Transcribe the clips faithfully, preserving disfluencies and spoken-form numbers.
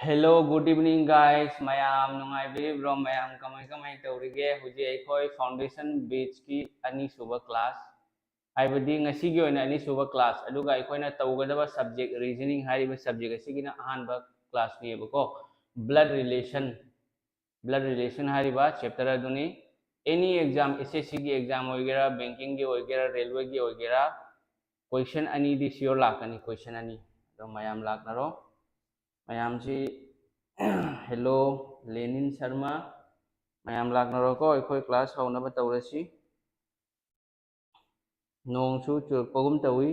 Hello, good evening, guys. ꯃꯌꯥꯝ ꯅꯨꯡꯉꯥꯏꯕꯤꯔꯤꯕ꯭ꯔꯣ? ꯃꯌꯥꯝ ꯀꯃꯥꯏ ꯀꯃꯥꯏ ꯇꯧꯔꯤꯒꯦ? ꯍꯧꯖꯤꯛ ꯑꯩꯈꯣꯏ foundation batch ꯀꯤ ꯑꯅꯤꯁꯨꯕ class, ꯍꯥꯏꯕꯗꯤ ꯉꯁꯤꯒꯤ ꯑꯣꯏꯅ ꯑꯅꯤꯁꯨꯕ class, ꯑꯗꯨꯒ ꯑꯩꯈꯣꯏꯅ ꯇꯧꯒꯗꯕ subject reasoning ꯍꯥꯏꯔꯤꯕ subject ꯑꯁꯤꯒꯤꯅ ꯑꯍꯥꯟꯕ class ꯅꯦꯕꯀꯣ꯫ Blood relation, blood relation ꯍꯥꯏꯔꯤꯕ chapter ꯑꯗꯨꯅꯤ꯫ Any exam, S S C ꯒꯤ exam ꯑꯣꯏꯒꯦꯔꯥ, banking ꯒꯤ ꯑꯣꯏꯒꯦꯔꯥ, railway ꯒꯤ ꯑꯣꯏꯒꯦꯔꯥ, question ꯑꯅꯤꯗꯤ sure ꯂꯥꯛꯀꯅꯤ, question ꯑꯅꯤ꯫ ꯑꯗꯣ ꯃꯌꯥꯝ ꯂꯥꯛꯅꯔꯣ꯫ ꯃꯌꯥꯝꯁꯤ, hello, ꯂꯦꯅꯤꯟ ꯁꯔꯃ, ꯃꯌꯥꯝ ꯂꯥꯛꯅꯔꯣꯀꯣ, ꯑꯩꯈꯣꯏ class ꯍꯧꯅꯕ ꯇꯧꯔꯁꯤ꯫ ꯅꯣꯡꯁꯨ ꯆꯨꯔꯛꯄꯒꯨꯝ ꯇꯧꯏ꯫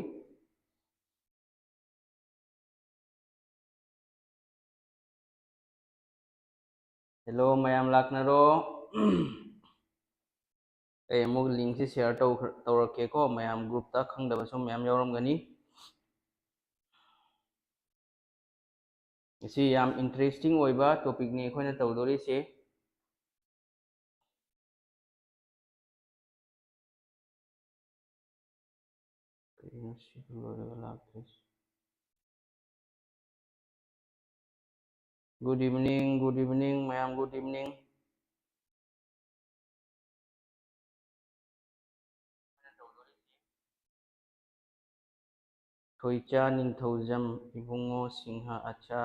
Hello, ꯃꯌꯥꯝ ꯂꯥꯛꯅꯔꯣ꯫ ꯑꯩ ꯑꯃꯨꯛ link ꯁꯤ share ꯇꯧꯈ꯭ꯔ-, ꯇꯧꯔꯛꯀꯦꯀꯣ, ꯃꯌꯥꯝ group ꯇ ꯈꯪꯗꯕꯁꯨ ꯃꯌꯥꯝ ꯌꯥꯎꯔꯝꯒꯅꯤ꯫ ꯑꯁꯤ ꯌꯥꯝ interesting ꯑꯣꯏꯕ topic ꯅꯤ ꯑꯩꯈꯣꯏꯅ ꯇꯧꯗꯣꯔꯤꯁꯦ꯫ ꯀꯩꯅꯣ ꯁꯤꯕꯨ ꯂꯣꯏꯔꯒ ꯂꯥꯛꯇ꯭ꯔꯤꯁꯤ? Good evening, good evening, ꯃꯌꯥꯝ good evening꯫ ꯊꯣꯏꯆꯥ ꯅꯤꯡꯊꯧꯖꯝ, ꯏꯕꯨꯡꯉꯣ ꯁꯤꯡꯍ, ꯑꯆꯥ,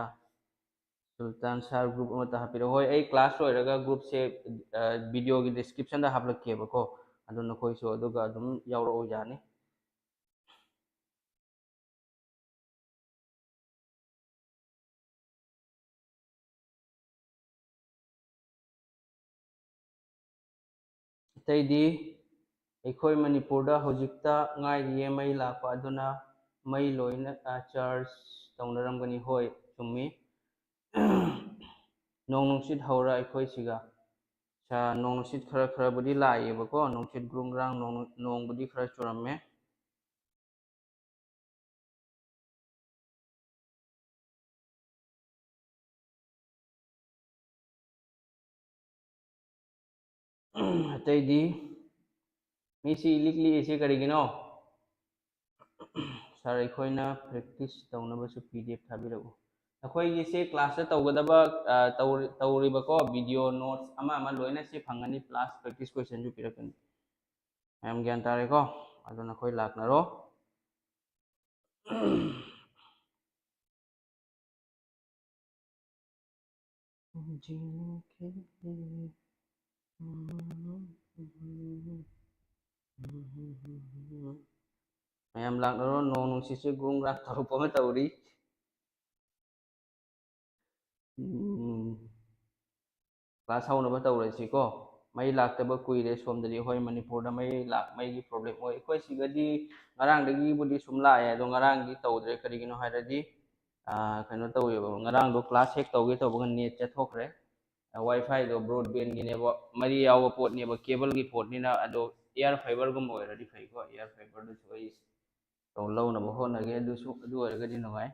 ꯁꯨꯜꯇꯥꯟ ꯁꯥꯔ group ꯑꯃꯇ ꯍꯥꯞꯄꯤꯔꯛꯑꯣ꯫ ꯍꯣꯏ, ꯑꯩ class ꯂꯣꯏꯔꯒ group ꯁꯦ, ꯑ, video ꯒꯤ description ꯗ ꯍꯥꯞꯂꯛꯀꯦꯕꯀꯣ, ꯑꯗꯨ ꯅꯈꯣꯏꯁꯨ ꯑꯗꯨꯒ ꯑꯗꯨꯝ ꯌꯥꯎꯔꯛꯑꯣ, ꯌꯥꯅꯤ꯫ ꯑꯇꯩꯗꯤ ꯑꯩꯈꯣꯏ ꯃꯅꯤꯄꯨꯔꯗ ꯍꯧꯖꯤꯛꯇ ꯉꯥꯏꯔꯤꯌꯦ ꯃꯩ ꯂꯥꯛꯄ, ꯑꯗꯨꯅ ꯃꯩ ꯂꯣꯏꯅ, ꯑ, charge ꯇꯧꯅꯔꯝꯒꯅꯤ꯫ ꯍꯣꯏ, ꯆꯨꯝꯃꯤ꯫ ꯅꯣꯡ ꯅꯨꯡꯁꯤꯠ ꯍꯧꯔ ꯑꯩꯈꯣꯏ ꯁꯤꯒ꯫ ꯁꯥ-, ꯅꯣꯡ ꯅꯨꯡꯁꯤꯠ ꯈꯔ ꯈꯔꯕꯨꯗꯤ ꯂꯥꯛꯏꯌꯦꯕꯀꯣ, ꯅꯨꯡꯁꯤꯠ ꯒ꯭ꯔꯨꯝ ꯒ꯭ꯔꯥꯡ ꯅꯣꯡ, ꯅꯣꯡꯕꯨꯗꯤ ꯈꯔ ꯆꯨꯔꯝꯃꯦ꯫ ꯑꯇꯩꯗꯤ ꯃꯤꯁꯤ ꯏꯂꯤꯛ ꯂꯤꯛꯏꯁꯦ ꯀꯔꯤꯒꯤꯅꯣ? ꯁꯥꯔ, ꯑꯩꯈꯣꯏꯅ practice ꯇꯧꯅꯕꯁꯨ P D F ꯊꯥꯕꯤꯔꯛꯎ꯫ ꯅꯈꯣꯏꯒꯤ ꯁꯤ class ꯇ ꯇꯧꯒꯗꯕ, ꯑ, ꯇꯧꯔꯤ-, ꯇꯧꯔꯤꯕꯀꯣ, video notes ꯑꯃ ꯑꯃ ꯂꯣꯏꯅ ꯁꯤ ꯐꯪꯒꯅꯤ, plus practice question ꯁꯨ ꯄꯤꯔꯛꯀꯅꯤ꯫ ꯃꯌꯥꯝ ꯒ꯭ꯌꯥꯟ ꯇꯥꯔꯦꯀꯣ? ꯑꯗꯨ ꯅꯈꯣꯏ ꯂꯥꯛꯅꯔꯣ꯫ ꯃꯌꯥꯝ ꯂꯥꯛꯅꯔꯣ, ꯅꯣꯡ ꯅꯨꯡꯁꯤꯠꯁꯨ ꯒ꯭ꯔꯨꯡ ꯒ꯭ꯔꯥꯡ ꯇꯧꯔꯛꯄ ꯑꯃ ꯇꯧꯔꯤ꯫ ꯎꯝ꯫ Class ꯍꯧꯅꯕ ꯇꯧꯔꯁꯤꯀꯣ꯫ ꯃꯩ ꯂꯥꯛꯇꯕ ꯀꯨꯏꯔꯦ ꯁꯣꯝꯗꯗꯤ꯫ ꯍꯣꯏ, ꯃꯅꯤꯄꯨꯔꯗ ꯃꯩ ꯂꯥꯛ-, ꯃꯩꯒꯤ problem ꯑꯣꯏ꯫ ꯑꯩꯈꯣꯏ ꯁꯤꯗꯗꯤ ꯉꯔꯥꯡꯗꯒꯤꯕꯨꯗꯤ ꯁꯨꯝ ꯂꯥꯛꯑꯦ, ꯑꯗꯣ ꯉꯔꯥꯡꯗꯤ ꯇꯧꯗ꯭ꯔꯦ꯫ ꯀꯔꯤꯒꯤꯅꯣ ꯍꯥꯏꯔꯗꯤ, ꯑꯥ, ꯀꯩꯅꯣ ꯇꯧꯋꯦꯕ, ꯉꯔꯥꯡꯗꯣ class ꯍꯦꯛ ꯇꯧꯒꯦ ꯇꯧꯕꯒ net ꯆꯠꯊꯣꯛꯈ꯭ꯔꯦ꯫ Wi-Fi ꯗꯣ broadband ꯒꯤꯅꯦꯕ, ꯃꯔꯤ ꯌꯥꯎꯕ ꯄꯣꯠꯅꯦꯕ, cable ꯒꯤ ꯄꯣꯠꯅꯤꯅ꯫ ꯑꯗꯣ air fiber ꯒꯨꯝꯕ ꯑꯣꯏꯔꯗꯤ ꯐꯩꯀꯣ, air fiber ꯗꯨꯁꯨ ꯑꯩ ꯇꯧ-, ꯂꯧꯅꯕ ꯍꯣꯠꯅꯒꯦ꯫ ꯑꯗꯨꯁꯨ, ꯑꯗꯨ ꯑꯣꯏꯔꯒꯗꯤ ꯅꯨꯡꯉꯥꯏ꯫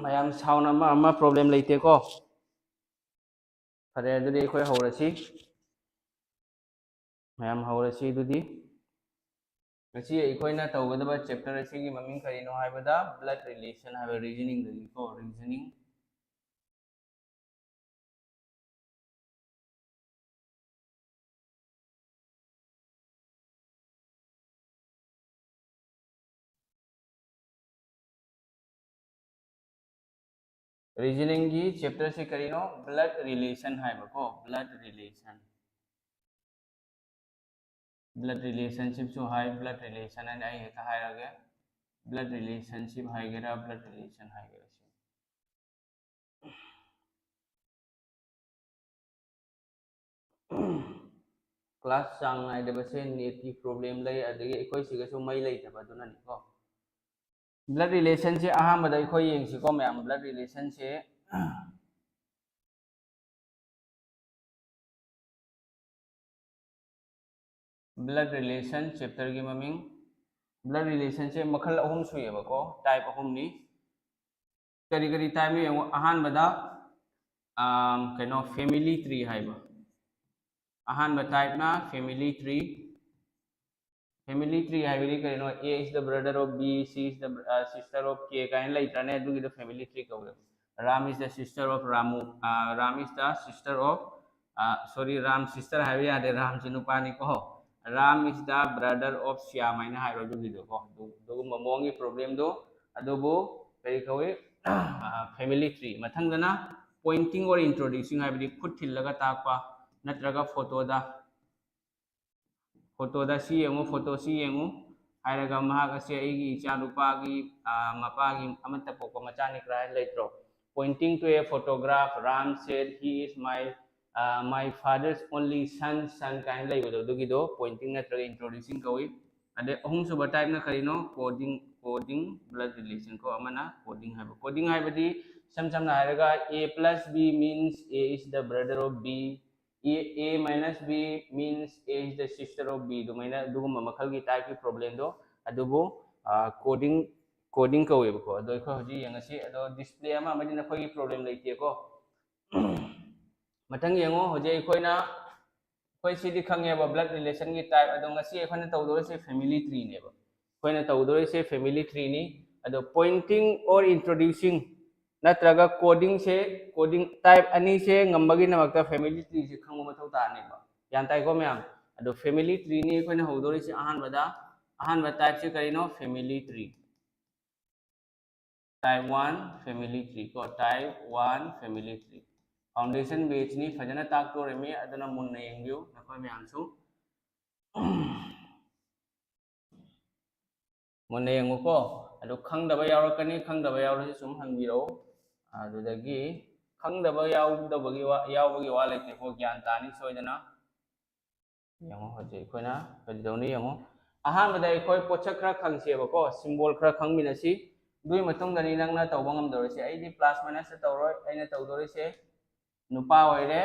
ꯃꯌꯥꯝ sound ꯑꯃ ꯑꯃ problem ꯂꯩꯇꯦꯀꯣ? ꯐꯔꯦ, ꯑꯗꯨꯗꯤ ꯑꯩꯈꯣꯏ ꯍꯧꯔꯁꯤ꯫ ꯃꯌꯥꯝ ꯍꯧꯔꯁꯤ ꯑꯗꯨꯗꯤ꯫ ꯉꯁꯤ ꯑꯩꯈꯣꯏꯅ ꯇꯧꯒꯗꯕ chapter ꯑꯁꯤꯒꯤ ꯃꯃꯤꯡ ꯀꯔꯤꯅꯣ ꯍꯥꯏꯕꯗ, blood relation ꯍꯥꯏꯕ reasoning ꯗꯒꯤꯀꯣ, reasoning꯫ Reasoning ꯒꯤ chapter ꯁꯤ ꯀꯔꯤꯅꯣ? Blood relation ꯍꯥꯏꯕꯀꯣ, blood relation꯫ Blood relationship ꯁꯨ ꯍꯥꯏ, blood relation ꯍꯥꯏꯅ ꯑꯩ ꯍꯦꯛꯇ ꯍꯥꯏꯔꯒꯦ꯫ Blood relationship ꯍꯥꯏꯒꯦꯔꯥ, blood relation ꯍꯥꯏꯒꯦꯔꯥ, ꯁꯤ꯫ Class ꯆꯥꯡ ꯅꯥꯏꯗꯕꯁꯦ net ꯀꯤ problem ꯂꯩ, ꯑꯗꯒꯤ ꯑꯩꯈꯣꯏ ꯁꯤꯒꯁꯨ ꯃꯩ ꯂꯩꯇꯕ, ꯑꯗꯨꯅꯅꯤꯀꯣ꯫ Blood relation ꯁꯦ ꯑꯍꯥꯟꯕꯗ ꯑꯩꯈꯣꯏ ꯌꯦꯡꯁꯤꯀꯣ ꯃꯌꯥꯝ, blood relation ꯁꯦ꯫ Blood relation chapter ꯒꯤ ꯃꯃꯤꯡ꯫ Blood relation ꯁꯦ ꯃꯈꯜ ꯑꯍꯨꯝ ꯁꯨꯏꯌꯦꯕꯀꯣ, type ꯑꯍꯨꯝꯅꯤ꯫ ꯀꯔꯤ ꯀꯔꯤ type ꯅꯣ ꯌꯦꯡꯉꯣ꯫ ꯑꯍꯥꯟꯕꯗ, ꯑꯥꯝ, ꯀꯩꯅꯣ, family tree ꯍꯥꯏꯕ꯫ ꯑꯍꯥꯟꯕ type ꯅ family tree, Family tree ꯍꯥꯏꯕꯗꯤ ꯀꯔꯤꯅꯣ? A is the brother of B, C is the uh, sister of K ꯀꯥꯏꯅ ꯂꯩꯇ꯭ꯔꯅꯦ? ꯑꯗꯨꯒꯤꯗꯣ family tree ꯀꯧꯋꯦ. Ram is the sister of Ramu, uh, Ram is the sister of, uh, sorry, Ram sister ꯍꯥꯏꯕ ꯌꯥꯗꯦ, ꯔꯥꯝꯁꯤ ꯅꯨꯄꯥꯅꯤꯀꯣ. Ram is the brother of Shyam ꯍꯥꯏꯅ ꯍꯥꯏꯔꯣ ꯑꯗꯨꯒꯤꯗꯣꯀꯣ. ꯑꯗꯨ- ꯑꯗꯨꯒꯨꯝꯕ ꯃꯑꯣꯡꯒꯤ problemꯗꯣ. ꯑꯗꯨꯕꯨ ꯀꯔꯤ ꯀꯧꯏ? Family tree. ꯃꯊꯪꯗꯅ pointing or introducing ꯍꯥꯏꯕꯗꯤ ꯈꯨꯠ ꯊꯤꯜꯂꯒ ꯇꯥꯛꯄ ꯅꯠꯇ꯭ꯔꯒ photoꯗ photoꯗ ꯁꯤ ꯌꯦꯡꯉꯨ, photo ꯁꯤ ꯌꯦꯡꯉꯨ ꯍꯥꯏꯔꯒ ꯃꯍꯥꯛ ꯑꯁꯤ ꯑꯩꯒꯤ ꯏꯆꯥ ꯅꯨꯄꯥꯒꯤ, ꯑ, ꯃꯄꯥꯒꯤ ꯑꯃꯠꯇ ꯄꯣꯛꯄ ꯃꯆꯥꯅꯤ ꯀꯥꯏꯅ ꯂꯩꯇ꯭ꯔꯣ? Pointing to a photograph, Ram said, "He is my, uh, my father's only son, son" ꯀꯥꯏꯅ ꯂꯩꯕꯗꯣ, ꯑꯗꯨꯒꯤꯗꯣ pointing ꯅꯠꯇ꯭ꯔꯒ introducing ꯀꯧꯏ. ꯑꯗꯩ ꯑꯍꯨꯝꯁꯨꯕ typeꯅ ꯀꯔꯤꯅꯣ? Coding, coding blood relation ꯀꯣ, ꯑꯃꯅ coding ꯍꯥꯏꯕ. Coding ꯍꯥꯏꯕꯗꯤ ꯏꯁꯝ ꯁꯝꯅ ꯍꯥꯏꯔꯒ A plus B means A is the brother of B, A, A minus B means A is the sister of B, ꯑꯗꯨꯃꯥꯏꯅ ꯑꯗꯨꯒꯨꯝꯕ ꯃꯈꯜꯒꯤ typeꯀꯤ problemꯗꯣ, ꯑꯗꯨꯕꯨ coding, coding ꯀꯧꯋꯦꯕꯀꯣ. ꯑꯗꯣ ꯑꯩꯈꯣꯏ ꯍꯧꯖꯤꯛ ꯌꯦꯡꯉꯁꯤ. ꯑꯗꯣ display ꯑꯃ ꯑꯃꯗꯤ ꯅꯈꯣꯏꯒꯤ problem ꯂꯩꯇꯦꯀꯣ. ꯃꯊꯪ ꯌꯦꯡꯉꯣ. ꯍꯧꯖꯤꯛ ꯑꯩꯈꯣꯏꯅ, ꯑꯩꯈꯣꯏ ꯁꯤꯗꯤ ꯈꯪꯉꯦꯕ blood relationꯒꯤ type. ꯑꯗꯣ ꯉꯁꯤ ꯑꯩꯈꯣꯏꯅ ꯇꯧꯗꯣꯔꯤꯁꯦ family treeꯅꯦꯕ. ꯑꯩꯈꯣꯏꯅ ꯇꯧꯗꯣꯔꯤꯁꯦ family treeꯅꯤ. ꯑꯗꯣ pointing or introducing ꯅꯠꯇ꯭ꯔꯒ codingꯁꯦ, coding type ꯑꯅꯤꯁꯦ ꯉꯝꯕꯒꯤꯗꯃꯛꯇ family treeꯁꯦ ꯈꯪꯕ ꯃꯊꯧ ꯇꯥꯔꯅꯦꯕ. ꯒ꯭ꯌꯥꯟ ꯇꯥꯏꯀꯣ ꯃꯌꯥꯝ? ꯑꯗꯣ family treeꯅꯤ ꯑꯩꯈꯣꯏꯅ ꯍꯧꯗꯣꯔꯤꯁꯦ ꯑꯍꯥꯟꯕꯗ. ꯑꯍꯥꯟꯕ typeꯁꯦ ꯀꯔꯤꯅꯣ? Family tree. Type one family tree ꯀꯣ, type one family tree. Foundation batchꯅꯤ, ꯐꯖꯅ ꯇꯥꯛꯇꯣꯔꯤꯃꯤ, ꯑꯗꯨꯅ ꯃꯨꯟꯅ ꯌꯦꯡꯕꯤꯌꯨ ꯅꯈꯣꯏ ꯃꯌꯥꯝꯁꯨ꯫ ꯃꯨꯟꯅ ꯌꯦꯡꯉꯨꯀꯣ. ꯑꯗꯨ ꯈꯪꯗꯕ ꯌꯥꯎꯔꯛꯀꯅꯤ, ꯈꯪꯗꯕ ꯌꯥꯎꯔꯁꯨ ꯁꯨꯝ ꯍꯪꯕꯤꯔꯛꯎ. ꯑꯗꯨꯗꯒꯤ ꯈꯪꯗꯕ ꯌꯥꯎꯗꯕꯒꯤ ꯋꯥ, ꯌꯥꯎꯕꯒꯤ ꯋꯥ ꯂꯩꯇꯦꯀꯣ, ꯒ꯭ꯌꯥꯟ ꯇꯥꯅꯤ ꯁꯣꯏꯗꯅ. ꯌꯦꯡꯉꯣ, ꯍꯧꯖꯤꯛ ꯑꯩꯈꯣꯏꯅ ꯀꯔꯤ ꯇꯧꯅꯤ ꯌꯦꯡꯉꯣ. ꯑꯍꯥꯟꯕꯗ ꯑꯩꯈꯣꯏ ꯄꯣꯠꯁꯛ ꯈꯔ ꯈꯪꯁꯦꯕꯀꯣ, symbol ꯈꯔ ꯈꯪꯃꯤꯟꯅꯁꯤ. ꯑꯗꯨꯒꯤ ꯃꯇꯨꯡꯗꯅꯤ ꯅꯪꯅ ꯇꯧꯕ ꯉꯝꯗꯧꯔꯤꯁꯦ. ꯑꯩꯗꯤ plus minusꯇ ꯇꯧꯔꯣꯏ, ꯑꯩꯅ ꯇꯧꯗꯣꯔꯤꯁꯦ ꯅꯨꯄꯥ ꯑꯣꯏꯔꯦ,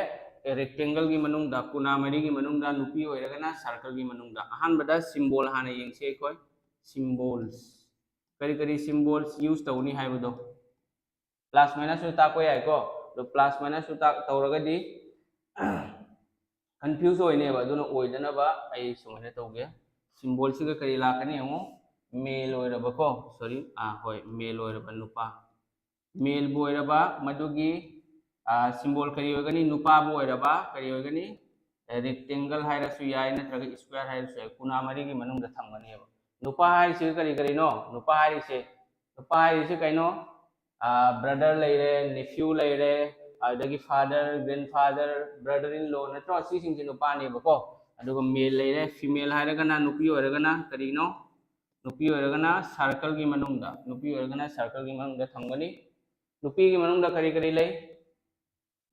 rectangleꯒꯤ ꯃꯅꯨꯡꯗ, ꯀꯣꯅꯥ ꯃꯔꯤꯒꯤ ꯃꯅꯨꯡꯗ, ꯅꯨꯄꯤ ꯑꯣꯏꯔꯒꯅ circleꯒꯤ ꯃꯅꯨꯡꯗ. ꯑꯍꯥꯟꯕꯗ symbol ꯍꯥꯟꯅ ꯌꯦꯡꯁꯤ ꯑꯩꯈꯣꯏ, symbols. ꯀꯔꯤ ꯀꯔꯤ symbols use ꯇꯧꯅꯤ ꯍꯥꯏꯕꯗꯣ. Plus minusꯁꯨ ꯇꯥꯛꯄ ꯌꯥꯏꯀꯣ. ꯑꯗꯣ plus minusꯁꯨ ꯇꯥꯛ-, ꯇꯧꯔꯒꯗꯤ confuse ꯑꯣꯏꯅꯦꯕ. ꯑꯗꯨꯅ ꯑꯣꯏꯗꯅꯕ ꯑꯩ ꯁꯨꯃꯥꯏꯅ ꯇꯧꯒꯦ. ꯁꯤꯝꯕꯣꯜꯁꯤꯒ ꯀꯔꯤ ꯂꯥꯛꯀꯅꯤ ꯌꯦꯡꯉꯣ, ꯃꯦꯜ ꯑꯣꯏꯔꯕꯀꯣ, ꯁꯣꯔꯤ, ꯑꯥ, ꯍꯣꯏ, ꯃꯦꯜ ꯑꯣꯏꯔꯕ ꯅꯨꯄꯥ, ꯃꯦꯜꯕꯨ ꯑꯣꯏꯔꯕ, ꯃꯗꯨꯒꯤ ꯁꯤꯝꯕꯣꯜ ꯀꯔꯤ ꯑꯣꯏꯒꯅꯤ? ꯅꯨꯄꯥꯕꯨ ꯑꯣꯏꯔꯕ ꯀꯔꯤ ꯑꯣꯏꯒꯅꯤ? ꯔꯦꯛꯇꯦꯡꯒꯜ ꯍꯥꯏꯔꯁꯨ ꯌꯥꯏ, ꯅꯠꯇ꯭ꯔꯒ ꯁ꯭ꯀ꯭ꯋꯦꯔ ꯍꯥꯏꯔꯁꯨ ꯌꯥꯏ, ꯀꯨꯅꯥ ꯃꯔꯤꯒꯤ ꯃꯅꯨꯡꯗ ꯊꯝꯒꯅꯦꯕ꯫ ꯅꯨꯄꯥ ꯍꯥꯏꯔꯤꯁꯤ ꯀꯔꯤ ꯀꯔꯤꯅꯣ? ꯅꯨꯄꯥ ꯍꯥꯏꯔꯤꯁꯦ, ꯅꯨꯄꯥ ꯍꯥꯏꯔꯤꯁꯤ ꯀꯩꯅꯣ? ꯕ꯭ꯔꯗꯔ ꯂꯩꯔꯦ, ꯅꯦꯐ꯭ꯌꯨ ꯂꯩꯔꯦ, ꯑꯗꯨꯗꯒꯤ ꯐꯥꯗꯔ, ꯒ꯭ꯔꯦꯟꯐꯥꯗꯔ, ꯕ꯭ꯔꯗꯔ ꯏꯟ ꯂꯣ, ꯅꯠꯇ꯭ꯔꯣ? ꯁꯤꯁꯤꯡꯁꯦ ꯅꯨꯄꯥꯅꯦꯕꯀꯣ꯫ ꯑꯗꯨꯒ ꯃꯦꯜ ꯂꯩꯔꯦ, ꯐꯤꯃꯦꯜ ꯍꯥꯏꯔꯒꯅ, ꯅꯨꯄꯤ ꯑꯣꯏꯔꯒꯅ ꯀꯔꯤꯅꯣ? ꯅꯨꯄꯤ ꯑꯣꯏꯔꯒꯅ ꯁꯥꯔꯀꯜꯒꯤ ꯃꯅꯨꯡꯗ, ꯅꯨꯄꯤ ꯑꯣꯏꯔꯒꯅ ꯁꯥꯔꯀꯜꯒꯤ ꯃꯅꯨꯡꯗ ꯊꯝꯒꯅꯤ꯫ ꯅꯨꯄꯤꯒꯤ ꯃꯅꯨꯡꯗ ꯀꯔꯤ ꯀꯔꯤ ꯂꯩ?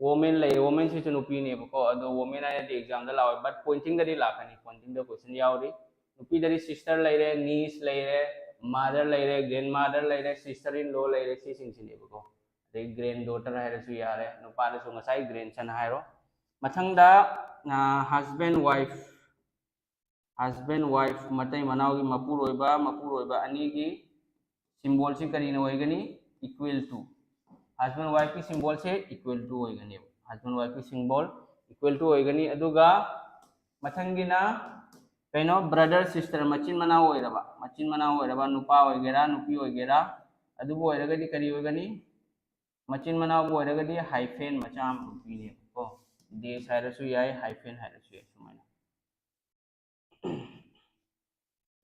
ꯋꯣꯃꯦꯟ ꯂꯩꯔꯦ, ꯋꯣꯃꯦꯟꯁꯤꯁꯨ ꯅꯨꯄꯤꯅꯦꯕꯀꯣ, ꯑꯗꯣ ꯋꯣꯃꯦꯟ ꯍꯥꯏꯅꯗꯤ ꯑꯦꯛꯖꯥꯝꯗ ꯂꯥꯛꯑꯣꯏ, ꯕꯠ ꯄꯣꯏꯟꯇꯤꯡꯗꯗꯤ ꯂꯥꯛꯀꯅꯤ, ꯄꯣꯏꯟꯇꯤꯡꯗ ꯀꯣꯏꯁꯟ ꯌꯥꯎꯔꯤ꯫ ꯅꯨꯄꯤꯗꯗꯤ ꯁꯤꯁꯇꯔ ꯂꯩꯔꯦ, ꯅꯤꯁ ꯂꯩꯔꯦ, ꯃꯥꯗꯔ ꯂꯩꯔꯦ, ꯒ꯭ꯔꯦꯟ ꯃꯥꯗꯔ ꯂꯩꯔꯦ, ꯁꯤꯁꯇꯔ ꯏꯟ ꯂꯣ ꯂꯩꯔꯦ, ꯁꯤꯁꯤꯡꯁꯤꯅꯦꯕꯀꯣ꯫ ꯑꯗꯩ ꯒ꯭ꯔꯦꯟ ꯗꯣꯇꯔ ꯍꯥꯏꯔꯁꯨ ꯌꯥꯔꯦ, ꯅꯨꯄꯥꯗꯁꯨ ꯉꯁꯥꯏ ꯒ꯭ꯔꯦꯟ ꯁꯟ ꯍꯥꯏꯔꯣ꯫ ꯃꯊꯪꯗ ꯍꯁꯕꯦꯟ ꯋꯥꯏꯐ, ꯍꯁꯕꯦꯟ ꯋꯥꯏꯐ, ꯃꯇꯩ ꯃꯅꯥꯎꯒꯤ ꯃꯄꯨꯔꯣꯏꯕ, ꯃꯄꯨꯔꯣꯏꯕ ꯑꯅꯤꯒꯤ ꯁꯤꯝꯕꯣꯜꯁꯤ ꯀꯔꯤꯅ ꯑꯣꯏꯒꯅꯤ? Equal to. ꯍꯁꯕꯦꯟ ꯋꯥꯏꯐꯀꯤ ꯁꯤꯝꯕꯣꯜꯁꯦ ꯏꯀ꯭ꯋꯦꯜ ꯇꯨ ꯑꯣꯏꯒꯅꯦꯕ꯫ ꯍꯁꯕꯦꯟ ꯋꯥꯏꯐꯀꯤ ꯁꯤꯝꯕꯣꯜ ꯏꯀ꯭ꯋꯦꯜ ꯇꯨ ꯑꯣꯏꯒꯅꯤ꯫ ꯑꯗꯨꯒ ꯃꯊꯪꯒꯤꯅ ꯀꯩꯅꯣ? ꯕ꯭ꯔꯗꯔ ꯁꯤꯁꯇꯔ, ꯃꯆꯤꯟ ꯃꯅꯥꯎ ꯑꯣꯏꯔꯕ, ꯃꯆꯤꯟ ꯃꯅꯥꯎ ꯑꯣꯏꯔꯕ, ꯅꯨꯄꯥ ꯑꯣꯏꯒꯦꯔꯥ ꯅꯨꯄꯤ ꯑꯣꯏꯒꯦꯔꯥ, ꯑꯗꯨꯕꯨ ꯑꯣꯏꯔꯒꯗꯤ ꯀꯔꯤ ꯑꯣꯏꯒꯅꯤ? ꯃꯆꯤꯟ ꯃꯅꯥꯎꯕꯨ ꯑꯣꯏꯔꯒꯗꯤ ꯍꯥꯏꯐꯦꯟ ꯃꯆꯥ ꯑꯃ ꯄꯤꯅꯦꯕꯀꯣ꯫ ꯗꯦꯁ ꯍꯥꯏꯔꯁꯨ ꯌꯥꯏ, ꯍꯥꯏꯐꯦꯟ ꯍꯥꯏꯔꯁꯨ ꯌꯥꯏ, ꯁꯨꯃꯥꯏꯅ꯫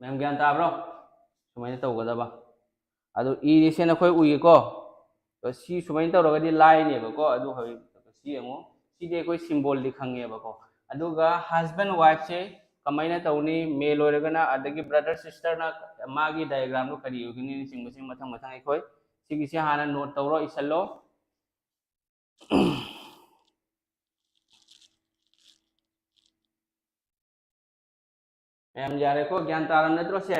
ꯃꯌꯥꯝ ꯒ꯭ꯌꯥꯟ ꯇꯥꯕ꯭ꯔꯣ? ꯁꯨꯃꯥꯏꯅ ꯇꯧꯒꯗꯕ꯫ ꯑꯗꯨ ꯏꯔꯤꯁꯦ ꯅꯈꯣꯏ ꯎꯏꯌꯦꯀꯣ꯫ ꯑꯗꯣ ꯁꯤ ꯁꯨꯃꯥꯏꯅ ꯇꯧꯔꯒꯗꯤ ꯂꯥꯏꯅꯦꯕꯀꯣ꯫ ꯑꯗꯨ ꯍꯧꯖꯤꯛ ꯁꯤ ꯌꯦꯡꯉꯣ꯫ ꯁꯤꯗꯤ ꯑꯩꯈꯣꯏ ꯁꯤꯝꯕꯣꯜꯗꯤ ꯈꯪꯉꯦꯕꯀꯣ꯫ ꯑꯗꯨꯒ ꯍꯁꯕꯦꯟ ꯋꯥꯏꯐꯁꯦ ꯀꯃꯥꯏꯅ ꯇꯧꯅꯤ? ꯃꯦꯜ ꯑꯣꯏꯔꯒꯅ, ꯑꯗꯒꯤ ꯕ꯭ꯔꯗꯔ ꯁꯤꯁꯇꯔꯅ ꯃꯥꯒꯤ ꯗꯥꯏꯒ꯭ꯔꯥꯝꯗꯣ ꯀꯔꯤ ꯑꯣꯏꯒꯅꯤꯅꯆꯤꯡꯕꯁꯦ ꯃꯊꯪ ꯃꯊꯪ ꯑꯩꯈꯣꯏ ꯁꯤꯒꯤꯁꯦ ꯍꯥꯟꯅ ꯅꯣꯠ ꯇꯧꯔꯣ, ꯏꯁꯜꯂꯣ꯫ ꯃꯌꯥꯝ ꯌꯥꯔꯦꯀꯣ? ꯒ꯭ꯌꯥꯟ ꯇꯥꯔꯝ ꯅꯠꯇ꯭ꯔꯣ ꯁꯦ?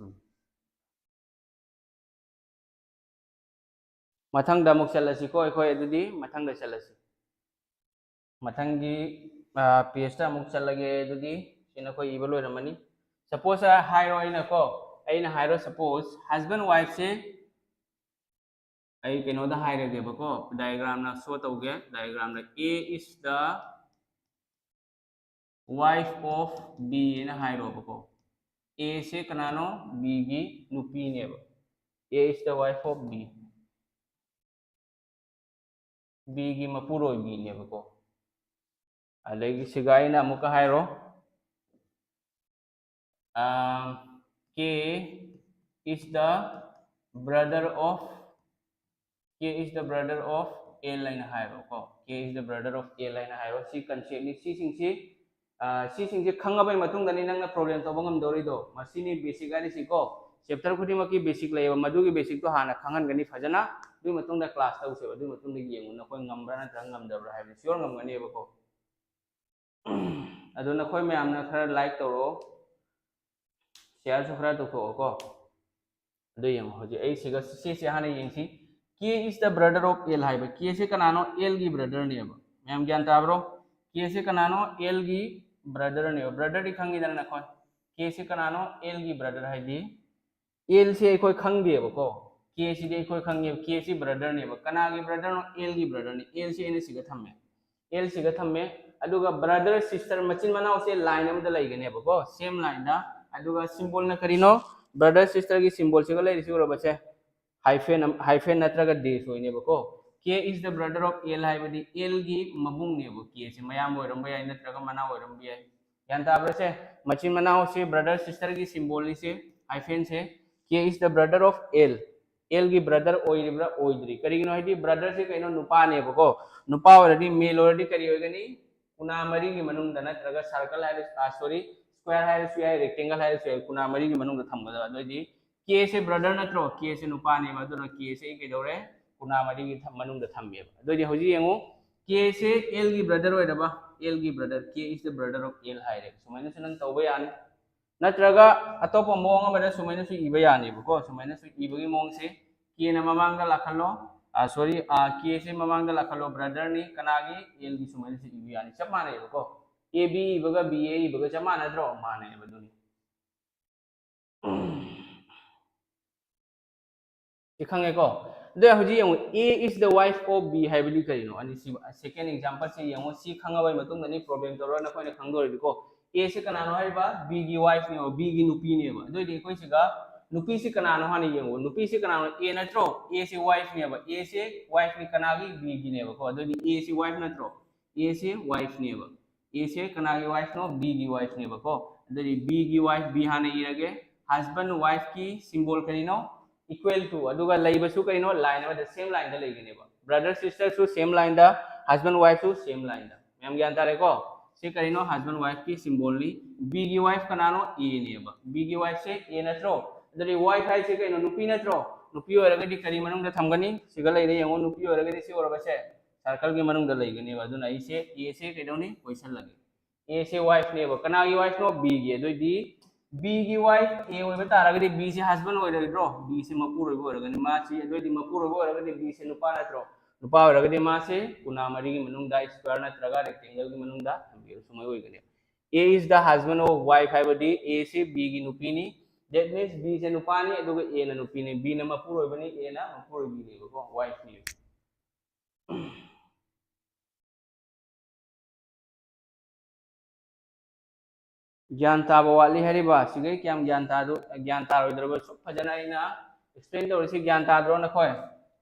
ꯎꯝ꯫ ꯃꯊꯪꯗ ꯑꯃꯨꯛ ꯆꯠꯂꯁꯤꯀꯣ ꯑꯩꯈꯣꯏ, ꯑꯗꯨꯗꯤ ꯃꯊꯪꯗ ꯆꯠꯂꯁꯤ꯫ ꯃꯊꯪꯒꯤ, ꯑ, ꯄꯦꯖꯇ ꯑꯃꯨꯛ ꯆꯠꯂꯒꯦ꯫ ꯑꯗꯨꯗꯤ ꯁꯤ ꯅꯈꯣꯏ ꯏꯕ ꯂꯣꯏꯔꯝꯃꯅꯤ꯫ ꯁꯄꯣꯁ ꯍꯥꯏꯔꯣ, ꯑꯩꯅꯀꯣ, ꯑꯩꯅ ꯍꯥꯏꯔꯣ, ꯁꯄꯣꯁ ꯍꯁꯕꯦꯟ ꯋꯥꯏꯐꯁꯦ ꯑꯩ ꯀꯩꯅꯣꯗ ꯍꯥꯏꯔꯒꯦꯕꯀꯣ, ꯗꯥꯏꯒ꯭ꯔꯥꯝꯅ ꯁꯣ ꯇꯧꯒꯦ꯫ ꯗꯥꯏꯒ꯭ꯔꯥꯝꯗ A is the wife of B ꯍꯥꯏꯅ ꯍꯥꯏꯔꯣꯕꯀꯣ꯫ A ꯁꯦ ꯀꯅꯥꯅꯣ? B ꯒꯤ ꯅꯨꯄꯤꯅꯦꯕ꯫ A is the wife of B. B ꯒꯤ ꯃꯄꯨꯔꯣꯏꯕꯤꯅꯦꯕꯀꯣ꯫ ꯑꯗꯒꯤ ꯁꯤꯒ ꯑꯩꯅ ꯑꯃꯨꯛꯀ ꯍꯥꯏꯔꯣ, ꯑꯥ, K is the brother of, K is the brother of L ꯍꯥꯏꯅ ꯍꯥꯏꯔꯣꯀꯣ꯫ K is the brother of L ꯍꯥꯏꯅ ꯍꯥꯏꯔꯣ꯫ ꯁꯤ concept ꯅꯤ꯫ ꯁꯤꯁꯤꯡꯁꯤ, ꯑꯥ, ꯁꯤꯁꯤꯡꯁꯤ ꯈꯪꯉꯕꯩ ꯃꯇꯨꯡꯗꯅꯤ ꯅꯪꯅ problem ꯇꯧꯕ ꯉꯝꯗꯧꯔꯤꯗꯣ꯫ ꯃꯁꯤꯅꯤ basic ꯍꯥꯏꯔꯤꯁꯤꯀꯣ꯫ Chapter ꯈꯨꯗꯤꯡꯃꯛꯀꯤ basic ꯂꯩꯌꯦꯕ, ꯃꯗꯨꯒꯤ basic ꯇꯣ ꯍꯥꯟꯅ ꯈꯪꯍꯟꯒꯅꯤ ꯐꯖꯅ꯫ ꯑꯗꯨꯒꯤ ꯃꯇꯨꯡꯗ class ꯇꯧꯁꯦꯕ, ꯑꯗꯨꯒꯤ ꯃꯇꯨꯡꯗ ꯌꯦꯡꯉꯨ ꯅꯈꯣꯏ ꯉꯝꯕ꯭ꯔꯥ ꯅꯠꯇ꯭ꯔꯒ ꯉꯝꯗꯕ꯭ꯔꯥ ꯍꯥꯏꯕꯗꯤ sure ꯉꯝꯒꯅꯦꯕꯀꯣ꯫ ꯑꯗꯣ ꯅꯈꯣꯏ ꯃꯌꯥꯝꯅ ꯈꯔ like ꯇꯧꯔꯛꯑꯣ, share ꯁꯨ ꯈꯔ ꯇꯧꯊꯣꯛꯑꯣꯀꯣ꯫ ꯑꯗꯨ ꯌꯦꯡꯉꯣ, ꯍꯧꯖꯤꯛ ꯑꯩ ꯁꯤꯒ ꯁꯤꯁꯦ ꯍꯥꯟꯅ ꯌꯦꯡꯁꯤ꯫ K is the brother of L ꯍꯥꯏꯕ, K ꯁꯦ ꯀꯅꯥꯅꯣ? L ꯒꯤ brother ꯅꯦꯕ꯫ ꯃꯌꯥꯝ ꯒ꯭ꯌꯥꯟ ꯇꯥꯕ꯭ꯔꯣ? K ꯁꯦ ꯀꯅꯥꯅꯣ? L ꯒꯤ brother ꯅꯦꯕ꯫ Brother ꯗꯤ ꯈꯪꯉꯤꯗꯅ ꯅꯈꯣꯏ꯫ K ꯁꯦ ꯀꯅꯥꯅꯣ? L ꯒꯤ brother ꯍꯥꯏꯗꯤ L ꯁꯦ ꯑꯩꯈꯣꯏ ꯈꯪꯗꯦꯕꯀꯣ꯫ K ꯁꯤꯗꯤ ꯑꯩꯈꯣꯏ ꯈꯪꯉꯦꯕ, K ꯁꯤ brother ꯅꯦꯕ꯫ ꯀꯅꯥꯒꯤ brother ꯅꯣ? L ꯒꯤ brother ꯅꯤ꯫ L ꯁꯦ ꯑꯩꯅ ꯁꯤꯒ ꯊꯝꯃꯦ, L ꯁꯤꯒ ꯊꯝꯃꯦ꯫ ꯑꯗꯨꯒ brother sister ꯃꯆꯤꯟ ꯃꯅꯥꯎꯁꯦ line ꯑꯃꯗ ꯂꯩꯒꯅꯦꯕꯀꯣ, same line ꯗ꯫ ꯑꯗꯨꯒ symbol ꯅ ꯀꯔꯤꯅꯣ? Brother sister ꯒꯤ symbol ꯁꯤꯒ ꯂꯩꯔꯤꯁꯤ ꯎꯔꯕꯁꯦ? Hyphen ꯑꯃ, hyphen ꯅꯠꯇ꯭ꯔꯒ dash ꯑꯣꯏꯅꯦꯕꯀꯣ꯫ K is the brother of L ꯍꯥꯏꯕꯗꯤ L ꯒꯤ ꯃꯕꯨꯡꯅꯦꯕ꯫ K ꯁꯦ ꯃꯌꯥꯝꯕ ꯑꯣꯏꯔꯝꯕ ꯌꯥꯏ ꯅꯠꯇ꯭ꯔꯒ ꯃꯅꯥꯎ ꯑꯣꯏꯔꯝꯕ ꯌꯥꯏ꯫ ꯒ꯭ꯌꯥꯟ ꯇꯥꯕ꯭ꯔꯥ ꯁꯦ? ꯃꯆꯤꯟ ꯃꯅꯥꯎꯁꯦ brother sister ꯒꯤ symbol ꯅꯤ ꯁꯦ, hyphen say. K is the brother of L꯫ L ꯒꯤ brother ꯑꯣꯏꯔꯤꯕ꯭ꯔꯥ? ꯑꯣꯏꯗ꯭ꯔꯤ꯫ ꯀꯔꯤꯒꯤꯅꯣ ꯍꯥꯏꯗꯤ brother ꯁꯦ ꯀꯩꯅꯣ? ꯅꯨꯄꯥꯅꯦꯕꯀꯣ꯫ ꯅꯨꯄꯥ ꯑꯣꯏꯔꯗꯤ, male ꯑꯣꯏꯔꯗꯤ ꯀꯔꯤ ꯑꯣꯏꯒꯅꯤ? ꯀꯨꯅꯥ ꯃꯔꯤꯒꯤ ꯃꯅꯨꯡꯗ ꯅꯠꯇ꯭ꯔꯒ circle ꯍꯥꯏꯔꯁꯨ, ꯑ, sorry, square ꯍꯥꯏꯔꯁꯨ ꯌꯥꯏ, rectangle ꯍꯥꯏꯔꯁꯨ ꯌꯥꯏ, ꯀꯨꯅꯥ ꯃꯔꯤꯒꯤ ꯃꯅꯨꯡꯗ ꯊꯝꯒꯗꯕ꯫ ꯑꯗꯨꯑꯣꯏꯗꯤ K ꯁꯦ brother ꯅꯠꯇ꯭ꯔꯣ? K ꯁꯦ ꯅꯨꯄꯥꯅꯦꯕ, ꯑꯗꯨꯅ K ꯁꯦ ꯑꯩ ꯀꯩꯗꯧꯔꯦ? ꯀꯨꯅꯥ ꯃꯔꯤꯒꯤ ꯊꯝ-, ꯃꯅꯨꯡꯗ ꯊꯝꯃꯦꯕ꯫ ꯑꯗꯨꯑꯣꯏꯗꯤ ꯍꯧꯖꯤꯛ ꯌꯦꯡꯉꯨ, K ꯁꯦ L ꯒꯤ brother ꯑꯣꯏꯔꯕ? L ꯒꯤ brother, K is the brother of L ꯍꯥꯏꯔꯦ꯫ ꯁꯨꯃꯥꯏꯅꯁꯨ ꯅꯪ ꯇꯧꯕ ꯌꯥꯅꯤ꯫ ꯅꯠꯇ꯭ꯔꯒ ꯑꯇꯣꯞꯄ ꯃꯑꯣꯡ ꯑꯃꯗ ꯁꯨꯃꯥꯏꯅꯁꯨ ꯏꯕ ꯌꯥꯅꯦꯕꯀꯣ꯫ ꯁꯨꯃꯥꯏꯅꯁꯨ ꯏꯕꯒꯤ ꯃꯑꯣꯡꯁꯦ, K ꯅ ꯃꯃꯥꯡꯗ ꯂꯥꯛꯍꯜꯂꯣ, ꯑ, sorry, ꯑ, K ꯁꯦ ꯃꯃꯥꯡꯗ ꯂꯥꯛꯍꯜꯂꯣ, brother ꯅꯤ, ꯀꯅꯥꯒꯤ? L ꯒꯤ꯫ ꯁꯨꯃꯥꯏꯅꯁꯨ ꯏꯕ ꯌꯥꯅꯤ, ꯆꯞ ꯃꯥꯟꯅꯩꯕꯀꯣ꯫ A B ꯏꯕꯒ B A ꯏꯕꯒ ꯆꯞ ꯃꯥꯟꯅꯗ꯭ꯔꯣ? ꯃꯥꯟꯅꯩꯕ ꯑꯗꯨꯅꯤ꯫ ꯁꯤ ꯈꯪꯉꯦꯀꯣ? ꯑꯗꯣ ꯍꯧꯖꯤꯛ ꯌꯦꯡꯉꯨ, A is the wife of B ꯍꯥꯏꯕꯗꯤ ꯀꯔꯤꯅꯣ? ꯑꯅꯤꯁꯤ, second example ꯁꯤ ꯌꯦꯡꯉꯨ, ꯁꯤ ꯈꯪꯉꯕꯩ ꯃꯇꯨꯡꯗꯅꯤ problem ꯇꯧꯔ ꯅꯈꯣꯏꯅ ꯈꯪꯗꯣꯔꯤꯕꯀꯣ꯫ A ꯁꯤ ꯀꯅꯥꯅꯣ ꯍꯥꯏꯔꯤꯕ? B ꯒꯤ wife ꯅꯦꯕ, B ꯒꯤ ꯅꯨꯄꯤꯅꯦꯕ꯫ ꯑꯗꯨꯑꯣꯏꯗꯤ ꯑꯩꯈꯣꯏ ꯁꯤꯒ ꯅꯨꯄꯤꯁꯤ ꯀꯅꯥꯅꯣ ꯍꯥꯟꯅ ꯌꯦꯡꯉꯨ꯫ ꯅꯨꯄꯤꯁꯤ ꯀꯅꯥꯅꯣ? A ꯅꯠꯇ꯭ꯔꯣ? A ꯁꯤ wife ꯅꯦꯕ꯫ A ꯁꯤ wife ꯅꯤ, ꯀꯅꯥꯒꯤ? B ꯒꯤꯅꯦꯕꯀꯣ꯫ ꯑꯗꯨꯑꯣꯏꯗꯤ A ꯁꯤ wife ꯅꯠꯇ꯭ꯔꯣ? A ꯁꯤ wife ꯅꯦꯕ꯫ A ꯁꯦ ꯀꯅꯥꯒꯤ wife ꯅꯣ? B ꯒꯤ wife ꯅꯦꯕꯀꯣ꯫ ꯑꯗꯨꯗꯤ B ꯒꯤ wife, B ꯍꯥꯟꯅ ꯏꯔꯒꯦ꯫ Husband wife ꯀꯤ symbol ꯀꯔꯤꯅꯣ? Equal to꯫ ꯑꯗꯨꯒ ꯂꯩꯕꯁꯨ ꯀꯔꯤꯅꯣ? Line ꯑꯃꯗ, same line ꯗ ꯂꯩꯒꯅꯦꯕ꯫ Brother sister ꯁꯨ same line ꯗ, husband wife ꯁꯨ same line ꯗ꯫ ꯃꯌꯥꯝ ꯒ꯭ꯌꯥꯟ ꯇꯥꯔꯦꯀꯣ? ꯁꯤ ꯀꯔꯤꯅꯣ? Husband wife ꯀꯤ symbol ꯅꯤ꯫ B ꯒꯤ wife ꯀꯅꯥꯅꯣ? A ꯅꯦꯕ꯫ B ꯒꯤ wife ꯁꯦ A ꯅꯠꯇ꯭ꯔꯣ? ꯑꯗꯨꯗꯤ wife ꯍꯥꯏꯁꯦ ꯀꯩꯅꯣ? ꯅꯨꯄꯤ ꯅꯠꯇ꯭ꯔꯣ? ꯅꯨꯄꯤ ꯑꯣꯏꯔꯒꯗꯤ ꯀꯔꯤ ꯃꯅꯨꯡꯗ ꯊꯝꯒꯅꯤ? ꯁꯤꯒ ꯂꯩꯔꯦ ꯌꯦꯡꯉꯣ, ꯅꯨꯄꯤ ꯑꯣꯏꯔꯒꯗꯤ ꯁꯤ ꯑꯣꯏꯔꯕꯁꯦ circle ꯒꯤ ꯃꯅꯨꯡꯗ ꯂꯩꯒꯅꯦꯕ꯫ ꯑꯗꯨꯅ ꯑꯩꯁꯦ A ꯁꯦ ꯀꯩꯗꯧꯅꯤ? ꯀꯣꯏꯁꯜꯂꯒꯦ꯫ A ꯁꯦ wife ꯅꯦꯕ꯫ ꯀꯅꯥꯒꯤ wife ꯅꯣ? B ꯒꯤ꯫ ꯑꯗꯨꯑꯣꯏꯗꯤ B ꯒꯤ wife A ꯑꯣꯏꯕ ꯇꯥꯔꯒꯗꯤ B ꯁꯦ husband ꯑꯣꯏꯔꯣꯏꯗ꯭ꯔꯣ? B ꯁꯦ ꯃꯄꯨꯔꯣꯏꯕ ꯑꯣꯏꯔꯒꯅꯤ꯫ ꯃꯥꯁꯤ, ꯑꯗꯨꯑꯣꯏꯗꯤ ꯃꯄꯨꯔꯣꯏꯕ ꯑꯣꯏꯔꯒꯗꯤ B ꯁꯦ ꯅꯨꯄꯥ ꯅꯠꯇ꯭ꯔꯣ? ꯅꯨꯄꯥ ꯑꯣꯏꯔꯒꯗꯤ ꯃꯥꯁꯦ ꯀꯣꯅꯥ ꯃꯔꯤꯒꯤ ꯃꯅꯨꯡꯗ, square ꯅꯠꯇ꯭ꯔꯒ rectangle ꯒꯤ ꯃꯅꯨꯡꯗ ꯊꯝꯕꯤꯌꯨ꯫ ꯁꯨꯃꯥꯏꯅ ꯑꯣꯏꯒꯅꯤ꯫ A is the husband of wife ꯍꯥꯏꯕꯗꯤ A ꯁꯦ B ꯒꯤ ꯅꯨꯄꯤꯅꯤ꯫ That means B ꯁꯦ ꯅꯨꯄꯥꯅꯤ, ꯑꯗꯨꯒ A ꯅ ꯅꯨꯄꯤꯅꯤ꯫ B ꯅ ꯃꯄꯨꯔꯣꯏꯕꯅꯤ, A ꯅ ꯃꯄꯨꯔꯣꯏꯕꯤꯅꯦꯕꯀꯣ, wife ꯅꯦꯕ꯫ ꯒ꯭ꯌꯥꯟ ꯇꯥꯕ ꯋꯥꯠꯂꯤ ꯍꯥꯏꯔꯤꯕ? ꯁꯤꯈꯩ ꯀꯌꯥꯝ ꯒ꯭ꯌꯥꯟ ꯇꯥꯗꯣ-, ꯒ꯭ꯌꯥꯟ ꯇꯥꯔꯣꯏꯗ꯭ꯔꯕ? ꯁꯨꯛ ꯐꯖꯅ ꯑꯩꯅ explain ꯇꯧꯔꯤꯁꯤ ꯒ꯭ꯌꯥꯟ ꯇꯥꯗ꯭ꯔꯣ ꯅꯈꯣꯏ?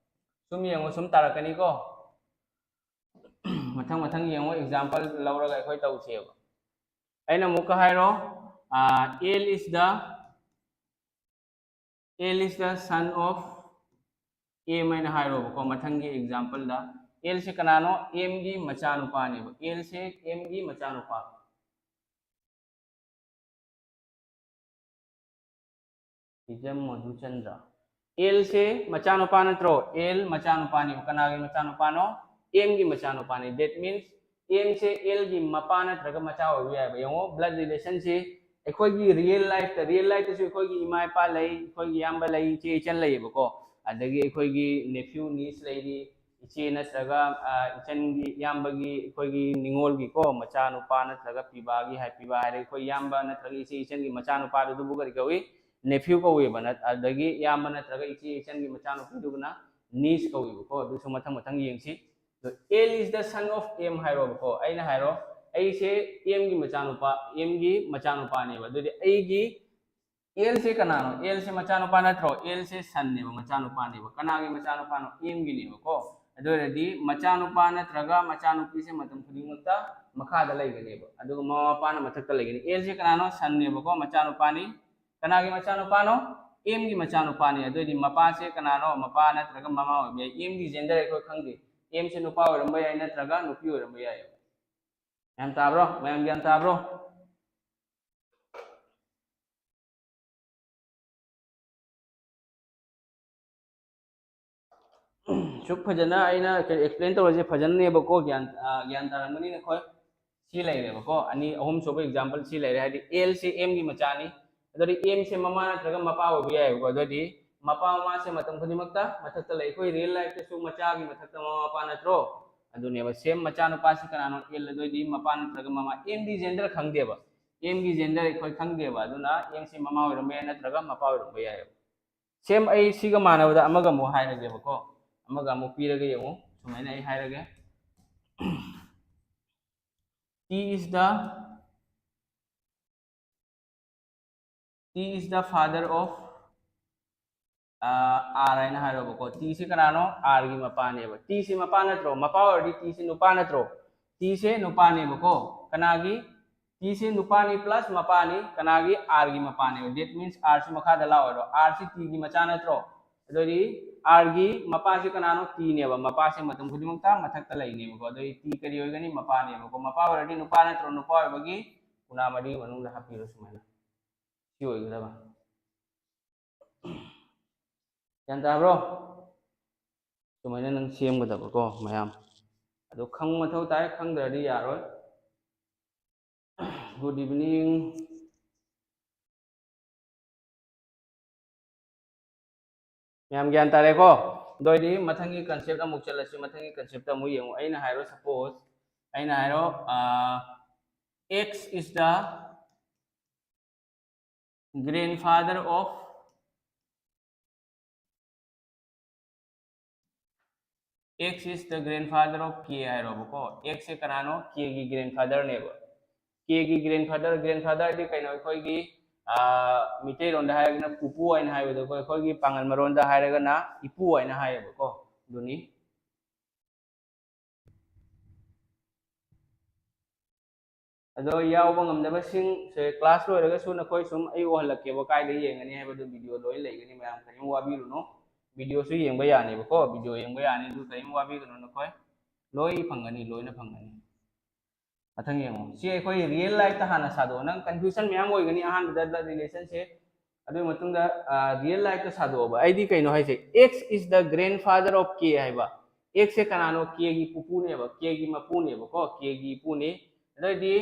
ꯁꯨꯝ ꯌꯦꯡꯉꯣ, ꯁꯨꯝ ꯇꯥꯔꯛꯀꯅꯤꯀꯣ꯫ ꯃꯊꯪ ꯃꯊꯪ ꯌꯦꯡꯉꯣ, example ꯂꯧꯔꯒ ꯑꯩꯈꯣꯏ ꯇꯧꯁꯦꯕ꯫ ꯑꯩꯅ ꯑꯃꯨꯛꯀ ꯍꯥꯏꯔꯣ, ꯑꯥ, L is the, L is the son of M ꯍꯥꯏꯅ ꯍꯥꯏꯔꯣꯕꯀꯣ, ꯃꯊꯪꯒꯤ example ꯗ꯫ L ꯁꯦ ꯀꯅꯥꯅꯣ? M ꯒꯤ ꯃꯆꯥꯅꯨꯄꯥꯅꯦꯕ꯫ L ꯁꯦ M ꯒꯤ ꯃꯆꯥꯅꯨꯄꯥ꯫ ꯍꯤꯖꯝ ꯃꯙꯨꯆꯟꯗ꯭ꯔ꯫ L ꯁꯦ ꯃꯆꯥꯅꯨꯄꯥ ꯅꯠꯇ꯭ꯔꯣ? L ꯃꯆꯥꯅꯨꯄꯥꯅꯦꯕ꯫ ꯀꯅꯥꯒꯤ ꯃꯆꯥꯅꯨꯄꯥꯅꯣ? M ꯒꯤ ꯃꯆꯥꯅꯨꯄꯥꯅꯤ꯫ That means M say L ꯒꯤ ꯃꯄꯥ ꯅꯠꯇ꯭ꯔꯒ ꯃꯆꯥ ꯑꯣꯏꯕ ꯌꯥꯏꯕ꯫ ꯌꯦꯡꯉꯣ, blood relation ꯁꯤ ꯑꯩꯈꯣꯏꯒꯤ real life ꯇ, real life ꯇꯁꯨ ꯑꯩꯈꯣꯏꯒꯤ ꯏꯃꯥ ꯏꯄꯥ ꯂꯩ, ꯑꯩꯈꯣꯏꯒꯤ ꯏꯌꯥꯝꯕ ꯂꯩ, ꯏꯆꯦ ꯏꯆꯟ ꯂꯩꯌꯦꯕꯀꯣ꯫ ꯑꯗꯒꯤ ꯑꯩꯈꯣꯏꯒꯤ nephew niece ꯂꯩꯔꯤ, ꯏꯆꯦ ꯅꯠꯇ꯭ꯔꯒ, ꯑ, ꯏꯆꯟꯒꯤ, ꯏꯌꯥꯝꯕꯒꯤ, ꯑꯩꯈꯣꯏꯒꯤ ꯅꯤꯉꯣꯜꯒꯤꯀꯣ, ꯃꯆꯥꯅꯨꯄꯥ ꯅꯠꯇ꯭ꯔꯒ ꯄꯤꯕꯥꯒꯤ ꯍꯥꯏ, ꯄꯤꯕꯥ ꯍꯥꯏꯔꯒ ꯑꯩꯈꯣꯏ ꯏꯌꯥꯝꯕ ꯅꯠꯇ꯭ꯔꯒ ꯏꯆꯦ ꯏꯆꯟꯒꯤ ꯃꯆꯥꯅꯨꯄꯥꯗꯨꯕꯨ ꯀꯔꯤ ꯀꯧꯏ? Nephew ꯀꯧꯋꯦꯕ꯫ ꯅꯠ-, ꯑꯗꯒꯤ ꯏꯌꯥꯝꯕ ꯅꯠꯇ꯭ꯔꯒ ꯏꯆꯦ ꯏꯆꯟꯒꯤ ꯃꯆꯥꯅꯨꯄꯤꯗꯨꯕꯨꯅ niece ꯀꯧꯏꯕꯀꯣ꯫ ꯑꯗꯨꯁꯨ ꯃꯊꯪ ꯃꯊꯪ ꯌꯦꯡꯁꯤ꯫ ꯑꯗꯣ L is the son of M ꯍꯥꯏꯔꯣꯕꯀꯣ꯫ ꯑꯩꯅ ꯍꯥꯏꯔꯣ, ꯑꯩꯁꯦ M ꯒꯤ ꯃꯆꯥꯅꯨꯄꯥ, M ꯒꯤ ꯃꯆꯥꯅꯨꯄꯥꯅꯦꯕ꯫ ꯑꯗꯨꯗꯤ ꯑꯩꯒꯤ L ꯁꯦ ꯀꯅꯥꯅꯣ? L ꯁꯦ ꯃꯆꯥꯅꯨꯄꯥ ꯅꯠꯇ꯭ꯔꯣ? L ꯁꯦ son ꯅꯦꯕ, ꯃꯆꯥꯅꯨꯄꯥꯅꯦꯕ꯫ ꯀꯅꯥꯒꯤ ꯃꯆꯥꯅꯨꯄꯥꯅꯣ? M ꯒꯤꯅꯦꯕꯀꯣ꯫ ꯑꯗꯨ ꯑꯣꯏꯔꯗꯤ ꯃꯆꯥꯅꯨꯄꯥ ꯅꯠꯇ꯭ꯔꯒ ꯃꯆꯥꯅꯨꯄꯤꯁꯦ ꯃꯇꯝ ꯈꯨꯗꯤꯡꯃꯛꯇ ꯃꯈꯥꯗ ꯂꯩꯒꯅꯦꯕ, ꯑꯗꯨꯒ ꯃꯃꯥ ꯃꯄꯥꯅ ꯃꯊꯛꯇ ꯂꯩꯒꯅꯤ꯫ L ꯁꯦ ꯀꯅꯥꯅꯣ? Son ꯅꯦꯕꯀꯣ, ꯃꯆꯥꯅꯨꯄꯥꯅꯤ꯫ ꯀꯅꯥꯒꯤ ꯃꯆꯥꯅꯨꯄꯥꯅꯣ? M ꯒꯤ ꯃꯆꯥꯅꯨꯄꯥꯅꯤ꯫ ꯑꯗꯨꯑꯣꯏꯗꯤ ꯃꯄꯥꯁꯦ ꯀꯅꯥꯅꯣ? ꯃꯄꯥ ꯅꯠꯇ꯭ꯔꯒ ꯃꯃꯥ ꯑꯣꯏꯕ ꯌꯥꯏ꯫ M ꯒꯤ gender ꯑꯩꯈꯣꯏ ꯈꯪꯗꯦ꯫ M ꯁꯦ ꯅꯨꯄꯥ ꯑꯣꯏꯔꯝꯕ ꯌꯥꯏ ꯅꯠꯇ꯭ꯔꯒ ꯅꯨꯄꯤ ꯑꯣꯏꯔꯝꯕ ꯌꯥꯏ꯫ ꯒ꯭ꯌꯥꯟ ꯇꯥꯕ꯭ꯔꯣ? ꯃꯌꯥꯝ ꯒ꯭ꯌꯥꯟ ꯇꯥꯕ꯭ꯔꯣ? ꯁꯨꯛ ꯐꯖꯅ ꯑꯩꯅ explain ꯇꯧꯔꯤꯁꯦ ꯐꯖꯅꯅꯦꯕꯀꯣ, ꯒ꯭ꯌꯥꯟ, ꯑ, ꯒ꯭ꯌꯥꯟ ꯇꯥꯔꯝꯒꯅꯤ ꯅꯈꯣꯏ꯫ ꯁꯤ ꯂꯩꯔꯦꯕꯀꯣ, ꯑꯅꯤ, ꯑꯍꯨꯝ ꯁꯨꯕ example ꯁꯤ ꯂꯩꯔꯦ, ꯍꯥꯏꯗꯤ L ꯁꯦ M ꯒꯤ ꯃꯆꯥꯅꯤ꯫ ꯑꯗꯨꯗꯤ M ꯁꯦ ꯃꯃꯥ ꯅꯠꯇ꯭ꯔꯒ ꯃꯄꯥ ꯑꯣꯏꯕ ꯌꯥꯏꯕꯀꯣ꯫ ꯑꯗꯨꯗꯤ ꯃꯄꯥ ꯃꯃꯥꯁꯦ ꯃꯇꯝ ꯈꯨꯗꯤꯡꯃꯛꯇ ꯃꯊꯛꯇ ꯂꯩ꯫ ꯑꯩꯈꯣꯏ real life ꯇꯁꯨ ꯃꯆꯥꯒꯤ ꯃꯊꯛꯇ ꯃꯃꯥ ꯃꯄꯥ ꯅꯠꯇ꯭ꯔꯣ? ꯑꯗꯨꯅꯦꯕ, same ꯃꯆꯥꯅꯨꯄꯥꯁꯤ ꯀꯅꯥꯅꯣ? L꯫ ꯑꯗꯨꯑꯣꯏꯗꯤ ꯃꯄꯥ ꯅꯠꯇ꯭ꯔꯒ ꯃꯃꯥ꯫ M ꯗꯤ gender ꯈꯪꯗꯦꯕ, M ꯒꯤ gender ꯑꯩꯈꯣꯏ ꯈꯪꯗꯦꯕ꯫ ꯑꯗꯨꯅ M ꯁꯦ ꯃꯃꯥ ꯑꯣꯏꯔꯝꯕ ꯌꯥꯏ ꯅꯠꯇ꯭ꯔꯒ ꯃꯄꯥ ꯑꯣꯏꯔꯝꯕ ꯌꯥꯏꯑꯕ꯫ Same ꯑꯩ ꯁꯤꯒ ꯃꯥꯟꯅꯕꯗ ꯑꯃꯒ ꯑꯃꯨꯛ ꯍꯥꯏꯔꯒꯦꯕꯀꯣ, ꯑꯃꯒ ꯑꯃꯨꯛ ꯄꯤꯔꯒ ꯌꯦꯡꯉꯨ꯫ ꯁꯨꯃꯥꯏꯅ ꯑꯩ ꯍꯥꯏꯔꯒꯦ, T is the, T is the father of, ꯑ, R ꯍꯥꯏꯅ ꯍꯥꯏꯔꯣꯕꯀꯣ꯫ T ꯁꯤ ꯀꯅꯥꯅꯣ? R ꯒꯤ ꯃꯄꯥꯅꯦꯕ꯫ T ꯁꯤ ꯃꯄꯥ ꯅꯠꯇ꯭ꯔꯣ? ꯃꯄꯥ ꯑꯣꯏꯔꯗꯤ T ꯁꯤ ꯅꯨꯄꯥ ꯅꯠꯇ꯭ꯔꯣ? T ꯁꯦ ꯅꯨꯄꯥꯅꯦꯕꯀꯣ꯫ ꯀꯅꯥꯒꯤ? T ꯁꯦ ꯅꯨꯄꯥꯅꯤ plus ꯃꯄꯥꯅꯤ꯫ ꯀꯅꯥꯒꯤ? R ꯒꯤ ꯃꯄꯥꯅꯦꯕ꯫ That means R ꯁꯤ ꯃꯈꯥꯗ ꯂꯥꯛꯑꯣꯏꯗ꯭ꯔꯣ? R ꯁꯤ T ꯒꯤ ꯃꯆꯥ ꯅꯠꯇ꯭ꯔꯣ? ꯑꯗꯨꯗꯤ R ꯒꯤ ꯃꯄꯥꯁꯤ ꯀꯅꯥꯅꯣ? T ꯅꯦꯕ꯫ ꯃꯄꯥꯁꯦ ꯃꯇꯝ ꯈꯨꯗꯤꯡꯃꯛꯇ ꯃꯊꯛꯇ ꯂꯩꯅꯦꯕꯀꯣ꯫ ꯑꯗꯨꯗꯤ T ꯀꯔꯤ ꯑꯣꯏꯒꯅꯤ? ꯃꯄꯥꯅꯦꯕꯀꯣ꯫ ꯃꯄꯥ ꯑꯣꯏꯔꯗꯤ ꯅꯨꯄꯥ ꯅꯠꯇ꯭ꯔꯣ? ꯅꯨꯄꯥ ꯑꯣꯏꯕꯒꯤ ꯎꯅꯥ ꯃꯔꯤ ꯃꯅꯨꯡꯗ ꯍꯥꯞꯄꯤꯔꯣ ꯁꯨꯃꯥꯏꯅ꯫ ꯁꯤ ꯑꯣꯏꯒꯗꯕ꯫ ꯒ꯭ꯌꯥꯟ ꯇꯥꯕ꯭ꯔꯣ? ꯁꯨꯃꯥꯏꯅ ꯅꯪ ꯁꯦꯝꯒꯗꯕꯀꯣ ꯃꯌꯥꯝ꯫ ꯑꯗꯣ ꯈꯪꯕ ꯃꯊꯧ ꯇꯥꯏ, ꯈꯪꯗ꯭ꯔꯗꯤ ꯌꯥꯔꯣꯏ꯫ Good evening. ꯃꯌꯥꯝ ꯒ꯭ꯌꯥꯟ ꯇꯥꯔꯦꯀꯣ? ꯑꯗꯨ ꯑꯣꯏꯔꯗꯤ ꯃꯊꯪꯒꯤ concept ꯑꯃꯨꯛ ꯆꯠꯂꯁꯤ꯫ ꯃꯊꯪꯒꯤ concept ꯑꯃꯨꯛ ꯌꯦꯡꯉꯨ꯫ ꯑꯩꯅ ꯍꯥꯏꯔꯣ, suppose ꯑꯩꯅ ꯍꯥꯏꯔꯣ, ꯑ, X is the grandfather of X is the grandfather of K ꯍꯥꯏꯔꯣꯕꯀꯣ꯫ X ꯁꯦ ꯀꯅꯥꯅꯣ? K ꯒꯤ grandfather ꯅꯦꯕ꯫ K ꯒꯤ grandfather, grandfather ꯗꯤ ꯀꯩꯅꯣ? ꯑꯩꯈꯣꯏꯒꯤ ꯃꯤꯇꯩꯔꯣꯟꯗ ꯍꯥꯏꯔꯒꯅ ꯄꯨꯄꯨ ꯍꯥꯏꯅ ꯍꯥꯏꯕꯗꯣꯀꯣ, ꯑꯩꯈꯣꯏꯒꯤ ꯄꯥꯡꯒꯜ ꯃꯔꯣꯟꯗ ꯍꯥꯏꯔꯒꯅ ꯏꯄꯨ ꯍꯥꯏꯅ ꯍꯥꯏꯌꯦꯕꯀꯣ꯫ ꯑꯗꯨꯅꯤ꯫ ꯑꯗꯣ ꯌꯥꯎꯕ ꯉꯝꯗꯕꯁꯤꯡꯁꯦ class ꯂꯣꯏꯔꯒꯁꯨ ꯅꯈꯣꯏ ꯁꯨꯝ ꯑꯩ ꯎꯍꯜꯂꯛꯀꯦꯕ, ꯀꯥꯏꯗ ꯌꯦꯡꯒꯅꯤ ꯍꯥꯏꯕꯗꯨ video ꯂꯣꯏ ꯂꯩꯒꯅꯤ, ꯃꯌꯥꯝ ꯀꯔꯤꯝ ꯋꯥꯕꯤꯔꯨꯅꯨ꯫ Video ꯁꯨ ꯌꯦꯡꯕ ꯌꯥꯅꯦꯕꯀꯣ, video ꯌꯦꯡꯕ ꯌꯥꯅꯤ, ꯑꯗꯨ ꯀꯔꯤꯝ ꯋꯥꯕꯤꯒꯅꯨ ꯅꯈꯣꯏ, ꯂꯣꯏ ꯐꯪꯒꯅꯤ, ꯂꯣꯏꯅ ꯐꯪꯒꯅꯤ꯫ ꯃꯊꯪ ꯌꯦꯡꯉꯣ꯫ ꯁꯤ ꯑꯩꯈꯣꯏ real life ꯇ ꯍꯥꯟꯅ ꯁꯥꯗꯣꯛꯑꯣ꯫ ꯅꯪ confusion ꯃꯌꯥꯝ ꯑꯣꯏꯒꯅꯤ ꯑꯍꯥꯟꯕꯗ blood relation ꯁꯦ꯫ ꯑꯗꯨꯒꯤ ꯃꯇꯨꯡꯗ real life ꯇ ꯁꯥꯗꯣꯛꯑꯣꯕ꯫ ꯑꯩꯗꯤ ꯀꯩꯅꯣ ꯍꯥꯏꯁꯦ, X is the grandfather of K ꯍꯥꯏꯕ꯫ X ꯁꯦ ꯀꯅꯥꯅꯣ? K ꯒꯤ ꯄꯨꯄꯨꯅꯦꯕ, K ꯒꯤ ꯃꯄꯨꯅꯦꯕꯀꯣ, K ꯒꯤ ꯏꯄꯨꯅꯦ꯫ ꯑꯗꯨꯑꯣꯏꯗꯤ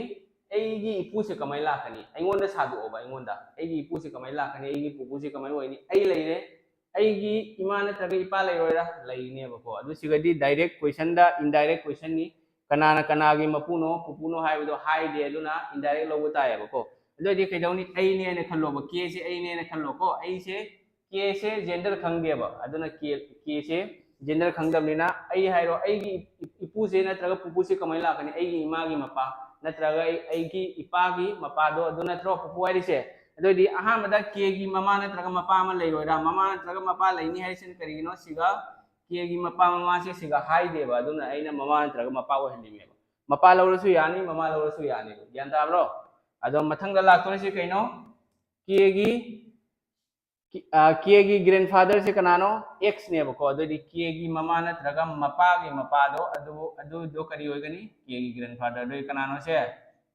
ꯑꯩꯒꯤ ꯏꯄꯨꯁꯦ ꯀꯃꯥꯏꯅ ꯂꯥꯛꯀꯅꯤ? ꯑꯩꯉꯣꯟꯗ ꯁꯥꯗꯣꯛꯑꯣꯕ, ꯑꯩꯉꯣꯟꯗ꯫ ꯑꯩꯒꯤ ꯏꯄꯨꯁꯦ ꯀꯃꯥꯏꯅ ꯂꯥꯛꯀꯅꯤ? ꯑꯩꯒꯤ ꯄꯨꯄꯨꯁꯦ ꯀꯃꯥꯏꯅ ꯑꯣꯏꯅꯤ? ꯑꯩ ꯂꯩꯔꯦ, ꯑꯩꯒꯤ ꯏꯃꯥ ꯅꯠꯇ꯭ꯔꯒ ꯏꯄꯥ ꯂꯩꯔꯣꯏꯔꯥ? ꯂꯩꯅꯦꯕꯀꯣ꯫ ꯑꯗꯨ ꯁꯤꯒꯗꯤ direct question ꯗ indirect question ꯅꯤ꯫ ꯀꯅꯥꯅ ꯀꯅꯥꯒꯤ ꯃꯄꯨꯅꯣ, ꯄꯨꯄꯨꯅꯣ ꯍꯥꯏꯕꯗꯣ ꯍꯥꯏꯗꯦ, ꯑꯗꯨꯅ indirect ꯂꯧꯕ ꯇꯥꯏꯌꯦꯕꯀꯣ꯫ ꯑꯗꯨ ꯑꯣꯏꯔꯗꯤ ꯀꯩꯗꯧꯅꯤ? ꯑꯩꯅꯦꯅ ꯈꯜꯂꯣꯕ, K ꯁꯦ ꯑꯩꯅꯦꯅ ꯈꯜꯂꯣꯀꯣ꯫ ꯑꯩꯁꯦ, K ꯁꯦ gender ꯈꯪꯗꯦꯕ, ꯑꯗꯨꯅ K, K ꯁꯦ gender ꯈꯪꯗꯕꯅꯤꯅ ꯑꯩ ꯍꯥꯏꯔꯣ, ꯑꯩꯒꯤ ꯏ-, ꯏꯄꯨꯁꯦ ꯅꯠꯇ꯭ꯔꯒ ꯄꯨꯄꯨꯁꯦ ꯀꯃꯥꯏꯅ ꯂꯥꯛꯀꯅꯤ? ꯑꯩꯒꯤ ꯏꯃꯥꯒꯤ ꯃꯄꯥ ꯅꯠꯇ꯭ꯔꯒ ꯑꯩ, ꯑꯩꯒꯤ ꯏꯄꯥꯒꯤ ꯃꯄꯥꯗꯣ, ꯑꯗꯨ ꯅꯠꯇ꯭ꯔꯣ ꯄꯨꯄꯨ ꯍꯥꯏꯔꯤꯁꯦ? ꯑꯗꯨ ꯑꯣꯏꯔꯗꯤ ꯑꯍꯥꯟꯕꯗ K ꯒꯤ ꯃꯃꯥ ꯅꯠꯇ꯭ꯔꯒ ꯃꯄꯥ ꯑꯃ ꯂꯩꯔꯣꯏꯔꯥ? ꯃꯃꯥ ꯅꯠꯇ꯭ꯔꯒ ꯃꯄꯥ ꯂꯩꯅꯤ ꯍꯥꯏꯔꯤꯁꯤꯅ ꯀꯔꯤꯒꯤꯅꯣ? ꯁꯤꯒ K ꯒꯤ ꯃꯄꯥ ꯃꯃꯥꯁꯦ ꯁꯤꯒ ꯍꯥꯏꯗꯦꯕ, ꯑꯗꯨꯅ ꯑꯩꯅ ꯃꯃꯥ ꯅꯠꯇ꯭ꯔꯒ ꯃꯄꯥ ꯑꯣꯏꯍꯜꯂꯤꯅꯦꯕ꯫ ꯃꯄꯥ ꯂꯧꯔꯁꯨ ꯌꯥꯅꯤ, ꯃꯃꯥ ꯂꯧꯔꯁꯨ ꯌꯥꯅꯤ꯫ ꯒ꯭ꯌꯥꯟ ꯇꯥꯕ꯭ꯔꯣ? ꯑꯗꯣ ꯃꯊꯪꯗ ꯂꯥꯛꯇꯣꯔꯤꯁꯤ ꯀꯩꯅꯣ? K ꯒꯤ, K, ꯑ, K ꯒꯤ grandfather ꯁꯦ ꯀꯅꯥꯅꯣ? X ꯅꯦꯕꯀꯣ꯫ ꯑꯗꯨꯑꯣꯏꯗꯤ K ꯒꯤ ꯃꯃꯥ ꯅꯠꯇ꯭ꯔꯒ ꯃꯄꯥꯒꯤ ꯃꯄꯥꯗꯣ, ꯑꯗꯨ, ꯑꯗꯨꯗꯣ ꯀꯔꯤ ꯑꯣꯏꯒꯅꯤ? K ꯒꯤ grandfather꯫ ꯑꯗꯨꯗꯤ ꯀꯅꯥꯅꯣ ꯁꯦ?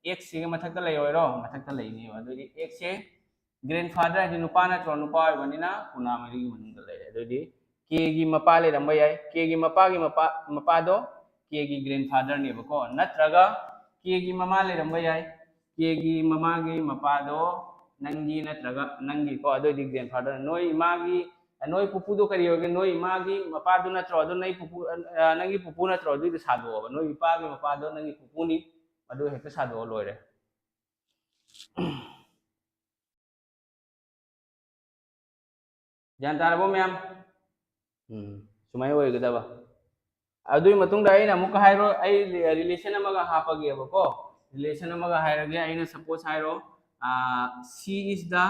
X ꯁꯤꯒ ꯃꯊꯛꯇ ꯂꯩꯔꯣꯏꯔꯣ? ꯃꯊꯛꯇ ꯂꯩꯅꯦꯕ꯫ ꯑꯗꯨꯑꯣꯏꯗꯤ X ꯁꯦ grandfather ꯍꯥꯏꯗꯤ ꯅꯨꯄꯥ ꯅꯠꯇ꯭ꯔꯣ? ꯅꯨꯄꯥ ꯑꯣꯏꯕꯅꯤꯅ ꯈꯨꯟꯅꯥ ꯃꯔꯤꯒꯤ ꯃꯅꯨꯡꯗ ꯂꯩꯔꯦ꯫ ꯑꯗꯨꯑꯣꯏꯗꯤ K ꯒꯤ ꯃꯄꯥ ꯂꯩꯔꯝꯕ ꯌꯥꯏ, K ꯒꯤ ꯃꯄꯥꯒꯤ ꯃꯄꯥ, ꯃꯄꯥꯗꯣ K ꯒꯤ grandfather ꯅꯦꯕꯀꯣ, ꯅꯠꯇ꯭ꯔꯒ K ꯒꯤ ꯃꯃꯥ ꯂꯩꯔꯝꯕ ꯌꯥꯏ, K ꯒꯤ ꯃꯃꯥꯒꯤ ꯃꯄꯥꯗꯣ ꯅꯪꯒꯤ ꯅꯠꯇ꯭ꯔꯒ ꯅꯪꯒꯤꯀꯣ, ꯑꯗꯨꯑꯣꯏꯗꯤ grandfather꯫ ꯅꯣꯏ ꯏꯃꯥꯒꯤ, ꯅꯣꯏ ꯄꯨꯄꯨꯗꯣ ꯀꯔꯤ ꯑꯣꯏꯒꯦ? ꯅꯣꯏ ꯏꯃꯥꯒꯤ ꯃꯄꯥꯗꯨ ꯅꯠꯇ꯭ꯔꯣ? ꯑꯗꯨ ꯅꯣꯏ ꯄꯨꯄꯨ, ꯑ, ꯅꯪꯒꯤ ꯄꯨꯄꯨ ꯅꯠꯇ꯭ꯔꯣ? ꯑꯗꯨꯏꯗꯣ ꯁꯥꯗꯣꯛꯑꯣꯕ꯫ ꯅꯣꯏ ꯏꯄꯥꯒꯤ ꯃꯄꯥꯗꯣ ꯅꯪꯒꯤ ꯄꯨꯄꯨꯅꯤ, ꯑꯗꯨ ꯍꯦꯛꯇ ꯁꯥꯗꯣꯛꯑ ꯂꯣꯏꯔꯦ꯫ ꯒ꯭ꯌꯥꯟ ꯇꯥꯔꯕꯣ ꯃꯌꯥꯝ? ꯎꯝ, ꯁꯨꯃꯥꯏꯅ ꯑꯣꯏꯒꯗꯕ꯫ ꯑꯗꯨꯒꯤ ꯃꯇꯨꯡꯗ ꯑꯩꯅ ꯑꯃꯨꯛꯀ ꯍꯥꯏꯔꯣ, ꯑꯩ relation ꯑꯃꯒ ꯍꯥꯞꯄꯒꯦꯕꯀꯣ꯫ Relation ꯑꯃꯒ ꯍꯥꯏꯔꯒꯦ꯫ ꯑꯩꯅ suppose ꯍꯥꯏꯔꯣ, C is the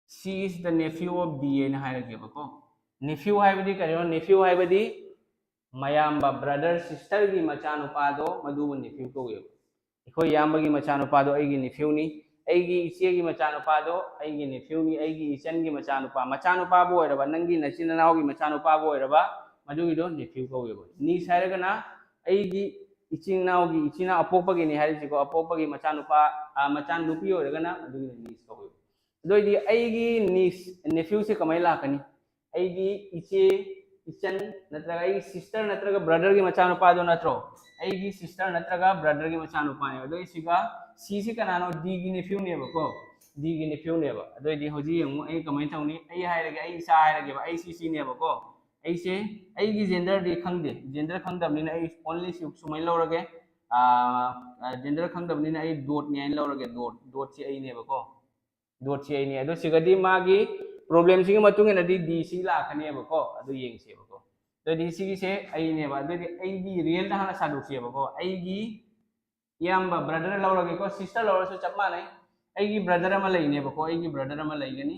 C is the nephew of D ꯍꯥꯏꯅ ꯍꯥꯏꯔꯒꯦꯕꯀꯣ꯫ Nephew ꯍꯥꯏꯕꯗꯤ ꯀꯔꯤꯅꯣ? Nephew ꯍꯥꯏꯕꯗꯤ ꯃꯌꯥꯝꯕ, brother sisterꯒꯤ ꯃꯆꯥꯅꯨꯄꯥꯗꯣ, ꯃꯗꯨꯕꯨ nephew ꯀꯧꯋꯦꯕ꯫ ꯑꯩꯈꯣꯏ ꯏꯌꯥꯝꯕꯒꯤ ꯃꯆꯥꯅꯨꯄꯥꯗꯣ ꯑꯩꯒꯤ nephewꯅꯤ꯫ ꯑꯩꯒꯤ ꯏꯆꯦꯒꯤ ꯃꯆꯥꯅꯨꯄꯥꯗꯣ ꯑꯩꯒꯤ nephewꯅꯤ꯫ ꯑꯩꯒꯤ ꯏꯆꯟꯒꯤ ꯃꯆꯥꯅꯨꯄꯥ, ꯃꯆꯥꯅꯨꯄꯥꯕꯨ ꯑꯣꯏꯔꯕ, ꯅꯪꯒꯤ ꯅꯆꯤꯟ ꯅꯅꯥꯎꯒꯤ ꯃꯆꯥꯅꯨꯄꯥꯕꯨ ꯑꯣꯏꯔꯕ, ꯃꯗꯨꯒꯤꯗꯣ nephew ꯀꯧꯋꯦꯕ꯫ Niece ꯍꯥꯏꯔꯒꯅ ꯑꯩꯒꯤ ꯏꯆꯤꯟ ꯏꯅꯥꯎꯒꯤ, ꯏꯆꯤꯟ ꯏꯅꯥꯎ ꯑꯄꯣꯛꯄꯒꯤꯅꯤ ꯍꯥꯏꯔꯤꯁꯤꯀꯣ, ꯑꯄꯣꯛꯄꯒꯤ ꯃꯆꯥꯅꯨꯄꯥ, ꯑ, ꯃꯆꯥꯅꯨꯄꯤ ꯑꯣꯏꯔꯒꯅ ꯃꯗꯨꯒꯤꯅ niece ꯀꯧꯋꯦꯕ꯫ ꯑꯗꯨ ꯑꯣꯏꯗꯤ ꯑꯩꯒꯤ niece, nephewꯁꯦ ꯀꯃꯥꯏꯅ ꯂꯥꯛꯀꯅꯤ? ꯑꯩꯒꯤ ꯏꯆꯦ, ꯏꯆꯟ ꯅꯠꯇ꯭ꯔꯒ ꯑꯩꯒꯤ sister ꯅꯠꯇ꯭ꯔꯒ brotherꯒꯤ ꯃꯆꯥꯅꯨꯄꯥꯗꯣ ꯅꯠꯇ꯭ꯔꯣ? ꯑꯩꯒꯤ sister ꯅꯠꯇ꯭ꯔꯒ brotherꯒꯤ ꯃꯆꯥꯅꯨꯄꯥꯅꯦꯕ꯫ ꯑꯗꯣ ꯁꯤꯒ, Cꯁꯤ ꯀꯅꯥꯅꯣ? Dꯒꯤ nephewꯅꯦꯕꯀꯣ꯫ Dꯒꯤ nephewꯅꯦꯕ꯫ ꯑꯗꯨ ꯑꯣꯏꯗꯤ ꯍꯧꯖꯤꯛ ꯌꯦꯡꯉꯨ, ꯑꯩ ꯀꯃꯥꯏꯅ ꯇꯧꯅꯤ? ꯑꯩ ꯍꯥꯏꯔꯒꯦ, ꯑꯩ ꯏꯁꯥ ꯍꯥꯏꯔꯒꯦꯕ, ꯑꯩ ꯁꯤ ꯁꯤꯅꯦꯕꯀꯣ꯫ ꯑꯩꯁꯦ, ꯑꯩꯒꯤ genderꯗꯤ ꯈꯪꯗꯦ, gender ꯈꯪꯗꯕꯅꯤꯅ ꯑꯩ only ꯁꯤ ꯁꯨꯃꯥꯏꯅ ꯂꯧꯔꯒꯦ꯫ ꯑꯥ, gender ꯈꯪꯗꯕꯅꯤꯅ ꯑꯩ dotꯅꯤ ꯍꯥꯏꯅ ꯂꯧꯔꯒꯦ꯫ Dot, dotꯁꯤ ꯑꯩꯅꯦꯕꯀꯣ꯫ Dotꯁꯤ ꯑꯩꯅꯦ꯫ ꯑꯗꯣ ꯁꯤꯒꯗꯤ ꯃꯥꯒꯤ problemꯁꯤꯒꯤ ꯃꯇꯨꯡ ꯏꯟꯅꯗꯤ Dꯁꯤ ꯂꯥꯛꯀꯅꯦꯕꯀꯣ꯫ ꯑꯗꯨ ꯌꯦꯡꯁꯦꯕꯀꯣ꯫ ꯑꯗꯨꯗꯤ ꯁꯤꯒꯤꯁꯦ ꯑꯩꯅꯦꯕ꯫ ꯑꯗꯨꯗꯤ ꯑꯩꯒꯤ realꯗ ꯍꯥꯟꯅ ꯁꯥꯗꯣꯛꯁꯦꯕꯀꯣ꯫ ꯑꯩꯒꯤ ꯏꯌꯥꯝꯕ, brother ꯂꯧꯔꯒꯦꯀꯣ, sister ꯂꯧꯔꯁꯨ ꯆꯞ ꯃꯥꯟꯅꯩ꯫ ꯑꯩꯒꯤ brother ꯑꯃ ꯂꯩꯅꯦꯕꯀꯣ, ꯑꯩꯒꯤ brother ꯑꯃ ꯂꯩꯒꯅꯤ꯫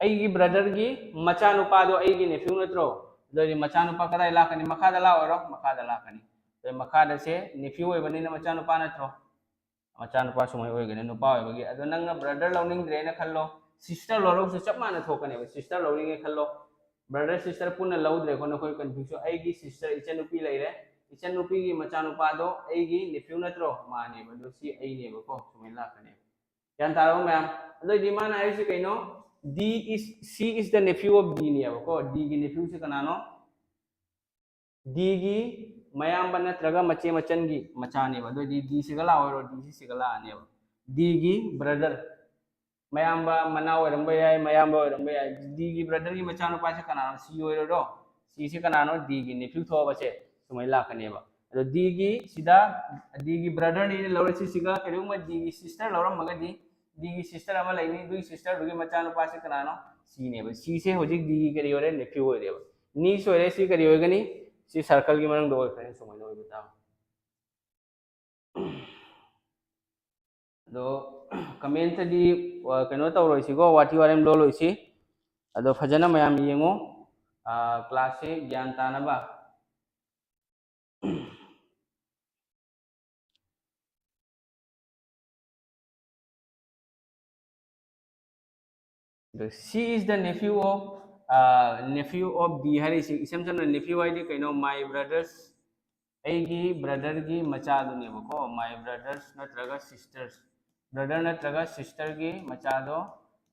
ꯑꯩꯒꯤ brotherꯒꯤ ꯃꯆꯥꯅꯨꯄꯥꯗꯣ ꯑꯩꯒꯤ nephew ꯅꯠꯇ꯭ꯔꯣ? ꯑꯗꯨꯗꯤ ꯃꯆꯥꯅꯨꯄꯥ ꯀꯗꯥꯏ ꯂꯥꯛꯀꯅꯤ? ꯃꯈꯥꯗ ꯂꯥꯛꯑꯣꯏꯔꯣ? ꯃꯈꯥꯗ ꯂꯥꯛꯀꯅꯤ꯫ ꯑꯗꯨ ꯃꯈꯥꯗꯁꯦ nephew ꯑꯣꯏꯕꯅꯤꯅ ꯃꯆꯥꯅꯨꯄꯥ ꯅꯠꯇ꯭ꯔꯣ? ꯃꯆꯥꯅꯨꯄꯥ ꯁꯨꯃꯥꯏ ꯑꯣꯏꯒꯅꯤ, ꯅꯨꯄꯥ ꯑꯣꯏꯕꯒꯤ꯫ ꯑꯗꯣ ꯅꯪꯅ brother ꯂꯧꯅꯤꯡꯗ꯭ꯔꯦꯅ ꯈꯜꯂꯣ, sister ꯂꯧꯔꯒꯁꯨ ꯆꯞ ꯃꯥꯟꯅ ꯊꯣꯛꯀꯅꯦꯕ꯫ Sister ꯂꯧꯅꯤꯡꯉꯦ ꯈꯜꯂꯣ, brother sister ꯄꯨꯟꯅ ꯂꯧꯗ꯭ꯔꯦꯀꯣ, ꯅꯈꯣꯏ confuse꯫ ꯑꯩꯒꯤ sister, ꯏꯆꯟꯅꯨꯄꯤ ꯂꯩꯔꯦ, ꯏꯆꯟꯅꯨꯄꯤꯒꯤ ꯃꯆꯥꯅꯨꯄꯥꯗꯣ ꯑꯩꯒꯤ nephew ꯅꯠꯇ꯭ꯔꯣ? ꯃꯥꯅꯦꯕ꯫ ꯑꯗꯣ ꯁꯤ ꯑꯩꯅꯦꯕꯀꯣ, ꯁꯨꯃꯥꯏꯅ ꯂꯥꯛꯀꯅꯦꯕ꯫ ꯒ꯭ꯌꯥꯟ ꯇꯥꯔꯕ ꯃꯌꯥꯝ? ꯑꯗꯨꯑꯣꯏꯗꯤ ꯃꯥꯅ ꯍꯥꯏꯔꯤꯁꯤ ꯀꯩꯅꯣ? D is, C is the nephew of Dꯅꯦꯕꯀꯣ꯫ Dꯒꯤ nephewꯁꯤ ꯀꯅꯥꯅꯣ? Dꯒꯤ ꯃꯌꯥꯝꯕ ꯅꯠꯇ꯭ꯔꯒ ꯃꯆꯦ ꯃꯆꯟꯒꯤ ꯃꯆꯥꯅꯦꯕ꯫ ꯑꯗꯨꯑꯣꯏꯗꯤ Dꯁꯤꯒ ꯂꯥꯛꯑꯣꯏꯔꯣ? Dꯁꯤ ꯁꯤꯒ ꯂꯥꯛꯑꯅꯦꯕ꯫ Dꯒꯤ brother, ꯃꯌꯥꯝꯕ, ꯃꯅꯥꯎ ꯑꯣꯏꯔꯝꯕ ꯌꯥꯏ, ꯃꯌꯥꯝꯕ ꯑꯣꯏꯔꯝꯕ ꯌꯥꯏ꯫ Dꯒꯤ brotherꯒꯤ ꯃꯆꯥꯅꯨꯄꯥꯁꯦ ꯀꯅꯥꯅꯣ? C ꯑꯣꯏꯔꯣꯏꯗ꯭ꯔꯣ? Cꯁꯦ ꯀꯅꯥꯅꯣ? Dꯒꯤ nephew ꯊꯣꯛꯑꯕꯁꯦ ꯁꯨꯃꯥꯏꯅ ꯂꯥꯛꯀꯅꯦꯕ꯫ ꯑꯗꯣ Dꯒꯤ ꯁꯤꯗ, Dꯒꯤ brotherꯅꯤꯅ ꯂꯧꯔꯦ꯫ ꯁꯤꯁꯤꯒ ꯀꯔꯤꯒꯨꯝꯕ Dꯒꯤ sister ꯂꯧꯔꯝꯃꯒꯗꯤ, D ꯒꯤ sister ꯑꯃ ꯂꯩꯅꯤ, ꯑꯗꯨꯒꯤ sisterꯗꯨꯒꯤ ꯃꯆꯥꯅꯨꯄꯥꯁꯤ ꯀꯅꯥꯅꯣ? C ꯅꯦꯕ꯫ C ꯁꯦ ꯍꯧꯖꯤꯛ D ꯒꯤ ꯀꯔꯤ ꯑꯣꯏꯔꯦ? Nephew ꯑꯣꯏꯔꯦꯕ꯫ Niece ꯑꯣꯏꯔꯦ, ꯁꯤ ꯀꯔꯤ ꯑꯣꯏꯒꯅꯤ? ꯁꯤ circleꯒꯤ ꯃꯅꯨꯡꯗ ꯑꯣꯏꯈ꯭ꯔꯅꯤ, ꯁꯨꯃꯥꯏꯅ ꯑꯣꯏꯕ ꯇꯥꯕ꯫ ꯑꯗꯣ commentꯇꯗꯤ, ꯑ, ꯀꯩꯅꯣ ꯇꯧꯔꯣꯏꯁꯤꯀꯣ, ꯋꯥꯊꯤ ꯋꯥꯔꯦꯝ ꯂꯣꯜꯂꯣꯏꯁꯤ꯫ ꯑꯗꯣ ꯐꯖꯅ ꯃꯌꯥꯝ ꯌꯦꯡꯉꯣ, ꯑ, classꯁꯦ ꯒ꯭ꯌꯥꯟ ꯇꯥꯅꯕ꯫ The, she is the nephew of, uh, nephew of D ꯍꯥꯏꯔꯤꯁꯤ ꯏꯁꯝ ꯁꯝꯅ nephew ꯍꯥꯏꯗꯤ ꯀꯩꯅꯣ? My brothers, ꯑꯩꯒꯤ brotherꯒꯤ ꯃꯆꯥꯗꯨꯅꯦꯕꯀꯣ꯫ My brothers ꯅꯠꯇ꯭ꯔꯒ sisters, brother ꯅꯠꯇ꯭ꯔꯒ sisterꯒꯤ ꯃꯆꯥꯗꯣ,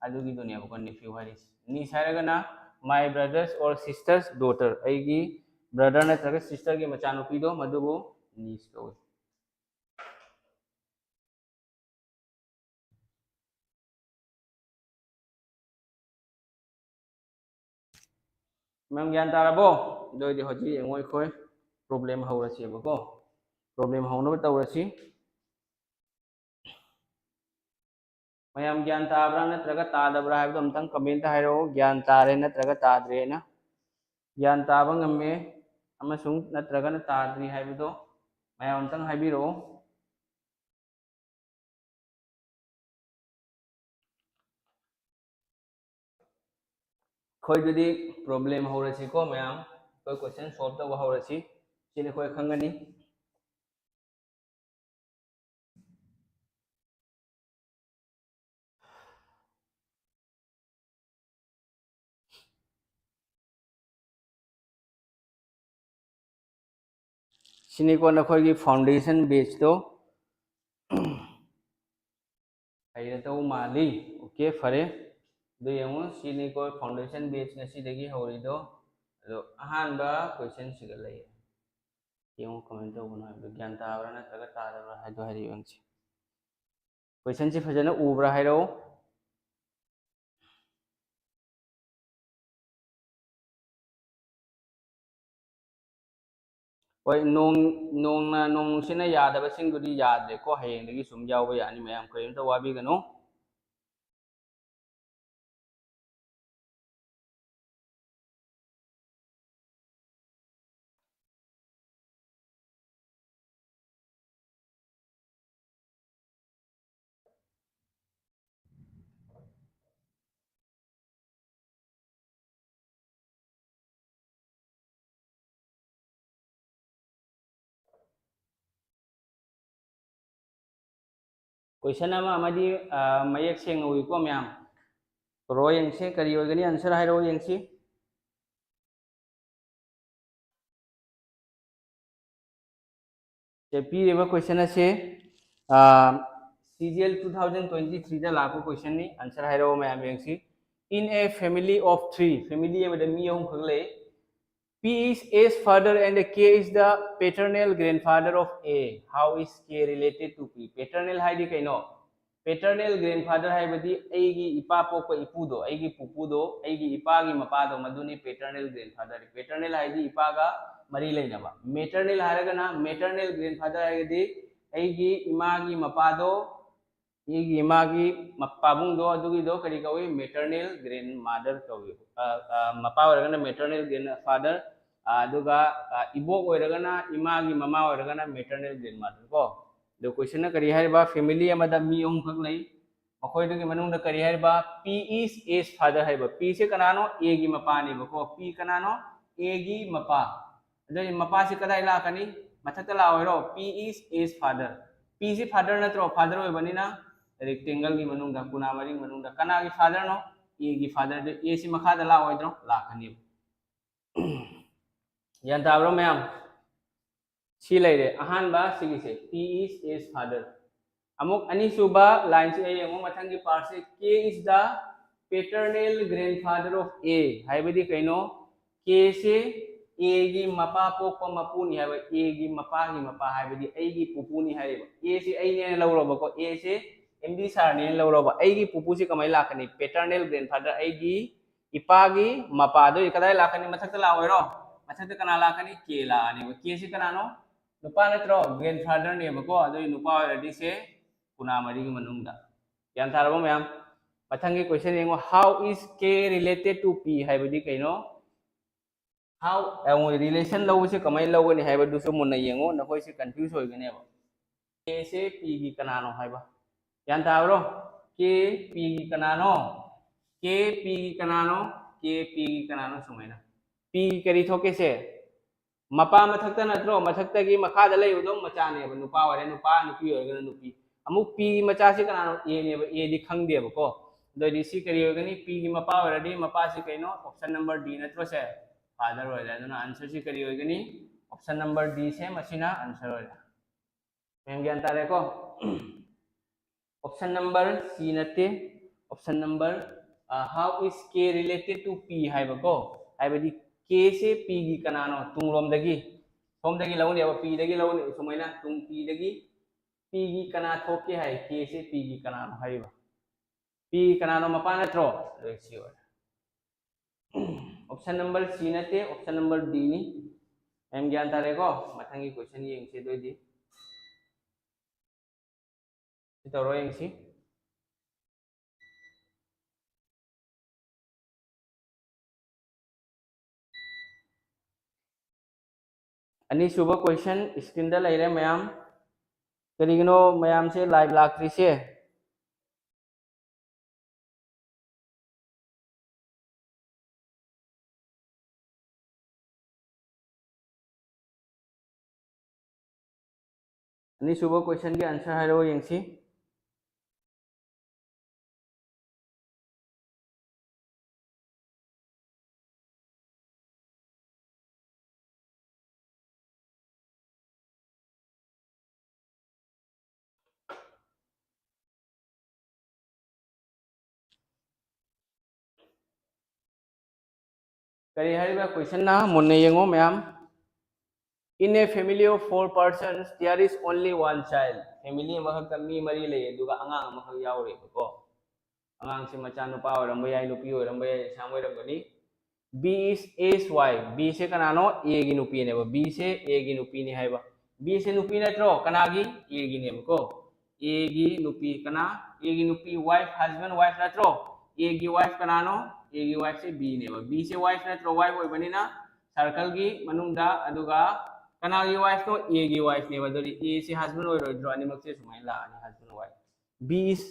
ꯑꯗꯨꯒꯤꯗꯨꯅꯦꯕꯀꯣ nephew ꯍꯥꯏꯔꯤꯁꯤ꯫ Niece ꯍꯥꯏꯔꯒꯅ my brothers or sisters daughter, ꯑꯩꯒꯤ brother ꯅꯠꯇ꯭ꯔꯒ sisterꯒꯤ ꯃꯆꯥꯅꯨꯄꯤꯗꯣ, ꯃꯗꯨꯕꯨ niece ꯀꯧꯏ꯫ ꯃꯌꯥꯝ ꯒ꯭ꯌꯥꯟ ꯇꯥꯔꯕꯣ? ꯑꯗꯨ ꯑꯣꯏꯔꯗꯤ ꯍꯧꯖꯤꯛ ꯌꯦꯡꯉꯣ, ꯑꯩꯈꯣꯏ problem ꯍꯧꯔꯁꯦꯕꯀꯣ꯫ Problem ꯍꯧꯅꯕ ꯇꯧꯔꯁꯤ꯫ ꯃꯌꯥꯝ ꯒ꯭ꯌꯥꯟ ꯇꯥꯕ꯭ꯔꯥ ꯅꯠꯇ꯭ꯔꯒ ꯇꯥꯗꯕ꯭ꯔꯥ ꯍꯥꯏꯕꯗꯣ ꯑꯝꯇꯪ commentꯇ ꯍꯥꯏꯔꯛꯑꯣ, ꯒ꯭ꯌꯥꯟ ꯇꯥꯔꯦ ꯅꯠꯇ꯭ꯔꯒ ꯇꯥꯗ꯭ꯔꯦꯅ꯫ ꯒ꯭ꯌꯥꯟ ꯇꯥꯕ ꯉꯝꯃꯦ ꯑꯃꯁꯨꯡ ꯅꯠꯇ꯭ꯔꯒꯅ ꯇꯥꯗ꯭ꯔꯤ ꯍꯥꯏꯕꯗꯣ ꯃꯌꯥꯝ ꯑꯝꯇꯪ ꯍꯥꯏꯕꯤꯔꯛꯑꯣ꯫ ꯑꯩꯈꯣꯏ ꯑꯗꯨꯗꯤ problem ꯍꯧꯔꯁꯤꯀꯣ ꯃꯌꯥꯝ, ꯑꯩꯈꯣꯏ question solve ꯇꯧꯕ ꯍꯧꯔꯁꯤ꯫ ꯁꯤꯅ ꯑꯩꯈꯣꯏ ꯈꯪꯒꯅꯤ꯫ ꯁꯤꯅꯤꯀꯣ ꯅꯈꯣꯏꯒꯤ foundation batchꯇꯣ꯫ ꯍꯩꯔꯗꯧ ꯃꯥꯜꯂꯤ꯫ Okay, ꯐꯔꯦ꯫ ꯑꯗꯨ ꯌꯦꯡꯉꯨ, ꯁꯤꯅꯤꯀꯣ foundation batch ꯉꯁꯤꯗꯒꯤ ꯍꯧꯔꯤꯗꯣ꯫ ꯑꯗꯣ ꯑꯍꯥꯟꯕ questionꯁꯤꯒ ꯂꯩ꯫ ꯌꯦꯡꯉꯨ, ꯀꯃꯥꯏꯅ ꯇꯧꯕꯅꯣ ꯍꯥꯏꯕꯗꯣ, ꯒ꯭ꯌꯥꯟ ꯇꯥꯕ꯭ꯔꯥ ꯅꯠꯇ꯭ꯔꯒ ꯇꯥꯗꯕ꯭ꯔꯥ ꯍꯥꯏꯗꯣ ꯍꯥꯏꯔꯛꯑꯣ ꯌꯦꯡꯁꯤ꯫ Questionꯁꯤ ꯐꯖꯅ ꯎꯕ꯭ꯔꯥ ꯍꯥꯏꯔꯛꯑꯣ꯫ ꯍꯣꯏ, ꯅꯣꯡ, ꯅꯣꯡꯅ, ꯅꯣꯡꯁꯤꯅ ꯌꯥꯗꯕꯁꯤꯡꯗꯨꯗꯤ ꯌꯥꯗ꯭ꯔꯦꯀꯣ꯫ ꯍꯌꯦꯡꯗꯒꯤ ꯁꯨꯝ ꯌꯥꯎꯕ ꯌꯥꯅꯤ ꯃꯌꯥꯝ, ꯀꯔꯤꯝꯇ ꯋꯥꯕꯤꯒꯅꯨ꯫ ꯀꯣꯏꯁꯟ ꯑꯃ ꯑꯃꯗꯤ ꯑ, ꯃꯌꯦꯛ ꯁꯦꯡꯅ ꯎꯏꯀꯣ ꯃꯌꯥꯝ? ꯔꯣ ꯌꯦꯡꯁꯤ, ꯀꯔꯤ ꯑꯣꯏꯒꯅꯤ? ꯑꯟꯁꯔ ꯍꯥꯏꯔꯛꯑꯣ ꯌꯦꯡꯁꯤ꯫ ꯁꯦ, ꯄꯤꯔꯤꯕ ꯀꯣꯏꯁꯟ ꯑꯁꯦ C G L two thousand twenty ꯊ꯭ꯔꯤꯗ ꯂꯥꯛꯄ ꯀꯣꯏꯁꯟꯅꯤ꯫ ꯑꯟꯁꯔ ꯍꯥꯏꯔꯛꯑꯣ ꯃꯌꯥꯝ ꯌꯦꯡꯁꯤ꯫ In a family of three, family ꯑꯃꯗ ꯃꯤ ꯑꯍꯨꯝꯈꯛ ꯂꯩ꯫ P is A's father and K is the paternal grandfather of A. How is K related to P? Paternal ꯍꯥꯏꯗꯤ ꯀꯩꯅꯣ? Paternal grandfather ꯍꯥꯏꯕꯗꯤ ꯑꯩꯒꯤ ꯏꯄꯥ ꯄꯣꯛꯄ ꯏꯄꯨꯗꯣ, ꯑꯩꯒꯤ ꯄꯨꯄꯨꯗꯣ, ꯑꯩꯒꯤ ꯏꯄꯥꯒꯤ ꯃꯄꯥꯗꯣ, ꯃꯗꯨꯅꯤ paternal grandfather꯫ Paternal ꯍꯥꯏꯗꯤ ꯏꯄꯥꯒ ꯃꯔꯤ ꯂꯩꯅꯕ꯫ Maternal ꯍꯥꯏꯔꯒꯅ, maternal grandfather ꯍꯥꯏꯔꯒꯗꯤ ꯑꯩꯒꯤ ꯏꯃꯥꯒꯤ ꯃꯄꯥꯗꯣ, ꯑꯩꯒꯤ ꯏꯃꯥꯒꯤ ꯃ-, ꯄꯥꯕꯨꯡꯗꯣ, ꯑꯗꯨꯒꯤꯗꯣ ꯀꯔꯤ ꯀꯧꯏ? Maternal grandmother ꯀꯧꯏ꯫ ꯑ, ꯑ, ꯃꯄꯥ ꯑꯣꯏꯔꯒꯅ maternal grandfather, ꯑ, ꯑꯗꯨꯒ, ꯑ, ꯏꯕꯣꯛ ꯑꯣꯏꯔꯒꯅ, ꯏꯃꯥꯒꯤ ꯃꯃꯥ ꯑꯣꯏꯔꯒꯅ maternal grandmother ꯀꯣ꯫ ꯑꯗꯣ ꯀꯣꯏꯁꯟꯅ ꯀꯔꯤ ꯍꯥꯏꯔꯤꯕ? ꯐꯦꯃꯤꯂꯤ ꯑꯃꯗ ꯃꯤ ꯑꯍꯨꯝꯈꯛ ꯂꯩ꯫ ꯃꯈꯣꯏꯗꯨꯒꯤ ꯃꯅꯨꯡꯗ ꯀꯔꯤ ꯍꯥꯏꯔꯤꯕ? P is A's father ꯍꯥꯏꯕ꯫ P ꯁꯦ ꯀꯅꯥꯅꯣ? A ꯒꯤ ꯃꯄꯥꯅꯦꯕꯀꯣ꯫ P ꯀꯅꯥꯅꯣ? A ꯒꯤ ꯃꯄꯥ꯫ ꯑꯗꯨꯗꯤ ꯃꯄꯥꯁꯤ ꯀꯗꯥꯏ ꯂꯥꯛꯀꯅꯤ? ꯃꯊꯛꯇ ꯂꯥꯛꯑꯣꯏꯔꯣ? P is A's father꯫ P ꯁꯤ father ꯅꯠꯇ꯭ꯔꯣ? Father ꯑꯣꯏꯕꯅꯤꯅ rectangle ꯒꯤ ꯃꯅꯨꯡꯗ, ꯀꯨꯅꯥ ꯃꯔꯤꯒꯤ ꯃꯅꯨꯡꯗ ꯀꯅꯥꯒꯤ father ꯅꯣ? A ꯒꯤ father꯫ ꯑꯗꯨ A ꯁꯤ ꯃꯈꯥꯗ ꯂꯥꯛꯑꯣꯏꯗ꯭ꯔꯣ? ꯂꯥꯛꯀꯅꯦꯕ꯫ ꯒ꯭ꯌꯥꯟ ꯇꯥꯕ꯭ꯔꯣ ꯃꯌꯥꯝ? ꯁꯤ ꯂꯩꯔꯦ ꯑꯍꯥꯟꯕ ꯁꯤꯒꯤꯁꯦ, P is A's father꯫ ꯑꯃꯨꯛ ꯑꯅꯤꯁꯨꯕ ꯂꯥꯏꯟꯁꯤ ꯑꯩ ꯌꯦꯡꯉꯣ, ꯃꯊꯪꯒꯤ ꯄꯥꯔꯠꯁꯦ, K is the paternal grandfather of A ꯍꯥꯏꯕꯗꯤ ꯀꯩꯅꯣ? K ꯁꯦ A ꯒꯤ ꯃꯄꯥ ꯄꯣꯛꯄ ꯃꯄꯨꯅꯤ ꯍꯥꯏꯕ꯫ A ꯒꯤ ꯃꯄꯥꯒꯤ ꯃꯄꯥ ꯍꯥꯏꯕꯗꯤ ꯑꯩꯒꯤ ꯄꯨꯄꯨꯅꯤ ꯍꯥꯏꯔꯤꯕ꯫ A say ꯑꯩꯅꯦꯅ ꯂꯧꯔꯕꯀꯣ, A say M D sir ꯅꯦꯅ ꯂꯧꯔꯕ꯫ ꯑꯩꯒꯤ ꯄꯨꯄꯨꯁꯤ ꯀꯃꯥꯏꯅ ꯂꯥꯛꯀꯅꯤ? Paternal grandfather, ꯑꯩꯒꯤ ꯏꯄꯥꯒꯤ ꯃꯄꯥ꯫ ꯑꯗꯨ ꯀꯗꯥꯏ ꯂꯥꯛꯀꯅꯤ? ꯃꯊꯛꯇ ꯂꯥꯛꯑꯣꯏꯔꯣ? ꯃꯊꯛꯇ ꯀꯅꯥ ꯂꯥꯛꯀꯅꯤ? K ꯂꯥꯛꯑꯅꯦꯕ꯫ K ꯁꯤ ꯀꯅꯥꯅꯣ? ꯅꯨꯄꯥ ꯅꯠꯇ꯭ꯔꯣ? Grandfather ꯅꯦꯕꯀꯣ꯫ ꯑꯗꯨ ꯅꯨꯄꯥ ꯑꯣꯏꯔꯗꯤ ꯁꯦ ꯀꯨꯅꯥ ꯃꯔꯤꯒꯤ ꯃꯅꯨꯡꯗ꯫ ꯒ꯭ꯌꯥꯟ ꯇꯥꯔꯕꯣ ꯃꯌꯥꯝ? ꯃꯊꯪꯒꯤ ꯀꯣꯏꯁꯟ ꯌꯦꯡꯉꯣ, How is K related to P ꯍꯥꯏꯕꯗꯤ ꯀꯩꯅꯣ? How, ꯑ, relation ꯂꯧꯕꯁꯦ ꯀꯃꯥꯏꯅ ꯂꯧꯒꯅꯤ ꯍꯥꯏꯕꯗꯨꯁꯨ ꯃꯨꯟꯅ ꯌꯦꯡꯉꯣ, ꯅꯈꯣꯏꯁꯦ confuse ꯑꯣꯏꯒꯅꯦꯕ꯫ K ꯁꯦ P ꯒꯤ ꯀꯅꯥꯅꯣ ꯍꯥꯏꯕ꯫ ꯒ꯭ꯌꯥꯟ ꯇꯥꯕ꯭ꯔꯣ? K P ꯒꯤ ꯀꯅꯥꯅꯣ? K P ꯒꯤ ꯀꯅꯥꯅꯣ? K P ꯒꯤ ꯀꯅꯥꯅꯣ? ꯁꯨꯃꯥꯏꯅ꯫ P ꯒꯤ ꯀꯔꯤ ꯊꯣꯛꯀꯦꯁꯦ? ꯃꯄꯥ ꯃꯊꯛꯇ ꯅꯠꯇ꯭ꯔꯣ? ꯃꯊꯛꯇꯒꯤ ꯃꯈꯥꯗ ꯂꯩꯕꯗꯣ ꯃꯆꯥꯅꯦꯕ꯫ ꯅꯨꯄꯥ ꯑꯣꯏꯔꯦ ꯅꯨꯄꯥ, ꯅꯨꯄꯤ ꯑꯣꯏꯔꯒꯅ ꯅꯨꯄꯤ꯫ ꯑꯃꯨꯛ P ꯒꯤ ꯃꯆꯥꯁꯤ ꯀꯅꯥꯅꯣ? A ꯅꯦꯕ꯫ A ꯗꯤ ꯈꯪꯗꯦꯕꯀꯣ꯫ ꯑꯗꯨ ꯑꯣꯏꯗꯤ ꯁꯤ ꯀꯔꯤ ꯑꯣꯏꯒꯅꯤ? P ꯒꯤ ꯃꯄꯥ ꯑꯣꯏꯔꯗꯤ ꯃꯄꯥꯁꯤ ꯀꯩꯅꯣ? Option number D ꯅꯠꯇ꯭ꯔꯣ ꯁꯦ? Father ꯑꯣꯏꯔꯦ꯫ ꯑꯗꯨꯅ answer ꯁꯤ ꯀꯔꯤ ꯑꯣꯏꯒꯅꯤ? Option number D ꯁꯦ ꯃꯁꯤꯅ answer ꯑꯣꯏꯔꯦ꯫ ꯃꯌꯥꯝ ꯒ꯭ꯌꯥꯟ ꯇꯥꯔꯦꯀꯣ? Option number C ꯅꯠꯇꯦ꯫ Option number, ꯑ, how is K related to P ꯍꯥꯏꯕꯀꯣ? ꯍꯥꯏꯕꯗꯤ K ꯁꯦ P ꯒꯤ ꯀꯅꯥꯅꯣ? ꯇꯨꯡꯂꯣꯝꯗꯒꯤ, ꯁꯣꯝꯗꯒꯤ ꯂꯧꯅꯦꯕ, P ꯗꯒꯤ ꯂꯧꯅꯦꯕ, ꯁꯨꯃꯥꯏꯅ ꯇꯨꯡ P ꯗꯒꯤ P ꯒꯤ ꯀꯅꯥ ꯊꯣꯛꯀꯦ ꯍꯥꯏ? K ꯁꯦ P ꯒꯤ ꯀꯅꯥꯅꯣ ꯍꯥꯏꯔꯤꯕ? P ꯀꯅꯥꯅꯣ? ꯃꯄꯥ ꯅꯠꯇ꯭ꯔꯣ? ꯑꯗꯨ ꯁꯤ ꯑꯣꯏꯔꯦ꯫ Option number C ꯅꯠꯇꯦ, option number D ꯅꯤ꯫ ꯃꯌꯥꯝ ꯒ꯭ꯌꯥꯟ ꯇꯥꯔꯦꯀꯣ? ꯃꯊꯪꯒꯤ question ꯌꯦꯡꯁꯤ ꯑꯗꯨꯑꯣꯏꯗꯤ꯫ ꯁꯤ ꯇꯧꯔꯣ ꯌꯦꯡꯁꯤ꯫ ꯑꯅꯤꯁꯨꯕ question screen ꯗ ꯂꯩꯔꯦ ꯃꯌꯥꯝ꯫ ꯀꯔꯤꯒꯤꯅꯣ ꯃꯌꯥꯝꯁꯦ live ꯂꯥꯛꯇ꯭ꯔꯤꯁꯦ? ꯑꯅꯤꯁꯨꯕ question ꯒꯤ answer ꯍꯥꯏꯔꯛꯑꯣ ꯌꯦꯡꯁꯤ꯫ ꯀꯔꯤ ꯍꯥꯏꯔꯤꯕ question ꯅ? ꯃꯨꯟꯅ ꯌꯦꯡꯉꯣ ꯃꯌꯥꯝ꯫ In a family of four persons, there is only one child. Family ꯑꯃꯈꯛꯇ ꯃꯤ ꯃꯔꯤ ꯂꯩ, ꯑꯗꯨꯒ ꯑꯉꯥꯡ ꯑꯃꯈꯛ ꯌꯥꯎꯔꯦꯕꯀꯣ꯫ ꯑꯉꯥꯡꯁꯦ ꯃꯆꯥ ꯅꯨꯄꯥ ꯑꯣꯏꯔꯝꯕ ꯌꯥꯏ, ꯅꯨꯄꯤ ꯑꯣꯏꯔꯝꯕ ꯌꯥꯏ, ꯂꯩꯁꯥꯡ ꯑꯣꯏꯔꯝꯒꯅꯤ꯫ B is A's wife. B ꯁꯦ ꯀꯅꯥꯅꯣ? A ꯒꯤ ꯅꯨꯄꯤꯅꯦꯕ꯫ B ꯁꯦ A ꯒꯤ ꯅꯨꯄꯤꯅꯤ ꯍꯥꯏꯕ꯫ B ꯁꯦ ꯅꯨꯄꯤ ꯅꯠꯇ꯭ꯔꯣ? ꯀꯅꯥꯒꯤ? A ꯒꯤꯅꯦꯕꯀꯣ꯫ A ꯒꯤ ꯅꯨꯄꯤ ꯀꯅꯥ? A ꯒꯤ ꯅꯨꯄꯤ wife, husband wife ꯅꯠꯇ꯭ꯔꯣ? A ꯒꯤ wife ꯀꯅꯥꯅꯣ? A ꯒꯤ wife ꯁꯦ B ꯅꯦꯕ꯫ B ꯁꯦ wife ꯅꯠꯇ꯭ꯔꯣ? Wife ꯑꯣꯏꯕꯅꯤꯅ circle ꯒꯤ ꯃꯅꯨꯡꯗ, ꯑꯗꯨꯒ ꯀꯅꯥꯒꯤ wife ꯅꯣ? A ꯒꯤ wife ꯅꯦꯕ꯫ ꯑꯗꯨꯗꯤ A ꯁꯦ husband ꯑꯣꯏꯔꯣꯏꯗ꯭ꯔꯣ? ꯑꯅꯤꯃꯛꯁꯦ ꯁꯨꯃꯥꯏꯅ ꯂꯥꯛꯑꯅꯤ, husband wife꯫ B is,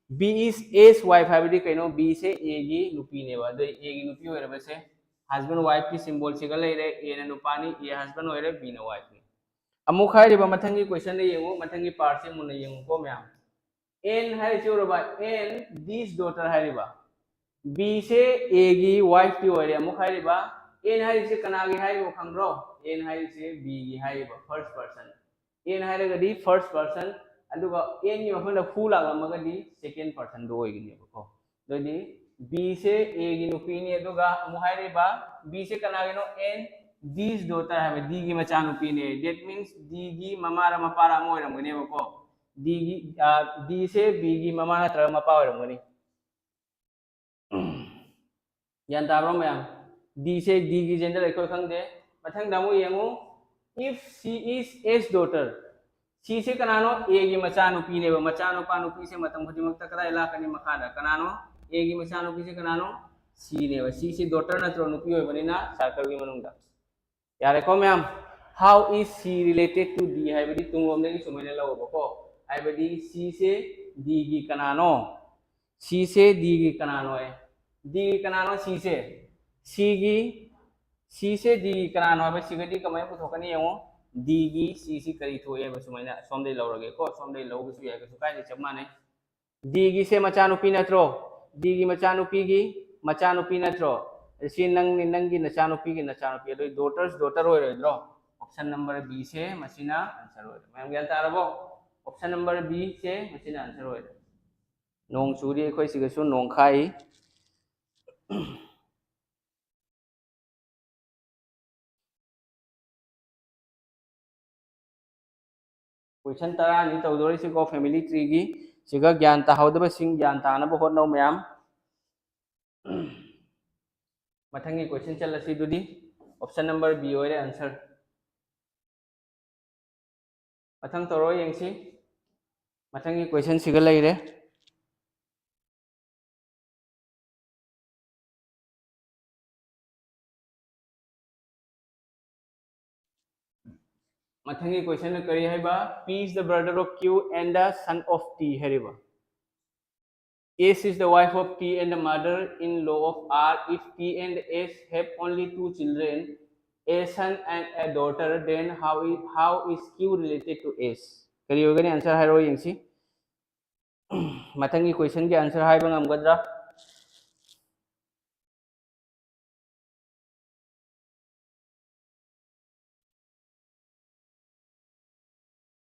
B is A's wife ꯍꯥꯏꯕꯗꯤ ꯀꯩꯅꯣ? B ꯁꯦ A ꯒꯤ ꯅꯨꯄꯤꯅꯦꯕ꯫ ꯑꯗꯨ A ꯒꯤ ꯅꯨꯄꯤ ꯑꯣꯏꯔꯕꯁꯦ husband wife ꯀꯤ symbol ꯁꯤꯒ ꯂꯩꯔꯦ꯫ A ꯅ ꯅꯨꯄꯥꯅꯤ, A husband ꯑꯣꯏꯔꯦ, B ꯅ wife ꯅꯤ꯫ ꯑꯃꯨꯛ ꯍꯥꯏꯔꯤꯕ ꯃꯊꯪꯒꯤ question ꯗ ꯌꯦꯡꯉꯨ, ꯃꯊꯪꯒꯤ part ꯁꯦ ꯃꯨꯟꯅ ꯌꯦꯡꯉꯨꯀꯣ ꯃꯌꯥꯝ꯫ N ꯍꯥꯏꯔꯤꯁꯤ ꯎꯔꯕ? N, this daughter ꯍꯥꯏꯔꯤꯕ꯫ B ꯁꯦ A ꯒꯤ wife ꯇꯤ ꯑꯣꯏꯔꯦ꯫ ꯑꯃꯨꯛ ꯍꯥꯏꯔꯤꯕ N ꯍꯥꯏꯔꯤꯁꯦ ꯀꯅꯥꯒꯤ ꯍꯥꯏꯔꯤꯕ ꯈꯪꯕ꯭ꯔꯣ? N ꯍꯥꯏꯔꯤꯁꯦ B ꯒꯤ ꯍꯥꯏꯔꯤꯕ, first person꯫ N ꯍꯥꯏꯔꯒꯗꯤ first person, ꯑꯗꯨꯒ N ꯒꯤ ꯃꯐꯝꯗ who ꯂꯥꯛꯂꯝꯃꯒꯗꯤ second person ꯗꯣ ꯑꯣꯏꯒꯅꯦꯕꯀꯣ꯫ ꯑꯗꯨꯗꯤ B ꯁꯦ A ꯒꯤ ꯅꯨꯄꯤꯅꯤ, ꯑꯗꯨꯒ ꯑꯃꯨꯛ ꯍꯥꯏꯔꯤꯕ B say ꯀꯅꯥꯒꯤꯅꯣ? N, this daughter ꯍꯥꯏꯕ, D ꯒꯤ ꯃꯆꯥꯅꯨꯄꯤꯅꯤ꯫ That means D ꯒꯤ ꯃꯃꯥꯔ ꯃꯄꯥꯔ ꯑꯃ ꯑꯣꯏꯔꯝꯒꯅꯦꯕꯀꯣ꯫ D ꯒꯤ, ꯑ, D ꯁꯦ B ꯒꯤ ꯃꯃꯥ ꯅꯠꯇ꯭ꯔꯒ ꯃꯄꯥ ꯑꯣꯏꯔꯝꯒꯅꯤ꯫ ꯒ꯭ꯌꯥꯟ ꯇꯥꯕ꯭ꯔꯣ ꯃꯌꯥꯝ? D ꯁꯦ, D ꯒꯤ gender ꯑꯩꯈꯣꯏ ꯈꯪꯗꯦ꯫ ꯃꯊꯪꯗ ꯑꯃꯨꯛ ꯌꯦꯡꯉꯨ, if she is A's daughter, C ꯁꯦ ꯀꯅꯥꯅꯣ? A ꯒꯤ ꯃꯆꯥꯅꯨꯄꯤꯅꯦꯕ꯫ ꯃꯆꯥꯅꯨꯄꯥ ꯅꯨꯄꯤꯁꯦ ꯃꯇꯝ ꯈꯨꯗꯤꯡꯃꯛꯇ ꯀꯗꯥꯏ ꯂꯥꯛꯀꯅꯤ? ꯃꯈꯥꯗ꯫ ꯀꯅꯥꯅꯣ? A ꯒꯤ ꯃꯆꯥꯅꯨꯄꯤꯁꯦ ꯀꯅꯥꯅꯣ? C ꯅꯦꯕ꯫ C ꯁꯦ daughter ꯅꯠꯇ꯭ꯔꯣ? ꯅꯨꯄꯤ ꯑꯣꯏꯕꯅꯤꯅ circle ꯒꯤ ꯃꯅꯨꯡꯗ꯫ ꯌꯥꯔꯦꯀꯣ ꯃꯌꯥꯝ? How is she related to D ꯍꯥꯏꯕꯗꯤ ꯇꯨꯡꯂꯣꯝꯗꯒꯤ ꯁꯨꯃꯥꯏꯅ ꯂꯧꯑꯣꯕꯀꯣ꯫ ꯍꯥꯏꯕꯗꯤ C ꯁꯦ D ꯒꯤ ꯀꯅꯥꯅꯣ? C ꯁꯦ D ꯒꯤ ꯀꯅꯥꯅꯣ? D ꯒꯤ ꯀꯅꯥꯅꯣ C ꯁꯦ? C ꯒꯤ, C ꯁꯦ D ꯒꯤ ꯀꯅꯥꯅꯣ ꯍꯥꯏꯕ ꯁꯤꯒꯗꯤ ꯀꯃꯥꯏꯅ ꯄꯨꯊꯣꯛꯀꯅꯤ ꯌꯦꯡꯉꯣ꯫ D ꯒꯤ C ꯁꯤ ꯀꯔꯤ ꯊꯣꯛꯑꯦ ꯍꯥꯏꯕ ꯁꯨꯃꯥꯏꯅ ꯁꯣꯝꯗꯩ ꯂꯧꯔꯒꯦꯀꯣ꯫ ꯁꯣꯝꯗꯩ ꯂꯧꯕꯁꯨ ꯌꯥꯏ, ꯀꯩꯁꯨ ꯀꯥꯏꯗꯦ, ꯆꯞ ꯃꯥꯟꯅꯩ꯫ D ꯒꯤꯁꯦ ꯃꯆꯥꯅꯨꯄꯤ ꯅꯠꯇ꯭ꯔꯣ? D ꯒꯤ ꯃꯆꯥꯅꯨꯄꯤꯒꯤ ꯃꯆꯥꯅꯨꯄꯤ ꯅꯠꯇ꯭ꯔꯣ? ꯁꯤ ꯅꯪ, ꯅꯪꯒꯤ ꯅꯆꯥꯅꯨꯄꯤꯒꯤ ꯅꯆꯥꯅꯨꯄꯤ꯫ ꯑꯗꯨ daughter's daughter ꯑꯣꯏꯔꯣꯏꯗ꯭ꯔꯣ? Option number B ꯁꯦ ꯃꯁꯤꯅ answer ꯑꯣꯏꯔꯦ꯫ ꯃꯌꯥꯝ ꯒ꯭ꯌꯥꯟ ꯇꯥꯔꯕꯣ? Option number B ꯁꯦ ꯃꯁꯤꯅ answer ꯑꯣꯏꯔꯦ꯫ ꯅꯣꯡ ꯆꯨꯔꯤ, ꯑꯩꯈꯣꯏ ꯁꯤꯒꯁꯨ ꯅꯣꯡꯈꯥꯏ꯫ Question ꯇꯔꯥꯅꯤ ꯇꯧꯗꯣꯔꯤꯁꯤꯀꯣ family tree ꯒꯤ꯫ ꯁꯤꯒ ꯒ꯭ꯌꯥꯟ ꯇꯥꯍꯧꯗꯕꯁꯤꯡ ꯒ꯭ꯌꯥꯟ ꯇꯥꯅꯕ ꯍꯣꯠꯅꯧ ꯃꯌꯥꯝ꯫ ꯃꯊꯪꯒꯤ question ꯆꯠꯂꯁꯤ ꯑꯗꯨꯗꯤ꯫ Option number B ꯑꯣꯏꯔꯦ answer꯫ ꯃꯊꯪ ꯇꯧꯔꯣ ꯌꯦꯡꯁꯤ꯫ ꯃꯊꯪꯒꯤ question ꯁꯤꯒ ꯂꯩꯔꯦ꯫ ꯃꯊꯪꯒꯤ question ꯅ ꯀꯔꯤ ꯍꯥꯏꯕ? P is the brother of Q and the son of T ꯍꯥꯏꯔꯤꯕ꯫ S is the wife of T and the mother-in-law of R. If P and S have only two children, A son and a daughter, then how is, how is Q related to S? ꯀꯔꯤ ꯑꯣꯏꯒꯅꯤ? Answer ꯍꯥꯏꯔꯛꯑꯣ ꯌꯦꯡꯁꯤ꯫ ꯃꯊꯪꯒꯤ question ꯒꯤ answer ꯍꯥꯏꯕ ꯉꯝꯒꯗ꯭ꯔꯥ?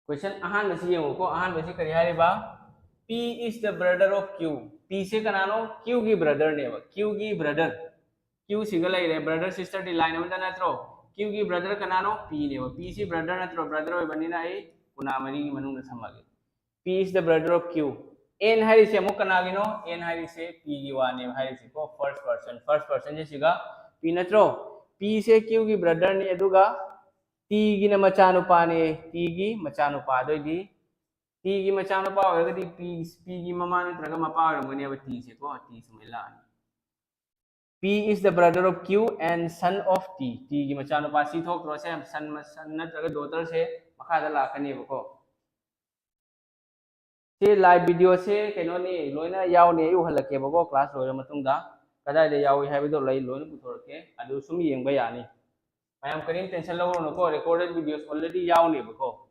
Question ꯑꯍꯥꯟꯕꯁꯤ ꯌꯦꯡꯉꯨꯀꯣ꯫ ꯑꯍꯥꯟꯕꯁꯤ ꯀꯔꯤ ꯍꯥꯏꯔꯤꯕ? P is the brother of Q. P ꯁꯦ ꯀꯅꯥꯅꯣ? Q ꯒꯤ brother ꯅꯦꯕ꯫ Q ꯒꯤ brother꯫ Q ꯁꯤꯒ ꯂꯩꯔꯦ, brother sister ꯗꯤ line ꯑꯃꯗ ꯅꯠꯇ꯭ꯔꯣ? Q ꯒꯤ brother ꯀꯅꯥꯅꯣ? P ꯅꯦꯕ꯫ P ꯁꯤ brother ꯅꯠꯇ꯭ꯔꯣ? Brother ꯑꯣꯏꯕꯅꯤꯅ ꯑꯩ ꯀꯣꯅꯥ ꯃꯔꯤꯒꯤ ꯃꯅꯨꯡꯗ ꯊꯝꯃꯒꯦ꯫ P is the brother of Q. N ꯍꯥꯏꯔꯤꯁꯦ ꯑꯃꯨꯛ ꯀꯅꯥꯒꯤꯅꯣ? N ꯍꯥꯏꯔꯤꯁꯦ P ꯒꯤ ꯋꯥꯅꯦꯕ ꯍꯥꯏꯔꯤꯁꯦꯀꯣ꯫ First person, first person ꯁꯦ ꯁꯤꯒ P ꯅꯠꯇ꯭ꯔꯣ? P ꯁꯦ Q ꯒꯤ brother ꯅꯤ, ꯑꯗꯨꯒ T ꯒꯤꯅ ꯃꯆꯥꯅꯨꯄꯥꯅꯦ꯫ T ꯒꯤ ꯃꯆꯥꯅꯨꯄꯥ꯫ ꯑꯗꯨꯑꯣꯏꯗꯤ T ꯒꯤ ꯃꯆꯥꯅꯨꯄꯥ ꯑꯣꯏꯔꯒꯗꯤ P, P ꯒꯤ ꯃꯃꯥ ꯅꯠꯇ꯭ꯔꯒ ꯃꯄꯥ ꯑꯣꯏꯔꯝꯒꯅꯦꯕ T ꯁꯦꯀꯣ꯫ T ꯁꯨꯃꯥꯏꯅ ꯂꯥꯛꯑꯅꯤ꯫ P is the brother of Q and son of T. T ꯒꯤ ꯃꯆꯥꯅꯨꯄꯥ ꯁꯤ ꯊꯣꯛꯇ꯭ꯔꯣ? ꯁꯦ son, son ꯅꯠꯇ꯭ꯔꯒ daughter ꯁꯦ ꯃꯈꯥꯗ ꯂꯥꯛꯀꯅꯦꯕꯀꯣ꯫ ꯁꯤ live video ꯁꯦ ꯀꯩꯅꯣꯅꯤ, ꯂꯣꯏꯅ ꯌꯥꯎꯅꯤ, ꯑꯩ ꯎꯍꯜꯂꯛꯀꯦꯕꯀꯣ꯫ Class ꯂꯣꯏꯔ ꯃꯇꯨꯡꯗ ꯀꯗꯥꯏꯗ ꯌꯥꯎꯏ ꯍꯥꯏꯕꯗꯣ ꯑꯩ ꯂꯣꯏꯅ ꯄꯨꯊꯣꯔꯛꯀꯦ, ꯑꯗꯨ ꯁꯨꯝ ꯌꯦꯡꯕ ꯌꯥꯅꯤ꯫ ꯃꯌꯥꯝ ꯀꯔꯤꯝ tension ꯂꯧꯔꯨꯅꯨꯀꯣ, recorded videos already ꯌꯥꯎꯅꯦꯕꯀꯣ꯫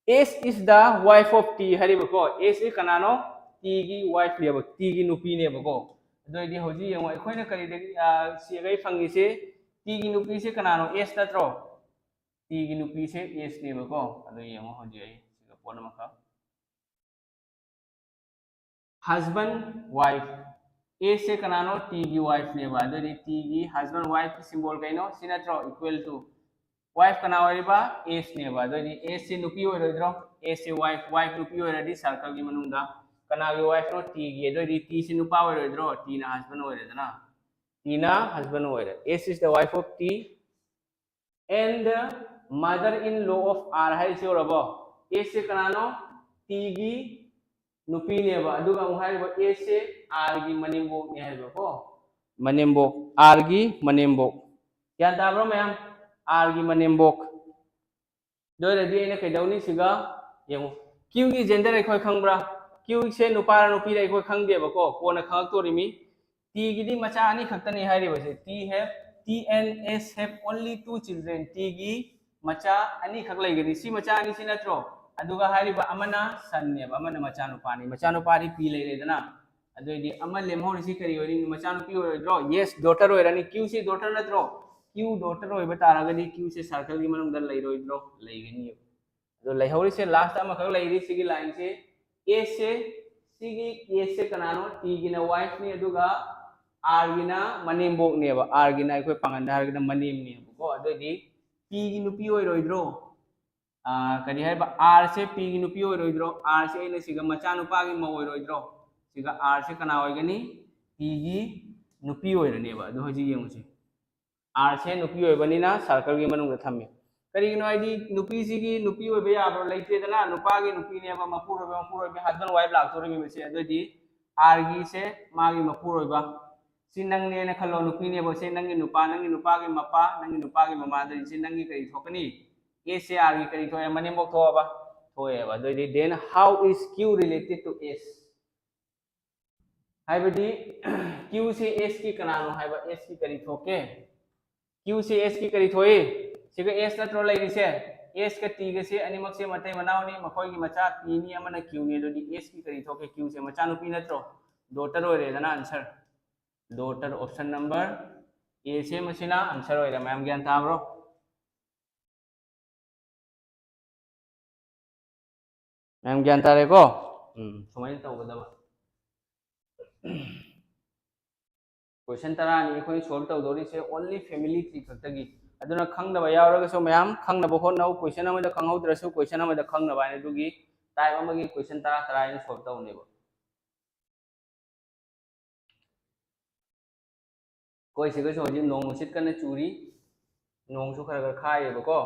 S is the wife of T ꯍꯥꯏꯔꯤꯕꯀꯣ꯫ S ꯁꯤ ꯀꯅꯥꯅꯣ? T ꯒꯤ wife ꯅꯦꯕ, T ꯒꯤ ꯅꯨꯄꯤꯅꯦꯕꯀꯣ꯫ ꯑꯗꯨ ꯑꯣꯏꯗꯤ ꯍꯧꯖꯤꯛ ꯌꯦꯡꯉꯣ, ꯑꯩꯈꯣꯏꯅ ꯀꯔꯤꯗꯒꯤ, ꯑ, ꯁꯤꯗꯒꯤ ꯐꯪꯉꯤꯁꯦ? T ꯒꯤ ꯅꯨꯄꯤꯁꯦ ꯀꯅꯥꯅꯣ? S ꯅꯠꯇ꯭ꯔꯣ? T ꯒꯤ ꯅꯨꯄꯤꯁꯦ S ꯅꯦꯕꯀꯣ꯫ ꯑꯗꯨ ꯌꯦꯡꯉꯣ ꯍꯧꯖꯤꯛ ꯑꯩ ꯁꯤꯗ ꯄꯣꯠ ꯑꯃꯈꯛ꯫ Husband, wife. S ꯁꯦ ꯀꯅꯥꯅꯣ? T ꯒꯤ wife ꯅꯦꯕ꯫ ꯑꯗꯨꯗꯤ T ꯒꯤ husband, wife ꯀꯤ symbol ꯀꯩꯅꯣ? ꯁꯤ ꯅꯠꯇ꯭ꯔꯣ? Equal to. Wife ꯀꯅꯥ ꯑꯣꯏꯔꯤꯕ? S ꯅꯦꯕ꯫ ꯑꯗꯨꯗꯤ S ꯁꯦ ꯅꯨꯄꯤ ꯑꯣꯏꯔꯣꯏꯗ꯭ꯔꯣ? S ꯁꯦ wife, wife ꯅꯨꯄꯤ ꯑꯣꯏꯔꯗꯤ circle ꯒꯤ ꯃꯅꯨꯡꯗ ꯀꯅꯥꯒꯤ wife ꯅꯣ? T ꯒꯤ꯫ ꯑꯗꯨꯑꯣꯏꯗꯤ T ꯁꯦ ꯅꯨꯄꯥ ꯑꯣꯏꯔꯣꯏꯗ꯭ꯔꯣ? T ꯅ husband ꯑꯣꯏꯔꯦꯗꯅ꯫ T ꯅ husband ꯑꯣꯏꯔꯦ꯫ S is the wife of T and mother in law of R ꯍꯥꯏꯔꯤꯁꯤ ꯎꯔꯕꯣ? S ꯁꯦ ꯀꯅꯥꯅꯣ? T ꯒꯤ ꯅꯨꯄꯤꯅꯦꯕ꯫ ꯑꯗꯨꯒ ꯑꯃꯨꯛ ꯍꯥꯏꯔꯤꯕ S ꯁꯦ R ꯒꯤ ꯃꯅꯦꯝꯕꯣꯛꯅꯦ ꯍꯥꯏꯕꯀꯣ꯫ ꯃꯅꯦꯝꯕꯣꯛ, R ꯒꯤ ꯃꯅꯦꯝꯕꯣꯛ꯫ ꯒ꯭ꯌꯥꯟ ꯇꯥꯕ꯭ꯔꯣ ꯃꯌꯥꯝ? R ꯒꯤ ꯃꯅꯦꯝꯕꯣꯛ꯫ ꯑꯗꯨ ꯑꯣꯏꯔꯗꯤ ꯑꯩꯅ ꯀꯩꯗꯧꯅꯤ ꯁꯤꯒ? ꯌꯦꯡꯉꯨ, Q ꯒꯤ gender ꯑꯩꯈꯣꯏ ꯈꯪꯕ꯭ꯔꯥ? Q ꯁꯦ ꯅꯨꯄꯥꯔ ꯅꯨꯄꯤꯔ ꯑꯩꯈꯣꯏ ꯈꯪꯗꯦꯕꯀꯣ, ꯀꯣꯟꯅ ꯈꯪꯉꯛꯇꯣꯔꯤꯃꯤ꯫ T ꯒꯤꯗꯤ ꯃꯆꯥ ꯑꯅꯤ ꯈꯛꯇꯅꯤ ꯍꯥꯏꯔꯤꯕꯁꯦ, T have T and S have only two children.ꯇꯤꯒꯤ ꯃꯆꯥ ꯑꯅꯤꯈꯛ ꯂꯩꯒꯅꯤ꯫ ꯁꯤ ꯃꯆꯥ ꯑꯅꯤꯁꯤ ꯅꯠꯇ꯭ꯔꯣ? ꯑꯗꯨꯒ ꯍꯥꯏꯔꯤꯕ ꯑꯃꯅ ꯁꯟꯅꯦꯕ, ꯑꯃꯅ ꯃꯆꯥꯅꯨꯄꯥꯅꯤ꯫ ꯃꯆꯥꯅꯨꯄꯥꯗꯤ ꯄꯤ ꯂꯩꯔꯦꯗꯅ꯫ ꯑꯗꯨꯑꯣꯏꯗꯤ ꯑꯃ ꯂꯦꯝꯍꯧꯔꯤꯁꯤ ꯀꯔꯤ ꯑꯣꯏꯔꯤ? ꯃꯆꯥꯅꯨꯄꯤ ꯑꯣꯏꯔꯣꯏꯗ꯭ꯔꯣ? Yes, daughter ꯑꯣꯏꯔꯅꯤ꯫ Q ꯁꯤ daughter ꯅꯠꯇ꯭ꯔꯣ? Q daughter ꯑꯣꯏꯕ ꯇꯥꯔꯒꯗꯤ Q ꯁꯦ circle ꯒꯤ ꯃꯅꯨꯡꯗ ꯂꯩꯔꯣꯏꯗ꯭ꯔꯣ? ꯂꯩꯒꯅꯤꯕ꯫ ꯑꯗꯣ ꯂꯩꯍꯧꯔꯤꯁꯦ last ꯑꯃꯈꯛ ꯂꯩꯔꯤ ꯁꯤꯒꯤ line ꯁꯦ꯫ S ꯁꯦ, ꯁꯤꯒꯤ S ꯁꯦ ꯀꯅꯥꯅꯣ? T ꯒꯤꯅ wife ꯅꯤ, ꯑꯗꯨꯒ R ꯒꯤꯅ ꯃꯅꯦꯝꯕꯣꯛꯅꯦꯕ꯫ R ꯒꯤꯅ ꯑꯩꯈꯣꯏ ꯄꯥꯡꯒꯟꯗ ꯍꯥꯏꯔꯒꯅ ꯃꯅꯦꯝꯅꯦꯕꯀꯣ꯫ ꯑꯗꯨꯑꯣꯏꯗꯤ P ꯒꯤ ꯅꯨꯄꯤ ꯑꯣꯏꯔꯣꯏꯗ꯭ꯔꯣ? ꯑꯥ, ꯀꯔꯤ ꯍꯥꯏꯕ? R ꯁꯦ P ꯒꯤ ꯅꯨꯄꯤ ꯑꯣꯏꯔꯣꯏꯗ꯭ꯔꯣ? R ꯁꯦ ꯑꯩꯅ ꯁꯤꯒ ꯃꯆꯥꯅꯨꯄꯥꯒꯤ ꯃꯧ ꯑꯣꯏꯔꯣꯏꯗ꯭ꯔꯣ? ꯁꯤꯒ R ꯁꯦ ꯀꯅꯥ ꯑꯣꯏꯒꯅꯤ? P ꯒꯤ ꯅꯨꯄꯤ ꯑꯣꯏꯔꯅꯦꯕ꯫ ꯑꯗꯨ ꯍꯧꯖꯤꯛ ꯌꯦꯡꯉꯨꯁꯤ꯫ R ꯁꯦ ꯅꯨꯄꯤ ꯑꯣꯏꯕꯅꯤꯅ circle ꯒꯤ ꯃꯅꯨꯡꯗ ꯊꯝꯃꯤ꯫ ꯀꯔꯤꯒꯤꯅꯣ ꯍꯥꯏꯗꯤ ꯅꯨꯄꯤꯁꯤꯒꯤ ꯅꯨꯄꯤ ꯑꯣꯏꯕ ꯌꯥꯕ꯭ꯔꯣ? ꯂꯩꯇꯦꯗꯅ꯫ ꯅꯨꯄꯥꯒꯤ ꯅꯨꯄꯤꯅꯦꯕ, ꯃꯄꯨꯔꯣꯏꯕ, ꯃꯄꯨꯔꯣꯏꯕ, husband wife ꯂꯥꯛꯇꯣꯔꯤꯕ ꯁꯦ꯫ ꯑꯗꯨꯑꯣꯏꯗꯤ R ꯒꯤꯁꯦ ꯃꯥꯒꯤ ꯃꯄꯨꯔꯣꯏꯕ꯫ ꯁꯤ ꯅꯪꯅꯦꯅ ꯈꯜꯂꯣ, ꯅꯨꯄꯤꯅꯦꯕ꯫ ꯁꯤ ꯅꯪꯒꯤ ꯅꯨꯄꯥ, ꯅꯪꯒꯤ ꯅꯨꯄꯥꯒꯤ ꯃꯄꯥ, ꯅꯪꯒꯤ ꯅꯨꯄꯥꯒꯤ ꯃꯃꯥ꯫ ꯑꯗꯨꯑꯣꯏꯗꯤ ꯁꯤ ꯅꯪꯒꯤ ꯀꯔꯤ ꯊꯣꯛꯀꯅꯤ? S ꯁꯦ R ꯒꯤ ꯀꯔꯤ ꯊꯣꯛꯑꯦ? ꯃꯅꯦꯝꯕꯣꯛ ꯊꯣꯛꯑꯕ? ꯊꯣꯛꯑꯦꯕ꯫ ꯑꯗꯨꯑꯣꯏꯗꯤ then how is Q related to S? ꯍꯥꯏꯕꯗꯤ Q ꯁꯦ S ꯀꯤ ꯀꯅꯥꯅꯣ ꯍꯥꯏꯕ? S ꯀꯤ ꯀꯔꯤ ꯊꯣꯛꯀꯦ? Q ꯁꯦ S ꯀꯤ ꯀꯔꯤ ꯊꯣꯛꯏ? ꯁꯤꯒ S ꯅꯠꯇ꯭ꯔꯣ ꯂꯩꯔꯤꯁꯦ? S ꯀ T ꯒꯁꯦ ꯑꯅꯤꯃꯛꯁꯦ ꯃꯇꯩ ꯃꯅꯥꯎꯅꯤ, ꯃꯈꯣꯏꯒꯤ ꯃꯆꯥ P ꯅꯤ, ꯑꯃꯅ Q ꯅꯤ꯫ ꯑꯗꯨꯗꯤ S ꯀꯤ ꯀꯔꯤ ꯊꯣꯛꯀꯦ? Q ꯁꯦ ꯃꯆꯥꯅꯨꯄꯤ ꯅꯠꯇ꯭ꯔꯣ? Daughter ꯑꯣꯏꯔꯦꯗꯅ answer꯫ Daughter, option number A ꯁꯦ ꯃꯁꯤꯅ answer ꯑꯣꯏꯔꯦ꯫ ꯃꯌꯥꯝ ꯒ꯭ꯌꯥꯟ ꯇꯥꯕ꯭ꯔꯣ? ꯃꯌꯥꯝ ꯒ꯭ꯌꯥꯟ ꯇꯥꯔꯦꯀꯣ? ꯎꯝ, ꯁꯨꯃꯥꯏꯅ ꯇꯧꯒꯗꯕ꯫ Question ꯇꯔꯥꯅꯤ ꯑꯩꯈꯣꯏꯅ solve ꯇꯧꯗꯧꯔꯤꯁꯦ, only family tree ꯈꯛꯇꯒꯤ꯫ ꯑꯗꯨꯅ ꯈꯪꯗꯕ ꯌꯥꯎꯔꯒꯁꯨ ꯃꯌꯥꯝ ꯈꯪꯅꯕ ꯍꯣꯠꯅꯧ꯫ Question ꯑꯃꯗ ꯈꯪꯍꯧꯗ꯭ꯔꯁꯨ question ꯑꯃꯗ ꯈꯪꯅꯕ ꯍꯥꯏꯅ ꯑꯗꯨꯒꯤ type ꯑꯃꯒꯤ question ꯇꯔꯥ ꯇꯔꯥ ꯑꯩꯅ solve ꯇꯧꯅꯦꯕ꯫ ꯑꯩꯈꯣꯏ ꯁꯤꯒꯁꯨ ꯍꯧꯖꯤꯛ ꯅꯣꯡ ꯅꯨꯡꯁꯤꯠ ꯀꯟꯅ ꯆꯨꯔꯤ, ꯅꯣꯡꯁꯨ ꯈꯔ ꯈꯔ ꯈꯥꯏꯌꯦꯕꯀꯣ꯫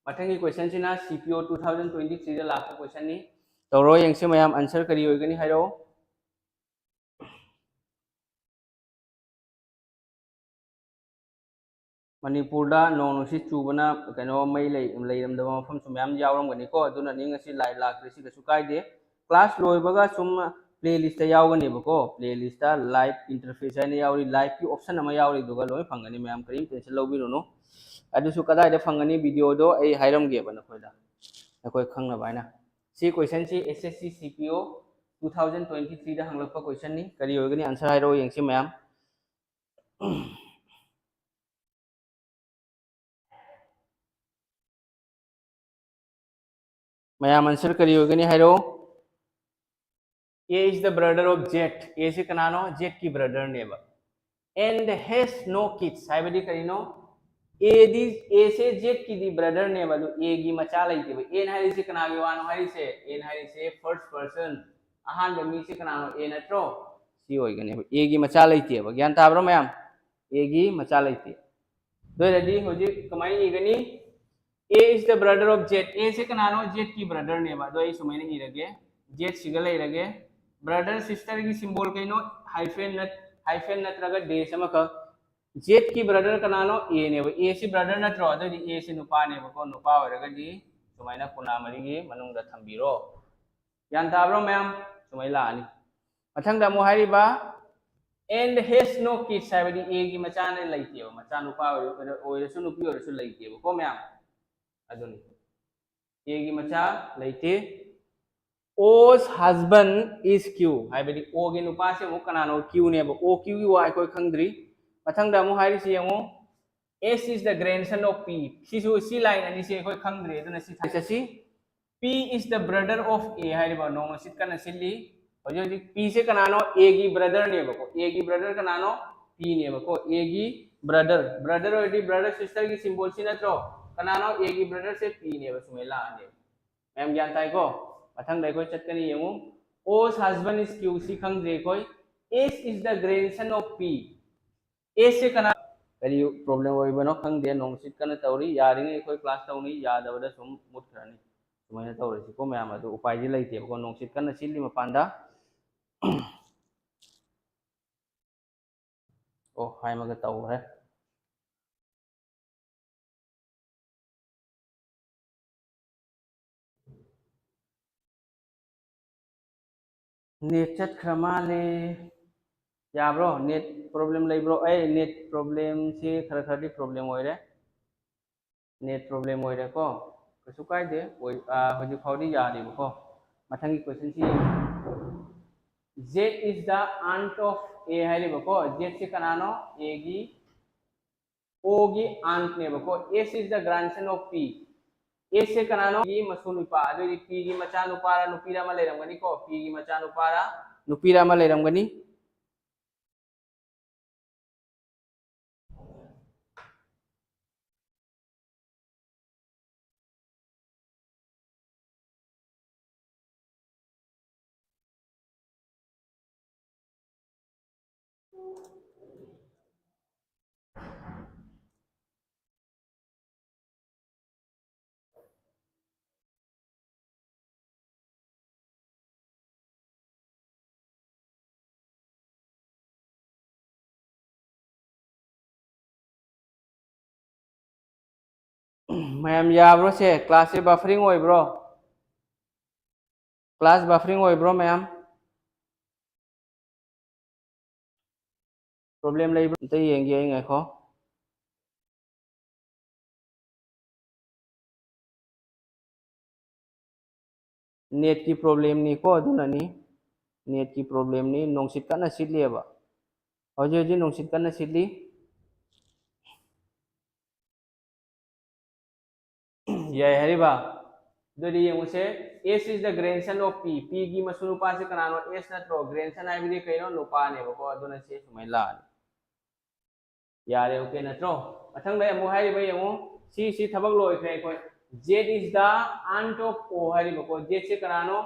ꯃꯊꯪꯒꯤ question ꯁꯤꯅ C P O two thousand twenty three ꯗ ꯂꯥꯛꯄ question ꯅꯤ꯫ ꯇꯧꯔꯣ ꯌꯦꯡꯁꯤ ꯃꯌꯥꯝ, answer ꯀꯔꯤ ꯑꯣꯏꯒꯅꯤ ꯍꯥꯏꯔꯛꯑꯣ꯫ ꯃꯅꯤꯄꯨꯔꯗ ꯅꯣꯡ ꯅꯨꯡꯁꯤꯠ ꯆꯨꯕꯅ ꯀꯩꯅꯣ ꯃꯩ ꯂꯩ-, ꯂꯩꯔꯝꯗꯕ ꯃꯐꯝꯁꯨ ꯃꯌꯥꯝ ꯌꯥꯎꯔꯝꯒꯅꯤꯀꯣ, ꯑꯗꯨꯅꯅꯤ ꯉꯁꯤ live ꯂꯥꯛꯇ꯭ꯔꯤꯁꯤ, ꯀꯩꯁꯨ ꯀꯥꯏꯗꯦ꯫ Class ꯂꯣꯏꯕꯒ ꯁꯨꯝ ꯄ꯭ꯂꯦ ꯂꯤꯁꯇ ꯌꯥꯎꯒꯅꯦꯕꯀꯣ꯫ ꯄ꯭ꯂꯦ ꯂꯤꯁꯇ ꯂꯥꯏꯚ ꯏꯟꯇꯔꯐꯦꯁ ꯍꯥꯏꯅ ꯌꯥꯎꯔꯤ, ꯂꯥꯏꯚꯀꯤ ꯑꯣꯞꯁꯟ ꯑꯃ ꯌꯥꯎꯔꯤ, ꯑꯗꯨꯒ ꯂꯣꯏ ꯐꯪꯒꯅꯤ ꯃꯌꯥꯝ, ꯀꯔꯤꯝ ꯇꯦꯟꯁꯟ ꯂꯧꯕꯤꯔꯨꯅꯨ꯫ ꯑꯗꯨꯁꯨ ꯀꯗꯥꯏꯗ ꯐꯪꯒꯅꯤ? ꯚꯤꯗꯤꯑꯣꯗꯣ ꯑꯩ ꯍꯥꯏꯔꯝꯒꯦꯕ ꯅꯈꯣꯏꯗ, ꯅꯈꯣꯏ ꯈꯪꯅꯕ ꯍꯥꯏꯅ꯫ ꯁꯤ ꯀꯣꯏꯁꯟꯁꯤ ꯑꯦꯁ ꯑꯦꯁ ꯁꯤ ꯁꯤ ꯄꯤ ꯑꯣ ꯇꯨ ꯊꯥꯎꯖꯟ ꯇ꯭ꯋꯦꯟꯇꯤ ꯊ꯭ꯔꯤꯗ ꯍꯪꯂꯛꯄ ꯀꯣꯏꯁꯟꯅꯤ꯫ ꯀꯔꯤ ꯑꯣꯏꯒꯅꯤ? ꯑꯟꯁꯔ ꯍꯥꯏꯔꯛꯑꯣ ꯌꯦꯡꯁꯤ ꯃꯌꯥꯝ꯫ ꯃꯌꯥꯝ, ꯑꯟꯁꯔ ꯀꯔꯤ ꯑꯣꯏꯒꯅꯤ ꯍꯥꯏꯔꯛꯑꯣ? A is the brother of Z. A ꯁꯤ ꯀꯅꯥꯅꯣ? Z ꯀꯤ ꯕ꯭ꯔꯗꯔꯅꯦꯕ꯫ And has no kids ꯍꯥꯏꯕꯗꯤ ꯀꯔꯤꯅꯣ? A D, A say Z ꯀꯤꯗꯤ ꯕ꯭ꯔꯗꯔꯅꯦꯕ, ꯑꯗꯨ A ꯒꯤ ꯃꯆꯥ ꯂꯩꯇꯦꯕ꯫ N ꯍꯥꯏꯔꯤꯁꯦ ꯀꯅꯥꯒꯤ ꯋꯥꯅꯣ ꯍꯥꯏꯔꯤꯁꯦ? N ꯍꯥꯏꯔꯤꯁꯦ ꯐꯥꯔꯁ ꯄꯔꯁꯟ, ꯑꯍꯥꯟꯕ ꯃꯤꯁꯦ ꯀꯅꯥꯅꯣ? A ꯅꯠꯇ꯭ꯔꯣ? ꯁꯤ ꯑꯣꯏꯒꯅꯦꯕ꯫ A ꯒꯤ ꯃꯆꯥ ꯂꯩꯇꯦꯕ꯫ ꯒ꯭ꯌꯥꯟ ꯇꯥꯕ꯭ꯔꯣ ꯃꯌꯥꯝ? A ꯒꯤ ꯃꯆꯥ ꯂꯩꯇꯦ꯫ ꯑꯗꯨ ꯑꯣꯏꯔꯗꯤ ꯍꯧꯖꯤꯛ ꯀꯃꯥꯏꯅ ꯏꯒꯅꯤ? A is the brother of Z. A ꯁꯦ ꯀꯅꯥꯅꯣ? Z ꯀꯤ ꯕ꯭ꯔꯗꯔꯅꯦꯕ꯫ ꯑꯗꯣ ꯑꯩ ꯁꯨꯃꯥꯏꯅ ꯏꯔꯒꯦ, Z ꯁꯤꯒ ꯂꯩꯔꯒꯦ, ꯕ꯭ꯔꯗꯔ ꯁꯤꯁꯇꯔꯒꯤ ꯁꯤꯝꯕꯣꯜ ꯀꯩꯅꯣ? ꯍꯥꯏꯐꯦꯟ ꯅꯠ-, ꯍꯥꯏꯐꯦꯟ ꯅꯠꯇ꯭ꯔꯒ ꯗꯦꯁ ꯑꯃꯈꯛ꯫ Z ꯀꯤ ꯕ꯭ꯔꯗꯔ ꯀꯅꯥꯅꯣ? A ꯅꯦꯕ꯫ A ꯁꯤ ꯕ꯭ꯔꯗꯔ ꯅꯠꯇ꯭ꯔꯣ? ꯑꯗꯨꯑꯣꯏꯗꯤ A ꯁꯤ ꯅꯨꯄꯥꯅꯦꯕꯀꯣ꯫ ꯅꯨꯄꯥ ꯑꯣꯏꯔꯒꯗꯤ ꯁꯨꯃꯥꯏꯅ ꯀꯣꯅꯥ ꯃꯔꯤꯒꯤ ꯃꯅꯨꯡꯗ ꯊꯝꯕꯤꯔꯣ꯫ ꯒ꯭ꯌꯥꯟ ꯇꯥꯕ꯭ꯔꯣ ꯃꯌꯥꯝ? ꯁꯨꯃꯥꯏꯅ ꯂꯥꯛꯑꯅꯤ꯫ ꯃꯊꯪꯗ ꯑꯃꯨꯛ ꯍꯥꯏꯔꯤꯕ, and has no kids ꯍꯥꯏꯕꯗꯤ A ꯒꯤ ꯃꯆꯥꯅ ꯂꯩꯇꯦꯕ, ꯃꯆꯥꯅꯨꯄꯥ ꯑꯣꯏꯔ-, ꯑꯣꯏꯔꯁꯨ ꯅꯨꯄꯤ ꯑꯣꯏꯔꯁꯨ ꯂꯩꯇꯦꯕꯀꯣ ꯃꯌꯥꯝ꯫ ꯑꯗꯨꯅꯤ, A ꯒꯤ ꯃꯆꯥ ꯂꯩꯇꯦ꯫ O's husband is Q ꯍꯥꯏꯕꯗꯤ O ꯒꯤ ꯅꯨꯄꯥꯁꯦ ꯑꯃꯨꯛ ꯀꯅꯥꯅꯣ? Q ꯅꯦꯕ꯫ O Q ꯒꯤ ꯋꯥ ꯑꯩꯈꯣꯏ ꯈꯪꯗ꯭ꯔꯤ꯫ ꯃꯊꯪꯗ ꯑꯃꯨꯛ ꯍꯥꯏꯔꯤꯁꯤ ꯌꯦꯡꯉꯨ, S is the grandson of P꯫ ꯁꯤꯁꯨ, ꯁꯤ ꯂꯥꯏꯟ ꯑꯅꯤꯁꯤ ꯑꯩꯈꯣꯏ ꯈꯪꯗ꯭ꯔꯦ, ꯑꯗꯨꯅ ꯁꯤ ꯊꯥ-, ꯆꯠꯁꯤ꯫ P is the brother of A ꯍꯥꯏꯔꯤꯕ, ꯅꯣꯡꯃ ꯁꯤꯠ ꯀꯟꯅ ꯁꯤꯠꯂꯤ꯫ ꯍꯧꯖꯤꯛ ꯍꯧꯖꯤꯛ P ꯁꯦ ꯀꯅꯥꯅꯣ? A ꯒꯤ ꯕ꯭ꯔꯗꯔꯅꯦꯕꯀꯣ꯫ A ꯒꯤ ꯕ꯭ꯔꯗꯔ ꯀꯅꯥꯅꯣ? P ꯅꯦꯕꯀꯣ꯫ A ꯒꯤ ꯕ꯭ꯔꯗꯔ, ꯕ꯭ꯔꯗꯔ ꯑꯣꯏꯔꯗꯤ ꯕ꯭ꯔꯗꯔ ꯁꯤꯁꯇꯔꯒꯤ ꯁꯤꯝꯕꯣꯜ ꯁꯤ ꯅꯠꯇ꯭ꯔꯣ? ꯀꯅꯥꯅꯣ? A ꯒꯤ ꯕ꯭ꯔꯗꯔꯁꯦ P ꯅꯦꯕ꯫ ꯁꯨꯃꯥꯏꯅ ꯂꯥꯛꯑꯅꯦꯕ꯫ ꯃꯌꯥꯝ ꯒ꯭ꯌꯥꯟ ꯇꯥꯏꯀꯣ? ꯃꯊꯪꯗ ꯑꯩꯈꯣꯏ ꯆꯠꯀꯅꯤ ꯌꯦꯡꯉꯨ꯫ O's husband is Q, ꯁꯤ ꯈꯪꯗ꯭ꯔꯤ ꯑꯩꯈꯣꯏ꯫ S is the grandson of P꯫ S ꯁꯦ ꯀꯅꯥ, ꯀꯔꯤ ꯄ꯭ꯔꯣꯕ꯭ꯂꯦꯝ ꯑꯣꯏꯕꯅꯣ ꯈꯪꯗꯦ꯫ ꯅꯣꯡꯁꯤꯠ ꯀꯟꯅ ꯇꯧꯔꯤ꯫ ꯌꯥꯔꯤꯉꯩ ꯑꯩꯈꯣꯏ ꯀ꯭ꯂꯥꯁ ꯇꯧꯅꯤ, ꯌꯥꯗꯕꯗ ꯁꯨꯝ ꯃꯨꯠꯈ꯭ꯔꯅꯤ꯫ ꯁꯨꯃꯥꯏꯅ ꯇꯧꯔꯁꯤꯀꯣ ꯃꯌꯥꯝ, ꯑꯗꯨ ꯎꯄꯥꯏꯗꯤ ꯂꯩꯇꯦꯕꯀꯣ꯫ ꯅꯣꯡꯁꯤꯠ ꯀꯟꯅ ꯁꯤꯠꯂꯤ ꯃꯄꯥꯟꯗ꯫ ꯑꯣ, ꯍꯥꯏꯃꯒ ꯇꯧꯈ꯭ꯔꯦ꯫ ꯅꯦꯠ ꯆꯠꯈ꯭ꯔ ꯃꯥꯜꯂꯦ꯫ ꯌꯥꯕ꯭ꯔꯣ? ꯅꯦꯠ ꯄ꯭ꯔꯣꯕ꯭ꯂꯦꯝ ꯂꯩꯕ꯭ꯔꯣ? ꯑꯩ ꯅꯦꯠ ꯄ꯭ꯔꯣꯕ꯭ꯂꯦꯝꯁꯤ ꯈꯔ ꯈꯔꯗꯤ ꯄ꯭ꯔꯣꯕ꯭ꯂꯦꯝ ꯑꯣꯏꯔꯦ꯫ ꯅꯦꯠ ꯄ꯭ꯔꯣꯕ꯭ꯂꯦꯝ ꯑꯣꯏꯔꯦꯀꯣ꯫ ꯀꯩꯁꯨ ꯀꯥꯏꯗꯦ꯫ ꯑꯣꯏ-, ꯑ, ꯍꯧꯖꯤꯛ ꯐꯥꯎꯗꯤ ꯌꯥꯔꯤꯕꯀꯣ꯫ ꯃꯊꯪꯒꯤ ꯀꯣꯏꯁꯟꯁꯤ ꯌꯦꯡꯉꯨ꯫ Z is the aunt of A ꯍꯥꯏꯔꯤꯕꯀꯣ꯫ Z ꯁꯤ ꯀꯅꯥꯅꯣ? A ꯒꯤ, O ꯒꯤ aunt ꯅꯦꯕꯀꯣ꯫ S is the grandson of P꯫ S ꯁꯦ ꯀꯅꯥꯅꯣ? P ꯒꯤ ꯃꯁꯨ ꯅꯨꯄꯥ꯫ ꯑꯗꯨꯑꯣꯏꯗꯤ P ꯒꯤ ꯃꯆꯥ ꯅꯨꯄꯥꯔ ꯅꯨꯄꯤꯔ ꯑꯃ ꯂꯩꯔꯝꯒꯅꯤꯀꯣ꯫ P ꯒꯤ ꯃꯆꯥ ꯅꯨꯄꯥꯔ ꯅꯨꯄꯤꯔ ꯑꯃ ꯂꯩꯔꯝꯒꯅꯤ꯫ ꯃꯌꯥꯝ ꯌꯥꯕ꯭ꯔꯣ ꯁꯦ? ꯀ꯭ꯂꯥꯁꯁꯦ ꯕꯐꯔꯤꯡ ꯑꯣꯏꯕ꯭ꯔꯣ? ꯀ꯭ꯂꯥꯁ ꯕꯐꯔꯤꯡ ꯑꯣꯏꯕ꯭ꯔꯣ ꯃꯌꯥꯝ? ꯄ꯭ꯔꯣꯕ꯭ꯂꯦꯝ ꯂꯩꯕ꯭ꯔꯣ? ꯑꯝꯇ ꯌꯦꯡꯒꯦ ꯑꯩ, ꯉꯥꯏꯈꯣ꯫ ꯅꯦꯠꯀꯤ ꯄ꯭ꯔꯣꯕ꯭ꯂꯦꯝꯅꯤꯀꯣ, ꯑꯗꯨꯅꯅꯤ꯫ ꯅꯦꯠꯀꯤ ꯄ꯭ꯔꯣꯕ꯭ꯂꯦꯝꯅꯤ꯫ ꯅꯨꯡꯁꯤꯠ ꯀꯟꯅ ꯁꯤꯠꯂꯤꯑꯕ꯫ ꯍꯧꯖꯤꯛ ꯍꯧꯖꯤꯛ ꯅꯨꯡꯁꯤꯠ ꯀꯟꯅ ꯁꯤꯠꯂꯤ꯫ ꯌꯥꯏ ꯍꯥꯏꯔꯤꯕ? ꯑꯗꯨꯗꯤ ꯌꯦꯡꯉꯨꯁꯦ, S is the grandson of P꯫ P ꯒꯤ ꯃꯁꯨ ꯅꯨꯄꯥꯁꯤ ꯀꯅꯥꯅꯣ? S ꯅꯠꯇ꯭ꯔꯣ? Grandson ꯍꯥꯏꯕꯗꯤ ꯀꯩꯅꯣ? ꯅꯨꯄꯥꯅꯦꯕꯀꯣ꯫ ꯑꯗꯨꯅ ꯁꯤ ꯁꯨꯃꯥꯏꯅ ꯂꯥꯛꯑꯅꯤ꯫ ꯌꯥꯔꯦ, okay ꯅꯠꯇ꯭ꯔꯣ? ꯃꯊꯪꯗ ꯑꯃꯨꯛ ꯍꯥꯏꯔꯤꯕ ꯌꯦꯡꯉꯨ, ꯁꯤ, ꯁꯤ ꯊꯕꯛ ꯂꯣꯏꯈ꯭ꯔꯦ ꯑꯩꯈꯣꯏ꯫ Z is the aunt of O ꯍꯥꯏꯔꯤꯕꯀꯣ꯫ Z ꯁꯦ ꯀꯅꯥꯅꯣ?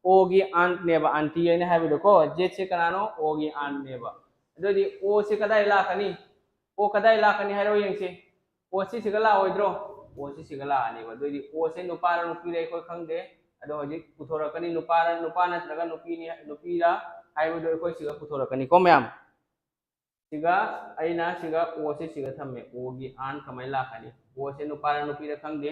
O ꯒꯤ aunt ꯅꯦꯕ, aunty ꯍꯥꯏꯅ ꯍꯥꯏꯕꯗꯣꯀꯣ꯫ Z ꯁꯦ ꯀꯅꯥꯅꯣ? O ꯒꯤ aunt ꯅꯦꯕ꯫ ꯑꯗꯨꯗꯤ O ꯁꯦ ꯀꯗꯥꯏ ꯂꯥꯛꯀꯅꯤ? O ꯀꯗꯥꯏ ꯂꯥꯛꯀꯅꯤ ꯍꯥꯏꯔꯣ ꯌꯦꯡꯁꯦ꯫ O ꯁꯤ ꯁꯤꯒ ꯂꯥꯛꯑꯣꯏꯗ꯭ꯔꯣ? O ꯁꯤ ꯁꯤꯒ ꯂꯥꯛꯑꯅꯦꯕ꯫ ꯑꯗꯨꯑꯣꯏꯗꯤ O ꯁꯦ ꯅꯨꯄꯥꯔ ꯅꯨꯄꯤꯔ ꯑꯩꯈꯣꯏ ꯈꯪꯗꯦ꯫ ꯑꯗꯣ ꯍꯧꯖꯤꯛ ꯄꯨꯊꯣꯔꯛꯀꯅꯤ, ꯅꯨꯄꯥꯔ, ꯅꯨꯄꯥ ꯅꯠꯇ꯭ꯔꯒ ꯅꯨꯄꯤꯅꯤ, ꯅꯨꯄꯤꯔ ꯍꯥꯏꯕꯗꯣ ꯑꯩꯈꯣꯏ ꯁꯤꯒ ꯄꯨꯊꯣꯔꯛꯀꯅꯤꯀꯣ ꯃꯌꯥꯝ꯫ ꯁꯤꯒ ꯑꯩꯅ ꯁꯤꯒ O ꯁꯦ ꯁꯤꯒ ꯊꯝꯃꯦ꯫ O ꯒꯤ aunt ꯀꯃꯥꯏꯅ ꯂꯥꯛꯀꯅꯤ? O ꯁꯦ ꯅꯨꯄꯥꯔ ꯅꯨꯄꯤꯔ ꯈꯪꯗꯦ꯫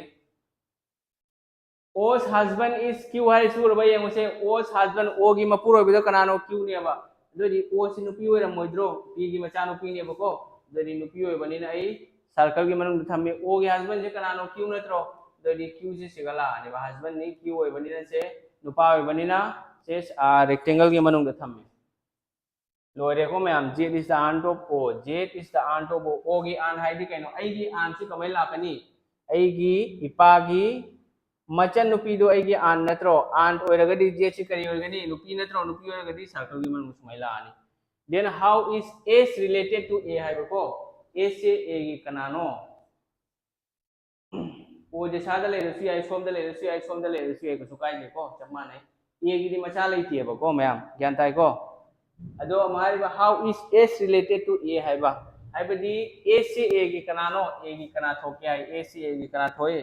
O's husband is Q ꯍꯥꯏꯔꯤꯁꯤ ꯎꯔꯕ? ꯌꯦꯡꯉꯨꯁꯦ, O's husband, O ꯒꯤ ꯃꯄꯨꯔꯣꯏꯕꯗꯣ ꯀꯅꯥꯅꯣ? Q ꯅꯦꯕ꯫ ꯑꯗꯨꯗꯤ O ꯁꯤ ꯅꯨꯄꯤ ꯑꯣꯏꯔꯝꯃꯣꯏꯗ꯭ꯔꯣ? P ꯒꯤ ꯃꯆꯥꯅꯨꯄꯤꯅꯦꯕꯀꯣ꯫ ꯑꯗꯨꯗꯤ ꯅꯨꯄꯤ ꯑꯣꯏꯕꯅꯤꯅ ꯑꯩ circle ꯒꯤ ꯃꯅꯨꯡꯗ ꯊꯝꯃꯤ꯫ O ꯒꯤ husband ꯁꯦ ꯀꯅꯥꯅꯣ? Q ꯅꯠꯇ꯭ꯔꯣ? ꯑꯗꯨꯗꯤ Q ꯁꯦ ꯁꯤꯒ ꯂꯥꯛꯑꯅꯦꯕ꯫ Husband ꯅꯤ, Q ꯑꯣꯏꯕꯅꯤꯅ ꯁꯦ ꯅꯨꯄꯥ ꯑꯣꯏꯕꯅꯤꯅ ꯁꯦ, ꯑ, rectangle ꯒꯤ ꯃꯅꯨꯡꯗ ꯊꯝꯃꯤ꯫ ꯂꯣꯏꯔꯦꯀꯣ ꯃꯌꯥꯝ꯫ Z is the aunt of O, Z is the aunt of O꯫ O ꯒꯤ aunt ꯍꯥꯏꯗꯤ ꯀꯩꯅꯣ? ꯑꯩꯒꯤ aunt ꯁꯤ ꯀꯃꯥꯏꯅ ꯂꯥꯛꯀꯅꯤ? ꯑꯩꯒꯤ ꯏꯄꯥꯒꯤ ꯃꯆꯟꯅꯨꯄꯤꯗꯣ ꯑꯩꯒꯤ aunt ꯅꯠꯇ꯭ꯔꯣ? Aunt ꯑꯣꯏꯔꯒꯗꯤ Z ꯁꯤ ꯀꯔꯤ ꯑꯣꯏꯒꯅꯤ? ꯅꯨꯄꯤ ꯅꯠꯇ꯭ꯔꯣ? ꯅꯨꯄꯤ ꯑꯣꯏꯔꯒꯗꯤ circle ꯒꯤ ꯃꯅꯨꯡꯗ ꯁꯨꯃꯥꯏꯅ ꯂꯥꯛꯑꯅꯤ꯫ Then how is S related to A ꯍꯥꯏꯕꯀꯣ? S ꯁꯦ A ꯒꯤ ꯀꯅꯥꯅꯣ? O ꯁꯦ ꯁꯥꯗ ꯂꯩꯔꯁꯨ ꯌꯥꯏ, ꯁꯣꯝꯗ ꯂꯩꯔꯁꯨ ꯌꯥꯏ, ꯁꯣꯝꯗ ꯂꯩꯔꯁꯨ ꯌꯥꯏ, ꯀꯩꯁꯨ ꯀꯥꯏꯗꯦꯀꯣ, ꯆꯞ ꯃꯥꯟꯅꯩ꯫ A ꯒꯤꯗꯤ ꯃꯆꯥ ꯂꯩꯇꯦꯕꯀꯣ ꯃꯌꯥꯝ, ꯒ꯭ꯌꯥꯟ ꯇꯥꯏꯀꯣ? ꯑꯗꯣ ꯑꯃꯨꯛ ꯍꯥꯏꯔꯤꯕ, how is S related to A ꯍꯥꯏꯕ? ꯍꯥꯏꯕꯗꯤ S ꯁꯦ A ꯒꯤ ꯀꯅꯥꯅꯣ? A ꯒꯤ ꯀꯅꯥ ꯊꯣꯛꯀꯦ ꯍꯥꯏ? S ꯁꯦ A ꯒꯤ ꯀꯅꯥ ꯊꯣꯛꯏ?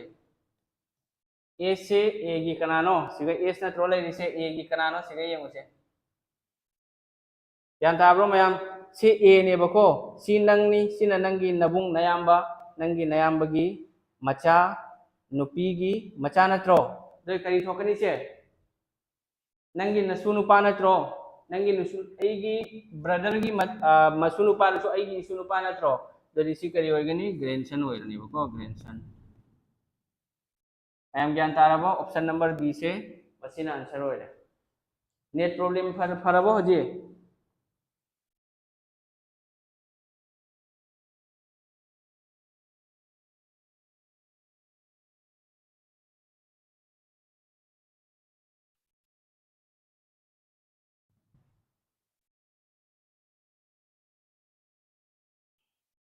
S ꯁꯦ A ꯒꯤ ꯀꯅꯥꯅꯣ? ꯁꯤꯒ S ꯅꯠꯇ꯭ꯔꯣ ꯂꯩꯔꯤꯁꯦ? A ꯒꯤ ꯀꯅꯥꯅꯣ? ꯁꯤꯒ ꯌꯦꯡꯉꯨꯁꯦ꯫ ꯒ꯭ꯌꯥꯟ ꯇꯥꯕ꯭ꯔꯣ ꯃꯌꯥꯝ? ꯁꯤ A ꯅꯦꯕꯀꯣ, ꯁꯤ ꯅꯪꯅꯤ, ꯁꯤꯅ ꯅꯪꯒꯤ ꯅꯕꯨꯡ, ꯅꯌꯥꯝꯕ, ꯅꯪꯒꯤ ꯅꯌꯥꯝꯕꯒꯤ ꯃꯆꯥ ꯅꯨꯄꯤꯒꯤ ꯃꯆꯥ ꯅꯠꯇ꯭ꯔꯣ? ꯑꯗꯨ ꯀꯔꯤ ꯊꯣꯛꯀꯅꯤ ꯁꯦ? ꯅꯪꯒꯤ ꯅꯁꯨ ꯅꯨꯄꯥ ꯅꯠꯇ꯭ꯔꯣ? ꯅꯪꯒꯤ ꯅꯁꯨ, ꯑꯩꯒꯤ brother ꯒꯤ ꯃ-, ꯑ, ꯃꯁꯨ ꯅꯨꯄꯥꯗꯨꯁꯨ ꯑꯩꯒꯤ ꯏꯁꯨ ꯅꯨꯄꯥ ꯅꯠꯇ꯭ꯔꯣ? ꯑꯗꯨꯗꯤ ꯁꯤ ꯀꯔꯤ ꯑꯣꯏꯒꯅꯤ? Grandson ꯑꯣꯏꯔꯅꯦꯕꯀꯣ, grandson꯫ ꯃꯌꯥꯝ ꯒ꯭ꯌꯥꯟ ꯇꯥꯔꯕꯣ? Option number B ꯁꯦ ꯃꯁꯤꯅ answer ꯑꯣꯏꯔꯦ꯫ Net problem ꯐꯔ-, ꯐꯔꯕꯣ ꯍꯧꯖꯤꯛ?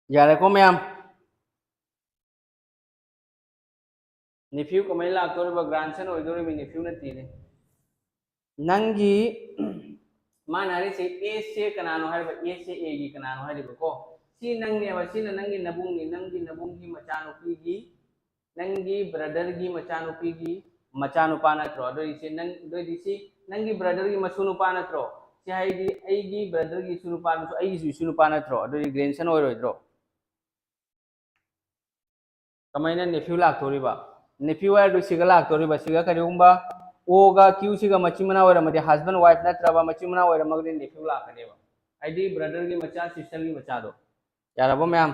ꯌꯥꯔꯦꯀꯣ ꯃꯌꯥꯝ? Nephew ꯀꯃꯥꯏꯅ ꯂꯥꯛꯇꯣꯔꯤꯕ? Grandson ꯑꯣꯏꯗꯣꯔꯤꯕ, nephew ꯅꯠꯇꯦꯅꯦ꯫ ꯅꯪꯒꯤ, ꯃꯥꯅ ꯍꯥꯏꯔꯤꯁꯦ S ꯁꯦ ꯀꯅꯥꯅꯣ ꯍꯥꯏꯔꯤꯕ? S ꯁꯦ A ꯒꯤ ꯀꯅꯥꯅꯣ ꯍꯥꯏꯔꯤꯕꯀꯣ? ꯁꯤ ꯅꯪꯅꯦꯕ, ꯁꯤꯅ ꯅꯪꯒꯤ ꯅꯕꯨꯡꯅꯤ, ꯅꯪꯒꯤ ꯅꯕꯨꯡꯒꯤ ꯃꯆꯥꯅꯨꯄꯤꯒꯤ, ꯅꯪꯒꯤ brother ꯒꯤ ꯃꯆꯥꯅꯨꯄꯤꯒꯤ ꯃꯆꯥꯅꯨꯄꯥ ꯅꯠꯇ꯭ꯔꯣ? ꯑꯗꯨꯏꯁꯦ ꯅꯪ, ꯑꯗꯨꯏꯗꯤ ꯁꯤ ꯅꯪꯒꯤ brother ꯒꯤ ꯃꯁꯨ ꯅꯨꯄꯥ ꯅꯠꯇ꯭ꯔꯣ? ꯁꯤ ꯍꯥꯏꯗꯤ ꯑꯩꯒꯤ brother ꯒꯤ ꯏꯁꯨ ꯅꯨꯄꯥꯗꯨꯁꯨ ꯑꯩꯒꯤꯁꯨ ꯏꯁꯨ ꯅꯨꯄꯥ ꯅꯠꯇ꯭ꯔꯣ? ꯑꯗꯨꯗꯤ grandson ꯑꯣꯏꯔꯣꯏꯗ꯭ꯔꯣ? ꯀꯃꯥꯏꯅ nephew ꯂꯥꯛꯇꯣꯔꯤꯕ? Nephew ꯍꯥꯏꯔꯗꯨ ꯁꯤꯒ ꯂꯥꯛꯇꯣꯔꯤꯕ, ꯁꯤꯒ ꯀꯔꯤꯒꯨꯝꯕ O ꯒ Q ꯁꯤꯒ ꯃꯆꯤꯟ ꯃꯅꯥꯎ ꯑꯣꯏꯔꯝꯃꯗꯤ, husband wife ꯅꯠꯇ꯭ꯔꯕ ꯃꯆꯤꯟ ꯃꯅꯥꯎ ꯑꯣꯏꯔꯝꯃꯒꯗꯤ nephew ꯂꯥꯛꯀꯅꯦꯕ, ꯍꯥꯏꯗꯤ brother ꯒꯤ ꯃꯆꯥ, sister ꯒꯤ ꯃꯆꯥꯗꯣ꯫ ꯌꯥꯔꯕꯣ ꯃꯌꯥꯝ?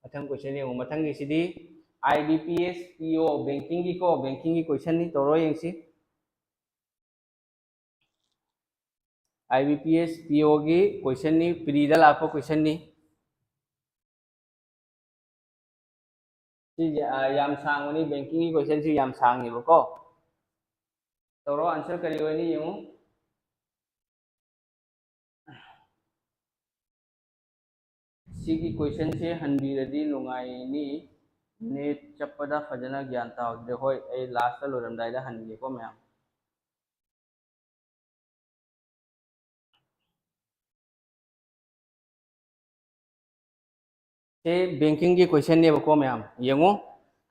ꯃꯊꯪ question ꯌꯦꯡꯉꯨ꯫ ꯃꯊꯪꯒꯤꯁꯤꯗꯤ I B P S P O, banking ꯒꯤꯀꯣ, banking ꯒꯤ question ꯅꯤ, ꯇꯧꯔꯣ ꯌꯦꯡꯁꯤ꯫ I B P S P O ꯒꯤ question ꯅꯤ, pre ꯗ ꯂꯥꯛꯄ question ꯅꯤ꯫ ꯁꯤꯁꯦ, ꯑ, ꯌꯥꯝ ꯁꯥꯡꯕꯅꯤ, banking ꯒꯤ question ꯁꯤ ꯌꯥꯝ ꯁꯥꯡꯉꯦꯕꯀꯣ꯫ ꯇꯧꯔꯣ, answer ꯀꯔꯤ ꯑꯣꯏꯅꯤ ꯌꯦꯡꯉꯨ꯫ ꯁꯤꯒꯤ question ꯁꯦ ꯍꯟꯕꯤꯔꯗꯤ ꯅꯨꯡꯉꯥꯏꯅꯤ꯫ Net ꯆꯞꯄꯗ ꯐꯖꯅ ꯒ꯭ꯌꯥꯟ ꯇꯥꯍꯧꯗ꯭ꯔꯦ꯫ ꯍꯣꯏ, ꯑꯩ last ꯂꯣꯏꯔꯝꯗꯥꯏꯗ ꯍꯟꯒꯦꯀꯣ ꯃꯌꯥꯝ꯫ ꯁꯤ banking ꯒꯤ question ꯅꯦꯕꯀꯣ ꯃꯌꯥꯝ, ꯌꯦꯡꯉꯨ꯫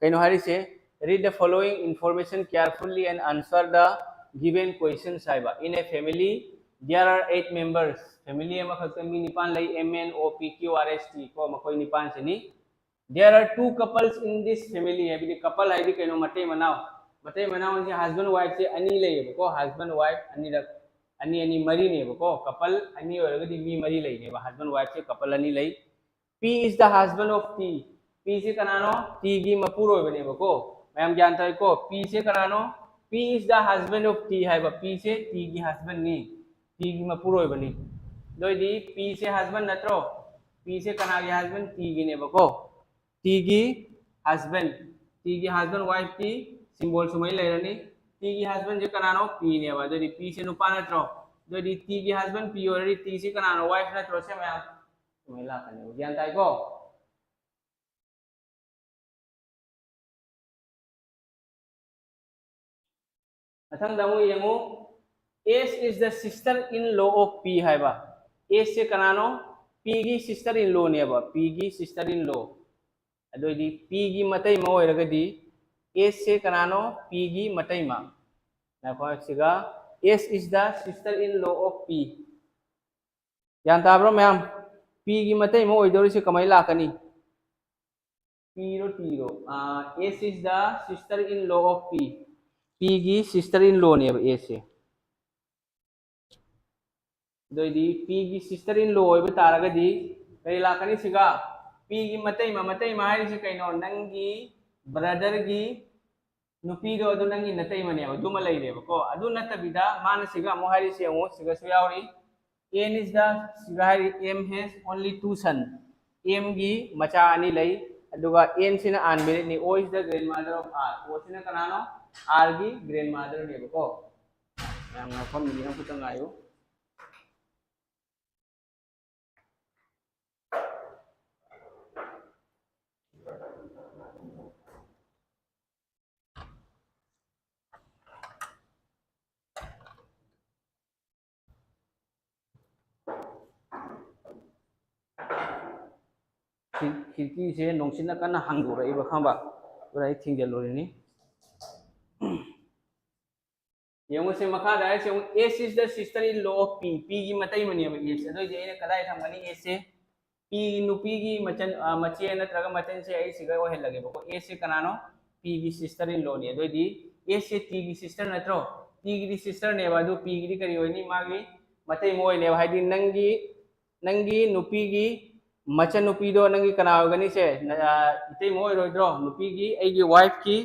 ꯀꯩꯅꯣ ꯍꯥꯏꯔꯤꯁꯦ? "Read the following information carefully and answer the given questions" ꯍꯥꯏꯕ꯫ "In a family, there are eight members." Family ꯑꯃꯈꯛꯇ ꯃꯤ ꯅꯤꯄꯥꯟ ꯂꯩ, M N O P Q R S T ꯀꯣ, ꯃꯈꯣꯏ ꯅꯤꯄꯥꯟꯁꯤꯅꯤ꯫ "There are two couples in this family" ꯍꯥꯏꯕꯗꯤ couple ꯍꯥꯏꯗꯤ ꯀꯩꯅꯣ? ꯃꯇꯩ ꯃꯅꯥꯎ꯫ ꯃꯇꯩ ꯃꯅꯥꯎ ꯍꯥꯏꯁꯦ husband wife ꯁꯦ ꯑꯅꯤ ꯂꯩꯌꯦꯕꯀꯣ, husband wife ꯑꯅꯤꯔꯛ, ꯑꯅꯤ ꯑꯅꯤ ꯃꯔꯤꯅꯦꯕꯀꯣ, couple ꯑꯅꯤ ꯑꯣꯏꯔꯒꯗꯤ ꯃꯤ ꯃꯔꯤ ꯂꯩꯅꯦꯕ, husband wife ꯁꯦ couple ꯑꯅꯤ ꯂꯩ꯫ "P is the husband of T." P ꯁꯤ ꯀꯅꯥꯅꯣ? T ꯒꯤ ꯃꯄꯨꯔꯣꯏꯕꯅꯦꯕꯀꯣ꯫ ꯃꯌꯥꯝ ꯒ꯭ꯌꯥꯟ ꯇꯥꯏꯀꯣ? P ꯁꯦ ꯀꯅꯥꯅꯣ? "P is the husband of T" ꯍꯥꯏꯕ, P ꯁꯦ T ꯒꯤ husband ꯅꯤ, T ꯒꯤ ꯃꯄꯨꯔꯣꯏꯕꯅꯤ꯫ ꯑꯗꯨ ꯑꯣꯏꯗꯤ P ꯁꯦ husband ꯅꯠꯇ꯭ꯔꯣ? P ꯁꯦ ꯀꯅꯥꯒꯤ husband? T ꯒꯤꯅꯦꯕꯀꯣ꯫ T ꯒꯤ husband, T ꯒꯤ husband wife ꯀꯤ symbol ꯁꯨꯃꯥꯏꯅ ꯂꯩꯔꯅꯤ꯫ T ꯒꯤ husband ꯁꯦ ꯀꯅꯥꯅꯣ? P ꯅꯦꯕ꯫ ꯑꯗꯨꯗꯤ P ꯁꯦ ꯅꯨꯄꯥ ꯅꯠꯇ꯭ꯔꯣ? ꯑꯗꯨꯗꯤ T ꯒꯤ husband P ꯑꯣꯏꯔꯗꯤ T ꯁꯦ ꯀꯅꯥꯅꯣ? Wife ꯅꯠꯇ꯭ꯔꯣ? ꯁꯦ ꯃꯌꯥꯝ ꯁꯨꯃꯥꯏꯅ ꯂꯥꯛꯀꯅꯦꯕ꯫ ꯒ꯭ꯌꯥꯟ ꯇꯥꯏꯀꯣ? ꯃꯊꯪꯗ ꯑꯃꯨꯛ ꯌꯦꯡꯉꯨ, "S is the sister in law of P" ꯍꯥꯏꯕ꯫ S ꯁꯦ ꯀꯅꯥꯅꯣ? P ꯒꯤ sister in law ꯅꯦꯕ, P ꯒꯤ sister in law꯫ ꯑꯗꯨ ꯑꯣꯏꯗꯤ P ꯒꯤ ꯃꯇꯩꯃ ꯑꯣꯏꯔꯒꯗꯤ S ꯁꯦ ꯀꯅꯥꯅꯣ? P ꯒꯤ ꯃꯇꯩꯃ꯫ ꯉꯥꯏꯈꯣ, ꯁꯤꯒ "S is the sister in law of P." ꯒ꯭ꯌꯥꯟ ꯇꯥꯕ꯭ꯔꯣ ꯃꯌꯥꯝ? P ꯒꯤ ꯃꯇꯩꯃ ꯑꯣꯏꯗꯧꯔꯤꯁꯦ ꯀꯃꯥꯏꯅ ꯂꯥꯛꯀꯅꯤ? Pꯔꯣ Tꯔꯣ? S is the sister in law of P. Pꯒꯤ sister in lawꯅꯦꯕ Aꯁꯦ꯫ ꯑꯗꯨꯑꯣꯏꯗꯤ Pꯒꯤ sister in law ꯑꯣꯏꯕ ꯇꯥꯔꯒꯗꯤ ꯀꯔꯤ ꯂꯥꯛꯀꯅꯤ ꯁꯤꯒ? Pꯒꯤ ꯃꯇꯩꯃ, ꯃꯇꯩꯃ ꯍꯥꯏꯔꯤꯁꯤ ꯀꯩꯅꯣ? ꯅꯪꯒꯤ brotherꯒꯤ ꯅꯨꯄꯤꯗꯣ ꯑꯗꯨ ꯅꯪꯒꯤ ꯅꯇꯩꯃꯅꯦꯕ, ꯑꯗꯨꯃ ꯂꯩꯔꯦꯕꯀꯣ꯫ ꯑꯗꯨ ꯅꯠꯇꯕꯤꯗ ꯃꯥꯅ ꯁꯤꯒ ꯑꯃꯨꯛ ꯍꯥꯏꯔꯤꯁꯤ ꯌꯦꯡꯉꯨ, ꯁꯤꯒꯁꯨ ꯌꯥꯎꯔꯤ꯫ N is the, ꯁꯤꯒ ꯍꯥꯏꯔꯤ, M has only two son. Mꯒꯤ ꯃꯆꯥ ꯑꯅꯤ ꯂꯩ, ꯑꯗꯨꯒ N ꯁꯤꯅ unmarriedꯅꯤ. O is the grandmother of R. O ꯁꯤꯅ ꯀꯅꯥꯅꯣ? Rꯒꯤ grandmotherꯅꯦꯕꯀꯣ꯫ ꯃꯌꯥꯝ ꯉꯥꯎꯐꯝ ꯃꯤꯅꯤ, ꯑꯃꯈꯛꯇ ꯉꯥꯏꯌꯨ꯫ ꯈꯤ-, ꯈꯤꯔꯀꯤꯁꯦ ꯅꯨꯡꯁꯤꯠꯅ ꯀꯟꯅ ꯍꯥꯡꯗꯣꯔꯛꯏꯕ, ꯈꯪꯕ? ꯑꯗꯨꯅ ꯑꯩ ꯊꯤꯡꯖꯤꯜꯂꯨꯔꯤꯅꯤ꯫ ꯌꯦꯡꯉꯨꯁꯦ, ꯃꯈꯥꯗ ꯍꯥꯏꯔꯤꯁꯦ ꯌꯦꯡꯉꯨ, S is the sister in law of P. Pꯒꯤ ꯃꯇꯩꯃꯅꯦꯕ S꯫ ꯑꯗꯨ ꯑꯣꯏꯗꯤ ꯑꯩꯅ ꯀꯗꯥꯏ ꯊꯝꯒꯅꯤ? S ꯁꯦ P ꯅꯨꯄꯤꯒꯤ ꯃꯆꯟ, ꯑ, ꯃꯆꯦ ꯅꯠꯇ꯭ꯔꯒ ꯃꯆꯟꯁꯦ ꯑꯩ ꯁꯤꯒ ꯑꯣꯏꯍꯜꯂꯒꯦꯕꯀꯣ꯫ S ꯁꯦ ꯀꯅꯥꯅꯣ? Pꯒꯤ sister in lawꯅꯤ꯫ ꯑꯗꯨ ꯑꯣꯏꯗꯤ S ꯁꯦ Tꯒꯤ sister ꯅꯠꯇ꯭ꯔꯣ? Tꯒꯤꯗꯤ sisterꯅꯦꯕ, ꯑꯗꯨ Pꯒꯤꯗꯤ ꯀꯔꯤ ꯑꯣꯏꯅꯤ? ꯃꯥꯒꯤ ꯃꯇꯩꯃ ꯑꯣꯏꯅꯦꯕ꯫ ꯍꯥꯏꯗꯤ ꯅꯪꯒꯤ, ꯅꯪꯒꯤ ꯅꯨꯄꯤꯒꯤ ꯃꯆꯟꯅꯨꯄꯤꯗꯣ ꯅꯪꯒꯤ ꯀꯅꯥ ꯑꯣꯏꯒꯅꯤ? ꯁꯦ, ꯅ-, ꯑ, ꯏꯇꯩꯃ ꯑꯣꯏꯔꯣꯏꯗ꯭ꯔꯣ? ꯅꯨꯄꯤꯒꯤ, ꯑꯩꯒꯤ wifeꯀꯤ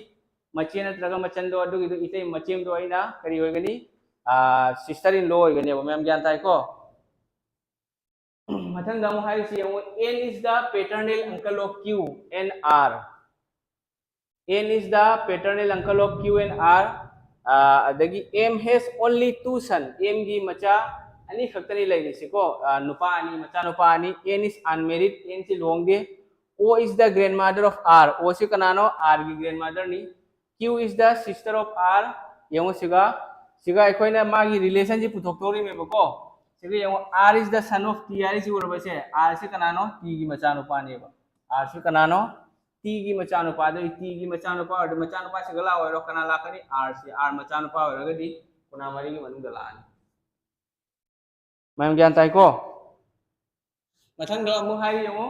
ꯃꯆꯦ ꯅꯠꯇ꯭ꯔꯒ ꯃꯆꯟꯗꯣ, ꯑꯗꯨꯒꯤꯗꯣ ꯏꯇꯩ ꯃꯆꯦꯝꯗꯣ ꯑꯩꯅ ꯀꯔꯤ ꯑꯣꯏꯒꯅꯤ? ꯑ, sister in law ꯑꯣꯏꯒꯅꯦꯕ꯫ ꯃꯌꯥꯝ ꯒ꯭ꯌꯥꯟ ꯇꯥꯏꯀꯣ? ꯃꯊꯪꯗ ꯑꯃꯨꯛ ꯍꯥꯏꯔꯤꯁꯤ ꯌꯦꯡꯉꯨ, N is the paternal uncle of Q and R. N is the paternal uncle of Q and R. ꯑ, ꯑꯗꯒꯤ M has only two son. Mꯒꯤ ꯃꯆꯥ ꯑꯅꯤ ꯈꯛꯇꯅꯤ ꯂꯩꯔꯤꯁꯤꯀꯣ꯫ ꯑ, ꯅꯨꯄꯥ ꯑꯅꯤ, ꯃꯆꯥ ꯅꯨꯄꯥ ꯑꯅꯤ꯫ N is unmarried. N ꯁꯤ ꯂꯨꯍꯣꯡꯗꯦ꯫ O is the grandmother of R. O ꯁꯤ ꯀꯅꯥꯅꯣ? Rꯒꯤ grandmotherꯅꯤ꯫ Q is the sister of R. ꯌꯦꯡꯉꯨ ꯁꯤꯒ, ꯁꯤꯒ ꯑꯩꯈꯣꯏꯅ ꯃꯥꯒꯤ relationꯁꯤ ꯄꯨꯊꯣꯛꯇꯧꯔꯤꯃꯦꯕꯀꯣ꯫ ꯁꯤꯒ ꯌꯦꯡꯉꯨ, R is the son of T ꯍꯥꯏꯔꯤꯁꯤ ꯎꯔꯕꯁꯦ? R ꯁꯤ ꯀꯅꯥꯅꯣ? Tꯒꯤ ꯃꯆꯥꯅꯨꯄꯥꯅꯦꯕ꯫ R ꯁꯤ ꯀꯅꯥꯅꯣ? Tꯒꯤ ꯃꯆꯥꯅꯨꯄꯥ꯫ ꯑꯗꯨ Tꯒꯤ ꯃꯆꯥꯅꯨꯄꯥ ꯑꯣꯏꯔꯗꯤ ꯃꯆꯥꯅꯨꯄꯥꯁꯤꯒ ꯂꯥꯛꯑꯣꯏꯔꯣ? ꯀꯅꯥ ꯂꯥꯛꯀꯅꯤ? R ꯁꯤ꯫ R ꯃꯆꯥꯅꯨꯄꯥ ꯑꯣꯏꯔꯒꯗꯤ ꯀꯣꯅꯥ ꯃꯔꯤꯒꯤ ꯃꯅꯨꯡꯗ ꯂꯥꯛꯑꯅꯤ꯫ ꯃꯌꯥꯝ ꯒ꯭ꯌꯥꯟ ꯇꯥꯏꯀꯣ? ꯃꯊꯪꯗ ꯑꯃꯨꯛ ꯍꯥꯏꯔꯤ ꯌꯦꯡꯉꯣ,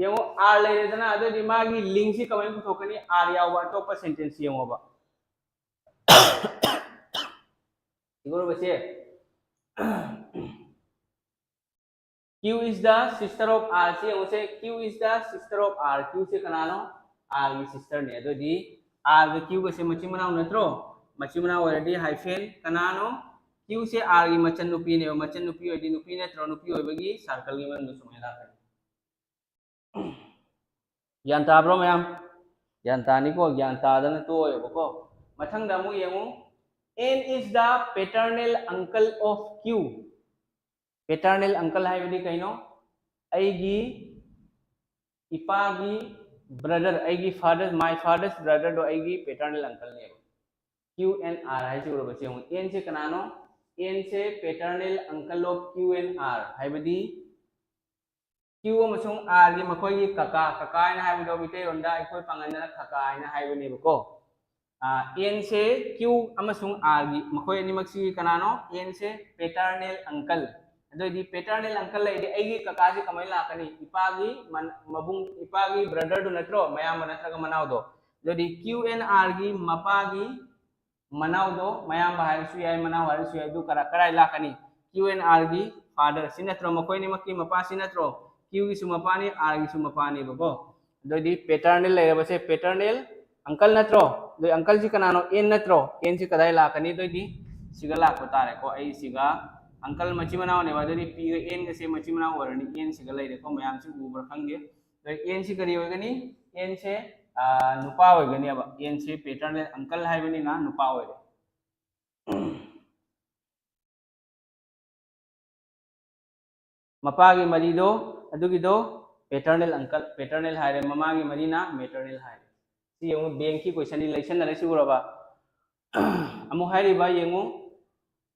ꯌꯦꯡꯉꯣ, R ꯂꯩꯔꯦꯗꯅ, ꯑꯗꯨꯑꯣꯏꯗꯤ ꯃꯥꯒꯤ linkꯁꯤ ꯀꯃꯥꯏꯅ ꯄꯨꯊꯣꯛꯀꯅꯤ? R ꯌꯥꯎꯕ ꯑꯇꯣꯞꯄ sentence ꯌꯦꯡꯉꯣꯕ꯫ ꯁꯤꯒꯨꯔꯕꯁꯦ, Q is the sister of R ꯁꯤ ꯌꯦꯡꯉꯨꯁꯦ, Q is the sister of R, Q ꯁꯦ ꯀꯅꯥꯅꯣ? R ꯒꯤ sisterꯅꯦ꯫ ꯑꯗꯨꯑꯣꯏꯗꯤ R ꯒ Q ꯒꯁꯦ ꯃꯆꯤꯟ ꯃꯅꯥꯎ ꯅꯠꯇ꯭ꯔꯣ? ꯃꯆꯤꯟ ꯃꯅꯥꯎ ꯑꯣꯏꯔꯗꯤ hyphen ꯀꯅꯥꯅꯣ? Q ꯁꯦ R ꯒꯤ ꯃꯆꯟ ꯅꯨꯄꯤꯅꯦꯕ, ꯃꯆꯟ ꯅꯨꯄꯤ ꯑꯣꯏꯗꯤ ꯅꯨꯄꯤ ꯅꯠꯇ꯭ꯔꯣ? ꯅꯨꯄꯤ ꯑꯣꯏꯕꯒꯤ circleꯒꯤ ꯃꯅꯨꯡꯗ ꯁꯨꯃꯥꯏꯅ ꯂꯥꯛꯀꯅꯤ꯫ ꯒ꯭ꯌꯥꯟ ꯇꯥꯕ꯭ꯔꯣ ꯃꯌꯥꯝ? ꯒ꯭ꯌꯥꯟ ꯇꯥꯅꯤꯀꯣ, ꯒ꯭ꯌꯥꯟ ꯇꯥꯗꯅ ꯇꯣꯛꯑꯣꯏꯕꯀꯣ꯫ ꯃꯊꯪꯗ ꯑꯃꯨꯛ ꯌꯦꯡꯉꯨ, N is the paternal uncle of Q꯫ Paternal uncle ꯍꯥꯏꯕꯗꯤ ꯀꯩꯅꯣ? ꯑꯩꯒꯤ ꯏꯄꯥꯒꯤ brother, ꯑꯩꯒꯤ father, my father's brotherꯗꯣ ꯑꯩꯒꯤ paternal uncleꯅꯦꯕ꯫ Q and R ꯍꯥꯏꯁꯤ ꯎꯔꯕꯁꯤ ꯌꯦꯡꯉꯨ, N ꯁꯦ ꯀꯅꯥꯅꯣ? N say paternal uncle of Q and R, ꯍꯥꯏꯕꯗꯤ Q ꯑꯃꯁꯨꯡ R ꯒꯤ ꯃꯈꯣꯏꯒꯤ ꯀꯀꯥ, ꯀꯀꯥ ꯍꯥꯏꯅ ꯍꯥꯏꯕꯗꯣ ꯃꯤꯇꯩꯂꯣꯟꯗ ꯑꯩꯈꯣꯏ ꯄꯥꯡꯒꯟꯗꯅ ꯀꯀꯥ ꯍꯥꯏꯅ ꯍꯥꯏꯕꯅꯦꯕꯀꯣ꯫ ꯑꯥ, N ꯁꯦ Q ꯑꯃꯁꯨꯡ R ꯒꯤ, ꯃꯈꯣꯏ ꯑꯅꯤꯃꯛꯁꯤꯒꯤ ꯀꯅꯥꯅꯣ? N ꯁꯦ paternal uncle꯫ ꯑꯗꯨꯑꯣꯏꯗꯤ paternal uncle ꯂꯩꯔꯗꯤ ꯑꯩꯒꯤ ꯀꯀꯥꯁꯤ ꯀꯃꯥꯏꯅ ꯂꯥꯛꯀꯅꯤ? ꯏꯄꯥꯒꯤ ꯃꯟ-, ꯃꯕꯨꯡ, ꯏꯄꯥꯒꯤ brotherꯗꯨ ꯅꯠꯇ꯭ꯔꯣ? ꯃꯌꯥꯝꯕ ꯅꯠꯇ꯭ꯔꯒ ꯃꯅꯥꯎꯗꯣ꯫ ꯑꯗꯨꯑꯣꯏꯗꯤ Q and R ꯒꯤ ꯃꯄꯥꯒꯤ ꯃꯅꯥꯎꯗꯣ, ꯃꯌꯥꯝꯕ ꯍꯥꯏꯔꯁꯨ ꯌꯥꯏ, ꯃꯅꯥꯎ ꯍꯥꯏꯔꯁꯨ ꯌꯥꯏ, ꯑꯗꯨ ꯀꯔꯥ-, ꯀꯗꯥꯏ ꯂꯥꯛꯀꯅꯤ? Q and R ꯒꯤ father ꯁꯤ ꯅꯠꯇ꯭ꯔꯣ? ꯃꯈꯣꯏ ꯑꯅꯤꯃꯛꯀꯤ ꯃꯄꯥ ꯁꯤ ꯅꯠꯇ꯭ꯔꯣ? Q ꯒꯤꯁꯨ ꯃꯄꯥꯅꯤ, R ꯒꯤꯁꯨ ꯃꯄꯥꯅꯦꯕꯀꯣ꯫ ꯑꯗꯨꯑꯣꯏꯗꯤ paternal ꯂꯩꯔꯕꯁꯦ paternal uncle ꯅꯠꯇ꯭ꯔꯣ? ꯑꯗꯨ uncleꯁꯤ ꯀꯅꯥꯅꯣ? N ꯅꯠꯇ꯭ꯔꯣ? N ꯁꯤ ꯀꯗꯥꯏ ꯂꯥꯛꯀꯅꯤ? ꯑꯗꯨꯑꯣꯏꯗꯤ ꯁꯤꯒ ꯂꯥꯛꯄ ꯇꯥꯔꯦꯀꯣ꯫ ꯑꯩ ꯁꯤꯒ uncle ꯃꯆꯤꯟ ꯃꯅꯥꯎꯅꯦꯕ, ꯑꯗꯨꯗꯤ P ꯒ N ꯒꯁꯦ ꯃꯆꯤꯟ ꯃꯅꯥꯎ ꯑꯣꯏꯔꯅꯤ꯫ N ꯁꯤꯒ ꯂꯩꯔꯦꯀꯣ, ꯃꯌꯥꯝꯁꯤ ꯎꯕ꯭ꯔꯥ ꯈꯪꯗꯦ꯫ ꯑꯗꯣ N ꯁꯤ ꯀꯔꯤ ꯑꯣꯏꯒꯅꯤ? N ꯁꯦ, ꯑꯥ, ꯅꯨꯄꯥ ꯑꯣꯏꯒꯅꯦꯕ꯫ N ꯁꯦ paternal uncle ꯍꯥꯏꯕꯅꯤꯅ ꯅꯨꯄꯥ ꯑꯣꯏꯔꯦ꯫ ꯃꯄꯥꯒꯤ ꯃꯔꯤꯗꯣ, ꯑꯗꯨꯒꯤꯗꯣ paternal uncle, paternal ꯍꯥꯏꯔꯦ, ꯃꯃꯥꯒꯤ ꯃꯔꯤꯅ maternal ꯍꯥꯏꯔꯦ꯫ ꯁꯤ ꯌꯦꯡꯉꯨ, bankꯀꯤ questionꯅꯤ, ꯂꯩꯁꯟꯅꯔꯦ, ꯁꯤ ꯎꯔꯕ? ꯑꯃꯨꯛ ꯍꯥꯏꯔꯤꯕ ꯌꯦꯡꯉꯨ,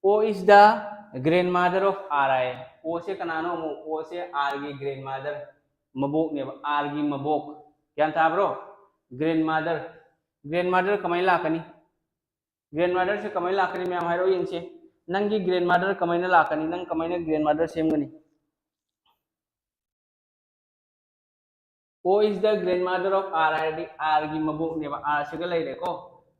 O is the grandmother of R high. O ꯁꯦ ꯀꯅꯥꯅꯣ? ꯑꯃꯨꯛ O ꯁꯦ R ꯒꯤ grandmother, ꯃꯕꯣꯛꯅꯦꯕ, R ꯒꯤ ꯃꯕꯣꯛ꯫ ꯒ꯭ꯌꯥꯟ ꯇꯥꯕ꯭ꯔꯣ? Grandmother, grandmother ꯀꯃꯥꯏꯅ ꯂꯥꯛꯀꯅꯤ? Grandmotherꯁꯦ ꯀꯃꯥꯏꯅ ꯂꯥꯛꯀꯅꯤ? ꯃꯌꯥꯝ ꯍꯥꯏꯔꯛꯑꯣ ꯌꯦꯡꯁꯦ꯫ ꯅꯪꯒꯤ grandmother ꯀꯃꯥꯏꯅ ꯂꯥꯛꯀꯅꯤ? ꯅꯪ ꯀꯃꯥꯏꯅ grandmother ꯁꯦꯝꯒꯅꯤ? O is the grandmother of R ꯍꯥꯏꯔꯗꯤ R ꯒꯤ ꯃꯕꯣꯛꯅꯦꯕ, R ꯁꯤꯒ ꯂꯩꯔꯦꯀꯣ꯫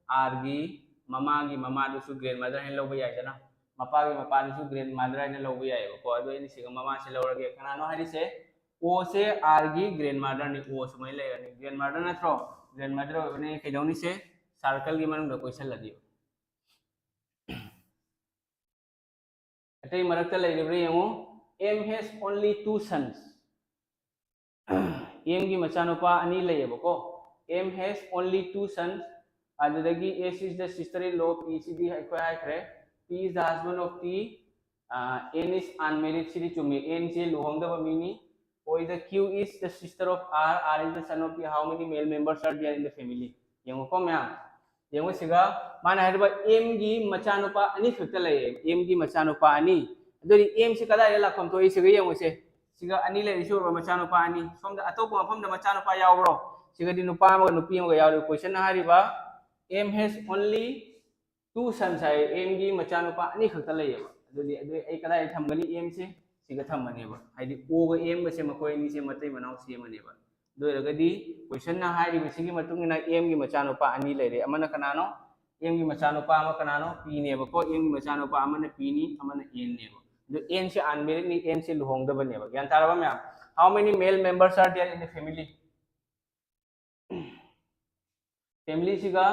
R ꯒꯤ ꯃꯃꯥꯒꯤ ꯃꯃꯥꯗꯨꯁꯨ grandmother ꯍꯥꯏꯅ ꯂꯧꯕ ꯌꯥꯏꯗꯅ, ꯃꯄꯥꯒꯤ ꯃꯄꯥꯗꯨꯁꯨ grandmother ꯍꯥꯏꯅ ꯂꯧꯕ ꯌꯥꯏꯑꯕꯀꯣ꯫ ꯑꯗꯣ ꯑꯩꯅ ꯁꯤꯒ ꯃꯃꯥꯁꯦ ꯂꯧꯔꯒꯦ꯫ ꯀꯅꯥꯅꯣ ꯍꯥꯏꯔꯤꯁꯦ? O ꯁꯦ R ꯒꯤ grandmother ꯅꯤ꯫ O ꯁꯨꯃꯥꯏꯅ ꯂꯩꯔꯅꯤ, grandmother ꯅꯠꯇ꯭ꯔꯣ? Grandmother ꯑꯣꯏꯕꯅꯤ꯫ ꯀꯩꯗꯧꯅꯤ ꯁꯦ? Circle ꯒꯤ ꯃꯅꯨꯡꯗ ꯀꯣꯏꯁꯜꯂꯗꯤ꯫ ꯑꯇꯩ ꯃꯔꯛꯇ ꯂꯩꯔꯤꯕ꯭ꯔꯥ ꯌꯦꯡꯉꯨ꯫ M has only two sons. M ꯒꯤ ꯃꯆꯥꯅꯨꯄꯥ ꯑꯅꯤ ꯂꯩꯌꯦꯕꯀꯣ꯫ M has only two sons. ꯑꯗꯨꯗꯒꯤ S is the sister in law, P ꯁꯤꯗꯤ ꯑꯩꯈꯣꯏ ꯍꯥꯏꯈ꯭ꯔꯦ꯫ P is the husband of T. N is unmarried, ꯁꯤꯗꯤ ꯆꯨꯝꯃꯤ, N say ꯂꯨꯍꯣꯡꯗꯕ mini. O is the, Q is the sister of R, R is the son of T. How many male members are there in the family? ꯌꯦꯡꯉꯨꯀꯣ ꯃꯌꯥꯝ, ꯌꯦꯡꯉꯨ ꯁꯤꯒ꯫ ꯃꯥꯅ ꯍꯥꯏꯔꯤꯕ M ꯒꯤ ꯃꯆꯥꯅꯨꯄꯥ ꯑꯅꯤ ꯈꯛꯇ ꯂꯩꯌꯦ, M ꯒꯤ ꯃꯆꯥꯅꯨꯄꯥ ꯑꯅꯤ꯫ ꯑꯗꯨꯗꯤ M ꯁꯤ ꯀꯗꯥꯏꯗ ꯂꯥꯛꯐꯝ ꯊꯣꯛꯏ? ꯁꯤꯒ ꯌꯦꯡꯉꯨꯁꯦ꯫ ꯁꯤꯒ ꯑꯅꯤ ꯂꯩꯔꯤꯁꯤ ꯎꯔꯕ? ꯃꯆꯥꯅꯨꯄꯥ ꯑꯅꯤ꯫ ꯁꯣꯝꯗ ꯑꯇꯣꯞꯄ ꯃꯐꯝꯗ ꯃꯆꯥꯅꯨꯄꯥ ꯌꯥꯎꯕ꯭ꯔꯣ? ꯁꯤꯒꯗꯤ ꯅꯨꯄꯥ ꯑꯃꯒ ꯅꯨꯄꯤ ꯑꯃꯒ ꯌꯥꯎꯔꯤ꯫ Question ꯅ ꯍꯥꯏꯔꯤꯕ M has only two sons high, M ꯒꯤ ꯃꯆꯥꯅꯨꯄꯥ ꯑꯅꯤ ꯈꯛꯇ ꯂꯩꯌꯦꯕ꯫ ꯑꯗꯨꯗꯤ, ꯑꯗꯨ ꯑꯩ ꯀꯗꯥꯏꯗ ꯊꯝꯒꯅꯤ? M ꯁꯦ ꯁꯤꯒ ꯊꯝꯃꯅꯦꯕ꯫ ꯍꯥꯏꯗꯤ O ꯒ M ꯒꯁꯦ ꯃꯈꯣꯏ ꯑꯅꯤꯁꯦ ꯃꯇꯩ ꯃꯅꯥꯎ ꯁꯦꯝꯃꯅꯦꯕ꯫ ꯑꯗꯨ ꯑꯣꯏꯔꯒꯗꯤ question ꯅ ꯍꯥꯏꯔꯤꯕꯁꯤꯒꯤ ꯃꯇꯨꯡ ꯏꯟꯅ M ꯒꯤ ꯃꯆꯥꯅꯨꯄꯥ ꯑꯅꯤ ꯂꯩꯔꯦ꯫ ꯑꯃꯅ ꯀꯅꯥꯅꯣ? M ꯒꯤ ꯃꯆꯥꯅꯨꯄꯥ ꯑꯃ ꯀꯅꯥꯅꯣ? P ꯅꯦꯕꯀꯣ꯫ M ꯒꯤ ꯃꯆꯥꯅꯨꯄꯥ ꯑꯃꯅ P ꯅꯤ, ꯑꯃꯅ N ꯅꯦꯕ꯫ ꯑꯗꯨ N ꯁꯦ unmarried ꯅꯤ, N ꯁꯦ ꯂꯨꯍꯣꯡꯗꯕꯅꯦꯕ꯫ ꯒ꯭ꯌꯥꯟ ꯇꯥꯔꯕ ꯃꯌꯥꯝ? How many male members are there in the family? Family ꯁꯤꯒ,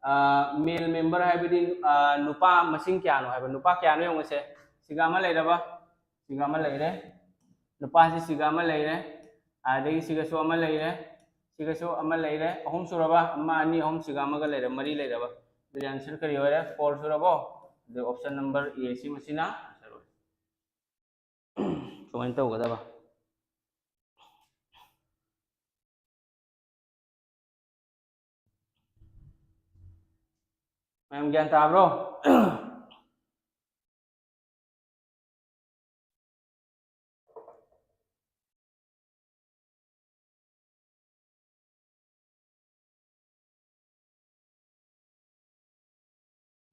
ꯑ, male member ꯍꯥꯏꯕꯗꯤ, ꯑ, ꯅꯨꯄꯥ ꯃꯁꯤꯡ ꯀꯌꯥꯅꯣ ꯍꯥꯏꯕ, ꯅꯨꯄꯥ ꯀꯌꯥꯅꯣ ꯌꯦꯡꯉꯨꯁꯦ꯫ ꯁꯤꯒ ꯑꯃ ꯂꯩꯔꯕ, ꯁꯤꯒ ꯑꯃ ꯂꯩꯔꯦ, ꯅꯨꯄꯥꯁꯤ ꯁꯤꯒ ꯑꯃ ꯂꯩꯔꯦ, ꯑꯗꯒꯤ ꯁꯤꯒꯁꯨ ꯑꯃ ꯂꯩꯔꯦ, ꯁꯤꯒꯁꯨ ꯑꯃ ꯂꯩꯔꯦ, ꯑꯍꯨꯝ ꯁꯨꯔꯕ? ꯑꯃ, ꯑꯅꯤ, ꯑꯍꯨꯝ, ꯁꯤꯒ ꯑꯃꯒ ꯂꯩꯔꯦ, ꯃꯔꯤ ꯂꯩꯔꯕ꯫ ꯑꯗꯨꯗꯤ answer ꯀꯔꯤ ꯑꯣꯏꯔꯦ? Four ꯁꯨꯔꯕꯣ? ꯑꯗꯨ option number A ꯁꯤ ꯃꯁꯤꯅ answer ꯑꯣꯏꯔꯦ꯫ ꯁꯨꯃꯥꯏꯅ ꯇꯧꯒꯗꯕ꯫ ꯃꯌꯥꯝ ꯒ꯭ꯌꯥꯟ ꯇꯥꯕ꯭ꯔꯣ?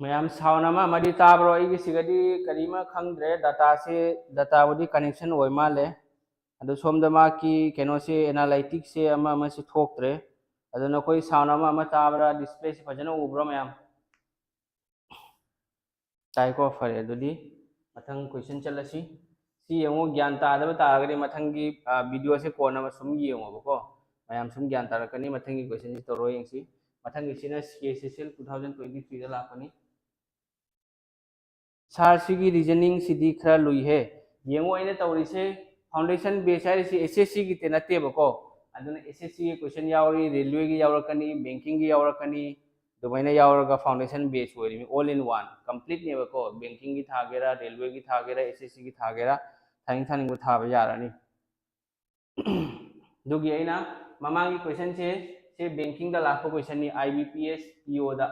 ꯃꯌꯥꯝ sound ꯑꯃ ꯑꯃꯗꯤ ꯇꯥꯕ꯭ꯔꯣ? ꯑꯩꯒꯤꯁꯤꯒꯗꯤ ꯀꯔꯤꯃ ꯈꯪꯗ꯭ꯔꯦ꯫ Data ꯁꯤ, data ꯕꯨꯗꯤ connection ꯑꯣꯏ ꯃꯥꯜꯂꯦ꯫ ꯑꯗꯣ ꯁꯣꯝꯗ ꯃꯥꯒꯤ ꯀꯩꯅꯣꯁꯦ, ꯑꯦꯅꯥꯂꯥꯏꯇꯤꯛꯁꯁꯦ ꯑꯃ ꯑꯃꯁꯦ ꯊꯣꯛꯇ꯭ꯔꯦ꯫ ꯑꯗꯣ ꯅꯈꯣꯏ ꯁꯥꯎꯟ ꯑꯃ ꯑꯃ ꯇꯥꯕ꯭ꯔꯥ? ꯗꯤꯁꯄ꯭ꯂꯦꯁꯦ ꯐꯖꯅ ꯎꯕ꯭ꯔꯥ ꯃꯌꯥꯝ? ꯇꯥꯏꯀꯣ? ꯐꯔꯦ, ꯑꯗꯨꯗꯤ ꯃꯊꯪ ꯀꯣꯏꯁꯟ ꯆꯠꯂꯁꯤ꯫ ꯁꯤ ꯌꯦꯡꯉꯨ, ꯒ꯭ꯌꯥꯟ ꯇꯥꯗꯕ ꯇꯥꯔꯒꯗꯤ ꯃꯊꯪꯒꯤ ꯚꯤꯗꯤꯑꯣꯁꯦ ꯀꯣꯟꯅ ꯁꯨꯝ ꯌꯦꯡꯉꯣꯕꯀꯣ, ꯃꯌꯥꯝ ꯁꯨꯝ ꯒ꯭ꯌꯥꯟ ꯇꯥꯔꯛꯀꯅꯤ꯫ ꯃꯊꯪꯒꯤ ꯀꯣꯏꯁꯟꯁꯤ ꯇꯧꯔꯣ ꯌꯦꯡꯁꯤ꯫ ꯃꯊꯪꯒꯤꯁꯤꯅ ꯁꯤ ꯑꯦꯁ ꯑꯦꯁ ꯑꯦꯜ ꯇꯨ ꯊꯥꯎꯖꯟ ꯇ꯭ꯋꯦꯟꯇꯤ ꯊ꯭ꯔꯤꯗ ꯂꯥꯛꯄꯅꯤ꯫ ꯁꯥꯔ, ꯁꯤꯒꯤ ꯔꯤꯖꯅꯤꯡꯁꯤꯗꯤ ꯈꯔ ꯂꯨꯏꯍꯦ꯫ ꯌꯦꯡꯉꯣ, ꯑꯩꯅ ꯇꯧꯔꯤꯁꯦ ꯐꯥꯎꯟꯗꯦꯁꯟ ꯕꯦꯁ ꯍꯥꯏꯔꯤꯁꯤ ꯑꯦꯁ ꯑꯦꯁ ꯁꯤꯒꯤꯇ ꯅꯠꯇꯦꯕꯀꯣ꯫ ꯑꯗꯨꯅ ꯑꯦꯁ ꯑꯦꯁ ꯁꯤꯒꯤ ꯀꯣꯏꯁꯟ ꯌꯥꯎꯔꯤ, ꯔꯦꯜꯋꯦꯒꯤ ꯌꯥꯎꯔꯛꯀꯅꯤ, ꯕꯦꯡꯀꯤꯡꯒꯤ ꯌꯥꯎꯔꯛꯀꯅꯤ, ꯑꯗꯨꯃꯥꯏꯅ ꯌꯥꯎꯔꯒ ꯐꯥꯎꯟꯗꯦꯁꯟ ꯕꯦꯁ ꯑꯣꯏꯔꯤꯃꯤ, all in one, ꯀꯝꯄ꯭ꯂꯤꯠꯅꯦꯕꯀꯣ꯫ ꯕꯦꯡꯀꯤꯡꯒꯤ ꯊꯥꯒꯦꯔꯥ, ꯔꯦꯜꯋꯦꯒꯤ ꯊꯥꯒꯦꯔꯥ, ꯑꯦꯁ ꯑꯦꯁ ꯁꯤꯒꯤ ꯊꯥꯒꯦꯔꯥ, ꯊꯥꯅꯤꯡ ꯊꯥꯅꯤꯡꯕ ꯊꯥꯕ ꯌꯥꯔꯅꯤ꯫ ꯑꯗꯨꯒꯤ ꯑꯩꯅ ꯃꯃꯥꯡꯒꯤ ꯀꯣꯏꯁꯟꯁꯦ, ꯁꯤ ꯕꯦꯡꯀꯤꯡꯗ ꯂꯥꯛꯄ ꯀꯣꯏꯁꯟꯅꯤ, ꯑꯥꯏ ꯕꯤ ꯄꯤ ꯑꯦꯁ ꯄꯤ ꯑꯣꯗ,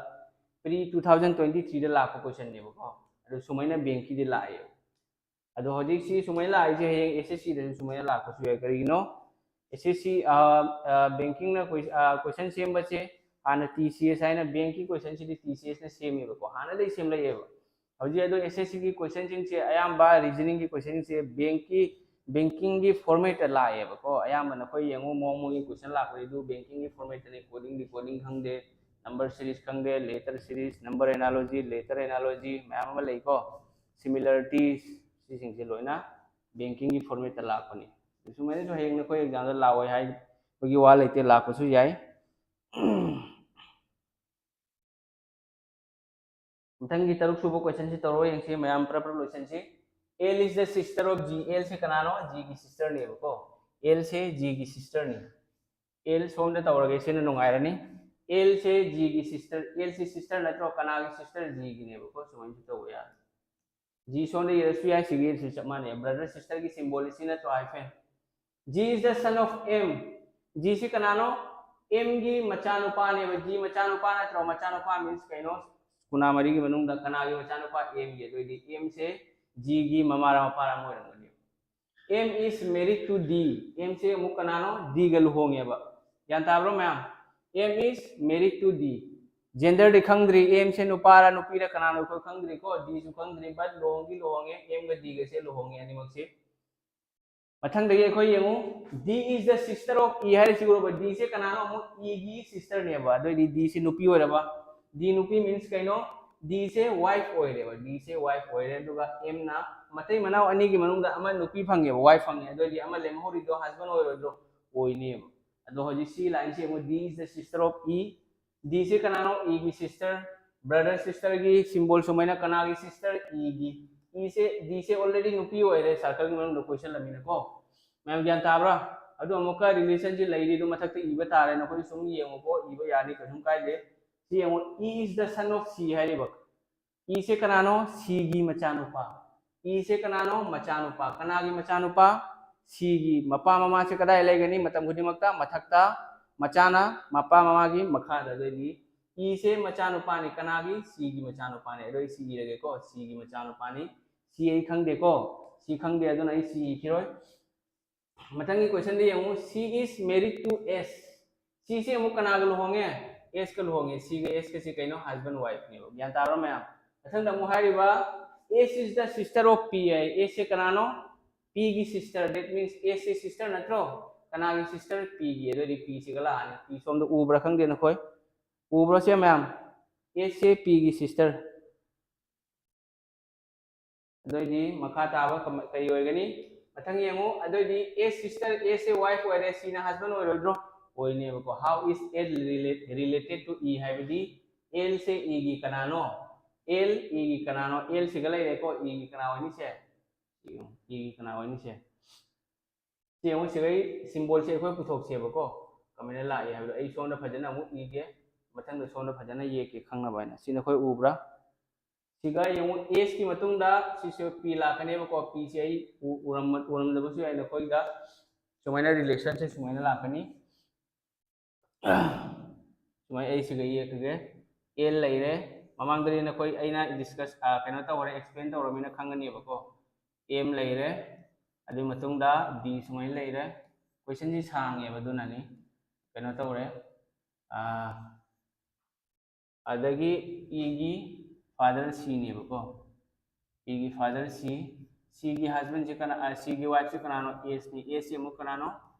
ꯄ꯭ꯔꯤ ꯇꯨ ꯊꯥꯎꯖꯟ ꯇ꯭ꯋꯦꯟꯇꯤ ꯊ꯭ꯔꯤꯗ ꯂꯥꯛꯄ ꯀꯣꯏꯁꯟꯅꯦꯕꯀꯣ꯫ ꯑꯗꯨ ꯁꯨꯃꯥꯏꯅ ꯕꯦꯡꯀꯤꯗꯤ ꯂꯥꯛꯑꯦ꯫ ꯑꯗꯣ ꯍꯧꯖꯤꯛꯁꯤ ꯁꯨꯃꯥꯏꯅ ꯂꯥꯛꯏꯁꯦ ꯍꯌꯦꯡ ꯑꯦꯁ ꯑꯦꯁ ꯁꯤꯗꯁꯨ ꯁꯨꯃꯥꯏꯅ ꯂꯥꯛꯄꯁꯨ ꯌꯥꯏ꯫ ꯀꯔꯤꯒꯤꯅꯣ? ꯑꯦꯁ ꯑꯦꯁ ꯁꯤ, ꯕꯦꯡꯀꯤꯡꯅ ꯀꯣꯏꯁꯟ ꯁꯦꯝꯕꯁꯦ ꯍꯥꯟꯅ ꯇꯤ ꯁꯤ ꯑꯦꯁ ꯍꯥꯏꯅ ꯕꯦꯡꯀꯤ ꯀꯣꯏꯁꯟꯁꯤꯗꯤ ꯇꯤ ꯁꯤ ꯑꯦꯁꯅ ꯁꯦꯝꯃꯦꯕꯀꯣ, ꯍꯥꯟꯅꯗꯒꯤ ꯁꯦꯝꯂꯛꯑꯦꯕ꯫ ꯍꯧꯖꯤꯛ ꯑꯗꯣ ꯑꯦꯁ ꯑꯦꯁ ꯁꯤꯒꯤ ꯀꯣꯏꯁꯟꯁꯤꯡꯁꯦ ꯑꯌꯥꯝꯕ ꯔꯤꯖꯅꯤꯡꯒꯤ ꯀꯣꯏꯁꯟꯁꯦ ꯕꯦꯡꯀꯤ, ꯕꯦꯡꯀꯤꯡꯒꯤ ꯐꯣꯔꯃꯦꯠꯇ ꯂꯥꯛꯑꯦꯕꯀꯣ꯫ ꯑꯌꯥꯝꯕꯅ ꯑꯩꯈꯣꯏ ꯌꯦꯡꯉꯨ, ꯃꯑꯣꯡ ꯃꯑꯣꯡꯒꯤ ꯀꯣꯏꯁꯟ ꯂꯥꯛꯄꯁꯤꯗꯨ ꯕꯦꯡꯀꯤꯡꯒꯤ ꯐꯣꯔꯃꯦꯠꯇꯅꯤ꯫ ꯀꯣꯗꯤꯡ ꯗꯤꯀꯣꯗꯤꯡ ꯈꯪꯗꯦ, ꯅꯝꯕꯔ ꯁꯤꯔꯤꯁ ꯈꯪꯗꯦ, letter series, number analogy, letter analogy ꯃꯌꯥꯝ ꯑꯃ ꯂꯩꯀꯣ, ꯁꯤꯃꯤꯂꯔꯤꯇꯤꯁ, ꯁꯤꯁꯤꯡꯁꯦ ꯂꯣꯏꯅ ꯕꯦꯡꯀꯤꯡꯒꯤ ꯐꯣꯔꯃꯦꯠꯇ ꯂꯥꯛꯄꯅꯤ꯫ ꯁꯨꯃꯥꯏꯅꯁꯨ ꯍꯌꯦꯡ ꯅꯈꯣꯏ ꯑꯦꯛꯖꯥꯝꯗ ꯂꯥꯛꯑꯣꯏ ꯍꯥꯏꯕꯒꯤ ꯋꯥ ꯂꯩꯇꯦ, ꯂꯥꯛꯄꯁꯨ ꯌꯥꯏ꯫ ꯃꯊꯪꯒꯤ ꯇꯔꯨꯛ ꯁꯨꯕ ꯀꯣꯏꯁꯟꯁꯤ ꯇꯧꯔꯣ ꯌꯦꯡꯁꯤ, ꯃꯌꯥꯝ ꯄ꯭ꯔꯞ ꯄ꯭ꯔꯞ ꯂꯣꯏꯁꯟꯁꯤ꯫ L is the sister of G. L ꯁꯦ ꯀꯅꯥꯅꯣ? G ꯒꯤ ꯁꯤꯁꯇꯔꯅꯦꯕꯀꯣ꯫ L ꯁꯦ G ꯒꯤ ꯁꯤꯁꯇꯔꯅꯤ꯫ L ꯁꯣꯝꯗ ꯇꯧꯔꯒꯦ, ꯁꯤꯅ ꯅꯨꯡꯉꯥꯏꯔꯅꯤ꯫ L ꯁꯦ G ꯒꯤ ꯁꯤꯁꯇꯔ, L ꯁꯦ ꯁꯤꯁꯇꯔ ꯅꯠꯇ꯭ꯔꯣ? ꯀꯅꯥꯒꯤ ꯁꯤꯁꯇꯔ? G ꯒꯤꯅꯦꯕꯀꯣ꯫ ꯁꯨꯃꯥꯏꯅꯁꯨ ꯇꯧꯕ ꯌꯥꯏ꯫ G ꯁꯣꯝꯗ ꯏꯔꯁꯨ ꯌꯥꯏ, ꯁꯤꯒꯤ ꯏꯔꯁꯨ ꯆꯞ ꯃꯥꯟꯅꯩ꯫ ꯕ꯭ꯔꯗꯔ ꯁꯤꯁꯇꯔꯒꯤ ꯁꯤꯝꯕꯣꯜ ꯁꯤ ꯅꯠꯇ꯭ꯔꯣ? Hyphen. G is the son of M. G ꯁꯤ ꯀꯅꯥꯅꯣ? M ꯒꯤ ꯃꯆꯥꯅꯨꯄꯥꯅꯦꯕ꯫ G ꯃꯆꯥꯅꯨꯄꯥ ꯅꯠꯇ꯭ꯔꯣ? ꯃꯆꯥꯅꯨꯄꯥ means ꯀꯩꯅꯣ? ꯀꯨꯟꯃꯔꯤꯒꯤ ꯃꯅꯨꯡꯗ ꯀꯅꯥꯒꯤ ꯃꯆꯥꯅꯨꯄꯥ? M ꯒꯤ꯫ ꯑꯗꯨ ꯑꯣꯏꯗꯤ M ꯁꯦ G ꯒꯤ ꯃꯃꯥꯔ ꯃꯄꯥꯔ ꯑꯃ ꯑꯣꯏꯔꯝꯒꯅꯤ꯫ M is married to D. M ꯁꯦ ꯑꯃꯨꯛ ꯀꯅꯥꯅꯣ? D ꯒ ꯂꯨꯍꯣꯡꯉꯦꯕ꯫ ꯒ꯭ꯌꯥꯟ ꯇꯥꯕ꯭ꯔꯣ ꯃꯌꯥꯝ? M is married to D. Gender ꯗꯤ ꯈꯪꯗ꯭ꯔꯤ, M ꯁꯦ ꯅꯨꯄꯥꯔ ꯅꯨꯄꯤꯔ ꯀꯅꯥꯅꯣ ꯑꯩꯈꯣꯏ ꯈꯪꯗ꯭ꯔꯤꯀꯣ, D ꯁꯨ ꯈꯪꯗ꯭ꯔꯤ, but ꯂꯨꯍꯣꯡꯗꯤ ꯂꯨꯍꯣꯡꯉꯦ, M ꯒ D ꯒꯁꯦ ꯂꯨꯍꯣꯡꯉꯦ ꯑꯅꯤꯃꯛꯁꯦ꯫ ꯃꯊꯪꯗꯒꯤ ꯑꯩꯈꯣꯏ ꯌꯦꯡꯉꯨ, D is the sister of E ꯍꯥꯏꯔꯤꯁꯤ ꯎꯔꯕ? D ꯁꯦ ꯀꯅꯥꯅꯣ? ꯑꯃꯨꯛ E ꯒꯤ sister ꯅꯦꯕ꯫ ꯑꯗꯨꯑꯣꯏꯗꯤ D ꯁꯦ ꯅꯨꯄꯤ ꯑꯣꯏꯔꯕ꯫ D ꯅꯨꯄꯤ means ꯀꯩꯅꯣ? D ꯁꯦ wife ꯑꯣꯏꯔꯦꯕ꯫ D ꯁꯦ wife ꯑꯣꯏꯔꯦ꯫ ꯑꯗꯨꯒ M ꯅ ꯃꯇꯩ ꯃꯅꯥꯎ ꯑꯅꯤꯒꯤ ꯃꯅꯨꯡꯗ ꯑꯃ ꯅꯨꯄꯤ ꯐꯪꯉꯦꯕ, wife ꯐꯪꯉꯦ꯫ ꯑꯗꯨꯑꯣꯏꯗꯤ ꯑꯃ ꯂꯦꯝꯍꯧꯔꯤꯗꯣ husband ꯑꯣꯏꯔꯣꯏꯗ꯭ꯔꯣ? ꯑꯣꯏꯅꯦꯕ꯫ ꯑꯗꯣ ꯍꯧꯖꯤꯛ ꯁꯤ line ꯁꯦ ꯌꯦꯡꯉꯨ, D is the sister of E꯫ D ꯁꯦ ꯀꯅꯥꯅꯣ? E ꯒꯤ sister꯫ Brother sister ꯒꯤ symbol ꯁꯨꯃꯥꯏꯅ ꯀꯅꯥꯒꯤ sister? E ꯒꯤ꯫ E ꯁꯦ, D ꯁꯦ already ꯅꯨꯄꯤ ꯑꯣꯏꯔꯦ circle ꯒꯤ ꯃꯅꯨꯡꯗ ꯀꯣꯏꯁꯜꯂꯃꯤꯅꯀꯣ꯫ ꯃꯌꯥꯝ ꯒ꯭ꯌꯥꯟ ꯇꯥꯕ꯭ꯔꯥ? ꯑꯗꯨ ꯑꯃꯨꯛꯀ relation ꯁꯤ ꯂꯩꯔꯤ, ꯑꯗꯨ ꯃꯊꯛꯇ ꯏꯕ ꯇꯥꯔꯦ꯫ ꯅꯈꯣꯏ ꯁꯨꯝ ꯌꯦꯡꯉꯨꯀꯣ, ꯏꯕ ꯌꯥꯅꯤ, ꯀꯩꯁꯨꯝ ꯀꯥꯏꯗꯦ꯫ ꯁꯤ ꯌꯦꯡꯉꯨ, E is the son of C ꯍꯥꯏꯔꯤꯕ꯫ E ꯁꯦ ꯀꯅꯥꯅꯣ? C ꯒꯤ ꯃꯆꯥꯅꯨꯄꯥ꯫ E ꯁꯦ ꯀꯅꯥꯅꯣ? ꯃꯆꯥꯅꯨꯄꯥ꯫ ꯀꯅꯥꯒꯤ ꯃꯆꯥꯅꯨꯄꯥ? C ꯒꯤ꯫ ꯃꯄꯥ ꯃꯃꯥꯁꯦ ꯀꯗꯥꯏ ꯂꯩꯒꯅꯤ? ꯃꯇꯝ ꯈꯨꯗꯤꯡꯃꯛꯇ ꯃꯊꯛꯇ꯫ ꯃꯆꯥꯅ ꯃꯄꯥ ꯃꯃꯥꯒꯤ ꯃꯈꯥꯗ꯫ ꯑꯗꯨꯑꯣꯏꯗꯤ E ꯁꯦ ꯃꯆꯥꯅꯨꯄꯥꯅꯤ꯫ ꯀꯅꯥꯒꯤ? C ꯒꯤ ꯃꯆꯥꯅꯨꯄꯥꯅꯤ꯫ ꯑꯗꯣ ꯑꯩ C ꯏꯔꯒꯦꯀꯣ, C ꯒꯤ ꯃꯆꯥꯅꯨꯄꯥꯅꯤ꯫ C ꯑꯩ ꯈꯪꯗꯦꯀꯣ, C ꯈꯪꯗꯦ, ꯑꯗꯨꯅ ꯑꯩ C ꯏꯈꯤꯔꯣꯏ꯫ ꯃꯊꯪꯒꯤ question ꯗ ꯌꯦꯡꯉꯨ, she is married to S꯫ C ꯁꯦ ꯑꯃꯨꯛ ꯀꯅꯥꯒ ꯂꯨꯍꯣꯡꯉꯦ? S ꯀ ꯂꯨꯍꯣꯡꯉꯦ꯫ C ꯒ S ꯀꯁꯦ ꯀꯩꯅꯣ? Husband wife ꯅꯦꯕ꯫ ꯒ꯭ꯌꯥꯟ ꯇꯥꯕ꯭ꯔꯥ ꯃꯌꯥꯝ? ꯃꯊꯪꯗ ꯑꯃꯨꯛ ꯍꯥꯏꯔꯤꯕ, S is the sister of P high. S ꯁꯦ ꯀꯅꯥꯅꯣ? P ꯒꯤ sister꯫ That means S say sister ꯅꯠꯇ꯭ꯔꯣ? ꯀꯅꯥꯒꯤ sister? P ꯒꯤ꯫ ꯑꯗꯨꯑꯣꯏꯗꯤ P ꯁꯤꯒ ꯂꯥꯛꯑꯅꯤ꯫ P ꯁꯣꯝꯗ ꯎꯕ꯭ꯔꯥ ꯈꯪꯗꯦ ꯅꯈꯣꯏ? ꯎꯕ꯭ꯔꯥ ꯁꯦ ꯃꯌꯥꯝ? S ꯁꯦ P ꯒꯤ sister꯫ ꯑꯗꯨꯑꯣꯏꯗꯤ ꯃꯈꯥ ꯇꯥꯕ ꯀꯃ-, ꯀꯔꯤ ꯑꯣꯏꯒꯅꯤ? ꯃꯊꯪ ꯌꯦꯡꯉꯨ꯫ ꯑꯗꯨꯑꯣꯏꯗꯤ S sister, S ꯁꯦ wife ꯑꯣꯏꯔꯦ, C ꯅ husband ꯑꯣꯏꯔꯣꯏꯗ꯭ꯔꯣ? ꯑꯣꯏꯅꯦꯕꯀꯣ꯫ How is L relate-, related to E ꯍꯥꯏꯕꯗꯤ L ꯁꯦ E ꯒꯤ ꯀꯅꯥꯅꯣ? L E ꯒꯤ ꯀꯅꯥꯅꯣ? L ꯁꯤꯒ ꯂꯩꯔꯦꯀꯣ꯫ E ꯒꯤ ꯀꯅꯥ ꯑꯣꯏꯅꯤ ꯁꯦ? E ꯒꯤ ꯀꯅꯥ ꯑꯣꯏꯅꯤ ꯁꯦ? ꯁꯤ ꯌꯦꯡꯉꯨ, ꯁꯤꯒꯩ symbol ꯁꯦ ꯑꯩꯈꯣꯏ ꯄꯨꯊꯣꯛꯁꯦꯕꯀꯣ, ꯀꯃꯥꯏꯅ ꯂꯥꯛꯏ ꯍꯥꯏꯕꯗꯣ꯫ ꯑꯩ ꯁꯣꯝꯗ ꯐꯖꯅ ꯑꯃꯨꯛ ꯏꯒꯦ, ꯃꯊꯪꯗ ꯁꯣꯝꯗ ꯐꯖꯅ ꯌꯦꯛꯀꯦ ꯈꯪꯅꯕ ꯍꯥꯏꯅ꯫ ꯁꯤ ꯅꯈꯣꯏ ꯎꯕ꯭ꯔꯥ? ꯁꯤꯒ ꯌꯦꯡꯉꯨ, S ꯀꯤ ꯃꯇꯨꯡꯗ ꯁꯤꯁꯨ P ꯂꯥꯛꯀꯅꯦꯕꯀꯣ꯫ P ꯁꯦ ꯑꯩ ꯎ-, ꯎꯔꯝꯃ-, ꯎꯔꯝꯗꯕꯁꯨ ꯌꯥꯏ ꯅꯈꯣꯏꯗ꯫ ꯁꯨꯃꯥꯏꯅ relation ꯁꯦ ꯁꯨꯃꯥꯏꯅ ꯂꯥꯛꯀꯅꯤ꯫ ꯁꯨꯃꯥꯏꯅ ꯑꯩ ꯁꯤꯒ ꯌꯦꯛꯈ꯭ꯔꯒꯦ꯫ L ꯂꯩꯔꯦ꯫ ꯃꯃꯥꯡꯗꯗꯤ ꯅꯈꯣꯏ ꯑꯩꯅ discuss, ꯑ, ꯀꯩꯅꯣ ꯇꯧꯔꯦ, explain ꯇꯧꯔꯃꯤꯅ ꯈꯪꯒꯅꯦꯕꯀꯣ꯫ M ꯂꯩꯔꯦ꯫ ꯑꯗꯨꯒꯤ ꯃꯇꯨꯡꯗ D ꯁꯨꯃꯥꯏꯅ ꯂꯩꯔꯦ꯫ Question ꯁꯤ ꯁꯥꯡꯉꯦꯕ, ꯑꯗꯨꯅꯅꯤ꯫ ꯀꯩꯅꯣ ꯇꯧꯔꯦ꯫ ꯑ, ꯑꯗꯒꯤ E ꯒꯤ father C ꯅꯦꯕꯀꯣ꯫ E ꯒꯤ father C, C ꯁꯤꯒꯤ ꯍꯁꯕꯦꯟꯁꯦ ꯀꯅꯥ, ꯁꯤꯒꯤ ꯋꯥꯏꯐꯁꯦ ꯀꯅꯥꯅꯣ? ꯑꯦꯁꯅꯤ꯫ ꯑꯦꯁꯁꯤ ꯑꯃꯨꯛ ꯀꯅꯥꯅꯣ?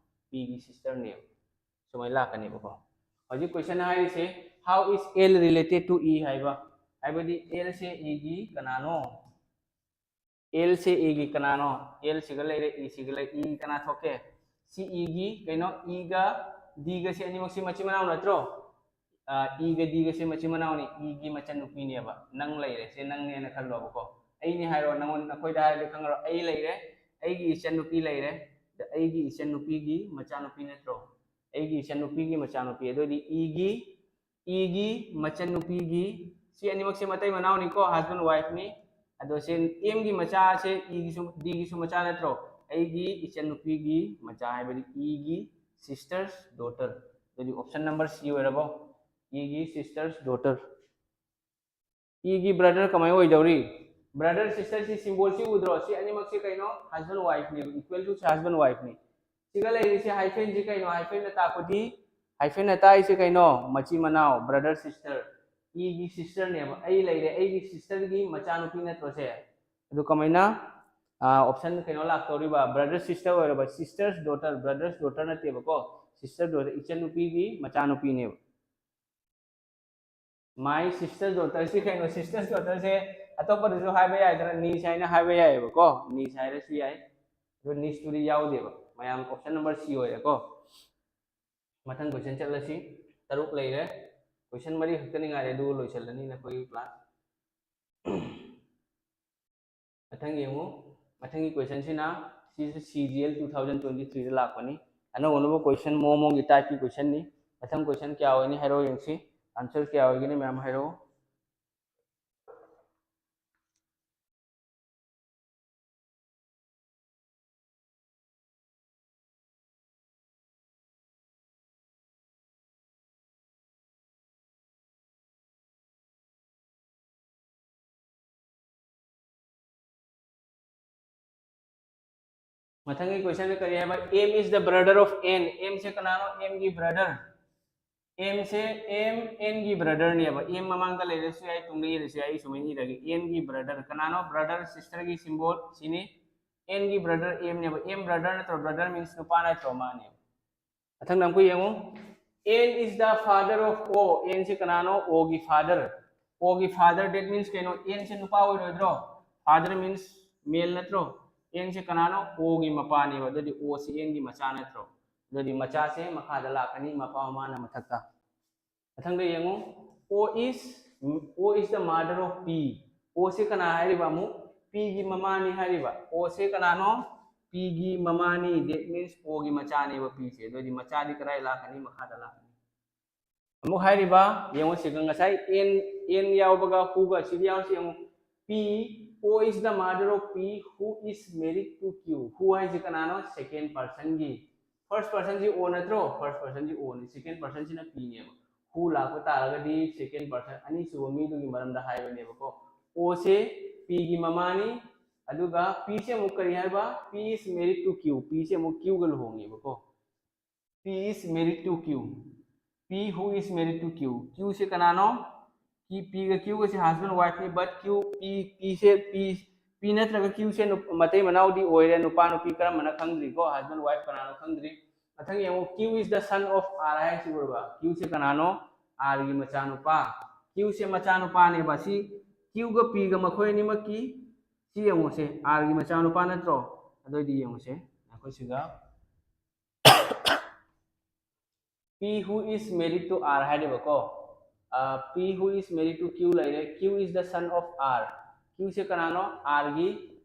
ꯄꯤꯒꯤ ꯁꯤꯁꯇꯔꯅꯦꯕ꯫ ꯁꯨꯃꯥꯏꯅ ꯂꯥꯛꯀꯅꯦꯕꯀꯣ꯫ ꯍꯧꯖꯤꯛ ꯀꯣꯏꯁꯟ ꯍꯥꯏꯔꯤꯁꯦ, how is L related to E ꯍꯥꯏꯕ, ꯍꯥꯏꯕꯗꯤ ꯑꯦꯜꯁꯦ ꯏꯒꯤ ꯀꯅꯥꯅꯣ? ꯑꯦꯜꯁꯦ ꯏꯒꯤ ꯀꯅꯥꯅꯣ? ꯑꯦꯜꯁꯤꯒ ꯂꯩꯔꯦ, ꯏꯁꯤꯒ ꯂꯩ, ꯏꯒꯤ ꯀꯅꯥ ꯊꯣꯛꯀꯦ? ꯁꯤ ꯏꯒꯤ ꯀꯩꯅꯣ? ꯏꯒ ꯗꯤꯒꯁꯦ ꯑꯅꯤꯃꯛꯁꯦ ꯃꯆꯤꯟ ꯃꯅꯥꯎ ꯅꯠꯇ꯭ꯔꯣ? ꯏꯒ ꯗꯤꯒꯁꯦ ꯃꯆꯤꯟ ꯃꯅꯥꯎꯅꯤ꯫ ꯏꯒꯤ ꯃꯆꯟꯅꯨꯄꯤꯅꯦꯕ꯫ ꯅꯪ ꯂꯩꯔꯦ, ꯁꯦ ꯅꯪꯅꯦꯅ ꯈꯜꯂꯣꯕꯀꯣ꯫ ꯑꯩꯅꯤ ꯍꯥꯏꯔꯣ, ꯅꯪꯉꯣꯟ, ꯅꯈꯣꯏꯗ ꯍꯥꯏꯔꯗꯤ ꯈꯪꯉꯔꯣꯏ꯫ ꯑꯩ ꯂꯩꯔꯦ, ꯑꯩꯒꯤ ꯏꯆꯟꯅꯨꯄꯤ ꯂꯩꯔꯦ, ꯑꯗ ꯑꯩꯒꯤ ꯏꯆꯟꯅꯨꯄꯤꯒꯤ ꯃꯆꯥꯅꯨꯄꯤ ꯅꯠꯇ꯭ꯔꯣ? ꯑꯩꯒꯤ ꯏꯆꯟꯅꯨꯄꯤꯒꯤ ꯃꯆꯥꯅꯨꯄꯤ꯫ ꯑꯗꯨꯑꯣꯏꯗꯤ ꯏꯒꯤ, ꯏꯒꯤ ꯃꯆꯟꯅꯨꯄꯤꯒꯤ, ꯁꯤ ꯑꯅꯤꯃꯛꯁꯦ ꯃꯇꯩ ꯃꯅꯥꯎꯅꯤꯀꯣ, ꯍꯁꯕꯦꯟ ꯋꯥꯏꯐꯅꯤ꯫ ꯑꯗꯣ ꯁꯤ ꯑꯦꯝꯒꯤ ꯃꯆꯥꯁꯦ ꯏꯒꯤꯁꯨ ꯗꯤꯒꯤꯁꯨ ꯃꯆꯥ ꯅꯠꯇ꯭ꯔꯣ? ꯑꯩꯒꯤ ꯏꯆꯟꯅꯨꯄꯤꯒꯤ ꯃꯆꯥ ꯍꯥꯏꯕꯗꯤ ꯏꯒꯤ ꯁꯤꯁꯇꯔꯁ ꯗꯣꯇꯔ꯫ ꯑꯗꯨꯗꯤ ꯑꯣꯞꯁꯟ ꯅꯝꯕꯔ ꯁꯤ ꯑꯣꯏꯔꯕꯣ? ꯏꯒꯤ ꯁꯤꯁꯇꯔꯁ ꯗꯣꯇꯔ꯫ ꯏꯒꯤ ꯕ꯭ꯔꯗꯔ ꯀꯃꯥꯏꯅ ꯑꯣꯏꯗꯧꯔꯤ? ꯕ꯭ꯔꯗꯔ ꯁꯤꯁꯇꯔꯁꯤ ꯁꯤꯝꯕꯣꯜꯁꯤ ꯎꯗ꯭ꯔꯣ? ꯁꯤ ꯑꯅꯤꯃꯛꯁꯤ ꯀꯩꯅꯣ? ꯍꯁꯕꯦꯟ ꯋꯥꯏꯐꯅꯦꯕ, ꯏꯀ꯭ꯋꯦꯜ ꯇꯨ ꯁꯤ ꯍꯁꯕꯦꯟ ꯋꯥꯏꯐꯅꯤ꯫ ꯁꯤꯒ ꯂꯩꯔꯤꯁꯤ ꯍꯥꯏꯐꯦꯟꯁꯤ ꯀꯩꯅꯣ? ꯍꯥꯏꯐꯦꯟꯅ ꯇꯥꯛꯄꯗꯤ, ꯍꯥꯏꯐꯦꯟꯅ ꯇꯥꯛꯏꯁꯤ ꯀꯩꯅꯣ? ꯃꯆꯤꯟ ꯃꯅꯥꯎ, ꯕ꯭ꯔꯗꯔ ꯁꯤꯁꯇꯔ꯫ ꯏꯒꯤ ꯁꯤꯁꯇꯔꯅꯦꯕ꯫ ꯑꯩ ꯂꯩꯔꯦ, ꯑꯩꯒꯤ ꯁꯤꯁꯇꯔꯒꯤ ꯃꯆꯥꯅꯨꯄꯤ ꯅꯠꯇ꯭ꯔꯣ ꯁꯦ? ꯑꯗꯨ ꯀꯃꯥꯏꯅ ꯑꯣꯞꯁꯟ ꯀꯩꯅꯣ ꯂꯥꯛꯇꯧꯔꯤꯕ? ꯕ꯭ꯔꯗꯔ ꯁꯤꯁꯇꯔ ꯑꯣꯏꯔꯕ, ꯁꯤꯁꯇꯔꯁ ꯗꯣꯇꯔ, ꯕ꯭ꯔꯗꯔꯁ ꯗꯣꯇꯔ ꯅꯠꯇꯦꯕꯀꯣ, ꯁꯤꯁꯇꯔ ꯗꯣꯇꯔ, ꯏꯆꯟꯅꯨꯄꯤꯒꯤ ꯃꯆꯥꯅꯨꯄꯤꯅꯦꯕ꯫ My sister daughter ꯁꯤ ꯀꯩꯅꯣ? ꯁꯤꯁꯇꯔꯁ ꯗꯣꯇꯔꯁꯦ ꯑꯇꯣꯞꯄꯗꯁꯨ ꯍꯥꯏꯕ ꯌꯥꯏꯗꯅ, ꯅꯤꯁ ꯍꯥꯏꯅ ꯍꯥꯏꯕ ꯌꯥꯏꯑꯕꯀꯣ, ꯅꯤꯁ ꯍꯥꯏꯔꯁꯨ ꯌꯥꯏ꯫ ꯑꯗꯣ ꯅꯤꯁꯇꯨꯗꯤ ꯌꯥꯎꯗꯦꯕ꯫ ꯃꯌꯥꯝ ꯑꯣꯞꯁꯟ ꯅꯝꯕꯔ ꯁꯤ ꯑꯣꯏꯔꯦꯀꯣ꯫ ꯃꯊꯪ ꯀꯣꯏꯁꯟ ꯆꯠꯂꯁꯤ꯫ ꯇꯔꯨꯛ ꯂꯩꯔꯦ, ꯀꯣꯏꯁꯟ ꯃꯔꯤ ꯈꯛꯇꯅꯤ ꯉꯥꯏꯔꯦ, ꯑꯗꯨꯒ ꯂꯣꯏꯁꯤꯜꯂꯅꯤ ꯅꯈꯣꯏꯒꯤ ꯀ꯭ꯂꯥꯁ꯫ ꯃꯊꯪ ꯌꯦꯡꯉꯨ꯫ ꯃꯊꯪꯒꯤ ꯀꯣꯏꯁꯟꯁꯤꯅ, ꯁꯤꯁꯨ C G L two thousand twenty ꯊ꯭ꯔꯤꯗ ꯂꯥꯛꯄꯅꯤ꯫ ꯑꯅꯧ ꯑꯅꯧꯕ ꯀꯣꯏꯁꯟ, ꯃꯑꯣꯡ ꯃꯑꯣꯡꯒꯤ ꯇꯥꯏꯞꯀꯤ ꯀꯣꯏꯁꯟꯅꯤ꯫ ꯃꯊꯪ ꯀꯣꯏꯁꯟ ꯀꯌꯥ ꯑꯣꯏꯅꯤ ꯍꯥꯏꯔꯛꯑꯣ ꯌꯦꯡꯁꯤ꯫ ꯑꯟꯁꯔ ꯀꯌꯥ ꯑꯣꯏꯒꯅꯤ ꯃꯌꯥꯝ ꯍꯥꯏꯔꯛꯑꯣ꯫ ꯃꯊꯪꯒꯤ ꯀꯣꯏꯁꯟꯗ ꯀꯔꯤ ꯍꯥꯏꯕ? M is the brother of N. M ꯁꯦ ꯀꯅꯥꯅꯣ? M ꯒꯤ ꯕ꯭ꯔꯗꯔ꯫ M ꯁꯦ M N ꯒꯤ brother ꯅꯦꯕ꯫ M ꯃꯃꯥꯡꯗ ꯂꯩꯔꯁꯨ ꯌꯥꯏ, ꯇꯨꯡꯗ ꯏꯔꯁꯨ ꯌꯥꯏ, ꯑꯩ ꯁꯨꯃꯥꯏꯅ ꯏꯔꯒꯦ꯫ N ꯒꯤ brother ꯀꯅꯥꯅꯣ? Brother, sister ꯒꯤ symbol ꯁꯤꯅꯤ꯫ N ꯒꯤ brother M ꯅꯦꯕ꯫ M brother ꯅꯠꯇ꯭ꯔꯣ? Brother means ꯅꯨꯄꯥ ꯅꯠꯇ꯭ꯔꯣ? ꯃꯥꯅꯦꯕ꯫ ꯃꯊꯪꯗ ꯑꯃꯨꯛ ꯌꯦꯡꯉꯨ꯫ N is the father of O. N ꯁꯤ ꯀꯅꯥꯅꯣ? O ꯒꯤ father꯫ O ꯒꯤ father, that means ꯀꯩꯅꯣ? N ꯁꯦ ꯅꯨꯄꯥ ꯑꯣꯏꯔꯣꯏꯗ꯭ꯔꯣ? Father means male ꯅꯠꯇ꯭ꯔꯣ? N ꯁꯦ ꯀꯅꯥꯅꯣ? O ꯒꯤ ꯃꯄꯥꯅꯦꯕ꯫ ꯑꯗꯨꯗꯤ O ꯁꯤ N ꯒꯤ ꯃꯆꯥ ꯅꯠꯇ꯭ꯔꯣ? ꯑꯗꯨꯗꯤ ꯃꯆꯥꯁꯦ ꯃꯈꯥꯗ ꯂꯥꯛꯀꯅꯤ, ꯃꯄꯥ ꯃꯃꯥꯅ ꯃꯊꯛꯇ꯫ ꯃꯊꯪꯗ ꯌꯦꯡꯉꯨ꯫ O is, O is the mother of P. O ꯁꯦ ꯀꯅꯥ ꯍꯥꯏꯔꯤꯕ? ꯑꯃꯨꯛ P ꯒꯤ ꯃꯃꯥꯅꯤ ꯍꯥꯏꯔꯤꯕ꯫ O ꯁꯦ ꯀꯅꯥꯅꯣ? P ꯒꯤ ꯃꯃꯥꯅꯤ꯫ That means O ꯒꯤ ꯃꯆꯥꯅꯦꯕ P ꯁꯦ꯫ ꯑꯗꯨꯗꯤ ꯃꯆꯥꯗꯤ ꯀꯗꯥꯏ ꯂꯥꯛꯀꯅꯤ? ꯃꯈꯥꯗ ꯂꯥꯛꯀꯅꯤ꯫ ꯑꯃꯨꯛ ꯍꯥꯏꯔꯤꯕ, ꯌꯦꯡꯉꯨ ꯁꯤꯒ, ꯉꯁꯥꯏ N, N ꯌꯥꯎꯕꯒ who ꯒ ꯁꯤꯗꯤ ꯌꯥꯎꯔꯁꯤ ꯌꯦꯡꯉꯨ꯫ P, O is the mother of P, who is married to Q. Who ꯍꯥꯏꯁꯤ ꯀꯅꯥꯅꯣ? Second person ꯒꯤ꯫ First person ꯁꯤ O ꯅꯠꯇ꯭ꯔꯣ? First person ꯁꯤ O ꯅꯤ꯫ Second person ꯁꯤꯅ P ꯅꯦꯕ꯫ Who ꯂꯥꯛꯄ ꯇꯥꯔꯒꯗꯤ second person, ꯑꯅꯤꯁꯨꯕ ꯃꯤꯗꯨꯒꯤ ꯃꯔꯝꯗ ꯍꯥꯏꯕꯅꯦꯕꯀꯣ꯫ O ꯁꯦ P ꯒꯤ ꯃꯃꯥꯅꯤ꯫ ꯑꯗꯨꯒ P ꯁꯦ ꯑꯃꯨꯛ ꯀꯔꯤ ꯍꯥꯏꯕ? P is married to Q. P ꯁꯦ ꯑꯃꯨꯛ Q ꯒ ꯂꯨꯍꯣꯡꯉꯦꯕꯀꯣ꯫ P is married to Q. P who is married to Q. Q ꯁꯦ ꯀꯅꯥꯅꯣ? P, P ꯒ Q ꯒꯁꯦ husband wife ꯅꯤ, but Q, P, P say, P, P ꯅꯠꯇ꯭ꯔꯒ Q ꯁꯦ ꯅꯨ-, ꯃꯇꯩ ꯃꯅꯥꯎꯗꯤ ꯑꯣꯏꯔꯦ, ꯅꯨꯄꯥ ꯅꯨꯄꯤ ꯀꯔꯝꯕꯅ ꯈꯪꯗ꯭ꯔꯤꯀꯣ, husband wife ꯀꯅꯥꯅꯣ ꯈꯪꯗ꯭ꯔꯤ꯫ ꯃꯊꯪ ꯌꯦꯡꯉꯨ, Q is the son of R ꯍꯥꯏꯁꯤ ꯎꯔꯕ? Q ꯁꯦ ꯀꯅꯥꯅꯣ? R ꯒꯤ ꯃꯆꯥꯅꯨꯄꯥ꯫ Q ꯁꯦ ꯃꯆꯥꯅꯨꯄꯥꯅꯦꯕ꯫ ꯁꯤ Q ꯒ P ꯒ ꯃꯈꯣꯏ ꯑꯅꯤꯃꯛꯀꯤ, ꯁꯤ ꯌꯦꯡꯉꯨꯁꯦ, R ꯒꯤ ꯃꯆꯥꯅꯨꯄꯥ ꯅꯠꯇ꯭ꯔꯣ? ꯑꯗꯨꯑꯣꯏꯗꯤ ꯌꯦꯡꯉꯨꯁꯦ, ꯑꯩꯈꯣꯏ ꯁꯤꯒ P who is married to R ꯍꯥꯏꯔꯦꯕꯀꯣ꯫ ꯑ, P who is married to Q ꯂꯩꯔꯦ, Q is the son of R꯫ Q ꯁꯦ ꯀꯅꯥꯅꯣ? R ꯒꯤ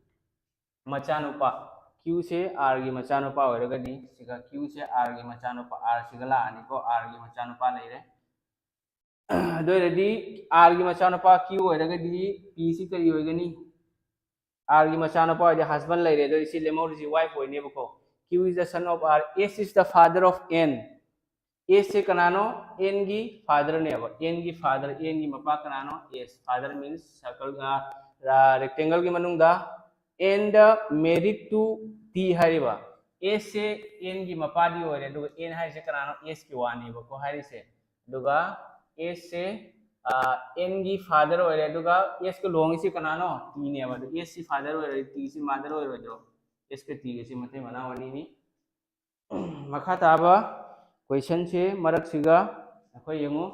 ꯃꯆꯥꯅꯨꯄꯥ꯫ Q ꯁꯦ R ꯒꯤ ꯃꯆꯥꯅꯨꯄꯥ ꯑꯣꯏꯔꯒꯗꯤ ꯁꯤꯒ Q ꯁꯦ R ꯒꯤ ꯃꯆꯥꯅꯨꯄꯥ, R ꯁꯤꯒ ꯂꯥꯛꯑꯅꯤꯀꯣ, R ꯒꯤ ꯃꯆꯥꯅꯨꯄꯥ ꯂꯩꯔꯦ꯫ ꯑꯗꯨ ꯑꯣꯏꯔꯗꯤ R ꯒꯤ ꯃꯆꯥꯅꯨꯄꯥ Q ꯑꯣꯏꯔꯒꯗꯤ P ꯁꯤ ꯀꯔꯤ ꯑꯣꯏꯒꯅꯤ? R ꯒꯤ ꯃꯆꯥꯅꯨꯄꯥ ꯑꯣꯏꯔꯗꯤ husband ꯂꯩꯔꯦ, ꯑꯗꯨ ꯑꯣꯏꯔꯗꯤ ꯁꯤ ꯂꯦꯝꯍꯧꯔꯤꯁꯤ wife ꯑꯣꯏꯅꯦꯕꯀꯣ꯫ Q is the son of R, S is the father of N꯫ S ꯁꯦ ꯀꯅꯥꯅꯣ? N ꯒꯤ father ꯅꯦꯕ꯫ N ꯒꯤ father, N ꯒꯤ ꯃꯄꯥ ꯀꯅꯥꯅꯣ? S꯫ Father means circle, ꯑ, ꯑ, rectangle ꯒꯤ ꯃꯅꯨꯡꯗ꯫ And married to T ꯍꯥꯏꯔꯤꯕ꯫ S ꯁꯦ N ꯒꯤ ꯃꯄꯥꯗꯤ ꯑꯣꯏꯔꯦ, ꯑꯗꯨꯒ N ꯍꯥꯏꯁꯦ ꯀꯅꯥꯅꯣ? S ꯀꯤ ꯋꯥꯅꯦꯕꯀꯣ ꯍꯥꯏꯔꯤꯁꯦ꯫ ꯑꯗꯨꯒ ꯑꯦꯁꯁꯦ ꯑꯦꯟꯒꯤ ꯐꯥꯗꯔ ꯑꯣꯏꯔꯦ, ꯑꯗꯨꯒ ꯑꯦꯁꯀ ꯂꯨꯍꯣꯡꯉꯤꯁꯤ ꯀꯅꯥꯅꯣ? ꯇꯤꯅꯦꯕ꯫ ꯑꯗꯨ ꯑꯦꯁꯁꯤ ꯐꯥꯗꯔ ꯑꯣꯏꯔꯗꯤ ꯇꯤꯁꯤ ꯃꯥꯗꯔ ꯑꯣꯏꯔꯣꯏꯗ꯭ꯔꯣ? ꯑꯦꯁꯀ ꯇꯤꯒꯁꯤ ꯃꯇꯩ ꯃꯅꯥꯎ ꯑꯅꯤꯅꯤ꯫ ꯃꯈꯥ ꯇꯥꯕ ꯀꯣꯏꯁꯟꯁꯦ ꯃꯔꯛꯁꯤꯒ ꯑꯩꯈꯣꯏ ꯌꯦꯡꯉꯨ꯫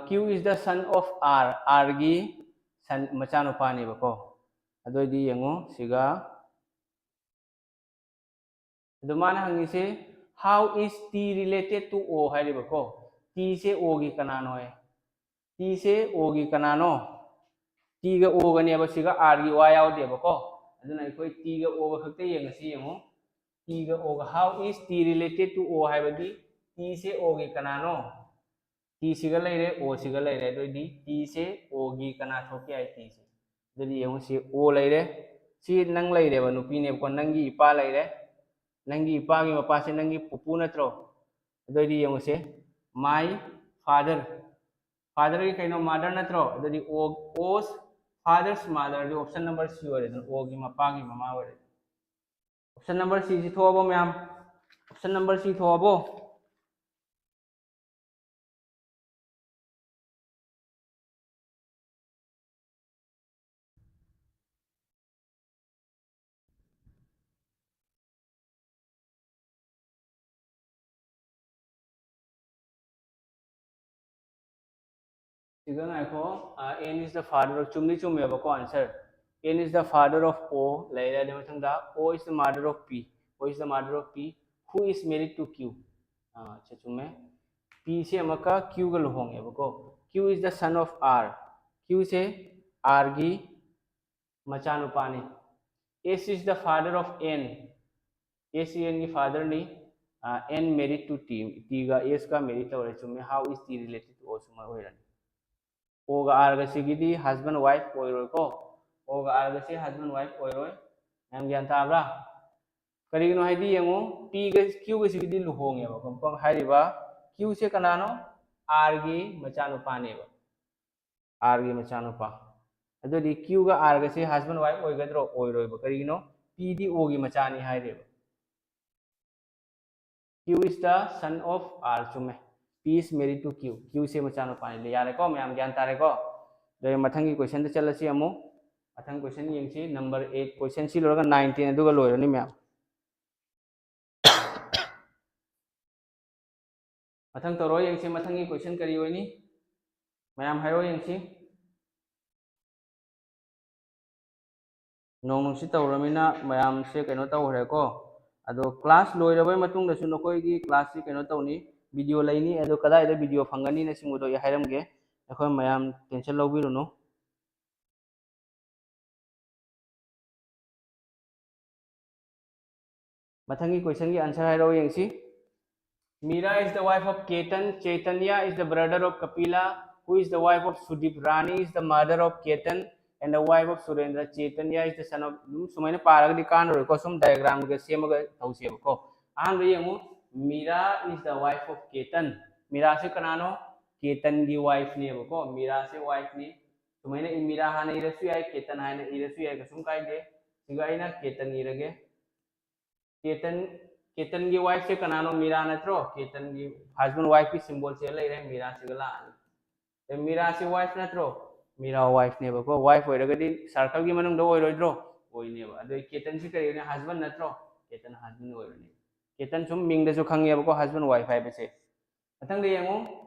Q is the son of R, R ꯒꯤ ꯁꯟ ꯃꯆꯥꯅꯨꯄꯥꯅꯦꯕꯀꯣ꯫ ꯑꯗꯨꯑꯣꯏꯗꯤ ꯌꯦꯡꯉꯨ ꯁꯤꯒ꯫ ꯑꯗꯨ ꯃꯥꯅ ꯍꯪꯉꯤꯁꯦ, how is T related to O ꯍꯥꯏꯔꯤꯕꯀꯣ꯫ ꯇꯤꯁꯦ ꯑꯣꯒꯤ ꯀꯅꯥꯅꯣ ꯍꯥꯏ꯫ ꯇꯤꯁꯦ ꯑꯣꯒꯤ ꯀꯅꯥꯅꯣ? ꯇꯤꯒ ꯑꯣꯒꯅꯦꯕ, ꯁꯤꯒ ꯑꯥꯔꯒꯤ ꯋꯥ ꯌꯥꯎꯗꯦꯕꯀꯣ꯫ ꯑꯗꯨꯅ ꯑꯩꯈꯣꯏ ꯇꯤꯒ ꯑꯣꯒ ꯈꯛꯇ ꯌꯦꯡꯉꯁꯤ꯫ ꯌꯦꯡꯉꯨ, ꯇꯤꯒ ꯑꯣꯒ꯫ How is T related to O ꯍꯥꯏꯕꯗꯤ ꯇꯤꯁꯦ ꯑꯣꯒꯤ ꯀꯅꯥꯅꯣ? ꯇꯤꯁꯤꯒ ꯂꯩꯔꯦ, ꯑꯣꯁꯤꯒ ꯂꯩꯔꯦ꯫ ꯑꯗꯨꯑꯣꯏꯗꯤ ꯇꯤꯁꯦ ꯑꯣꯒꯤ ꯀꯅꯥ ꯊꯣꯛꯀꯦ ꯍꯥꯏ? ꯇꯤꯁꯦ꯫ ꯑꯗꯨꯗꯤ ꯌꯦꯡꯉꯨ, ꯁꯤ ꯑꯣ ꯂꯩꯔꯦ, ꯁꯤ ꯅꯪ ꯂꯩꯔꯦꯕ, ꯅꯨꯄꯤꯅꯦꯕꯀꯣ꯫ ꯅꯪꯒꯤ ꯏꯄꯥ ꯂꯩꯔꯦ, ꯅꯪꯒꯤ ꯏꯄꯥꯒꯤ ꯃꯄꯥꯁꯦ ꯅꯪꯒꯤ ꯄꯨꯄꯨ ꯅꯠꯇ꯭ꯔꯣ? ꯑꯗꯨꯑꯣꯏꯗꯤ ꯌꯦꯡꯉꯨꯁꯦ, my father, ꯐꯥꯗꯔꯒꯤ ꯀꯩꯅꯣ? ꯃꯥꯗꯔ ꯅꯠꯇ꯭ꯔꯣ? ꯑꯗꯨꯗꯤ ꯑꯣ, ꯑꯣꯁ ꯐꯥꯗꯔꯁ ꯃꯥꯗꯔꯗꯤ option number C ꯑꯣꯏꯔꯦꯗꯅ, ꯑꯣꯒꯤ ꯃꯄꯥꯒꯤ ꯃꯃꯥ ꯑꯣꯏꯔꯦ꯫ Option number C ꯁꯤ ꯊꯣꯛꯑꯕꯣ ꯃꯌꯥꯝ? Option number C ꯊꯣꯛꯑꯕꯣ? ꯁꯤꯒ ꯉꯥꯏꯈꯣ꯫ N is the father of, ꯆꯨꯝꯗꯤ ꯆꯨꯝꯃꯦꯕꯀꯣ answer꯫ N is the father of O ꯂꯩꯔꯦ꯫ ꯑꯗꯨ ꯃꯊꯪꯗ O is the mother of P, O is the mother of P, who is married to Q꯫ ꯑꯥ, ꯁꯤ ꯆꯨꯝꯃꯦ꯫ P ꯁꯦ ꯑꯃꯨꯛꯀ Q ꯒ ꯂꯨꯍꯣꯡꯉꯦꯕꯀꯣ꯫ Q is the son of R, Q say R ꯒꯤ ꯃꯆꯥꯅꯨꯄꯥꯅꯤ꯫ S is the father of N, S ꯁꯤ N ꯒꯤ ꯐꯥꯗꯔꯅꯤ꯫ N married to T, T ꯒ S ꯒ married ꯇꯧꯔꯦ, ꯆꯨꯝꯃꯦ꯫ How is T related to O? ꯁꯨꯃꯥꯏꯅ ꯑꯣꯏꯔꯅꯤ꯫ O ꯒ R ꯒ ꯁꯤꯒꯤꯗꯤ husband wife ꯑꯣꯏꯔꯣꯏꯀꯣ꯫ O ꯒ R ꯒ ꯁꯤ husband wife ꯑꯣꯏꯔꯣꯏ꯫ ꯃꯌꯥꯝ ꯒ꯭ꯌꯥꯟ ꯇꯥꯕ꯭ꯔꯥ? ꯀꯔꯤꯒꯤꯅꯣ ꯍꯥꯏꯗꯤ ꯌꯦꯡꯉꯨ, P ꯒ Q ꯒ ꯁꯤꯒꯤꯗꯤ ꯂꯨꯍꯣꯡꯉꯦꯕ꯫ ꯀꯝ-, ꯀꯝ-, ꯍꯥꯏꯔꯤꯕ Q ꯁꯦ ꯀꯅꯥꯅꯣ? R ꯒꯤ ꯃꯆꯥꯅꯨꯄꯥꯅꯦꯕ꯫ R ꯒꯤ ꯃꯆꯥꯅꯨꯄꯥ꯫ ꯑꯗꯨꯗꯤ Q ꯒ R ꯒꯁꯦ husband wife ꯑꯣꯏꯒꯗ꯭ꯔꯣ? ꯑꯣꯏꯔꯣꯏꯕ꯫ ꯀꯔꯤꯒꯤꯅꯣ? P ꯗꯤ O ꯒꯤ ꯃꯆꯥꯅꯤ ꯍꯥꯏꯔꯦꯕ꯫ Q is the son of R, ꯆꯨꯝꯃꯦ꯫ P is married to Q, Q ꯁꯦ ꯃꯆꯥꯅꯨꯄꯥꯅꯤ꯫ ꯌꯥꯔꯦꯀꯣ, ꯃꯌꯥꯝ ꯒ꯭ꯌꯥꯟ ꯇꯥꯔꯦꯀꯣ? ꯑꯗꯨꯗꯤ ꯃꯊꯪꯒꯤ ꯀꯣꯏꯁꯟꯗ ꯆꯠꯂꯁꯤ ꯑꯃꯨꯛ꯫ ꯃꯊꯪ ꯀꯣꯏꯁꯟ ꯌꯦꯡꯁꯤ, ꯅꯝꯕꯔ ꯑꯩꯠ ꯀꯣꯏꯁꯟ꯫ ꯁꯤ ꯂꯣꯏꯔꯒ ꯅꯥꯏꯟ ꯇꯦꯟ ꯑꯗꯨꯒ ꯂꯣꯏꯔꯅꯤ ꯃꯌꯥꯝ꯫ ꯃꯊꯪ ꯇꯧꯔꯣ ꯌꯦꯡꯁꯤ, ꯃꯊꯪꯒꯤ ꯀꯣꯏꯁꯟ ꯀꯔꯤ ꯑꯣꯏꯅꯤ? ꯃꯌꯥꯝ ꯍꯥꯏꯔꯣ ꯌꯦꯡꯁꯤ꯫ ꯅꯣꯡ ꯅꯨꯡꯁꯤꯠ ꯇꯧꯔꯃꯤꯅ ꯃꯌꯥꯝꯁꯦ ꯀꯩꯅꯣ ꯇꯧꯈ꯭ꯔꯦꯀꯣ꯫ ꯑꯗꯣ ꯀ꯭ꯂꯥꯁ ꯂꯣꯏꯔꯕꯩ ꯃꯇꯨꯡꯗꯁꯨ ꯅꯈꯣꯏꯒꯤ ꯀ꯭ꯂꯥꯁꯁꯤ ꯀꯩꯅꯣ ꯇꯧꯅꯤ, ꯚꯤꯗꯤꯑꯣ ꯂꯩꯅꯤ꯫ ꯑꯗꯣ ꯀꯗꯥꯏꯗ ꯚꯤꯗꯤꯑꯣ ꯐꯪꯒꯅꯤꯅ ꯁꯤꯡꯕꯗꯣ ꯑꯩ ꯍꯥꯏꯔꯝꯒꯦ, ꯑꯩꯈꯣꯏ ꯃꯌꯥꯝ ꯇꯦꯟꯁꯟ ꯂꯧꯕꯤꯔꯨꯅꯨ꯫ ꯃꯊꯪꯒꯤ ꯀꯣꯏꯁꯟꯒꯤ ꯑꯟꯁꯔ ꯍꯥꯏꯔꯛꯑꯣ ꯌꯦꯡꯁꯤ꯫ Meera is the wife of Ketan. Chaitanya is the brother of Kapila, who is the wife of Sudip. Rani is the mother of Ketan and the wife of Surendra. Chaitanya is the son of, ꯑꯗꯨꯝ ꯁꯨꯃꯥꯏꯅ ꯄꯥꯔꯒꯗꯤ ꯀꯥꯟꯅꯔꯣꯏꯀꯣ, ꯁꯨꯝ ꯗꯥꯏꯒ꯭ꯔꯥꯝꯒ ꯁꯦꯝꯃꯒ ꯇꯧꯁꯦꯕꯀꯣ꯫ ꯑꯍꯥꯟꯕ ꯌꯦꯡꯉꯨ, Meera is the wife of Ketan. ꯃꯤꯔꯥꯁꯦ ꯀꯅꯥꯅꯣ? ꯀꯦꯇꯟꯒꯤ ꯋꯥꯏꯐꯅꯦꯕꯀꯣ꯫ ꯃꯤꯔꯥꯁꯦ ꯋꯥꯏꯐꯅꯤ꯫ ꯁꯨꯃꯥꯏꯅ ꯃꯤꯔꯥ ꯍꯥꯟꯅ ꯏꯔꯁꯨ ꯌꯥꯏ, ꯀꯦꯇꯟ ꯍꯥꯏꯅ ꯏꯔꯁꯨ ꯌꯥꯏ, ꯀꯩꯁꯨꯝ ꯀꯥꯏꯗꯦ꯫ ꯁꯤꯒ ꯑꯩꯅ ꯀꯦꯇꯟ ꯏꯔꯒꯦ꯫ ꯀꯦꯇꯟ, ꯀꯦꯇꯟꯒꯤ ꯋꯥꯏꯐꯁꯦ ꯀꯅꯥꯅꯣ? ꯃꯤꯔꯥ ꯅꯠꯇ꯭ꯔꯣ? ꯀꯦꯇꯟꯒꯤ ꯍꯁꯕꯦꯟ ꯋꯥꯏꯐꯀꯤ ꯁꯤꯝꯕꯣꯜꯁꯦ ꯂꯩꯔꯦ, ꯃꯤꯔꯥꯁꯤꯒ ꯂꯥꯛꯑꯅꯤ꯫ ꯑꯗꯩ ꯃꯤꯔꯥꯁꯤ ꯋꯥꯏꯐ ꯅꯠꯇ꯭ꯔꯣ? ꯃꯤꯔꯥ ꯋꯥꯏꯐꯅꯦꯕꯀꯣ꯫ ꯋꯥꯏꯐ ꯑꯣꯏꯔꯒꯗꯤ ꯁꯥꯔꯀꯜꯒꯤ ꯃꯅꯨꯡꯗ ꯑꯣꯏꯔꯣꯏꯗ꯭ꯔꯣ? ꯑꯣꯏꯅꯦꯕ꯫ ꯑꯗꯩ ꯀꯦꯇꯟꯁꯤ ꯀꯔꯤꯅꯣ? ꯍꯁꯕꯦꯟ ꯅꯠꯇ꯭ꯔꯣ? ꯀꯦꯇꯟ ꯍꯁꯕꯦꯟ ꯑꯣꯏꯔꯅꯤ꯫ ꯀꯦꯇꯟ ꯁꯨꯝ ꯃꯤꯡꯗꯁꯨ ꯈꯪꯉꯦꯕꯀꯣ, ꯍꯁꯕꯦꯟ ꯋꯥꯏꯐ ꯍꯥꯏꯕꯁꯦ꯫ ꯃꯊꯪꯗ ꯌꯦꯡꯉꯨ,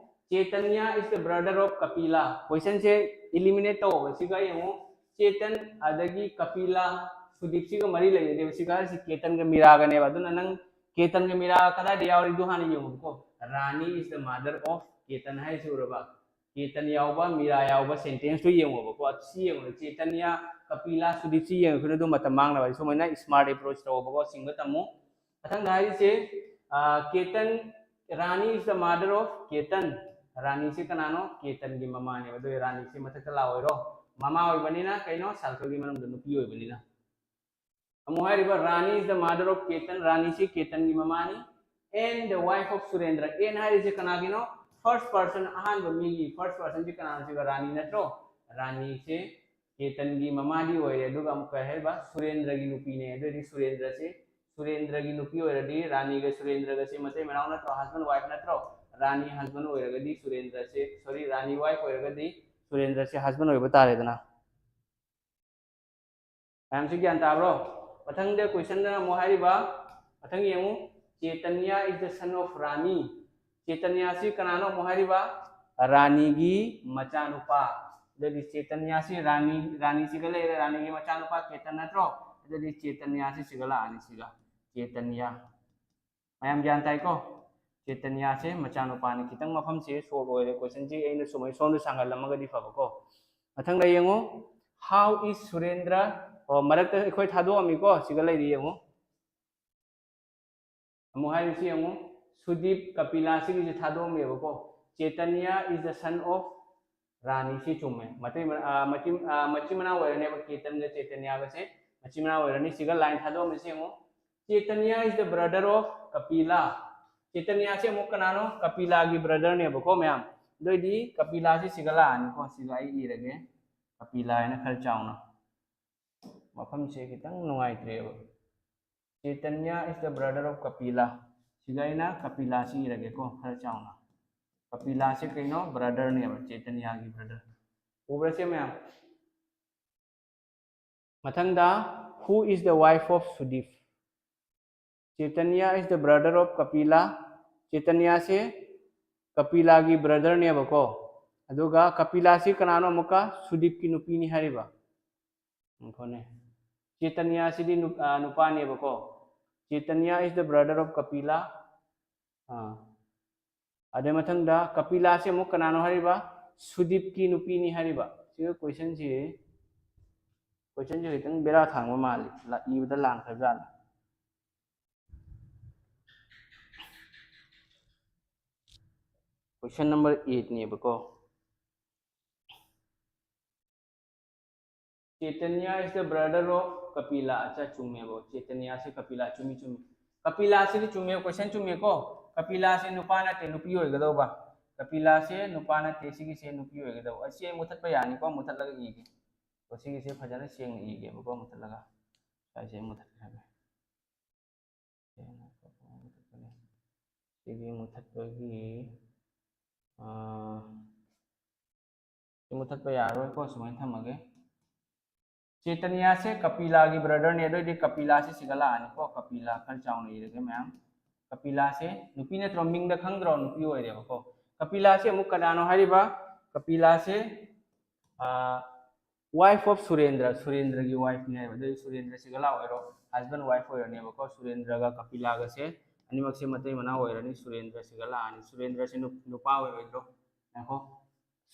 Chaitanya is the brother of Kapila꯫ ꯀꯣꯏꯁꯟꯁꯦ ꯏꯂꯤꯃꯤꯅꯦꯠ ꯇꯧꯕ꯫ ꯁꯤꯒ ꯌꯦꯡꯉꯨ, ꯆꯦꯇꯟ ꯑꯗꯒꯤ ꯀꯄꯤꯂꯥ, ꯁꯨꯗꯤꯞꯁꯤꯒ ꯃꯔꯤ ꯂꯩꯅꯗꯦꯕ꯫ ꯁꯤꯒ ꯁꯤ ꯀꯦꯇꯟꯒ ꯃꯤꯔꯥꯒꯅꯦꯕ꯫ ꯑꯗꯨꯅ ꯅꯪ ꯀꯦꯇꯟꯒ ꯃꯤꯔꯥꯒ ꯀꯗꯥꯏꯗ ꯌꯥꯎꯔꯤꯗꯨ ꯍꯥꯟꯅ ꯌꯦꯡꯉꯨꯀꯣ꯫ Rani is the mother of Ketan ꯍꯥꯏꯁꯤ ꯎꯔꯕ? ꯀꯦꯇꯟ ꯌꯥꯎꯕ, ꯃꯤꯔꯥ ꯌꯥꯎꯕ ꯁꯦꯟꯇꯦꯟꯁꯇꯨ ꯌꯦꯡꯉꯣꯕꯀꯣ꯫ ꯁꯤ ꯌꯦꯡꯉꯨꯅꯦ, ꯆꯦꯇꯟꯌꯥ, ꯀꯄꯤꯂꯥ, ꯁꯨꯗꯤꯞꯁꯤ ꯌꯦꯡꯉꯨ꯫ ꯑꯗꯨ ꯃꯇꯝ ꯃꯥꯡꯅꯕ ꯍꯥꯏꯗꯤ ꯁꯨꯃꯥꯏꯅ ꯁ꯭ꯃꯥꯔꯠ ꯑꯦꯄ꯭ꯔꯣꯆ ꯇꯧꯕꯀꯣ, ꯁꯤꯡꯕ ꯇꯝꯃꯨ꯫ ꯃꯊꯪꯗ ꯍꯥꯏꯔꯤꯁꯦ, ꯑ, Ketan, Rani is the mother of Ketan꯫ ꯔꯥꯅꯤꯁꯦ ꯀꯅꯥꯅꯣ? ꯀꯦꯇꯟꯒꯤ ꯃꯃꯥꯅꯦꯕ꯫ ꯑꯗꯨ ꯔꯥꯅꯤꯁꯦ ꯃꯊꯛꯇ ꯂꯥꯛꯑꯣꯏꯔꯣ? ꯃꯃꯥ ꯑꯣꯏꯕꯅꯤꯅ ꯀꯩꯅꯣ? ꯁꯥꯔꯀꯜꯒꯤ ꯃꯅꯨꯡꯗ ꯅꯨꯄꯤ ꯑꯣꯏꯕꯅꯤꯅ꯫ ꯑꯃꯨꯛ ꯍꯥꯏꯔꯤꯕ, Rani is the mother of Ketan, ꯔꯥꯅꯤꯁꯤ ꯀꯦꯇꯟꯒꯤ ꯃꯃꯥꯅꯤ꯫ And the wife of Surendra, and ꯍꯥꯏꯔꯤꯁꯦ ꯀꯅꯥꯒꯤꯅꯣ? ꯐꯥꯔꯁ ꯄꯥꯔꯁꯟ, ꯑꯍꯥꯟꯕ ꯃꯤꯒꯤ ꯐꯥꯔꯁ ꯄꯥꯔꯁꯟꯁꯤ ꯀꯅꯥꯅꯣ? ꯁꯤꯒ ꯔꯥꯅꯤ ꯅꯠꯇ꯭ꯔꯣ? ꯔꯥꯅꯤꯁꯦ ꯀꯦꯇꯟꯒꯤ ꯃꯃꯥꯗꯤ ꯑꯣꯏꯔꯦ, ꯑꯗꯨꯒ ꯑꯃꯨꯛ ꯀꯩ ꯍꯥꯏꯔꯤꯕ? ꯁꯨꯔꯦꯟꯗ꯭ꯔꯒꯤ ꯅꯨꯄꯤꯅꯦ꯫ ꯑꯗꯨꯑꯣꯏꯗꯤ ꯁꯨꯔꯦꯟꯗ꯭ꯔꯁꯦ ꯁꯨꯔꯦꯟꯗ꯭ꯔꯒꯤ ꯅꯨꯄꯤ ꯑꯣꯏꯔꯗꯤ ꯔꯥꯅꯤꯒ ꯁꯨꯔꯦꯟꯗ꯭ꯔꯒꯁꯦ ꯃꯇꯩ ꯃꯅꯥꯎ ꯅꯠꯇ꯭ꯔꯣ? Husband wife ꯅꯠꯇ꯭ꯔꯣ? ꯔꯥꯅꯤ husband ꯑꯣꯏꯔꯒꯗꯤ ꯁꯨꯔꯦꯟꯗ꯭ꯔꯁꯦ, sorry, ꯔꯥꯅꯤ wife ꯑꯣꯏꯔꯒꯗꯤ ꯁꯨꯔꯦꯟꯗ꯭ꯔꯁꯦ husband ꯑꯣꯏꯕ ꯇꯥꯔꯦꯗꯅ꯫ ꯃꯌꯥꯝꯁꯤ ꯒ꯭ꯌꯥꯟ ꯇꯥꯕ꯭ꯔꯣ? ꯃꯊꯪꯗ question ꯗ ꯑꯃꯨꯛ ꯍꯥꯏꯔꯤꯕ, ꯃꯊꯪ ꯌꯦꯡꯉꯨ, Chaitanya is the son of Rani. ꯆꯦꯇꯟꯌꯥꯁꯤ ꯀꯅꯥꯅꯣ ꯑꯃꯨꯛ ꯍꯥꯏꯔꯤꯕ? ꯔꯥꯅꯤꯒꯤ ꯃꯆꯥꯅꯨꯄꯥ꯫ ꯑꯗꯨꯗꯤ ꯆꯦꯇꯟꯌꯥꯁꯤ ꯔꯥꯅꯤ, ꯔꯥꯅꯤꯁꯤꯒ ꯂꯩꯔꯦ, ꯔꯥꯅꯤꯒꯤ ꯃꯆꯥꯅꯨꯄꯥ ꯀꯦꯇꯟ ꯅꯠꯇ꯭ꯔꯣ? ꯑꯗꯨꯗꯤ ꯆꯦꯇꯟꯌꯥꯁꯤ ꯁꯤꯒ ꯂꯥꯛꯑꯅꯤ, ꯁꯤꯒ꯫ ꯆꯦꯇꯟꯌꯥ꯫ ꯃꯌꯥꯝ ꯒ꯭ꯌꯥꯟ ꯇꯥꯏꯀꯣ? ꯆꯦꯇꯟꯌꯥꯁꯦ ꯃꯆꯥꯅꯨꯄꯥꯅꯤ꯫ ꯈꯤꯇꯪ ꯃꯐꯝꯁꯦ short ꯑꯣꯏꯔꯦ, question ꯁꯤ ꯑꯩꯅ ꯁꯨꯃꯥꯏꯅ ꯁꯣꯝꯗ ꯁꯥꯡꯍꯜꯂꯝꯃꯒꯗꯤ ꯐꯕꯀꯣ꯫ ꯃꯊꯪꯗ ꯌꯦꯡꯉꯨ, how is Surendra? ꯑꯣ, ꯃꯔꯛꯇ ꯑꯩꯈꯣꯏ ꯊꯥꯗꯣꯛꯑꯝꯃꯤꯀꯣ, ꯁꯤꯒ ꯂꯩꯔꯤ ꯌꯦꯡꯉꯨ꯫ ꯑꯃꯨꯛ ꯍꯥꯏꯔꯤꯁꯤ ꯌꯦꯡꯉꯨ, ꯁꯨꯗꯤꯞ ꯀꯄꯤꯂꯥ ꯁꯤꯒꯤꯁꯦ ꯊꯥꯗꯣꯛꯑꯝꯃꯦꯕꯀꯣ꯫ Chaitanya is the son of ꯔꯥꯅꯤ, ꯁꯤ ꯆꯨꯝꯃꯦ꯫ ꯃꯇꯩ ꯃ-, ꯑ, ꯃꯆꯤꯟ, ꯑ, ꯃꯆꯤꯟ ꯃꯅꯥꯎ ꯑꯣꯏꯔꯅꯦꯕ ꯀꯦꯇꯟꯒ ꯆꯦꯇꯟꯌꯥꯒꯁꯦ, ꯃꯆꯤꯟ ꯃꯅꯥꯎ ꯑꯣꯏꯔꯅꯤ꯫ ꯁꯤꯒ line ꯊꯥꯗꯣꯛꯑꯝꯃꯤꯁꯤ ꯌꯦꯡꯉꯨ, Chaitanya is the brother of Kapila. ꯆꯦꯇꯟꯌꯥꯁꯦ ꯑꯃꯨꯛ ꯀꯅꯥꯅꯣ? ꯀꯄꯤꯂꯥꯒꯤ brother ꯅꯦꯕꯀꯣ ꯃꯌꯥꯝ꯫ ꯑꯗꯨ ꯑꯣꯏꯗꯤ ꯀꯄꯤꯂꯥꯁꯦ ꯁꯤꯒ ꯂꯥꯛꯑꯅꯤꯀꯣ, ꯁꯤꯒ ꯑꯩ ꯏꯔꯒꯦ, ꯀꯄꯤꯂꯥ ꯍꯥꯏꯅ ꯈꯔ ꯆꯥꯎꯅ꯫ ꯃꯐꯝꯁꯦ ꯈꯤꯇꯪ ꯅꯨꯡꯉꯥꯏꯇ꯭ꯔꯦꯕ꯫ Chaitanya is the brother of Kapila. ꯁꯤꯒ ꯑꯩꯅ ꯀꯄꯤꯂꯥꯁꯤ ꯏꯔꯒꯦꯀꯣ, ꯈꯔ ꯆꯥꯎꯅ꯫ ꯀꯄꯤꯂꯥꯁꯦ ꯀꯩꯅꯣ? Brother ꯅꯦꯕ, ꯆꯦꯇꯟꯌꯥꯒꯤ brother꯫ ꯎꯕ꯭ꯔꯥ ꯁꯦ ꯃꯌꯥꯝ? ꯃꯊꯪꯗ, who is the wife of Sudip? Chaitanya is the brother of Kapila. ꯆꯦꯇꯟꯌꯥꯁꯦ ꯀꯄꯤꯂꯥꯒꯤ brother ꯅꯦꯕꯀꯣ꯫ ꯑꯗꯨꯒ ꯀꯄꯤꯂꯥꯁꯤ ꯀꯅꯥꯅꯣ? ꯑꯃꯨꯛꯀ ꯁꯨꯗꯤꯞꯀꯤ ꯅꯨꯄꯤꯅꯤ ꯍꯥꯏꯔꯤꯕ꯫ ꯉꯥꯏꯈꯣꯅꯦ꯫ ꯆꯦꯇꯟꯌꯥꯁꯤꯗꯤ ꯅꯨ-, ꯑ, ꯅꯨꯄꯥꯅꯦꯕꯀꯣ꯫ Chaitanya is the brother of Kapila. ꯑꯥ꯫ ꯑꯗꯩ ꯃꯊꯪꯗ ꯀꯄꯤꯂꯥꯁꯤ ꯑꯃꯨꯛ ꯀꯅꯥꯅꯣ ꯍꯥꯏꯔꯤꯕ? ꯁꯨꯗꯤꯞꯀꯤ ꯅꯨꯄꯤꯅꯤ ꯍꯥꯏꯔꯤꯕ꯫ ꯁꯤꯒ question ꯁꯤ, question ꯁꯤ ꯈꯤꯇꯪ ꯕꯦꯔꯥ ꯊꯥꯡꯕ ꯃꯥꯜꯂꯤ꯫ ꯂ-, ꯏꯕꯗ ꯂꯥꯟꯈ꯭ꯔꯖꯥꯠꯂ? Question number eight ꯅꯦꯕꯀꯣ꯫ Chaitanya is the brother of Kapila. ꯑꯠꯆꯥ, ꯆꯨꯝꯃꯦꯕ꯫ ꯆꯦꯇꯟꯌꯥꯁꯦ ꯀꯄꯤꯂꯥ, ꯆꯨꯝꯃꯤ, ꯆꯨꯝꯃꯤ꯫ ꯀꯄꯤꯂꯥꯁꯤꯗꯤ ꯆꯨꯝꯃꯦ, question ꯆꯨꯝꯃꯦꯀꯣ꯫ ꯀꯄꯤꯂꯥꯁꯦ ꯅꯨꯄꯥ ꯅꯠꯇꯦ, ꯅꯨꯄꯤ ꯑꯣꯏꯒꯗꯧꯕ꯫ ꯀꯄꯤꯂꯥꯁꯦ ꯅꯨꯄꯥ ꯅꯠꯇꯦ, ꯁꯤꯒꯤꯁꯦ ꯅꯨꯄꯤ ꯑꯣꯏꯒꯗꯧꯕ꯫ ꯑꯁꯤ ꯑꯩ ꯃꯨꯊꯠꯄ ꯌꯥꯅꯤꯀꯣ, ꯃꯨꯊꯠꯂꯒ ꯏꯒꯦ꯫ ꯑꯣ, ꯁꯤꯒꯤꯁꯦ ꯐꯖꯅ ꯁꯦꯡꯅ ꯏꯒꯦꯕꯀꯣ, ꯃꯨꯊꯠꯂꯒ꯫ ꯁ꯭ꯋꯥꯏꯁꯦ ꯑꯩ ꯃꯨꯊꯠꯈ꯭ꯔꯒꯦ꯫ ꯁꯤꯒꯤ ꯃꯨꯊꯠꯄꯒꯤ, ꯑꯥ, ꯁꯤ ꯃꯨꯊꯠꯄ ꯌꯥꯔꯔꯣꯏꯀꯣ, ꯁꯨꯃꯥꯏꯅ ꯊꯝꯃꯒꯦ꯫ ꯆꯦꯇꯟꯌꯥꯁꯦ ꯀꯄꯤꯂꯥꯒꯤ ꯕ꯭ꯔꯗꯔꯅꯦ꯫ ꯑꯗꯨ ꯑꯣꯏꯗꯤ ꯀꯄꯤꯂꯥꯁꯦ ꯁꯤꯒ ꯂꯥꯛꯑꯅꯤꯀꯣ꯫ ꯀꯄꯤꯂꯥ ꯈꯔ ꯆꯥꯎꯅ ꯏꯔꯒꯦ ꯃꯌꯥꯝ꯫ ꯀꯄꯤꯂꯥꯁꯦ ꯅꯨꯄꯤ ꯅꯠꯇ꯭ꯔꯣ? ꯃꯤꯡꯗ ꯈꯪꯗ꯭ꯔꯣ? ꯅꯨꯄꯤ ꯑꯣꯏꯔꯦꯕꯀꯣ꯫ ꯀꯄꯤꯂꯥꯁꯦ ꯑꯃꯨꯛ ꯀꯅꯥꯅꯣ ꯍꯥꯏꯔꯤꯕ? ꯀꯄꯤꯂꯥꯁꯦ, ꯑꯥ, wife of ꯁꯨꯔꯦꯟꯗ꯭ꯔ, ꯁꯨꯔꯦꯟꯗ꯭ꯔꯒꯤ wifeꯅꯦ ꯍꯥꯏꯕ꯫ ꯑꯗꯨꯗꯤ ꯁꯨꯔꯦꯟꯗ꯭ꯔ ꯁꯤꯒ ꯂꯥꯛ ꯑꯣꯏꯔꯣ, husband wife ꯑꯣꯏꯔꯅꯦꯕꯀꯣ꯫ ꯁꯨꯔꯦꯟꯗ꯭ꯔꯒ ꯀꯄꯤꯂꯥꯒꯁꯦ ꯑꯅꯤꯃꯛꯁꯦ ꯃꯇꯩ ꯃꯅꯥꯎ ꯑꯣꯏꯔꯅꯤ꯫ ꯁꯨꯔꯦꯟꯗ꯭ꯔ ꯁꯤꯒ ꯂꯥꯛꯑꯅꯤ꯫ ꯁꯨꯔꯦꯟꯗ꯭ꯔꯁꯦ ꯅꯨ-, ꯅꯨꯄꯥ ꯑꯣꯏꯔꯣꯏꯗ꯭ꯔꯣ? ꯉꯥꯏꯈꯣ,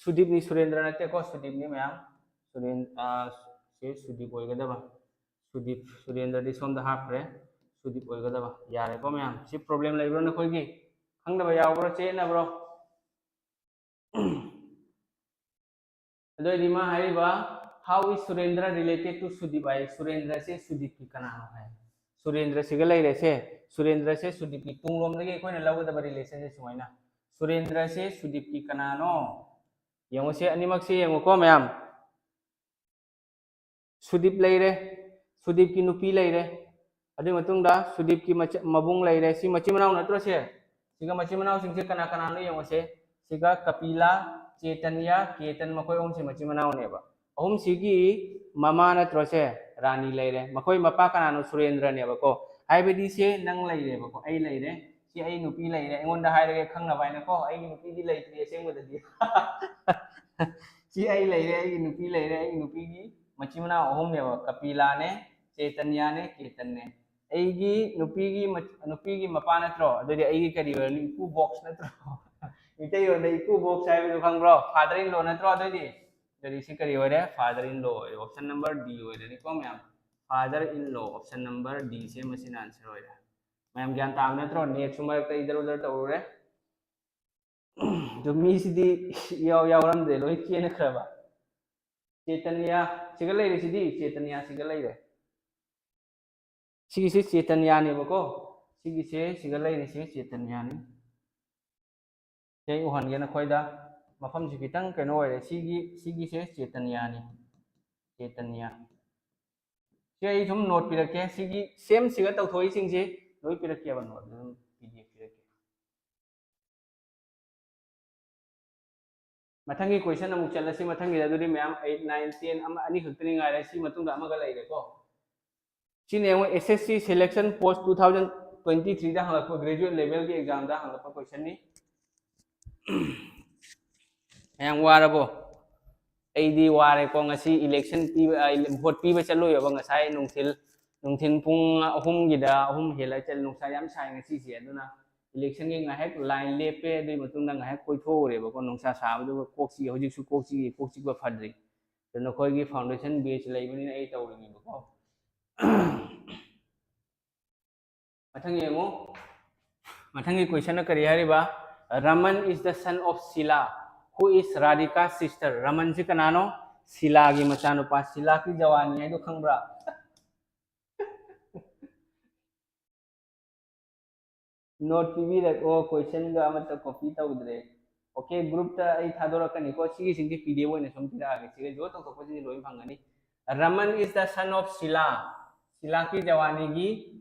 ꯁꯨꯗꯤꯞꯅꯤ, ꯁꯨꯔꯦꯟꯗ꯭ꯔ ꯅꯠꯇꯦꯀꯣ, ꯁꯨꯗꯤꯞꯅꯤ ꯃꯌꯥꯝ꯫ ꯁꯨꯔꯦꯟ-, ꯑꯥ, ꯁꯤ ꯁꯨꯗꯤꯞ ꯑꯣꯏꯒꯗꯕ꯫ ꯁꯨꯗꯤꯞ, ꯁꯨꯔꯦꯟꯗ꯭ꯔꯗꯤ ꯁꯣꯝꯗ ꯍꯥꯞꯈ꯭ꯔꯦ꯫ ꯁꯨꯗꯤꯞ ꯑꯣꯏꯒꯗꯕ꯫ ꯌꯥꯔꯦꯀꯣ ꯃꯌꯥꯝ? ꯁꯤ problem ꯂꯩꯕ꯭ꯔꯣ ꯅꯈꯣꯏꯒꯤ? ꯈꯪꯗꯕ ꯌꯥꯎꯕ꯭ꯔꯣ? ꯆꯌꯦꯠꯅꯕ꯭ꯔꯣ? ꯑꯗꯨ ꯑꯣꯏꯗꯤ ꯃꯥ ꯍꯥꯏꯔꯤꯕ, "How is Surendra related to Sudip?" ꯍꯥꯏ꯫ ꯁꯨꯔꯦꯟꯗ꯭ꯔꯁꯦ ꯁꯨꯗꯤꯞꯀꯤ ꯀꯅꯥꯅꯣ ꯍꯥꯏ꯫ ꯁꯨꯔꯦꯟꯗ꯭ꯔꯁꯤꯒ ꯂꯩꯔꯦꯁꯦ꯫ ꯁꯨꯔꯦꯟꯗ꯭ꯔꯁꯦ ꯁꯨꯗꯤꯞꯀꯤ ꯇꯨꯡꯂꯣꯝꯗꯒꯤ ꯑꯩꯈꯣꯏꯅ ꯂꯧꯒꯗꯕ relationꯁꯦ ꯁꯨꯃꯥꯏꯅ꯫ ꯁꯨꯔꯦꯟꯗ꯭ꯔꯁꯦ ꯁꯨꯗꯤꯞꯀꯤ ꯀꯅꯥꯅꯣ? ꯌꯦꯡꯉꯨꯁꯦ, ꯑꯅꯤꯃꯛꯁꯦ ꯌꯦꯡꯉꯨꯀꯣ ꯃꯌꯥꯝ꯫ ꯁꯨꯗꯤꯞ ꯂꯩꯔꯦ, ꯁꯨꯗꯤꯞꯀꯤ ꯅꯨꯄꯤ ꯂꯩꯔꯦ, ꯑꯗꯨꯒꯤ ꯃꯇꯨꯡꯗ ꯁꯨꯗꯤꯞꯀꯤ ꯃꯆ-, ꯃꯕꯨꯡ ꯂꯩꯔꯦ꯫ ꯁꯤ ꯃꯆꯤꯟ ꯃꯅꯥꯎ ꯅꯠꯇ꯭ꯔꯣ ꯁꯦ? ꯁꯤꯒ ꯃꯆꯤꯟ ꯃꯅꯥꯎꯁꯤꯡꯁꯦ ꯀꯅꯥ ꯀꯅꯥꯅꯣ ꯌꯦꯡꯉꯨꯁꯦ꯫ ꯁꯤꯒ ꯀꯄꯤꯂꯥ, ꯆꯦꯇꯟꯌꯥ, ꯀꯦꯇꯟ, ꯃꯈꯣꯏ ꯑꯍꯨꯝꯁꯦ ꯃꯆꯤꯟ ꯃꯅꯥꯎꯅꯦꯕ꯫ ꯑꯍꯨꯝꯁꯤꯒꯤ ꯃꯃꯥ ꯅꯠꯇ꯭ꯔꯣ ꯁꯦ? ꯔꯥꯅꯤ ꯂꯩꯔꯦ꯫ ꯃꯈꯣꯏ ꯃꯄꯥ ꯀꯅꯥꯅꯣ? ꯁꯨꯔꯦꯟꯗ꯭ꯔꯅꯦꯕꯀꯣ꯫ ꯍꯥꯏꯕꯗꯤ ꯁꯦ ꯅꯪ ꯂꯩꯔꯦꯕꯀꯣ, ꯑꯩ ꯂꯩꯔꯦ, ꯁꯤ ꯑꯩ ꯅꯨꯄꯤ ꯂꯩꯔꯦ꯫ ꯑꯩꯉꯣꯟꯗ ꯍꯥꯏꯔꯒꯦ ꯈꯪꯅꯕ ꯍꯥꯏꯅꯀꯣ, ꯑꯩꯒꯤ ꯅꯨꯄꯤꯗꯤ ꯂꯩꯇ꯭ꯔꯤ ꯑꯁꯦꯡꯕꯗꯗꯤ꯫ ꯁꯤ ꯑꯩ ꯂꯩꯔꯦ, ꯑꯩꯒꯤ ꯅꯨꯄꯤ ꯂꯩꯔꯦ, ꯑꯩꯒꯤ ꯅꯨꯄꯤꯒꯤ ꯃꯆꯤꯟ ꯃꯅꯥꯎ ꯑꯍꯨꯝꯅꯦꯕ, ꯀꯄꯤꯂꯥꯅꯦ, ꯆꯦꯇꯟꯌꯥꯅꯦ, ꯀꯦꯇꯟꯅꯦ꯫ ꯑꯩꯒꯤ ꯅꯨꯄꯤꯒꯤ ꯃ-, ꯅꯨꯄꯤꯒꯤ ꯃꯄꯥ ꯅꯠꯇ꯭ꯔꯣ? ꯑꯗꯨꯗꯤ ꯑꯩꯒꯤ ꯀꯔꯤ ꯑꯣꯏꯔꯅꯤ? ꯏꯀꯨ ꯕꯣꯛꯁ ꯅꯠꯇ꯭ꯔꯣ? ꯃꯩꯇꯩꯂꯣꯟꯗ ꯏꯀꯨ ꯕꯣꯛꯁ ꯍꯥꯏꯕꯗꯨ ꯈꯪꯕ꯭ꯔꯣ? Father in law ꯅꯠꯇ꯭ꯔꯣ? ꯑꯗꯨꯗꯤ, ꯑꯗꯨꯗꯤ ꯁꯤ ꯀꯔꯤ ꯑꯣꯏꯔꯦ? Father in law ꯑꯣꯏꯔꯦ꯫ Option number D ꯑꯣꯏꯔꯅꯤꯀꯣ ꯃꯌꯥꯝ, father in law꯫ Option number D ꯁꯦ ꯃꯁꯤꯅ answer ꯑꯣꯏꯔꯦ꯫ ꯃꯌꯥꯝ ꯒ꯭ꯌꯥꯟ ꯇꯥꯕ ꯅꯠꯇ꯭ꯔꯣ? Netꯁꯨ ꯃꯔꯛꯇ ꯏꯗꯔ ꯎꯗꯔ ꯇꯧꯔꯨꯔꯦ꯫ ꯑꯗꯨ ꯃꯤꯁꯤꯗꯤ ꯏꯌꯥꯎ ꯌꯥꯎꯔꯝꯗ꯭ꯔꯦ, ꯂꯣꯏ ꯆꯦꯟꯈ꯭ꯔꯕ꯫ ꯆꯦꯇꯟꯌꯥ, ꯁꯤꯒ ꯂꯩꯔꯤꯁꯤꯗꯤ, ꯆꯦꯇꯟꯌꯥ ꯁꯤꯒ ꯂꯩꯔꯦ꯫ ꯁꯤꯒꯤꯁꯦ ꯆꯦꯇꯟꯌꯥꯅꯦꯕꯀꯣ꯫ ꯁꯤꯒꯤꯁꯦ ꯁꯤꯒ ꯂꯩꯔꯤꯁꯦ ꯆꯦꯇꯟꯌꯥꯅꯤ꯫ ꯁꯤ ꯑꯩ ꯎꯍꯟꯒꯦ ꯅꯈꯣꯏꯗ꯫ ꯃꯐꯝꯁꯤ ꯈꯤꯇꯪ ꯀꯩꯅꯣ ꯑꯣꯏꯔꯦ꯫ ꯁꯤꯒꯤ, ꯁꯤꯒꯤꯁꯦ ꯆꯦꯇꯟꯌꯥꯅꯤ꯫ ꯆꯦꯇꯟꯌꯥ꯫ ꯁꯤ ꯑꯩ ꯁꯨꯝ note ꯄꯤꯔꯛꯀꯦ꯫ ꯁꯤꯒꯤ same ꯁꯤꯒ ꯇꯧꯊꯣꯛꯏꯁꯤꯡꯁꯤ ꯂꯣꯏ ꯄꯤꯔꯛꯀꯦꯕ, ꯅꯣꯠ ꯑꯗꯨꯝ ꯄꯤ ꯗꯤ ꯑꯦꯐ ꯄꯤꯔꯛꯀꯦ꯫ ꯃꯊꯪꯒꯤ ꯀꯣꯏꯁꯟ ꯑꯃꯨꯛ ꯆꯠꯂꯁꯤ꯫ ꯃꯊꯪꯒꯤꯗ ꯑꯗꯨꯗꯤ ꯃꯌꯥꯝ ꯑꯩꯠ, ꯅꯥꯏꯟ, ꯇꯦꯟ ꯑꯃ ꯑꯅꯤ ꯈꯛꯇꯅꯤ ꯉꯥꯏꯔꯦ꯫ ꯁꯤ ꯃꯇꯨꯡꯗ ꯑꯃꯒ ꯂꯩꯔꯦꯀꯣ꯫ ꯁꯤꯅ ꯌꯦꯡꯉꯣ, ꯑꯦꯁ ꯑꯦꯁ ꯁꯤ selection post two thousand twenty three ꯗ ꯍꯪꯉꯛꯄ graduate level ꯒꯤ exam ꯗ ꯍꯪꯉꯛꯄ ꯀꯣꯏꯁꯟꯅꯤ꯫ ꯃꯌꯥꯝ ꯋꯥꯔꯕꯣ? ꯑꯩꯗꯤ ꯋꯥꯔꯦꯀꯣ꯫ ꯉꯁꯤ election ꯄꯤꯕ, ꯑ, vote ꯄꯤꯕ ꯆꯠꯂꯨꯏꯕ ꯉꯁꯥꯏ ꯅꯨꯡꯊꯤꯜ, ꯅꯨꯡꯊꯤꯜ ꯄꯨꯡ ꯑꯍꯨꯝꯒꯤꯗ, ꯑꯍꯨꯝ ꯍꯦꯜꯂ ꯆꯠꯂꯦ꯫ ꯅꯨꯡꯁꯥ ꯌꯥꯝ ꯁꯥꯏ ꯉꯁꯤꯁꯦ꯫ ꯑꯗꯨꯅ election ꯒꯤ ꯉꯥꯏꯍꯥꯛ line ꯂꯦꯞꯄꯦ, ꯑꯗꯨꯒꯤ ꯃꯇꯨꯡꯗ ꯉꯥꯏꯍꯥꯛ ꯀꯣꯏꯊꯣꯛꯎꯔꯦꯕꯀꯣ꯫ ꯅꯨꯡꯁꯥ ꯁꯥꯕꯗꯨꯒ ꯀꯣꯛ ꯆꯤꯛꯑꯦ꯫ ꯍꯧꯖꯤꯛꯁꯨ ꯀꯣꯛ ꯆꯤꯛꯏ, ꯀꯣꯛ ꯆꯤꯛꯄ ꯐꯗ꯭ꯔꯤ꯫ ꯑꯗꯨ ꯅꯈꯣꯏꯒꯤ foundation batch ꯂꯩꯕꯅꯤꯅ ꯑꯩ ꯇꯧꯔꯤꯅꯦꯕꯀꯣ꯫ ꯃꯊꯪ ꯌꯦꯡꯉꯨ꯫ ꯃꯊꯪꯒꯤ ꯀꯣꯏꯁꯟꯅ ꯀꯔꯤ ꯍꯥꯏꯔꯤꯕ? Raman is the son of Sila, who is Radhika's sister. ꯔꯃꯟꯁꯤ ꯀꯅꯥꯅꯣ? ꯁꯤꯂꯥꯒꯤ ꯃꯆꯥꯅꯨꯄꯥ꯫ ꯁꯤꯂꯥ ꯀꯤ ꯖꯋꯥꯅꯤ ꯍꯥꯏꯗꯣ ꯈꯪꯕ꯭ꯔꯥ? ꯅꯣꯠ ꯄꯤꯕꯤꯔꯛꯑꯣ, ꯀꯣꯏꯁꯟꯗꯣ ꯑꯃꯠꯇ ꯀꯣꯄꯤ ꯇꯧꯗ꯭ꯔꯦ꯫ ꯑꯣꯀꯦ, ꯒ꯭ꯔꯨꯞꯇ ꯑꯩ ꯊꯥꯗꯣꯔꯛꯀꯅꯤꯀꯣ꯫ ꯁꯤꯒꯤꯁꯤꯡꯁꯦ ꯄꯤ ꯗꯤ ꯑꯦꯐ ꯑꯣꯏꯅ ꯁꯨꯝ ꯄꯤꯔꯛꯑꯒꯦ꯫ ꯁꯤꯒ ꯖꯣꯏꯟ ꯇꯧꯊꯣꯛꯄꯁꯤꯗꯤ ꯂꯣꯏ ꯐꯪꯒꯅꯤ꯫ Raman is the son of Sila. Sheela ꯀꯤ ꯖꯋꯥꯅꯤꯒꯤ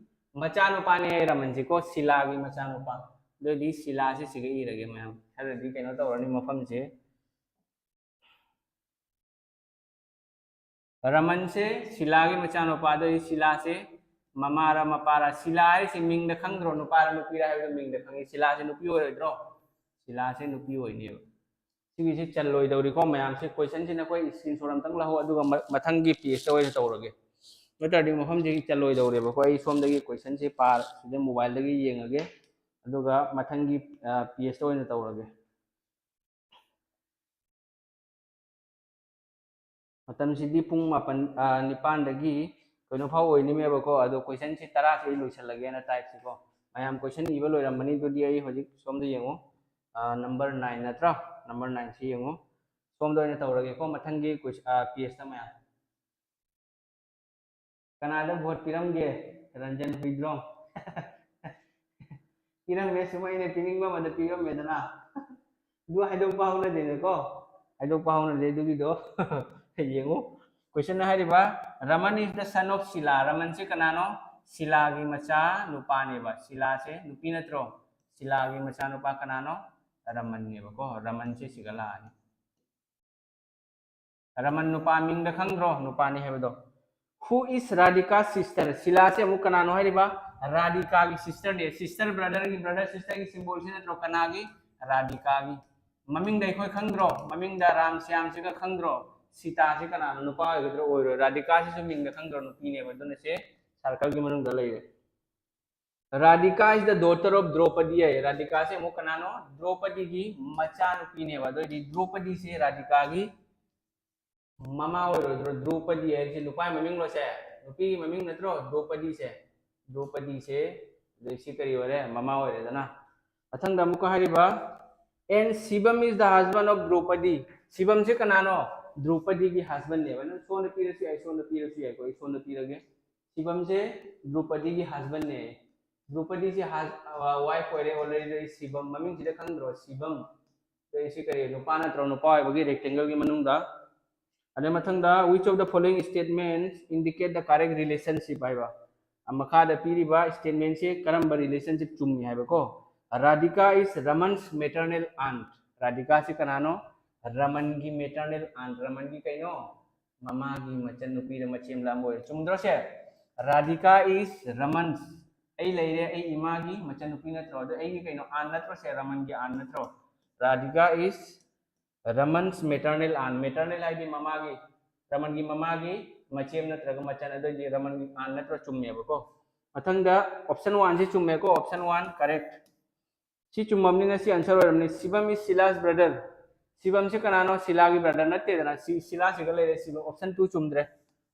ꯃꯆꯥꯅꯨꯄꯥꯅꯦ ꯍꯥꯏ ꯔꯃꯟꯁꯤꯀꯣ, ꯁꯤꯂꯥꯒꯤ ꯃꯆꯥꯅꯨꯄꯥ꯫ ꯑꯗꯨꯑꯣꯏꯗꯤ ꯁꯤꯂꯥꯁꯤ ꯁꯤꯒ ꯏꯔꯒꯦ ꯃꯌꯥꯝ꯫ ꯈꯔꯗꯤ ꯀꯩꯅꯣ ꯇꯧꯔꯅꯤ ꯃꯐꯝꯁꯦ꯫ ꯔꯃꯟꯁꯦ ꯁꯤꯂꯥꯒꯤ ꯃꯆꯥꯅꯨꯄꯥ꯫ ꯑꯗꯨꯗꯤ ꯁꯤꯂꯥꯁꯦ ꯃꯃꯥꯔ ꯃꯄꯥꯔ? ꯁꯤꯂꯥ ꯍꯥꯏꯔꯤꯁꯤ ꯃꯤꯡꯗ ꯈꯪꯗ꯭ꯔꯣ? ꯅꯨꯄꯥꯔ ꯅꯨꯄꯤꯔ ꯍꯥꯏꯕꯗꯣ ꯃꯤꯡꯗ ꯈꯪꯉꯤ꯫ ꯁꯤꯂꯥꯁꯦ ꯅꯨꯄꯤ ꯑꯣꯏꯔꯣꯏꯗ꯭ꯔꯣ? ꯁꯤꯂꯥꯁꯦ ꯅꯨꯄꯤ ꯑꯣꯏꯅꯦꯕ꯫ ꯁꯤꯒꯤꯁꯦ ꯆꯜꯂꯣꯏꯗꯧꯔꯤꯀꯣ ꯃꯌꯥꯝꯁꯦ꯫ ꯀꯣꯏꯁꯟꯁꯤ ꯅꯈꯣꯏ screenshot ꯑꯝꯇꯪ ꯂꯧꯍꯧ, ꯑꯗꯨꯒ ꯃ-, ꯃꯊꯪꯒꯤ ꯄꯦꯖꯇ ꯑꯣꯏꯅ ꯇꯧꯔꯒꯦ꯫ ꯅꯠꯇ꯭ꯔꯗꯤ ꯃꯐꯝꯁꯤ ꯆꯜꯂꯣꯏꯗꯧꯔꯦꯕꯀꯣ꯫ ꯑꯩ ꯁꯣꯝꯗꯒꯤ ꯀꯣꯏꯁꯟꯁꯦ ꯄꯥꯔ-, ꯁꯤꯗ ꯃꯣꯕꯥꯏꯜꯗꯒꯤ ꯌꯦꯡꯉꯒꯦ, ꯑꯗꯨꯒ ꯃꯊꯪꯒꯤ, ꯑ, ꯄꯦꯖꯇ ꯑꯣꯏꯅ ꯇꯧꯔꯒꯦ꯫ ꯃꯇꯝꯁꯤꯗꯤ ꯄꯨꯡ ꯃꯥꯄꯟ, ꯑ, ꯅꯤꯄꯥꯟꯗꯒꯤ ꯀꯩꯅꯣ ꯐꯥꯎ ꯑꯣꯏꯅꯤꯃꯦꯕꯀꯣ꯫ ꯑꯗꯣ ꯀꯣꯏꯁꯟꯁꯤ ꯇꯔꯥꯁꯤ ꯑꯩ ꯂꯣꯏꯁꯤꯜꯂꯒꯦꯅ typeꯁꯤꯀꯣ꯫ ꯃꯌꯥꯝ ꯀꯣꯏꯁꯟ ꯏꯕ ꯂꯣꯏꯔꯝꯃꯅꯤ꯫ ꯑꯗꯨꯗꯤ ꯑꯩ ꯍꯧꯖꯤꯛ ꯁꯣꯝꯗ ꯌꯦꯡꯉꯨ꯫ ꯑ, number nine ꯅꯠꯇ꯭ꯔꯣ? Number nineꯁꯤ ꯌꯦꯡꯉꯨ꯫ ꯁꯣꯝꯗ ꯑꯣꯏꯅ ꯇꯧꯔꯒꯦꯀꯣ, ꯃꯊꯪꯒꯤ ꯀꯣꯏꯁ-, ꯑ, ꯄꯦꯖꯇ ꯃꯌꯥꯝ꯫ ꯀꯅꯥꯗ vote ꯄꯤꯔꯝꯒꯦ? ꯔꯟꯖꯟ ꯍꯨꯏꯗ꯭ꯔꯣꯝ꯫ ꯄꯤꯔꯝꯃꯦ, ꯁꯨꯝ ꯑꯩꯅ ꯄꯤꯅꯤꯡꯕ ꯑꯃꯗ ꯄꯤꯔꯝꯃꯦꯗꯅ꯫ ꯑꯗꯨ ꯍꯥꯏꯗꯣꯛꯄ ꯍꯧꯅꯗꯦꯅꯦꯀꯣ꯫ ꯍꯥꯏꯗꯣꯛꯄ ꯍꯧꯅꯗꯦ ꯑꯗꯨꯒꯤꯗꯣ꯫ ꯌꯦꯡꯉꯨ꯫ ꯀꯣꯏꯁꯟ ꯍꯥꯏꯔꯤꯕ, Raman is the son of Sila. ꯔꯃꯟꯁꯦ ꯀꯅꯥꯅꯣ? ꯁꯤꯂꯥꯒꯤ ꯃꯆꯥ ꯅꯨꯄꯥꯅꯦꯕ꯫ ꯁꯤꯂꯥꯁꯦ ꯅꯨꯄꯤ ꯅꯠꯇ꯭ꯔꯣ? ꯁꯤꯂꯥꯒꯤ ꯃꯆꯥ ꯅꯨꯄꯥ ꯀꯅꯥꯅꯣ? ꯔꯃꯟꯅꯦꯕꯀꯣ꯫ ꯔꯃꯟꯁꯦ ꯁꯤꯒ ꯂꯥꯛꯑꯅꯤ꯫ ꯔꯃꯟ ꯅꯨꯄꯥ ꯃꯤꯡꯗ ꯈꯪꯗ꯭ꯔꯣ? ꯅꯨꯄꯥꯅꯤ ꯍꯥꯏꯕꯗꯣ꯫ Who is Radhika's sister? ꯁꯤꯂꯥꯁꯦ ꯑꯃꯨꯛ ꯀꯅꯥꯅꯣ ꯍꯥꯏꯔꯤꯕ? ꯔꯥꯙꯤꯀꯥꯒꯤ sisterꯅꯦ꯫ Sister brotherꯒꯤ, brother sisterꯒꯤ symbolꯁꯤ ꯅꯠꯇ꯭ꯔꯣ? ꯀꯅꯥꯒꯤ? ꯔꯥꯙꯤꯀꯥꯒꯤ꯫ ꯃꯃꯤꯡꯗ ꯑꯩꯈꯣꯏ ꯈꯪꯗ꯭ꯔꯣ? ꯃꯃꯤꯡꯗ ꯔꯥꯝ ꯁ꯭ꯌꯥꯝꯁꯤꯒ ꯈꯪꯗ꯭ꯔꯣ? ꯁꯤꯇꯥꯁꯤ ꯀꯅꯥꯅꯣ? ꯅꯨꯄꯥ ꯑꯣꯏꯒꯗ꯭ꯔꯣ? ꯑꯣꯏꯔꯣꯏ꯫ ꯔꯥꯙꯤꯀꯥꯁꯤꯁꯨ ꯃꯤꯡꯗ ꯈꯪꯗ꯭ꯔꯣ? ꯅꯨꯄꯤꯅꯦꯕ꯫ ꯑꯗꯨꯅ ꯁꯦ circleꯒꯤ ꯃꯅꯨꯡꯗ ꯂꯩꯔꯦ꯫ Radhika is the daughter of Draupadi ꯍꯥꯏ꯫ ꯔꯥꯙꯤꯀꯥꯁꯦ ꯑꯃꯨꯛ ꯀꯅꯥꯅꯣ? ꯗ꯭ꯔꯣꯄꯗꯤꯒꯤ ꯃꯆꯥꯅꯨꯄꯤꯅꯦꯕ꯫ ꯑꯗꯨ ꯑꯣꯏꯗꯤ ꯗ꯭ꯔꯣꯄꯗꯤꯁꯦ ꯔꯥꯙꯤꯀꯥꯒꯤ ꯃꯃꯥ ꯑꯣꯏꯔꯣꯏꯗ꯭ꯔꯣ? ꯗ꯭ꯔꯣꯄꯗꯤ ꯍꯥꯏꯁꯦ ꯅꯨꯄꯥꯒꯤ ꯃꯃꯤꯡꯂꯣ ꯁꯦ? ꯅꯨꯄꯤꯒꯤ ꯃꯃꯤꯡ ꯅꯠꯇ꯭ꯔꯣ? ꯗ꯭ꯔꯣꯄꯗꯤꯁꯦ꯫ ꯗ꯭ꯔꯣꯄꯗꯤꯁꯦ ꯑꯗꯨ ꯁꯤ ꯀꯔꯤ ꯑꯣꯏꯔꯦ? ꯃꯃꯥ ꯑꯣꯏꯔꯦꯗꯅ꯫ ꯃꯊꯪꯗ ꯑꯃꯨꯛꯀ ꯍꯥꯏꯔꯤꯕ, and Shivam is the husband of Draupadi꯫ ꯁꯤꯕꯝꯁꯦ ꯀꯅꯥꯅꯣ? ꯗ꯭ꯔꯣꯄꯗꯤꯒꯤ husbandꯅꯦꯕ꯫ ꯅꯪ ꯁꯣꯝꯗ ꯄꯤꯔꯁꯨ ꯌꯥꯏ, ꯁꯣꯝꯗ ꯄꯤꯔꯁꯨ ꯌꯥꯏꯀꯣ꯫ ꯑꯩ ꯁꯣꯝꯗ ꯄꯤꯔꯒꯦ꯫ ꯁꯤꯕꯝꯁꯦ ꯗ꯭ꯔꯣꯄꯗꯤꯒꯤ husbandꯅꯦ꯫ ꯗ꯭ꯔꯣꯄꯗꯤꯁꯦ wife ꯑꯣꯏꯔꯦ already꯫ ꯁꯤꯕꯝ, ꯃꯃꯤꯡꯁꯤꯗ ꯈꯪꯗ꯭ꯔꯣ? ꯁꯤꯕꯝ꯫ ꯑꯗꯩ ꯁꯤ ꯀꯔꯤ? ꯅꯨꯄꯥ ꯅꯠꯇ꯭ꯔꯣ? ꯅꯨꯄꯥ ꯑꯣꯏꯕꯒꯤ rectangleꯒꯤ ꯃꯅꯨꯡꯗ꯫ ꯑꯗꯩ ꯃꯊꯪꯗ, which of the following statements indicate the correct relationship ꯍꯥꯏꯕ꯫ ꯑ, ꯃꯈꯥꯗ ꯄꯤꯔꯤꯕ statementꯁꯦ ꯀꯔꯝꯕ relationship ꯆꯨꯝꯃꯤ ꯍꯥꯏꯕꯀꯣ? Radhika is Raman's maternal aunt꯫ ꯔꯥꯙꯤꯀꯥꯁꯤ ꯀꯅꯥꯅꯣ? ꯔꯃꯟꯒꯤ maternal aunt꯫ ꯔꯃꯟꯒꯤ ꯀꯩꯅꯣ? ꯃꯃꯥꯒꯤ ꯃꯆꯟꯅꯨꯄꯤꯔ ꯃꯆꯦꯝꯂ ꯑꯃ ꯑꯣꯏꯔꯦ꯫ ꯆꯨꯝꯗ꯭ꯔꯣ ꯁꯦ? Radhika is Raman's꯫ ꯑꯩ ꯂꯩꯔꯦ, ꯑꯩ ꯏꯃꯥꯒꯤ ꯃꯆꯟꯅꯨꯄꯤ ꯅꯠꯇ꯭ꯔꯣ? ꯑꯗꯣ ꯑꯩꯒꯤ ꯀꯩꯅꯣ? Aunt ꯅꯠꯇ꯭ꯔꯣ ꯁꯦ? ꯔꯃꯟꯒꯤ aunt ꯅꯠꯇ꯭ꯔꯣ? Radhika is Raman's maternal aunt꯫ Maternal ꯍꯥꯏꯗꯤ ꯃꯃꯥꯒꯤ, ꯔꯃꯟꯒꯤ ꯃꯃꯥꯒꯤ ꯃꯆꯦꯝ ꯅꯠꯇ꯭ꯔꯒ ꯃꯆꯟ, ꯑꯗꯨꯑꯣꯏꯗꯤ ꯔꯃꯟꯒꯤ aunt ꯅꯠꯇ꯭ꯔꯣ? ꯆꯨꯝꯃꯦꯕꯀꯣ꯫ ꯃꯊꯪꯗ option oneꯁꯤ ꯆꯨꯝꯃꯦꯀꯣ, option one correct꯫ ꯁꯤ ꯆꯨꯝꯃꯕꯅꯤꯅ ꯁꯤ answer ꯑꯣꯏꯔꯝꯅꯤ꯫ Shivam is Shila's brother꯫ ꯁꯤꯕꯝꯁꯤ ꯀꯅꯥꯅꯣ? ꯁꯤꯂꯥꯒꯤ brother ꯅꯠꯇꯦꯗꯅ꯫ ꯁꯤ, ꯁꯤꯂꯥꯁꯤꯒ ꯂꯩꯔꯦ꯫ ꯁꯤꯕꯝ, option two ꯆꯨꯝꯗ꯭ꯔꯦ꯫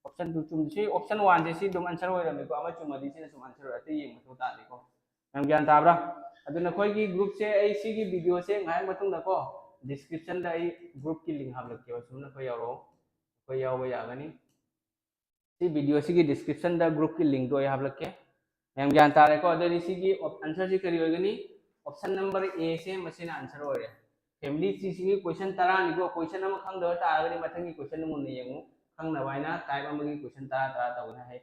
Option two ꯆꯨꯝ-, ꯁꯤ option oneꯁꯦ ꯁꯤ ꯑꯗꯨꯝ answer ꯑꯣꯏꯔꯝꯃꯦꯀꯣ꯫ ꯑꯃ ꯆꯨꯝꯃꯗꯤ ꯁꯤꯅ ꯁꯨꯝ answer ꯑꯣꯏꯔꯦ꯫ ꯑꯇꯩ ꯌꯦꯡꯕ ꯃꯊꯧ ꯇꯥꯗꯦꯀꯣ꯫ ꯌꯥꯝ ꯒ꯭ꯌꯥꯟ ꯇꯥꯕ꯭ꯔꯥ? ꯑꯗꯨ ꯅꯈꯣꯏꯒꯤ groupꯁꯦ ꯑꯩ ꯁꯤꯒꯤ videoꯁꯦ ꯉꯥꯏꯍꯥꯛ ꯃꯇꯨꯡꯗꯀꯣ descriptionꯗ ꯑꯩ groupꯀꯤ link ꯍꯥꯞꯂꯛꯀꯦꯕ꯫ ꯁꯨꯝ ꯅꯈꯣꯏ ꯌꯥꯎꯔꯛꯑꯣ꯫ ꯑꯩꯈꯣꯏ ꯌꯥꯎꯕ ꯌꯥꯒꯅꯤ꯫ ꯁꯤ videoꯁꯤꯒꯤ descriptionꯗ groupꯀꯤ linkꯇꯣ ꯑꯩ ꯍꯥꯞꯂꯛꯀꯦ꯫ ꯃꯌꯥꯝ ꯒ꯭ꯌꯥꯟ ꯇꯥꯔꯦꯀꯣ? ꯑꯗꯨꯗꯤ ꯁꯤꯒꯤ op-, answerꯁꯤ ꯀꯔꯤ ꯑꯣꯏꯒꯅꯤ? Option number Aꯁꯦ ꯃꯁꯤꯅ answer ꯑꯣꯏꯔꯦ꯫ Family treeꯁꯤꯒꯤ question ꯇꯔꯥꯅꯤꯀꯣ꯫ Question ꯑꯃ ꯈꯪꯗꯕ ꯇꯥꯔꯒꯗꯤ ꯃꯊꯪꯒꯤ questionꯗ ꯃꯨꯟꯅ ꯌꯦꯡꯉꯨ꯫ ꯈꯪꯅꯕ ꯍꯥꯏꯅ type ꯑꯃꯒꯤ question ꯇꯔꯥ ꯇꯔꯥ ꯇꯧꯒꯅꯤ ꯍꯥꯏ꯫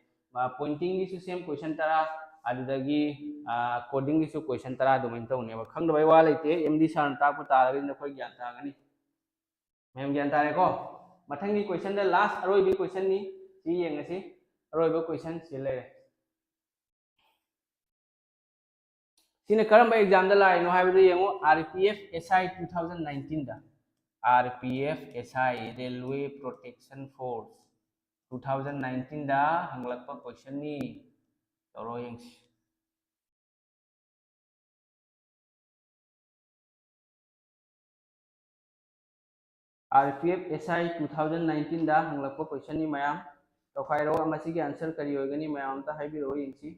ꯄꯣꯏꯟꯇꯤꯡꯒꯤꯁꯨ ꯁꯦꯝ ꯀꯣꯏꯁꯟ ꯇꯔꯥ, ꯑꯗꯨꯗꯒꯤ ꯀꯣꯗꯤꯡꯒꯤꯁꯨ ꯀꯣꯏꯁꯟ ꯇꯔꯥ ꯑꯗꯨꯃꯥꯏꯅ ꯇꯧꯅꯦꯕ꯫ ꯈꯪꯗꯕꯩ ꯋꯥ ꯂꯩꯇꯦ, ꯑꯦꯝ ꯗꯤ ꯁꯥꯔꯅ ꯇꯥꯛꯄ ꯇꯥꯔꯒꯗꯤ ꯅꯈꯣꯏ ꯒ꯭ꯌꯥꯟ ꯇꯥꯒꯅꯤ꯫ ꯃꯌꯥꯝ ꯒ꯭ꯌꯥꯟ ꯇꯥꯔꯦꯀꯣ? ꯃꯊꯪꯒꯤ ꯀꯣꯏꯁꯟꯗ ꯂꯥꯁ ꯑꯔꯣꯏꯕꯒꯤ ꯀꯣꯏꯁꯟꯅꯤ, ꯁꯤ ꯌꯦꯡꯉꯁꯤ꯫ ꯑꯔꯣꯏꯕ ꯀꯣꯏꯁꯟ ꯁꯤ ꯂꯩꯔꯦ꯫ ꯁꯤꯅ ꯀꯔꯝꯕ ꯑꯦꯛꯖꯥꯝꯗ ꯂꯥꯛꯏꯅꯣ ꯍꯥꯏꯕꯗꯨ ꯌꯦꯡꯉꯨ, R P F S I two thousand ꯅꯥꯏꯟꯇꯤꯟꯗ, R P F S I, Railway Protection Force, two thousand ꯅꯥꯏꯟꯇꯤꯟꯗ ꯍꯪꯂꯛꯄ ꯀꯣꯏꯁꯟꯅꯤ꯫ ꯇꯧꯔꯣ ꯌꯦꯡꯁꯤ꯫ R P F S I two thousand ꯅꯥꯏꯟꯇꯤꯟꯗ ꯍꯪꯂꯛꯄ ꯀꯣꯏꯁꯟꯅꯤ ꯃꯌꯥꯝ꯫ ꯇꯧꯈꯥꯏꯔꯣ, ꯃꯁꯤꯒꯤ ꯑꯟꯁꯔ ꯀꯔꯤ ꯑꯣꯏꯒꯅꯤ ꯃꯌꯥꯝ ꯑꯝꯇ ꯍꯥꯏꯕꯤꯔꯛꯑꯣ ꯌꯦꯡꯁꯤ꯫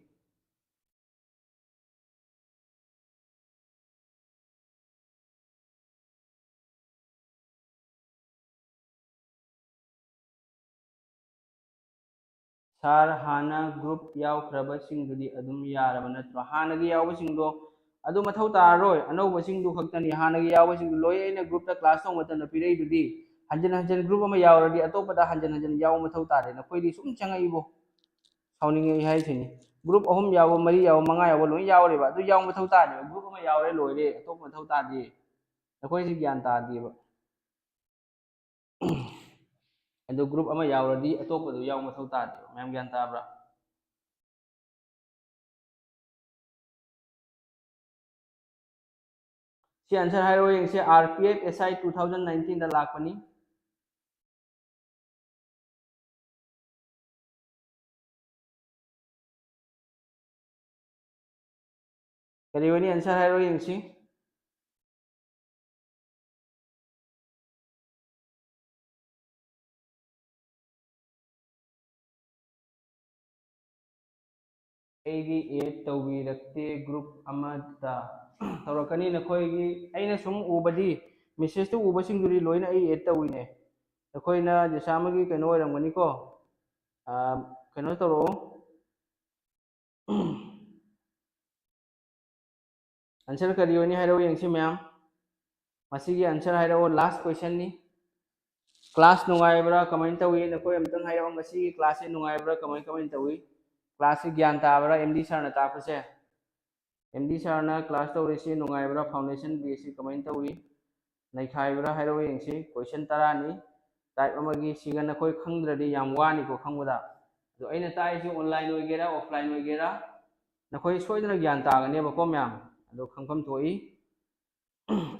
ꯁꯥꯔ, ꯍꯥꯟꯅ ꯒ꯭ꯔꯨꯞ ꯌꯥꯎꯈ꯭ꯔꯕꯁꯤꯡꯗꯨꯗꯤ ꯑꯗꯨꯝ ꯌꯥꯔꯕ ꯅꯠꯇ꯭ꯔꯣ? ꯍꯥꯟꯅꯒꯤ ꯌꯥꯎꯕꯁꯤꯡꯗꯣ ꯑꯗꯨ ꯃꯊꯧ ꯇꯥꯔꯔꯣꯏ, ꯑꯅꯧꯕꯁꯤꯡꯗꯨ ꯈꯛꯇꯅꯤ꯫ ꯍꯥꯟꯅꯒꯤ ꯌꯥꯎꯕꯁꯤꯡꯗꯨ ꯂꯣꯏ ꯑꯩꯅ ꯒ꯭ꯔꯨꯞꯇ ꯀ꯭ꯂꯥꯁ ꯇꯧꯕ ꯃꯇꯝꯗ ꯄꯤꯔꯛꯏꯗꯨꯗꯤ, ꯍꯟꯖꯤꯟ ꯍꯟꯖꯤꯟ ꯒ꯭ꯔꯨꯞ ꯑꯃ ꯌꯥꯎꯔꯗꯤ ꯑꯇꯣꯞꯄꯗ ꯍꯟꯖꯤꯟ ꯍꯟꯖꯤꯟ ꯌꯥꯎꯕ ꯃꯊꯧ ꯇꯥꯗꯦ꯫ ꯅꯈꯣꯏꯗꯤ ꯁꯨꯝ ꯆꯪꯉꯛꯏꯕꯣ, ꯁꯥꯎꯅꯤꯡꯉꯦ ꯑꯩ ꯍꯥꯏꯁꯤꯅꯤ꯫ ꯒ꯭ꯔꯨꯞ ꯑꯍꯨꯝ ꯌꯥꯎꯕ, ꯃꯔꯤ ꯌꯥꯎꯕ, ꯃꯉꯥ ꯌꯥꯎꯕ ꯂꯣꯏ ꯌꯥꯎꯔꯦꯕ, ꯑꯗꯨ ꯌꯥꯎꯕ ꯃꯊꯧ ꯇꯥꯗꯦꯕ꯫ ꯒ꯭ꯔꯨꯞ ꯑꯃ ꯌꯥꯎꯔꯦ ꯂꯣꯏꯔꯦ, ꯑꯇꯣꯞꯄ ꯃꯊꯧ ꯇꯥꯗꯦ꯫ ꯅꯈꯣꯏꯁꯤ ꯒ꯭ꯌꯥꯟ ꯇꯥꯗꯦꯕ꯫ ꯑꯗꯨ ꯒ꯭ꯔꯨꯞ ꯑꯃ ꯌꯥꯎꯔꯗꯤ ꯑꯇꯣꯞꯄꯗꯨ ꯌꯥꯎ ꯃꯊꯧ ꯇꯥꯗꯦꯕ꯫ ꯃꯌꯥꯝ ꯒ꯭ꯌꯥꯟ ꯇꯥꯕ꯭ꯔꯥ? ꯁꯤ ꯑꯟꯁꯔ ꯍꯥꯏꯔꯛꯑꯣ ꯌꯦꯡꯁꯤ꯫ R P F S I two thousand ꯅꯥꯏꯟꯇꯤꯟꯗ ꯂꯥꯛꯄꯅꯤ꯫ ꯀꯔꯤ ꯑꯣꯏꯅꯤ? ꯑꯟꯁꯔ ꯍꯥꯏꯔꯛꯑꯣ ꯌꯦꯡꯁꯤ꯫ ꯑꯩꯒꯤ ꯑꯦꯗ ꯇꯧꯕꯤꯔꯛꯇꯦ ꯒ꯭ꯔꯨꯞ ꯑꯃꯗ꯫ ꯇꯧꯔꯛꯀꯅꯤ ꯅꯈꯣꯏꯒꯤ꯫ ꯑꯩꯅ ꯁꯨꯝ ꯎꯕꯗꯤ, ꯃꯦꯁꯦꯖꯇ ꯎꯕꯁꯤꯡꯗꯨꯗꯤ ꯂꯣꯏꯅ ꯑꯩ ꯑꯦꯗ ꯇꯧꯋꯤꯅꯦ꯫ ꯅꯈꯣꯏꯅ ꯖꯦꯁꯥꯃꯒꯤ ꯀꯩꯅꯣ ꯑꯣꯏꯔꯝꯒꯅꯤꯀꯣ꯫ ꯑꯥ, ꯀꯩꯅꯣ ꯇꯧꯔꯛꯑꯣ꯫ ꯑꯟꯁꯔ ꯀꯔꯤ ꯑꯣꯏꯅꯤ ꯍꯥꯏꯔꯛꯑꯣ ꯌꯦꯡꯁꯤ ꯃꯌꯥꯝ꯫ ꯃꯁꯤꯒꯤ ꯑꯟꯁꯔ ꯍꯥꯏꯔꯛꯑꯣ, ꯂꯥꯁ ꯀꯣꯏꯁꯟꯅꯤ꯫ ꯀ꯭ꯂꯥꯁ ꯅꯨꯡꯉꯥꯏꯕ꯭ꯔꯥ? ꯀꯃꯥꯏꯅ ꯇꯧꯏ? ꯅꯈꯣꯏ ꯑꯝꯇꯪ ꯍꯥꯏꯔꯛꯑꯣ, ꯉꯁꯤꯒꯤ ꯀ꯭ꯂꯥꯁꯁꯦ ꯅꯨꯡꯉꯥꯏꯕ꯭ꯔꯥ? ꯀꯃꯥꯏ ꯀꯃꯥꯏꯅ ꯇꯧꯏ? ꯀ꯭ꯂꯥꯁꯁꯦ ꯒ꯭ꯌꯥꯟ ꯇꯥꯕ꯭ꯔꯥ? ꯑꯦꯝ ꯗꯤ ꯁꯥꯔꯅ ꯇꯥꯛꯄꯁꯦ, ꯑꯦꯝ ꯗꯤ ꯁꯥꯔꯅ ꯀ꯭ꯂꯥꯁ ꯇꯧꯔꯤꯁꯤ ꯅꯨꯡꯉꯥꯏꯕ꯭ꯔꯥ? ꯐꯥꯎꯟꯗꯦꯁꯟ ꯕꯦꯁꯁꯤ ꯀꯃꯥꯏꯅ ꯇꯧꯏ? ꯅꯩꯈꯥꯏꯕ꯭ꯔꯥ? ꯍꯥꯏꯔꯛꯑꯣ ꯌꯦꯡꯁꯤ꯫ ꯀꯣꯏꯁꯟ ꯇꯔꯥꯅꯤ, ꯇꯥꯏꯞ ꯑꯃꯒꯤ꯫ ꯁꯤꯒ ꯅꯈꯣꯏ ꯈꯪꯗ꯭ꯔꯗꯤ ꯌꯥꯝ ꯋꯥꯅꯤꯀꯣ ꯈꯪꯕꯗ꯫ ꯑꯗꯣ ꯑꯩꯅ ꯇꯥꯛꯏꯁꯤ ꯑꯣꯟꯂꯥꯏꯟ ꯑꯣꯏꯒꯦꯔꯥ ꯑꯣꯐꯂꯥꯏꯟ ꯑꯣꯏꯒꯦꯔꯥ, ꯅꯈꯣꯏ ꯁꯣꯏꯗꯅ ꯒ꯭ꯌꯥꯟ ꯇꯥꯒꯅꯦꯕꯀꯣ ꯃꯌꯥꯝ꯫ ꯑꯗꯣ ꯈꯪꯐꯝ ꯊꯣꯛꯏ꯫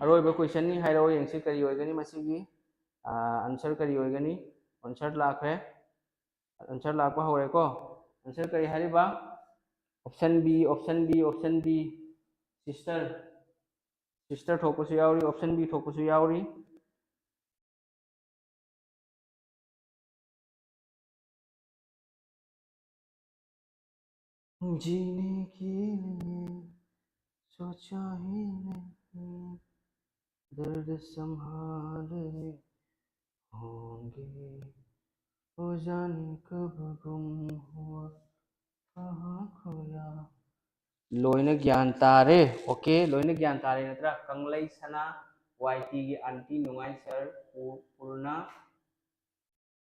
ꯑꯔꯣꯏꯕ ꯀꯣꯏꯁꯟꯅꯤ, ꯍꯥꯏꯔꯛꯑꯣ ꯌꯦꯡꯁꯤ ꯀꯔꯤ ꯑꯣꯏꯒꯅꯤ ꯃꯁꯤꯒꯤ꯫ ꯑꯟꯁꯔ ꯀꯔꯤ ꯑꯣꯏꯒꯅꯤ? ꯑꯟꯁꯔ ꯂꯥꯛꯈ꯭ꯔꯦ꯫ ꯑꯟꯁꯔ ꯂꯥꯛꯄ ꯍꯧꯔꯦꯀꯣ꯫ ꯑꯟꯁꯔ ꯀꯔꯤ ꯍꯥꯏꯔꯤꯕ? Option B, option B, option B. Sister, sister ꯊꯣꯛꯄꯁꯨ ꯌꯥꯎꯔꯤ, ꯑꯣꯞꯁꯟ ꯕꯤ ꯊꯣꯛꯄꯁꯨ ꯌꯥꯎꯔꯤ꯫ जीने के लिए सोचा ही नहीं, दर्द संभालने होंगे, वो जाने कब गुम हुआ, कहाँ खोया। ꯂꯣꯏꯅ ꯒ꯭ꯌꯥꯟ ꯇꯥꯔꯦ꯫ ꯑꯣꯀꯦ, ꯂꯣꯏꯅ ꯒ꯭ꯌꯥꯟ ꯇꯥꯔꯦ ꯅꯠꯇ꯭ꯔꯥ? ꯀꯪꯂꯩ ꯁꯅꯥ, ꯋꯥꯏ ꯇꯤꯒꯤ ꯑꯟꯇꯤ, ꯅꯨꯡꯉꯥꯏ ꯁꯥꯔ, ꯄꯨ-, ꯄꯨꯔꯅ,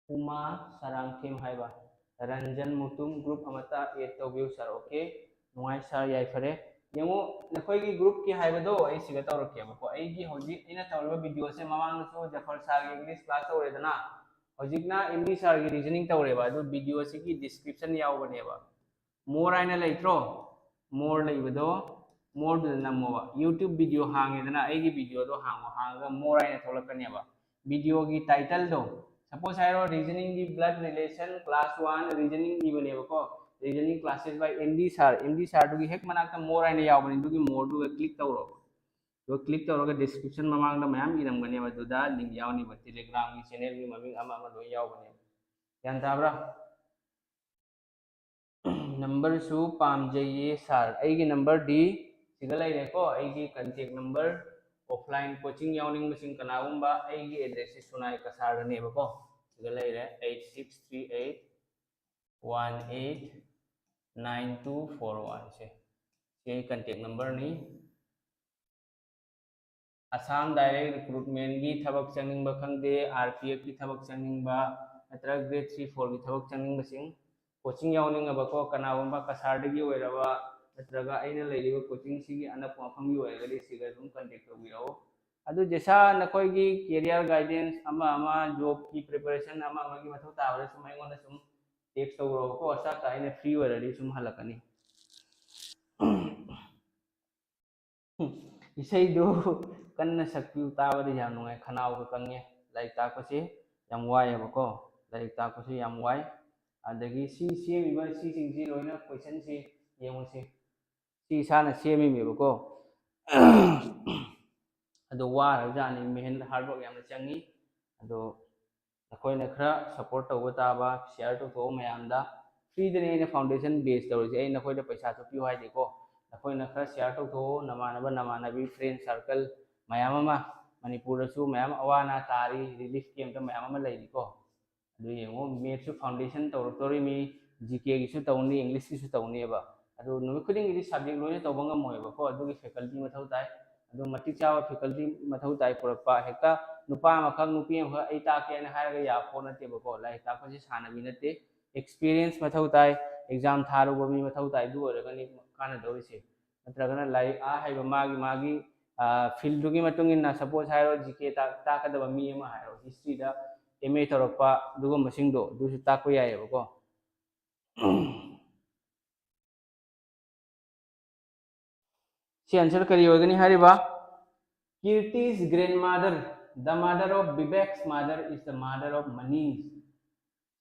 ꯎꯃꯥ ꯁꯔꯥꯡꯊꯦꯝ ꯍꯥꯏꯕ, ꯔꯟꯖꯟ ꯃꯨꯇꯨꯝ, ꯒ꯭ꯔꯨꯞ ꯑꯃꯠꯇ ꯑꯦꯗ ꯇꯧꯕꯤꯌꯨ ꯁꯥꯔ꯫ ꯑꯣꯀꯦ, ꯅꯨꯡꯉꯥꯏ ꯁꯥꯔ, ꯌꯥꯏꯐꯔꯦ꯫ ꯌꯦꯡꯉꯨ, ꯅꯈꯣꯏꯒꯤ ꯒ꯭ꯔꯨꯞꯀꯤ ꯍꯥꯏꯕꯗꯣ ꯑꯩ ꯁꯤꯗ ꯇꯧꯔꯛꯀꯦꯕꯀꯣ꯫ ꯑꯩꯒꯤ ꯍꯧꯖꯤꯛ ꯑꯩꯅ ꯇꯧꯔꯤꯕ ꯚꯤꯗꯤꯑꯣꯁꯦ ꯃꯃꯥꯡꯗꯁꯨ ꯖꯐꯔ ꯁꯥꯔꯒꯤ ꯏꯪꯂꯤꯁ ꯀ꯭ꯂꯥꯁ ꯇꯧꯔꯦꯗꯅ, ꯍꯧꯖꯤꯛꯅ ꯑꯦꯝ ꯗꯤ ꯁꯥꯔꯒꯤ ꯔꯤꯖꯅꯤꯡ ꯇꯧꯔꯦꯕ꯫ ꯑꯗꯨ ꯚꯤꯗꯤꯑꯣꯁꯤꯒꯤ ꯗꯤꯁꯀ꯭ꯔꯤꯞꯁꯟ ꯌꯥꯎꯕꯅꯦꯕ꯫ ꯃꯣꯔ ꯍꯥꯏꯅ ꯂꯩꯇ꯭ꯔꯣ? ꯃꯣꯔ ꯂꯩꯕꯗꯣ, ꯃꯣꯔꯗꯨꯗ ꯅꯝꯃꯣꯕ꯫ ꯌꯨꯇ꯭ꯌꯨꯕ ꯚꯤꯗꯤꯑꯣ ꯍꯥꯡꯉꯦꯗꯅ, ꯑꯩꯒꯤ ꯚꯤꯗꯤꯑꯣꯗꯣ ꯍꯥꯡꯉꯣ, ꯍꯥꯡꯉꯒ ꯃꯣꯔ ꯍꯥꯏꯅ ꯊꯣꯛꯂꯛꯀꯅꯦꯕ꯫ ꯚꯤꯗꯤꯑꯣꯒꯤ ꯇꯥꯏꯇꯜꯗꯣ, ꯁꯄꯣꯁ ꯍꯥꯏꯔꯣ, ꯔꯤꯖꯅꯤꯡꯒꯤ blood relation class one reasoning ꯏꯕꯅꯦꯕꯀꯣ꯫ Reasoning classes by M D sir, M D ꯁꯥꯔꯗꯨꯒꯤ ꯍꯦꯛ ꯃꯅꯥꯛꯇ ꯃꯣꯔ ꯍꯥꯏꯅ ꯌꯥꯎꯕꯅꯤ, ꯑꯗꯨꯒꯤ ꯃꯣꯔꯗꯨꯒ ꯀ꯭ꯂꯤꯛ ꯇꯧꯔꯣ꯫ ꯑꯗꯨꯒ ꯀ꯭ꯂꯤꯛ ꯇꯧꯔꯒ ꯗꯤꯁꯀ꯭ꯔꯤꯞꯁꯟ ꯃꯃꯥꯡꯗ ꯃꯌꯥꯝ ꯏꯔꯝꯒꯅꯦꯕ, ꯑꯗꯨꯗ ꯂꯤꯡ ꯌꯥꯎꯅꯤꯕ, ꯇꯦꯂꯦꯒ꯭ꯔꯥꯝꯒꯤ ꯆꯦꯅꯦꯜꯒꯤ ꯃꯃꯤꯡ ꯑꯃ ꯑꯃ ꯂꯣꯏ ꯌꯥꯎꯕꯅꯦꯕ꯫ ꯒ꯭ꯌꯥꯟ ꯇꯥꯕ꯭ꯔꯥ? ꯅꯝꯕꯔꯁꯨ ꯄꯥꯝꯖꯩꯌꯦ ꯁꯥꯔ꯫ ꯑꯩꯒꯤ ꯅꯝꯕꯔꯗꯤ ꯁꯤꯗ ꯂꯩꯔꯦꯀꯣ, ꯑꯩꯒꯤ ꯀꯟꯇꯦꯛ ꯅꯝꯕꯔ꯫ ꯑꯣꯐꯂꯥꯏꯟ ꯀꯣꯆꯤꯡ ꯌꯥꯎꯅꯤꯡꯕꯁꯤꯡ ꯀꯅꯥꯒꯨꯝꯕ, ꯑꯩꯒꯤ ꯑꯦꯗ꯭ꯔꯦꯁꯁꯤ ꯁꯨꯅꯥꯏ ꯀꯁꯥꯔꯗꯅꯦꯕꯀꯣ꯫ ꯁꯤꯗ ꯂꯩꯔꯦ, eight six three eight one eight nine two four one ꯁꯦ꯫ ꯁꯤ ꯑꯩ ꯀꯟꯇꯦꯛ ꯅꯝꯕꯔꯅꯤ꯫ ꯑꯁꯥꯝ ꯗꯥꯏꯔꯦꯛ ꯔꯤꯀ꯭ꯔꯨꯠꯃꯦꯟꯒꯤ ꯊꯕꯛ ꯆꯪꯅꯤꯡꯕ ꯈꯪꯗꯦ, ꯑꯥꯔ ꯄꯤ ꯑꯦꯐꯀꯤ ꯊꯕꯛ ꯆꯪꯅꯤꯡꯕ, ꯅꯠꯇ꯭ꯔꯒ ꯒ꯭ꯔꯦꯗ ꯊ꯭ꯔꯤ ꯐꯣꯔꯒꯤ ꯊꯕꯛ ꯆꯪꯅꯤꯡꯕꯁꯤꯡ, ꯀꯣꯆꯤꯡ ꯌꯥꯎꯅꯤꯡꯉꯕꯀꯣ, ꯀꯅꯥꯒꯨꯝꯕ ꯀꯁꯥꯔꯗꯒꯤ ꯑꯣꯏꯔꯕ ꯅꯠꯇ꯭ꯔꯒ ꯑꯩꯅ ꯂꯩꯔꯤꯕ ꯀꯣꯆꯤꯡꯁꯤꯒꯤ ꯑꯅꯛꯄ ꯃꯐꯝꯒꯤ ꯑꯣꯏꯔꯒꯗꯤ ꯁꯤꯗ ꯑꯗꯨꯝ ꯀꯟꯇꯦꯛ ꯇꯧꯕꯤꯔꯛꯑꯣ꯫ ꯑꯗꯨ ꯖꯦꯁꯥ ꯅꯈꯣꯏꯒꯤ ꯀꯦꯔꯤꯌꯔ ꯒꯥꯏꯗꯦꯟꯁ ꯑꯃ ꯑꯃ, ꯖꯣꯕꯀꯤ ꯄ꯭ꯔꯤꯄꯦꯔꯦꯁꯟ ꯑꯃ ꯑꯃꯒꯤ ꯃꯊꯧ ꯇꯥꯕꯗ ꯁꯨꯝ ꯑꯩꯉꯣꯟꯗ ꯁꯨꯝ ꯇꯦꯛꯁ ꯇꯧꯔꯛꯑꯣꯀꯣ꯫ ꯆꯥꯛꯀ ꯑꯩꯅ ꯐ꯭ꯔꯤ ꯑꯣꯏꯔꯗꯤ ꯁꯨꯝ ꯍꯜꯂꯛꯀꯅꯤ꯫ ꯏꯁꯩꯗꯨ ꯀꯟꯅ ꯁꯛꯄꯤꯌꯨ, ꯇꯥꯕꯗ ꯌꯥꯝ ꯅꯨꯡꯉꯥꯏ, ꯈꯅꯥꯎꯒ ꯀꯪꯉꯦ꯫ ꯂꯥꯏꯔꯤꯛ ꯇꯥꯛꯄꯁꯦ ꯌꯥꯝ ꯋꯥꯏꯑꯦꯕꯀꯣ, ꯂꯥꯏꯔꯤꯛ ꯇꯥꯛꯄꯁꯦ ꯌꯥꯝ ꯋꯥꯏ꯫ ꯑꯗꯒꯤ ꯁꯤ ꯁꯦꯝꯃꯤꯕ ꯁꯤꯁꯤꯡꯁꯤ ꯂꯣꯏꯅ ꯀꯣꯏꯁꯟꯁꯤ ꯌꯦꯡꯉꯨꯁꯦ꯫ ꯁꯤ ꯏꯁꯥꯅ ꯁꯦꯝꯃꯤꯃꯦꯕꯀꯣ꯫ ꯑꯗꯣ ꯋꯥꯔꯕꯖꯥꯠꯅꯤ, ꯃꯦꯍꯟ ꯍꯥꯔꯗ ꯋꯥꯔꯛ ꯌꯥꯝꯅ ꯆꯪꯉꯤ꯫ ꯑꯗꯣ ꯅꯈꯣꯏꯅ ꯈꯔ ꯁꯞꯄꯣꯔꯠ ꯇꯧꯕ ꯇꯥꯕ, ꯁꯤꯌꯥꯔ ꯇꯧꯊꯣꯛꯑꯣ ꯃꯌꯥꯝꯗ꯫ ꯐ꯭ꯔꯤꯗꯅꯦ ꯑꯩꯅ ꯐꯥꯎꯟꯗꯦꯁꯟ ꯕꯦꯁ ꯇꯧꯔꯤꯁꯦ, ꯑꯩ ꯅꯈꯣꯏꯗ ꯄꯩꯁꯥꯁꯨ ꯄꯤꯌꯨ ꯍꯥꯏꯗꯦꯀꯣ꯫ ꯅꯈꯣꯏꯅ ꯈꯔ ꯁꯤꯌꯥꯔ ꯇꯧꯊꯣꯛꯑꯣ, ꯅꯃꯥꯟꯅꯕ ꯅꯃꯥꯟꯅꯕꯤ, ꯐ꯭ꯔꯦꯟ ꯁꯥꯔꯀꯜ ꯃꯌꯥꯝ ꯑꯃ, ꯃꯅꯤꯄꯨꯔꯗꯁꯨ ꯃꯌꯥꯝ ꯑꯋꯥ ꯑꯅꯥ ꯇꯥꯔꯤ, ꯔꯤꯂꯤꯐ ꯀꯦꯝꯞꯇ ꯃꯌꯥꯝ ꯑꯃ ꯂꯩꯔꯤꯀꯣ꯫ ꯑꯗꯨ ꯌꯦꯡꯉꯣ, ꯃꯦꯠꯁꯁꯨ ꯐꯥꯎꯟꯗꯦꯁꯟ ꯇꯧꯔꯛꯇꯣꯔꯤꯃꯤ, ꯖꯤ ꯀꯦꯒꯤꯁꯨ ꯇꯧꯅꯤ, ꯏꯪꯂꯤꯁꯀꯤꯁꯨ ꯇꯧꯅꯦꯕ꯫ ꯑꯗꯨ ꯅꯨꯃꯤꯠ ꯈꯨꯗꯤꯡꯒꯤꯗꯤ ꯁꯕꯖꯦꯛ ꯂꯣꯏꯅ ꯇꯧꯕ ꯉꯝꯃꯣꯏꯕꯀꯣ, ꯑꯗꯨꯒꯤ ꯐꯦꯀꯜꯇꯤ ꯃꯊꯧ ꯇꯥꯏ꯫ ꯑꯗꯨ ꯃꯇꯤꯛ ꯆꯥꯕ ꯐꯦꯀꯜꯇꯤ ꯃꯊꯧ ꯇꯥꯏ ꯄꯨꯔꯛꯄ꯫ ꯍꯦꯛꯇ ꯅꯨꯄꯥ ꯑꯃꯈꯛ ꯅꯨꯄꯤ ꯑꯃꯈꯛ ꯑꯩ ꯇꯥꯛꯀꯦꯅ ꯍꯥꯏꯔꯒ ꯌꯥꯕ ꯄꯣꯠ ꯅꯠꯇꯦꯕꯀꯣ꯫ ꯂꯥꯏꯔꯤꯛ ꯇꯥꯛꯄꯁꯤ ꯁꯥꯟꯅꯕꯤ ꯅꯠꯇꯦ, ꯑꯦꯛꯁꯄꯤꯔꯤꯌꯦꯟꯁ ꯃꯊꯧ ꯇꯥꯏ, ꯑꯦꯛꯖꯥꯝ ꯊꯥꯔꯨꯕ ꯃꯤ ꯃꯊꯧ ꯇꯥꯏ, ꯑꯗꯨ ꯑꯣꯏꯔꯒꯅꯤ ꯀꯥꯟꯅꯗꯧꯔꯤꯁꯦ꯫ ꯅꯠꯇ꯭ꯔꯒꯅ ꯂꯥꯏꯔꯤꯛ ꯑꯥ ꯍꯩꯕ ꯃꯥꯒꯤ ꯃꯥꯒꯤ, ꯑ, ꯐꯤꯜꯗꯨꯒꯤ ꯃꯇꯨꯡ ꯏꯟꯅ, ꯁꯄꯣꯁ ꯍꯥꯏꯔꯣ, ꯖꯤ ꯀꯦ ꯇꯥꯛ-, ꯇꯥꯛꯀꯗꯕ ꯃꯤ ꯑꯃ ꯍꯥꯏꯔꯣ, ꯍꯤꯁꯇ꯭ꯔꯤꯗ ꯑꯦꯝ ꯑꯦ ꯇꯧꯔꯛꯄ ꯑꯗꯨꯒꯨꯝꯕꯁꯤꯡꯗꯣ ꯑꯗꯨꯁꯨ ꯇꯥꯛꯄ ꯌꯥꯏꯑꯕꯀꯣ꯫ ꯁꯤ ꯑꯟꯁꯔ ꯀꯔꯤ ꯑꯣꯏꯒꯅꯤ ꯍꯥꯏꯔꯤꯕ? Kirti's grandmother, the mother of Vivek's mother, is the mother of Manish.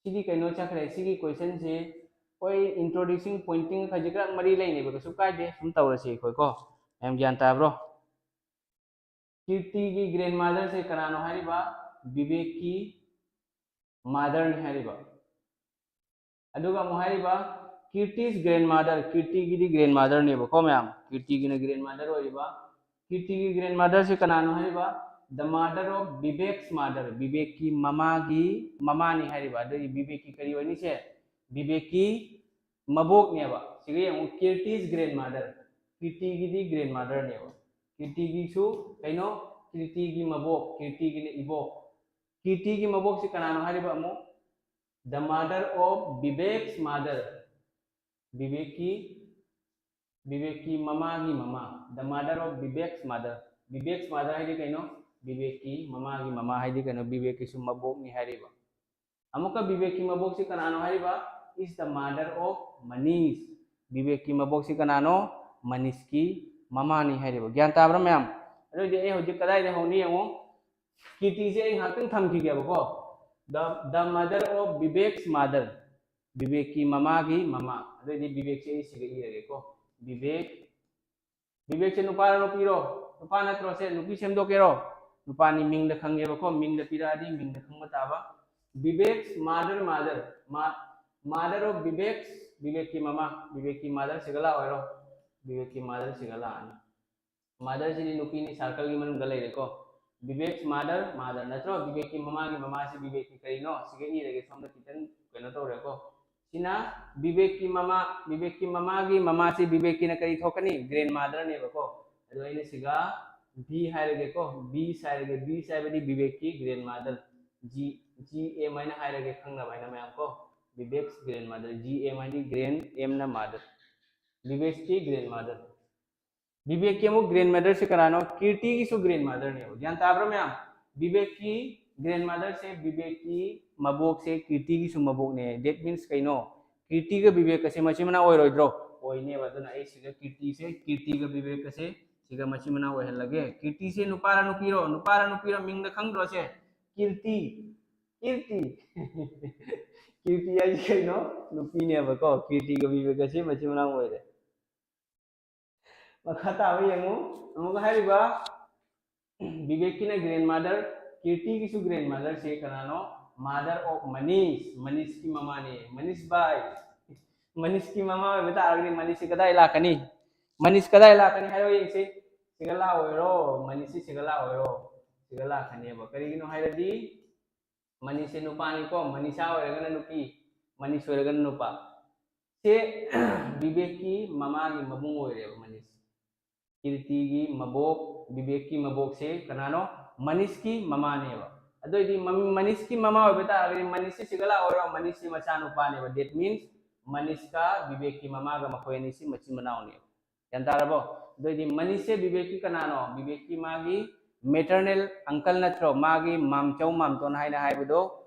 ꯁꯤꯗꯤ ꯀꯩꯅꯣ ꯆꯠꯈ꯭ꯔꯦ꯫ ꯁꯤꯒꯤ ꯀꯣꯏꯁꯟꯁꯤ ꯑꯩꯈꯣꯏ ꯏꯟꯇ꯭ꯔꯣꯗ꯭ꯌꯨꯁꯤꯡ ꯄꯣꯏꯟꯇꯤꯡ ꯈꯖꯤꯛ ꯈꯔ ꯃꯔꯤ ꯂꯩꯅꯦꯕ, ꯀꯩꯁꯨ ꯀꯥꯏꯗꯦ, ꯁꯨꯝ ꯇꯧꯔꯁꯤ ꯑꯩꯈꯣꯏ ꯀꯣ꯫ ꯃꯌꯥꯝ ꯒ꯭ꯌꯥꯟ ꯇꯥꯕ꯭ꯔꯣ? ꯀꯤꯔꯇꯤꯒꯤ ꯒ꯭ꯔꯦꯟꯃꯥꯗꯔꯁꯦ ꯀꯅꯥꯅꯣ ꯍꯥꯏꯔꯤꯕ? ꯕꯤꯕꯦꯛꯀꯤ ꯃꯥꯗꯔꯅꯤ ꯍꯥꯏꯔꯤꯕ꯫ ꯑꯗꯨꯒ ꯑꯃꯨꯛ ꯍꯥꯏꯔꯤꯕ, ꯀꯤꯔꯇꯤꯁ ꯒ꯭ꯔꯦꯟꯃꯥꯗꯔ, ꯀꯤꯔꯇꯤꯒꯤꯗꯤ ꯒ꯭ꯔꯦꯟꯃꯥꯗꯔꯅꯦꯕꯀꯣ ꯃꯌꯥꯝ, ꯀꯤꯔꯇꯤꯒꯤꯅ ꯒ꯭ꯔꯦꯟꯃꯥꯗꯔ ꯑꯣꯏꯔꯤꯕ꯫ ꯀꯤꯔꯇꯤꯒꯤ ꯒ꯭ꯔꯦꯟꯃꯥꯗꯔꯁꯦ ꯀꯅꯥꯅꯣ ꯍꯥꯏꯔꯤꯕ? The mother of Vivek's mother, ꯕꯤꯕꯦꯛꯀꯤ ꯃꯃꯥꯒꯤ ꯃꯃꯥꯅꯤ ꯍꯥꯏꯔꯤꯕ꯫ ꯑꯗꯨꯗꯤ ꯕꯤꯕꯦꯛꯀꯤ ꯀꯔꯤ ꯑꯣꯏꯅꯤ ꯁꯦ? ꯕꯤꯕꯦꯛꯀꯤ ꯃꯕꯣꯛꯅꯦꯕ꯫ ꯁꯤꯒ ꯌꯦꯡꯉꯨ, ꯀꯤꯔꯇꯤꯁ ꯒ꯭ꯔꯦꯟꯃꯥꯗꯔ, ꯀꯤꯔꯇꯤꯒꯤꯗꯤ ꯒ꯭ꯔꯦꯟꯃꯥꯗꯔꯅꯦꯕ꯫ ꯀꯤꯔꯇꯤꯒꯤꯁꯨ ꯀꯩꯅꯣ? ꯀꯤꯔꯇꯤꯒꯤ ꯃꯕꯣꯛ, ꯀꯤꯔꯇꯤꯒꯤꯅ ꯏꯕꯣꯛ꯫ ꯀꯤꯔꯇꯤꯒꯤ ꯃꯕꯣꯛꯁꯤ ꯀꯅꯥꯅꯣ ꯍꯥꯏꯔꯤꯕ ꯑꯃꯨꯛ? The mother of Vivek's mother. ꯕꯤꯕꯦꯛꯀꯤ, ꯕꯤꯕꯦꯛꯀꯤ ꯃꯃꯥꯒꯤ ꯃꯃꯥ, the mother of Vivek's mother. Vivek's mother ꯍꯥꯏꯗꯤ ꯀꯩꯅꯣ? ꯕꯤꯕꯦꯛꯀꯤ ꯃꯃꯥꯒꯤ ꯃꯃꯥ ꯍꯥꯏꯗꯤ ꯀꯩꯅꯣ? ꯕꯤꯕꯦꯛꯀꯤꯁꯨ ꯃꯕꯣꯛꯅꯤ ꯍꯥꯏꯔꯤꯕ꯫ ꯑꯃꯨꯛꯀ ꯕꯤꯕꯦꯛꯀꯤ ꯃꯕꯣꯛꯁꯤ ꯀꯅꯥꯅꯣ ꯍꯥꯏꯔꯤꯕ? Is the mother of Manish. ꯕꯤꯕꯦꯛꯀꯤ ꯃꯕꯣꯛꯁꯤ ꯀꯅꯥꯅꯣ? ꯃꯅꯤꯁꯀꯤ ꯃꯃꯥꯅꯤ ꯍꯥꯏꯔꯤꯕ꯫ ꯒ꯭ꯌꯥꯟ ꯇꯥꯕ꯭ꯔꯥ ꯃꯌꯥꯝ? ꯑꯗꯨꯑꯣꯏꯗꯤ ꯑꯩ ꯍꯧꯖꯤꯛ ꯀꯗꯥꯏꯗ ꯍꯧꯅꯤ ꯌꯦꯡꯉꯣ꯫ ꯀꯤꯔꯇꯤꯁꯦ ꯑꯩ ꯉꯥꯏꯍꯥꯛꯇꯪ ꯊꯝꯈꯤꯒꯦꯕꯀꯣ꯫ The, the mother of Vivek's mother. ꯕꯤꯕꯦꯛꯀꯤ ꯃꯃꯥꯒꯤ ꯃꯃꯥ꯫ ꯑꯗꯨꯑꯣꯏꯗꯤ ꯕꯤꯕꯦꯛꯁꯦ ꯑꯩ ꯁꯤꯒ ꯏꯔꯒꯦꯀꯣ꯫ ꯕꯤꯕꯦꯛ, ꯕꯤꯕꯦꯛꯁꯦ ꯅꯨꯄꯥꯔꯣ ꯅꯨꯄꯤꯔꯣ? ꯅꯨꯄꯥ ꯅꯠꯇ꯭ꯔꯣ? ꯁꯦ ꯅꯨꯄꯤ ꯁꯦꯝꯗꯣꯛꯀꯦꯔꯣ? ꯅꯨꯄꯥꯅꯤ, ꯃꯤꯡꯗ ꯈꯪꯉꯦꯕꯀꯣ꯫ ꯃꯤꯡꯗ ꯄꯤꯔꯛꯑꯗꯤ ꯃꯤꯡꯗ ꯈꯪꯕ ꯇꯥꯕ꯫ Vivek's mother, mother. Ma-, mother of Vivek's, ꯕꯤꯕꯦꯛꯀꯤ ꯃꯃꯥ, ꯕꯤꯕꯦꯛꯀꯤ ꯃꯥꯗꯔ ꯁꯤꯒ ꯂꯥꯛꯑꯣꯏꯔꯣ? ꯕꯤꯕꯦꯛꯀꯤ ꯃꯥꯗꯔ ꯁꯤꯒ ꯂꯥꯛꯑꯅꯤ꯫ ꯃꯥꯗꯔꯁꯤꯗꯤ ꯅꯨꯄꯤꯅꯤ, ꯁꯥꯔꯀꯜꯒꯤ ꯃꯅꯨꯡꯗ ꯂꯩꯔꯦꯀꯣ꯫ ꯕꯤꯕꯦꯛꯁ ꯃꯥꯗꯔ, ꯃꯥꯗꯔ ꯅꯠꯇ꯭ꯔꯣ? ꯕꯤꯕꯦꯛꯀꯤ ꯃꯃꯥꯒꯤ ꯃꯃꯥꯁꯤ ꯕꯤꯕꯦꯛꯀꯤ ꯀꯔꯤꯅꯣ? ꯁꯤꯒ ꯏꯔꯒꯦ, ꯁꯣꯝꯗ ꯈꯤꯇꯪ ꯀꯩꯅꯣ ꯇꯧꯔꯦꯀꯣ꯫ ꯁꯤꯅ ꯕꯤꯕꯦꯛꯀꯤ ꯃꯃꯥ, ꯕꯤꯕꯦꯛꯀꯤ ꯃꯃꯥꯒꯤ ꯃꯃꯥꯁꯤ ꯕꯤꯕꯦꯛꯀꯤꯅ ꯀꯔꯤ ꯊꯣꯛꯀꯅꯤ? ꯒ꯭ꯔꯦꯟ ꯃꯥꯗꯔꯅꯦꯕꯀꯣ꯫ ꯑꯗꯣ ꯑꯩꯅ ꯁꯤꯒ ꯕꯤ ꯍꯥꯏꯔꯒꯦꯀꯣ, ꯕꯤꯁ ꯍꯥꯏꯔꯒꯦ꯫ ꯕꯤꯁ ꯍꯥꯏꯕꯗꯤ ꯕꯤꯕꯦꯛꯀꯤ grand mother, G, G M ꯍꯥꯏꯅ ꯍꯥꯏꯔꯒꯦ, ꯈꯪꯅꯕ ꯍꯥꯏꯅ ꯃꯌꯥꯝ ꯀꯣ꯫ Vivek's grand mother, G M ꯍꯥꯏꯗꯤ ꯒ꯭ꯔꯦꯟ, ꯑꯦꯝꯅ ꯃꯥꯗꯔ꯫ ꯕꯤꯕꯦꯛꯁꯀꯤ ꯒ꯭ꯔꯦꯟ ꯃꯥꯗꯔ꯫ ꯕꯤꯕꯦꯛꯀꯤ ꯑꯃꯨꯛ ꯒ꯭ꯔꯦꯟ ꯃꯥꯗꯔꯁꯦ ꯀꯅꯥꯅꯣ? ꯀꯤꯔꯇꯤꯒꯤꯁꯨ ꯒ꯭ꯔꯦꯟ ꯃꯥꯗꯔꯅꯦꯕ꯫ ꯒ꯭ꯌꯥꯟ ꯇꯥꯕ꯭ꯔꯥ ꯃꯌꯥꯝ? ꯕꯤꯕꯦꯛꯀꯤ ꯒ꯭ꯔꯦꯟ ꯃꯥꯗꯔꯁꯦ, ꯕꯤꯕꯦꯛꯀꯤ ꯃꯕꯣꯛꯁꯦ ꯀꯤꯔꯇꯤꯒꯤꯁꯨ ꯃꯕꯣꯛꯅꯦ꯫ That means ꯀꯩꯅꯣ? ꯀꯤꯔꯇꯤꯒ ꯕꯤꯕꯦꯛꯀꯁꯦ ꯃꯆꯤꯟ ꯃꯅꯥꯎ ꯑꯣꯏꯔꯣꯏꯗ꯭ꯔꯣ? ꯑꯣꯏꯅꯦꯕ꯫ ꯑꯗꯨꯅ ꯑꯩ ꯁꯤꯒ ꯀꯤꯔꯇꯤꯁꯦ, ꯀꯤꯔꯇꯤꯒ ꯕꯤꯕꯦꯛꯀꯁꯦ ꯁꯤꯒ ꯃꯆꯤꯟ ꯃꯅꯥꯎ ꯑꯣꯏꯍꯜꯂꯒꯦ꯫ ꯀꯤꯔꯇꯤꯁꯦ ꯅꯨꯄꯥꯔ ꯅꯨꯄꯤꯔꯣ? ꯅꯨꯄꯥꯔ ꯅꯨꯄꯤꯔ? ꯃꯤꯡꯗ ꯈꯪꯗ꯭ꯔꯣ ꯁꯦ? ꯀꯤꯔꯇꯤ, ꯀꯤꯔꯇꯤ꯫ ꯀꯤꯔꯇꯤ ꯍꯥꯏꯁꯦ ꯀꯩꯅꯣ? ꯅꯨꯄꯤꯅꯦꯕꯀꯣ꯫ ꯀꯤꯔꯇꯤꯒ ꯕꯤꯕꯦꯛꯀꯁꯦ ꯃꯆꯤꯟ ꯃꯅꯥꯎ ꯑꯣꯏꯔꯦ꯫ ꯃꯈꯥ ꯇꯥꯕ ꯌꯦꯡꯉꯨ꯫ ꯑꯃꯨꯛꯀ ꯍꯥꯏꯔꯤꯕ, ꯕꯤꯕꯦꯛꯀꯤꯅ ꯒ꯭ꯔꯦꯟ ꯃꯥꯗꯔ, ꯀꯤꯔꯇꯤꯒꯤꯁꯨ ꯒ꯭ꯔꯦꯟ ꯃꯥꯗꯔꯁꯦ ꯀꯅꯥꯅꯣ? Mother of Manish, ꯃꯅꯤꯁꯀꯤ ꯃꯃꯥꯅꯦ꯫ ꯃꯅꯤꯁ ꯚꯥꯏ, ꯃꯅꯤꯁꯀꯤ ꯃꯃꯥ ꯑꯣꯏꯕ ꯇꯥꯔꯒꯗꯤ ꯃꯅꯤꯁꯁꯤ ꯀꯗꯥꯏ ꯂꯥꯛꯀꯅꯤ? ꯃꯅꯤꯁ ꯀꯗꯥꯏ ꯂꯥꯛꯀꯅꯤ ꯍꯥꯏꯔꯣ ꯌꯦꯡꯁꯤ꯫ ꯁꯤꯒ ꯂꯥꯛꯑꯣꯏꯔꯣ? ꯃꯅꯤꯁꯁꯤ ꯁꯤꯒ ꯂꯥꯛꯑꯣꯏꯔꯣ? ꯁꯤꯒ ꯂꯥꯛꯀꯅꯦꯕ꯫ ꯀꯔꯤꯒꯤꯅꯣ ꯍꯥꯏꯔꯗꯤ ꯃꯅꯤꯁꯁꯦ ꯅꯨꯄꯥꯅꯤꯀꯣ, ꯃꯅꯤꯁꯥ ꯑꯣꯏꯔꯒꯅ ꯅꯨꯄꯤ, ꯃꯅꯤꯁ ꯑꯣꯏꯔꯒꯅ ꯅꯨꯄꯥ꯫ ꯁꯦ ꯕꯤꯕꯦꯛꯀꯤ ꯃꯃꯥꯒꯤ ꯃꯕꯨꯡ ꯑꯣꯏꯔꯦꯕ ꯃꯅꯤꯁ꯫ ꯀꯤꯔꯇꯤꯒꯤ ꯃꯕꯣꯛ, ꯕꯤꯕꯦꯛꯀꯤ ꯃꯕꯣꯛꯁꯦ ꯀꯅꯥꯅꯣ? ꯃꯅꯤꯁꯀꯤ ꯃꯃꯥꯅꯦꯕ꯫ ꯑꯗꯨ ꯑꯣꯏꯗꯤ ꯃ-, ꯃꯅꯤꯁꯀꯤ ꯃꯃꯥ ꯑꯣꯏꯕ ꯇꯥꯔꯒꯗꯤ ꯃꯅꯤꯁꯁꯤ ꯁꯤꯒ ꯂꯥꯛꯑꯣꯏꯔꯣ? ꯃꯅꯤꯁꯁꯤ ꯃꯆꯥꯅꯨꯄꯥꯅꯦꯕ꯫ That means ꯃꯅꯤꯁꯀ ꯕꯤꯕꯦꯛꯀꯤ ꯃꯃꯥꯒ ꯃꯈꯣꯏ ꯑꯅꯤꯁꯤ ꯃꯆꯤꯟ ꯃꯅꯥꯎꯅꯦꯕ꯫ ꯒ꯭ꯌꯥꯟ ꯇꯥꯔꯕꯣ? ꯑꯗꯨ ꯑꯣꯏꯗꯤ ꯃꯅꯤꯁꯁꯦ ꯕꯤꯕꯦꯛꯀꯤ ꯀꯅꯥꯅꯣ? ꯕꯤꯕꯦꯛꯀꯤ ꯃꯥꯒꯤ maternal uncle ꯅꯠꯇ꯭ꯔꯣ? ꯃꯥꯒꯤ ꯃꯥꯝꯆꯧ ꯃꯥꯝꯇꯣꯟ ꯍꯥꯏꯅ ꯍꯥꯏꯕꯗꯣ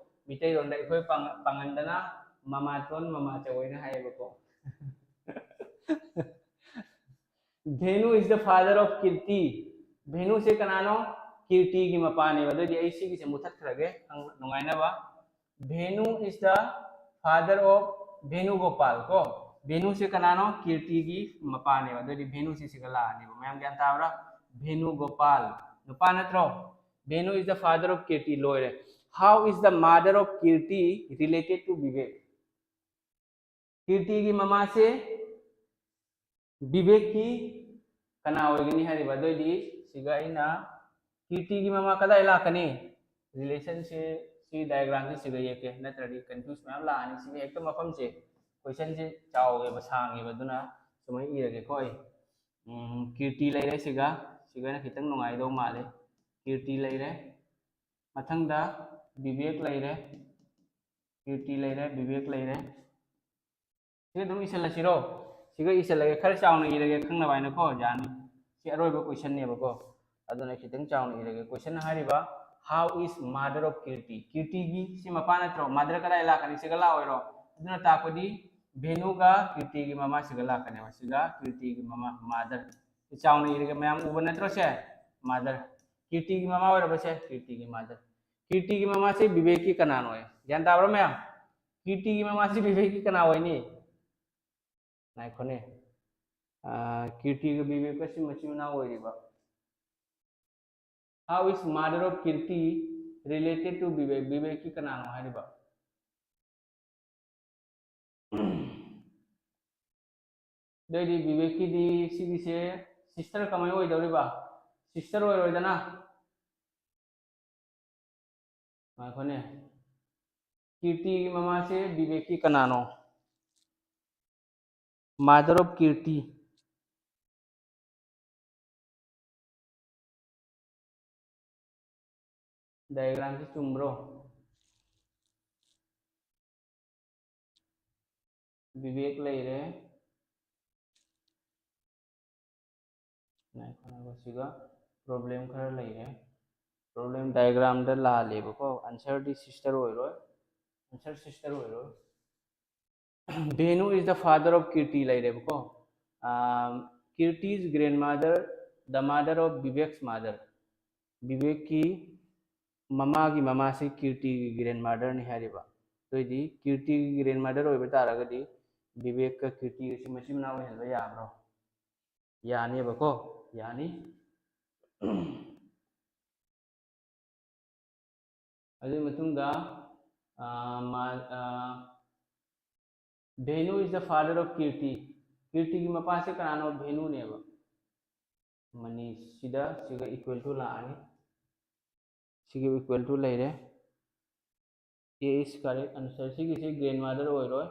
ꯃꯤꯇꯩꯂꯣꯟꯗ ꯑꯩꯈꯣꯏ ꯄꯥꯡ-, ꯄꯥꯡꯒꯟꯗꯅ ꯃꯃꯥꯇꯣꯟ ꯃꯃꯥꯆꯧ ꯍꯥꯏꯅ ꯍꯥꯏꯌꯦꯕꯀꯣ꯫ Bhenu is the father of Kirti. ꯚꯦꯅꯨꯁꯦ ꯀꯅꯥꯅꯣ? ꯀꯤꯔꯇꯤꯒꯤ ꯃꯄꯥꯅꯦꯕ꯫ ꯑꯗꯨꯑꯣꯏꯗꯤ ꯑꯩ ꯁꯤꯒꯤꯁꯦ ꯃꯨꯊꯠꯈ꯭ꯔꯒꯦ ꯈꯪ-, ꯅꯨꯡꯉꯥꯏꯅꯕ꯫ Bhenu is the father of, ꯚꯦꯅꯨꯒꯣꯄꯥꯜ ꯀꯣ꯫ ꯚꯦꯅꯨꯁꯦ ꯀꯅꯥꯅꯣ? ꯀꯤꯔꯇꯤꯒꯤ ꯃꯄꯥꯅꯦꯕ꯫ ꯑꯗꯨꯑꯣꯏꯗꯤ ꯚꯦꯅꯨꯁꯦ ꯁꯤꯒ ꯂꯥꯛꯑꯅꯦꯕ꯫ ꯃꯌꯥꯝ ꯒ꯭ꯌꯥꯟ ꯇꯥꯕ꯭ꯔꯥ? ꯚꯦꯅꯨꯒꯣꯄꯥꯜ ꯅꯨꯄꯥ ꯅꯠꯇ꯭ꯔꯣ? Bhenu is the father of Kirti. ꯂꯣꯏꯔꯦ꯫ How is the mother of Kirti related to Vivek? ꯀꯤꯔꯇꯤꯒꯤ ꯃꯃꯥꯁꯦ ꯕꯤꯕꯦꯛꯀꯤ ꯀꯅꯥ ꯑꯣꯏꯒꯅꯤ ꯍꯥꯏꯔꯤꯕ? ꯑꯗꯨꯑꯣꯏꯗꯤ ꯁꯤꯒ ꯑꯩꯅ ꯀꯤꯔꯇꯤꯒꯤ ꯃꯃꯥ ꯀꯗꯥꯏ ꯂꯥꯛꯀꯅꯤ? Relationꯁꯦ, ꯁꯤ diagramꯁꯦ ꯁꯤꯒ ꯌꯦꯛꯀꯦ, ꯅꯠꯇ꯭ꯔꯗꯤ confuse ꯃꯌꯥꯝ ꯂꯥꯛꯑꯅꯤ꯫ ꯁꯤꯒ ꯍꯦꯛꯇ ꯃꯐꯝꯁꯦ questionꯁꯦ ꯆꯥꯎꯋꯦꯕ, ꯁꯥꯡꯉꯦꯕ, ꯑꯗꯨꯅ ꯁꯨꯃꯥꯏꯅ ꯏꯔꯒꯦꯀꯣ ꯑꯩ꯫ ꯎꯝ, ꯀꯤꯔꯇꯤ ꯂꯩꯔꯦ ꯁꯤꯒ, ꯁꯤꯒꯅ ꯈꯤꯇꯪ ꯅꯨꯡꯉꯥꯏꯗꯧ ꯃꯥꯜꯂꯦ꯫ ꯀꯤꯔꯇꯤ ꯂꯩꯔꯦ, ꯃꯊꯪꯗ ꯕꯤꯕꯦꯛ ꯂꯩꯔꯦ, ꯀꯤꯔꯇꯤ ꯂꯩꯔꯦ, ꯕꯤꯕꯦꯛ ꯂꯩꯔꯦ꯫ ꯁꯤꯒ ꯑꯗꯨꯝ ꯏꯁꯤꯜꯂꯁꯤꯔꯣ? ꯁꯤꯒ ꯏꯁꯤꯜꯂꯒꯦ, ꯈꯔ ꯆꯥꯎꯅ ꯏꯔꯒꯦ ꯈꯪꯅꯕ ꯍꯥꯏꯅꯀꯣ, ꯌꯥꯅꯤ꯫ ꯁꯤ ꯑꯔꯣꯏꯕ questionꯅꯦꯕꯀꯣ, ꯑꯗꯨꯅ ꯈꯤꯇꯪ ꯆꯥꯎꯅ ꯏꯔꯒꯦ꯫ Question ꯍꯥꯏꯔꯤꯕ, how is mother of Kirti? ꯀꯤꯔꯇꯤꯒꯤ ꯁꯤ ꯃꯄꯥ ꯅꯠꯇ꯭ꯔꯣ? Mother ꯀꯗꯥꯏ ꯂꯥꯛꯀꯅꯤ? ꯁꯤꯒ ꯂꯥꯛꯑꯣꯏꯔꯣ? ꯑꯗꯨꯅ ꯇꯥꯛꯄꯗꯤ ꯚꯦꯅꯨꯒ ꯀꯤꯔꯇꯤꯒꯤ ꯃꯃꯥ ꯁꯤꯒ ꯂꯥꯛꯀꯅꯦꯕ꯫ ꯁꯤꯒ ꯀꯤꯔꯇꯤꯒꯤ ꯃꯃꯥ, mother꯫ ꯁꯤ ꯆꯥꯎꯅ ꯏꯔꯒ ꯃꯌꯥꯝ ꯎꯕ ꯅꯠꯇ꯭ꯔꯣ ꯁꯦ? Mother꯫ ꯀꯤꯔꯇꯤꯒꯤ ꯃꯃꯥ ꯑꯣꯏꯔꯕꯁꯦ? ꯀꯤꯔꯇꯤꯒꯤ mother꯫ ꯀꯤꯔꯇꯤꯒꯤ ꯃꯃꯥꯁꯦ ꯕꯤꯕꯦꯛꯀꯤ ꯀꯅꯥꯅꯣ? ꯒ꯭ꯌꯥꯟ ꯇꯥꯕ꯭ꯔꯥ ꯃꯌꯥꯝ? ꯀꯤꯔꯇꯤꯒꯤ ꯃꯃꯥꯁꯤ ꯕꯤꯕꯦꯛꯀꯤ ꯀꯅꯥ ꯑꯣꯏꯅꯤ? ꯉꯥꯏꯈꯣꯅꯦ꯫ ꯑꯥ, ꯀꯤꯔꯇꯤꯒ ꯕꯤꯕꯦꯛꯀꯁꯤ ꯃꯆꯤꯟ ꯃꯅꯥꯎ ꯑꯣꯏꯔꯤꯕ꯫ How is mother of Kirti related to Bibek? ꯕꯤꯕꯦꯛꯀꯤ ꯀꯅꯥꯅꯣ ꯍꯥꯏꯔꯤꯕ? ꯑꯗꯨꯑꯣꯏꯗꯤ ꯕꯤꯕꯦꯛꯀꯤꯗꯤ ꯁꯤꯒꯤꯁꯦ sister ꯀꯃꯥꯏꯅ ꯑꯣꯏꯗꯧꯔꯤꯕ? Sister ꯑꯣꯏꯔꯣꯏꯗꯅ? ꯉꯥꯏꯈꯣꯅꯦ꯫ ꯀꯤꯔꯇꯤꯒꯤ ꯃꯃꯥꯁꯦ ꯕꯤꯕꯦꯛꯀꯤ ꯀꯅꯥꯅꯣ? Mother of ꯀꯤꯔꯇꯤ꯫ ꯗꯥꯏꯒ꯭ꯔꯥꯝꯁꯤ ꯆꯨꯝꯕ꯭ꯔꯣ? ꯕꯤꯕꯦꯛ ꯂꯩꯔꯦ꯫ ꯉꯥꯏꯈꯣ, ꯉꯥꯏꯈꯣ, ꯁꯤꯒ ꯄ꯭ꯔꯣꯕ꯭ꯂꯦꯝ ꯈꯔ ꯂꯩꯔꯦ꯫ ꯄ꯭ꯔꯣꯕ꯭ꯂꯦꯝ ꯗꯥꯏꯒ꯭ꯔꯥꯝꯗ ꯂꯥꯜꯂꯦꯕꯀꯣ, ꯑꯟꯁꯔꯗꯤ ꯁꯤꯁꯇꯔ ꯑꯣꯏꯔꯣꯏ, ꯑꯟꯁꯔ ꯁꯤꯁꯇꯔ ꯑꯣꯏꯔꯣꯏ꯫ Bhenu is the father of Kirti ꯂꯩꯔꯦꯕꯀꯣ꯫ Kirti's grandmother, the mother of Vivek's mother. ꯕꯤꯕꯦꯛꯀꯤ ꯃꯃꯥꯒꯤ ꯃꯃꯥꯁꯤ ꯀꯤꯔꯇꯤꯒꯤ ꯒ꯭ꯔꯦꯟ ꯃꯥꯗꯔꯅꯤ ꯍꯥꯏꯔꯤꯕ꯫ ꯑꯗꯨꯑꯣꯏꯗꯤ ꯀꯤꯔꯇꯤꯒꯤ ꯒ꯭ꯔꯦꯟ ꯃꯥꯗꯔ ꯑꯣꯏꯕ ꯇꯥꯔꯒꯗꯤ ꯕꯤꯕꯦꯛꯀ ꯀꯤꯔꯇꯤꯒꯁꯤ ꯃꯆꯤꯟ ꯃꯅꯥꯎ ꯑꯣꯏꯍꯟꯕ ꯌꯥꯕ꯭ꯔꯣ? ꯌꯥꯅꯦꯕꯀꯣ, ꯌꯥꯅꯤ꯫ ꯑꯗꯨꯒꯤ ꯃꯇꯨꯡꯗ, ꯑ, ꯃꯥ-, ꯑ, Bhenu is the father of Kirti. ꯀꯤꯔꯇꯤꯒꯤ ꯃꯄꯥꯁꯦ ꯀꯅꯥꯅꯣ? ꯚꯦꯅꯨꯅꯦꯕ꯫ ꯃꯅꯤꯁꯤꯗ ꯁꯤꯒ equal to ꯂꯥꯛꯑꯅꯤ꯫ ꯁꯤꯒ equal to ꯂꯩꯔꯦ꯫ A is correct answer꯫ ꯁꯤꯒꯤꯁꯦ ꯒ꯭ꯔꯦꯟ ꯃꯥꯗꯔ ꯑꯣꯏꯔꯣꯏ,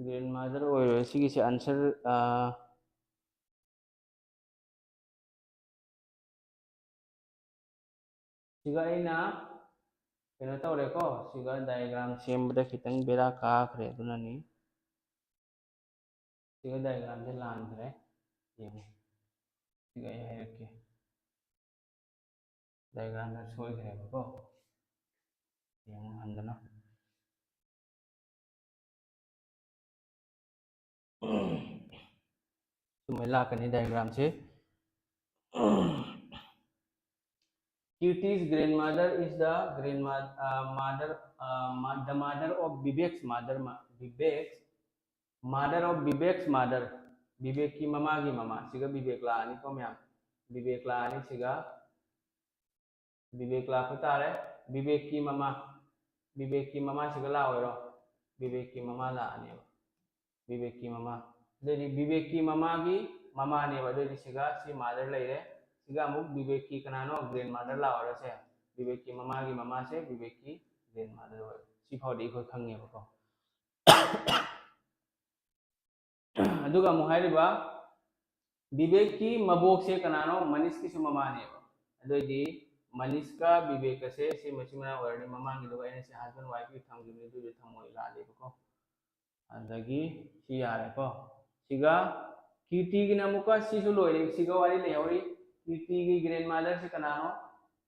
ꯒ꯭ꯔꯦꯟ ꯃꯥꯗꯔ ꯑꯣꯏꯔꯣꯏ꯫ ꯁꯤꯒꯤꯁꯦ ꯑꯟꯁꯔ, ꯁꯤꯒ ꯑꯩꯅ ꯀꯩꯅꯣ ꯇꯧꯔꯦꯀꯣ, ꯁꯤꯒ ꯗꯥꯏꯒ꯭ꯔꯥꯝ ꯁꯦꯝꯕꯗ ꯈꯤꯇꯪ ꯕꯦꯔꯥ ꯀꯥꯈ꯭ꯔꯦ, ꯑꯗꯨꯅꯅꯤ꯫ ꯁꯤꯒ ꯗꯥꯏꯒ꯭ꯔꯥꯝꯁꯦ ꯂꯥꯟꯈ꯭ꯔꯦ꯫ ꯌꯦꯡꯉꯨ, ꯁꯤꯒ ꯑꯩ ꯍꯥꯏꯔꯛꯀꯦ, ꯗꯥꯏꯒ꯭ꯔꯥꯝꯗ ꯁꯣꯏꯈ꯭ꯔꯦꯕꯀꯣ꯫ ꯌꯦꯡꯉꯨ ꯍꯟꯗꯅ꯫ ꯁꯨꯃꯥꯏꯅ ꯂꯥꯛꯀꯅꯤ ꯗꯥꯏꯒ꯭ꯔꯥꯝꯁꯦ꯫ Kirti's grandmother is the grandma-, uh, mother, uh, ma-, the mother of Vivek's mother, ma-, Vivek's mother of Vivek's mother. ꯕꯤꯕꯦꯛꯀꯤ ꯃꯃꯥꯒꯤ ꯃꯃꯥ꯫ ꯁꯤꯒ ꯕꯤꯕꯦꯛ ꯂꯥꯛꯑꯅꯤꯀꯣ ꯃꯌꯥꯝ꯫ ꯕꯤꯕꯦꯛ ꯂꯥꯛꯑꯅꯤ ꯁꯤꯒ꯫ ꯕꯤꯕꯦꯛ ꯂꯥꯛꯄ ꯇꯥꯔꯦ꯫ ꯕꯤꯕꯦꯛꯀꯤ ꯃꯃꯥ꯫ ꯕꯤꯕꯦꯛꯀꯤ ꯃꯃꯥꯁꯤꯒ ꯂꯥꯛꯑꯣꯏꯔꯣ? ꯕꯤꯕꯦꯛꯀꯤ ꯃꯃꯥ ꯂꯥꯛꯑꯅꯦꯕ꯫ ꯕꯤꯕꯦꯛꯀꯤ ꯃꯃꯥ꯫ ꯑꯗꯩꯗꯤ ꯕꯤꯕꯦꯛꯀꯤ ꯃꯃꯥꯒꯤ ꯃꯃꯥꯅꯦꯕ꯫ ꯑꯗꯩꯗꯤ ꯁꯤꯒ ꯁꯤ ꯃꯥꯗꯔ ꯂꯩꯔꯦ꯫ ꯁꯤꯒ ꯑꯃꯨꯛ ꯕꯤꯕꯦꯛꯀꯤ ꯀꯅꯥꯅꯣ? ꯒ꯭ꯔꯦꯟ ꯃꯥꯗꯔ ꯂꯥꯛꯑꯣꯏꯔꯣ ꯁꯦ? ꯕꯤꯕꯦꯛꯀꯤ ꯃꯃꯥꯒꯤ ꯃꯃꯥꯁꯦ ꯕꯤꯕꯦꯛꯀꯤ ꯒ꯭ꯔꯦꯟ ꯃꯥꯗꯔ ꯑꯣꯏꯔꯦ꯫ ꯁꯤ ꯐꯥꯎꯗꯤ ꯑꯩꯈꯣꯏ ꯈꯪꯉꯦꯕꯀꯣ꯫ ꯑꯗꯨꯒ ꯑꯃꯨꯛ ꯍꯥꯏꯔꯤꯕ ꯕꯤꯕꯦꯛꯀꯤ ꯃꯕꯣꯛꯁꯦ ꯀꯅꯥꯅꯣ? ꯃꯅꯤꯁꯀꯤꯁꯨ ꯃꯃꯥꯅꯦꯕ꯫ ꯑꯗꯨꯑꯣꯏꯗꯤ ꯃꯅꯤꯁꯀ ꯕꯤꯕꯦꯛꯀꯁꯦ ꯁꯤ ꯃꯆꯤꯟ ꯃꯅꯥꯎ ꯑꯣꯏꯔꯅꯤ꯫ ꯃꯃꯥꯡꯒꯤꯗꯨꯒ ꯑꯩꯅ ꯁꯤ husband wife ꯀꯤ ꯊꯝꯈꯤꯕꯅꯤ, ꯑꯗꯨꯗꯤ ꯊꯝꯃꯣꯏ, ꯂꯥꯜꯂꯦꯕꯀꯣ꯫ ꯑꯗꯒꯤ ꯁꯤ ꯌꯥꯔꯦꯀꯣ꯫ ꯁꯤꯒ ꯀꯤꯔꯇꯤꯒꯤꯅ ꯑꯃꯨꯛꯀ ꯁꯤꯁꯨ ꯂꯣꯏꯔꯦ, ꯁꯤꯒ ꯋꯥꯔꯤ ꯂꯩꯍꯧꯔꯤ꯫ ꯀꯤꯔꯇꯤꯒꯤ grandmother ꯁꯤ ꯀꯅꯥꯅꯣ?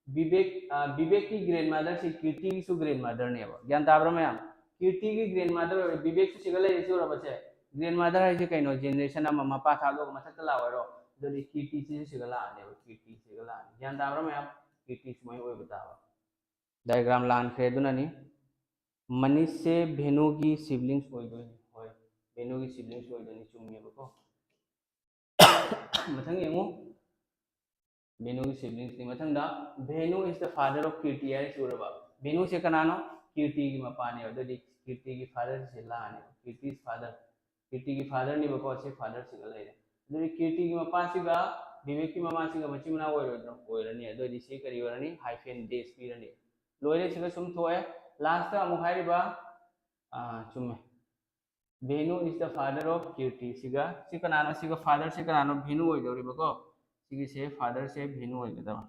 ꯕꯤꯕꯦꯛ, ꯑ, ꯕꯤꯕꯦꯛꯀꯤ grandmother ꯁꯤ ꯀꯤꯔꯇꯤꯒꯤꯁꯨ grandmother ꯅꯦꯕ꯫ ꯒ꯭ꯌꯥꯟ ꯇꯥꯕ꯭ꯔꯥ ꯃꯌꯥꯝ? ꯀꯤꯔꯇꯤꯒꯤ grandmother ꯑꯣꯏꯔꯦ, ꯕꯤꯕꯦꯛꯁꯨ ꯁꯤꯒ ꯂꯩꯔꯦ, ꯁꯤ ꯎꯔꯕꯁꯦ? Grandmother ꯍꯥꯏꯁꯦ ꯀꯩꯅꯣ? Generation ꯑꯃ ꯃꯄꯥ ꯊꯥꯗꯣꯛꯑꯒ ꯃꯊꯛꯇ ꯂꯥꯛꯑꯣꯏꯔꯣ? ꯑꯗꯨꯗꯤ ꯀꯤꯔꯇꯤꯁꯤꯁꯨ ꯁꯤꯒ ꯂꯥꯛꯑꯅꯦꯕ, ꯀꯤꯔꯇꯤ ꯁꯤꯒ ꯂꯥꯛꯑꯅꯤ꯫ ꯒ꯭ꯌꯥꯟ ꯇꯥꯕ꯭ꯔꯥ ꯃꯌꯥꯝ? ꯀꯤꯔꯇꯤ ꯁꯨꯃꯥꯏꯅ ꯑꯣꯏꯕ ꯇꯥꯕ꯫ Diagram ꯂꯥꯟꯈ꯭ꯔꯦ, ꯑꯗꯨꯅꯅꯤ꯫ ꯃꯅꯤꯁꯁꯦ ꯚꯦꯅꯨꯒꯤ siblings ꯑꯣꯏꯗꯣꯏꯅꯤ꯫ ꯍꯣꯏ, ꯚꯦꯅꯨꯒꯤ siblings ꯑꯣꯏꯗꯣꯏꯅꯤ, ꯆꯨꯝꯃꯦꯕꯀꯣ꯫ ꯃꯊꯪ ꯌꯦꯡꯉꯨ, ꯚꯦꯅꯨꯒꯤ siblings ꯅꯤ꯫ ꯃꯊꯪꯗ, "Venu is the father of Kirti" ꯍꯥꯏꯔꯤꯁꯤ ꯎꯔꯕ? ꯚꯦꯅꯨꯁꯦ ꯀꯅꯥꯅꯣ? ꯀꯤꯔꯇꯤꯒꯤ ꯃꯄꯥꯅꯦꯕ꯫ ꯑꯗꯨꯗꯤ ꯀꯤꯔꯇꯤꯒꯤ father ꯁꯦ ꯂꯥꯛꯑꯅꯦꯕ, Kirti's father꯫ ꯀꯤꯔꯇꯤꯒꯤ father ꯅꯦꯕꯀꯣ, ꯁꯤ father ꯁꯤꯒ ꯂꯩꯔꯦ꯫ ꯑꯗꯨꯗꯤ ꯀꯤꯔꯇꯤꯒꯤ ꯃꯄꯥꯁꯤꯒ ꯕꯤꯕꯦꯛꯀꯤ ꯃꯃꯥꯁꯤꯒ ꯃꯆꯤꯟ ꯃꯅꯥꯎ ꯑꯣꯏꯔꯣꯏꯗ꯭ꯔꯣ? ꯑꯣꯏꯔꯅꯤ꯫ ꯑꯗꯨ ꯑꯣꯏꯗꯤ ꯁꯤ ꯀꯔꯤ ꯑꯣꯏꯔꯅꯤ? Hyphen dash ꯄꯤꯔꯅꯤ꯫ ꯂꯣꯏꯔꯦ, ꯁꯤꯒ ꯁꯨꯝ ꯊꯣꯛꯑꯦ꯫ Last ꯑꯃꯨꯛ ꯍꯥꯏꯔꯤꯕ, ꯑꯥ, ꯆꯨꯝꯃꯦ, "Venu is the father of Kirti" ꯁꯤꯒ, ꯁꯤ ꯀꯅꯥꯅꯣ? ꯁꯤꯒ father ꯁꯤ ꯀꯅꯥꯅꯣ? ꯚꯦꯅꯨ ꯑꯣꯏꯗꯧꯔꯤꯕꯀꯣ꯫ ꯁꯤꯒꯤꯁꯦ father ꯁꯦ ꯚꯦꯅꯨ ꯑꯣꯏꯒꯗꯕ꯫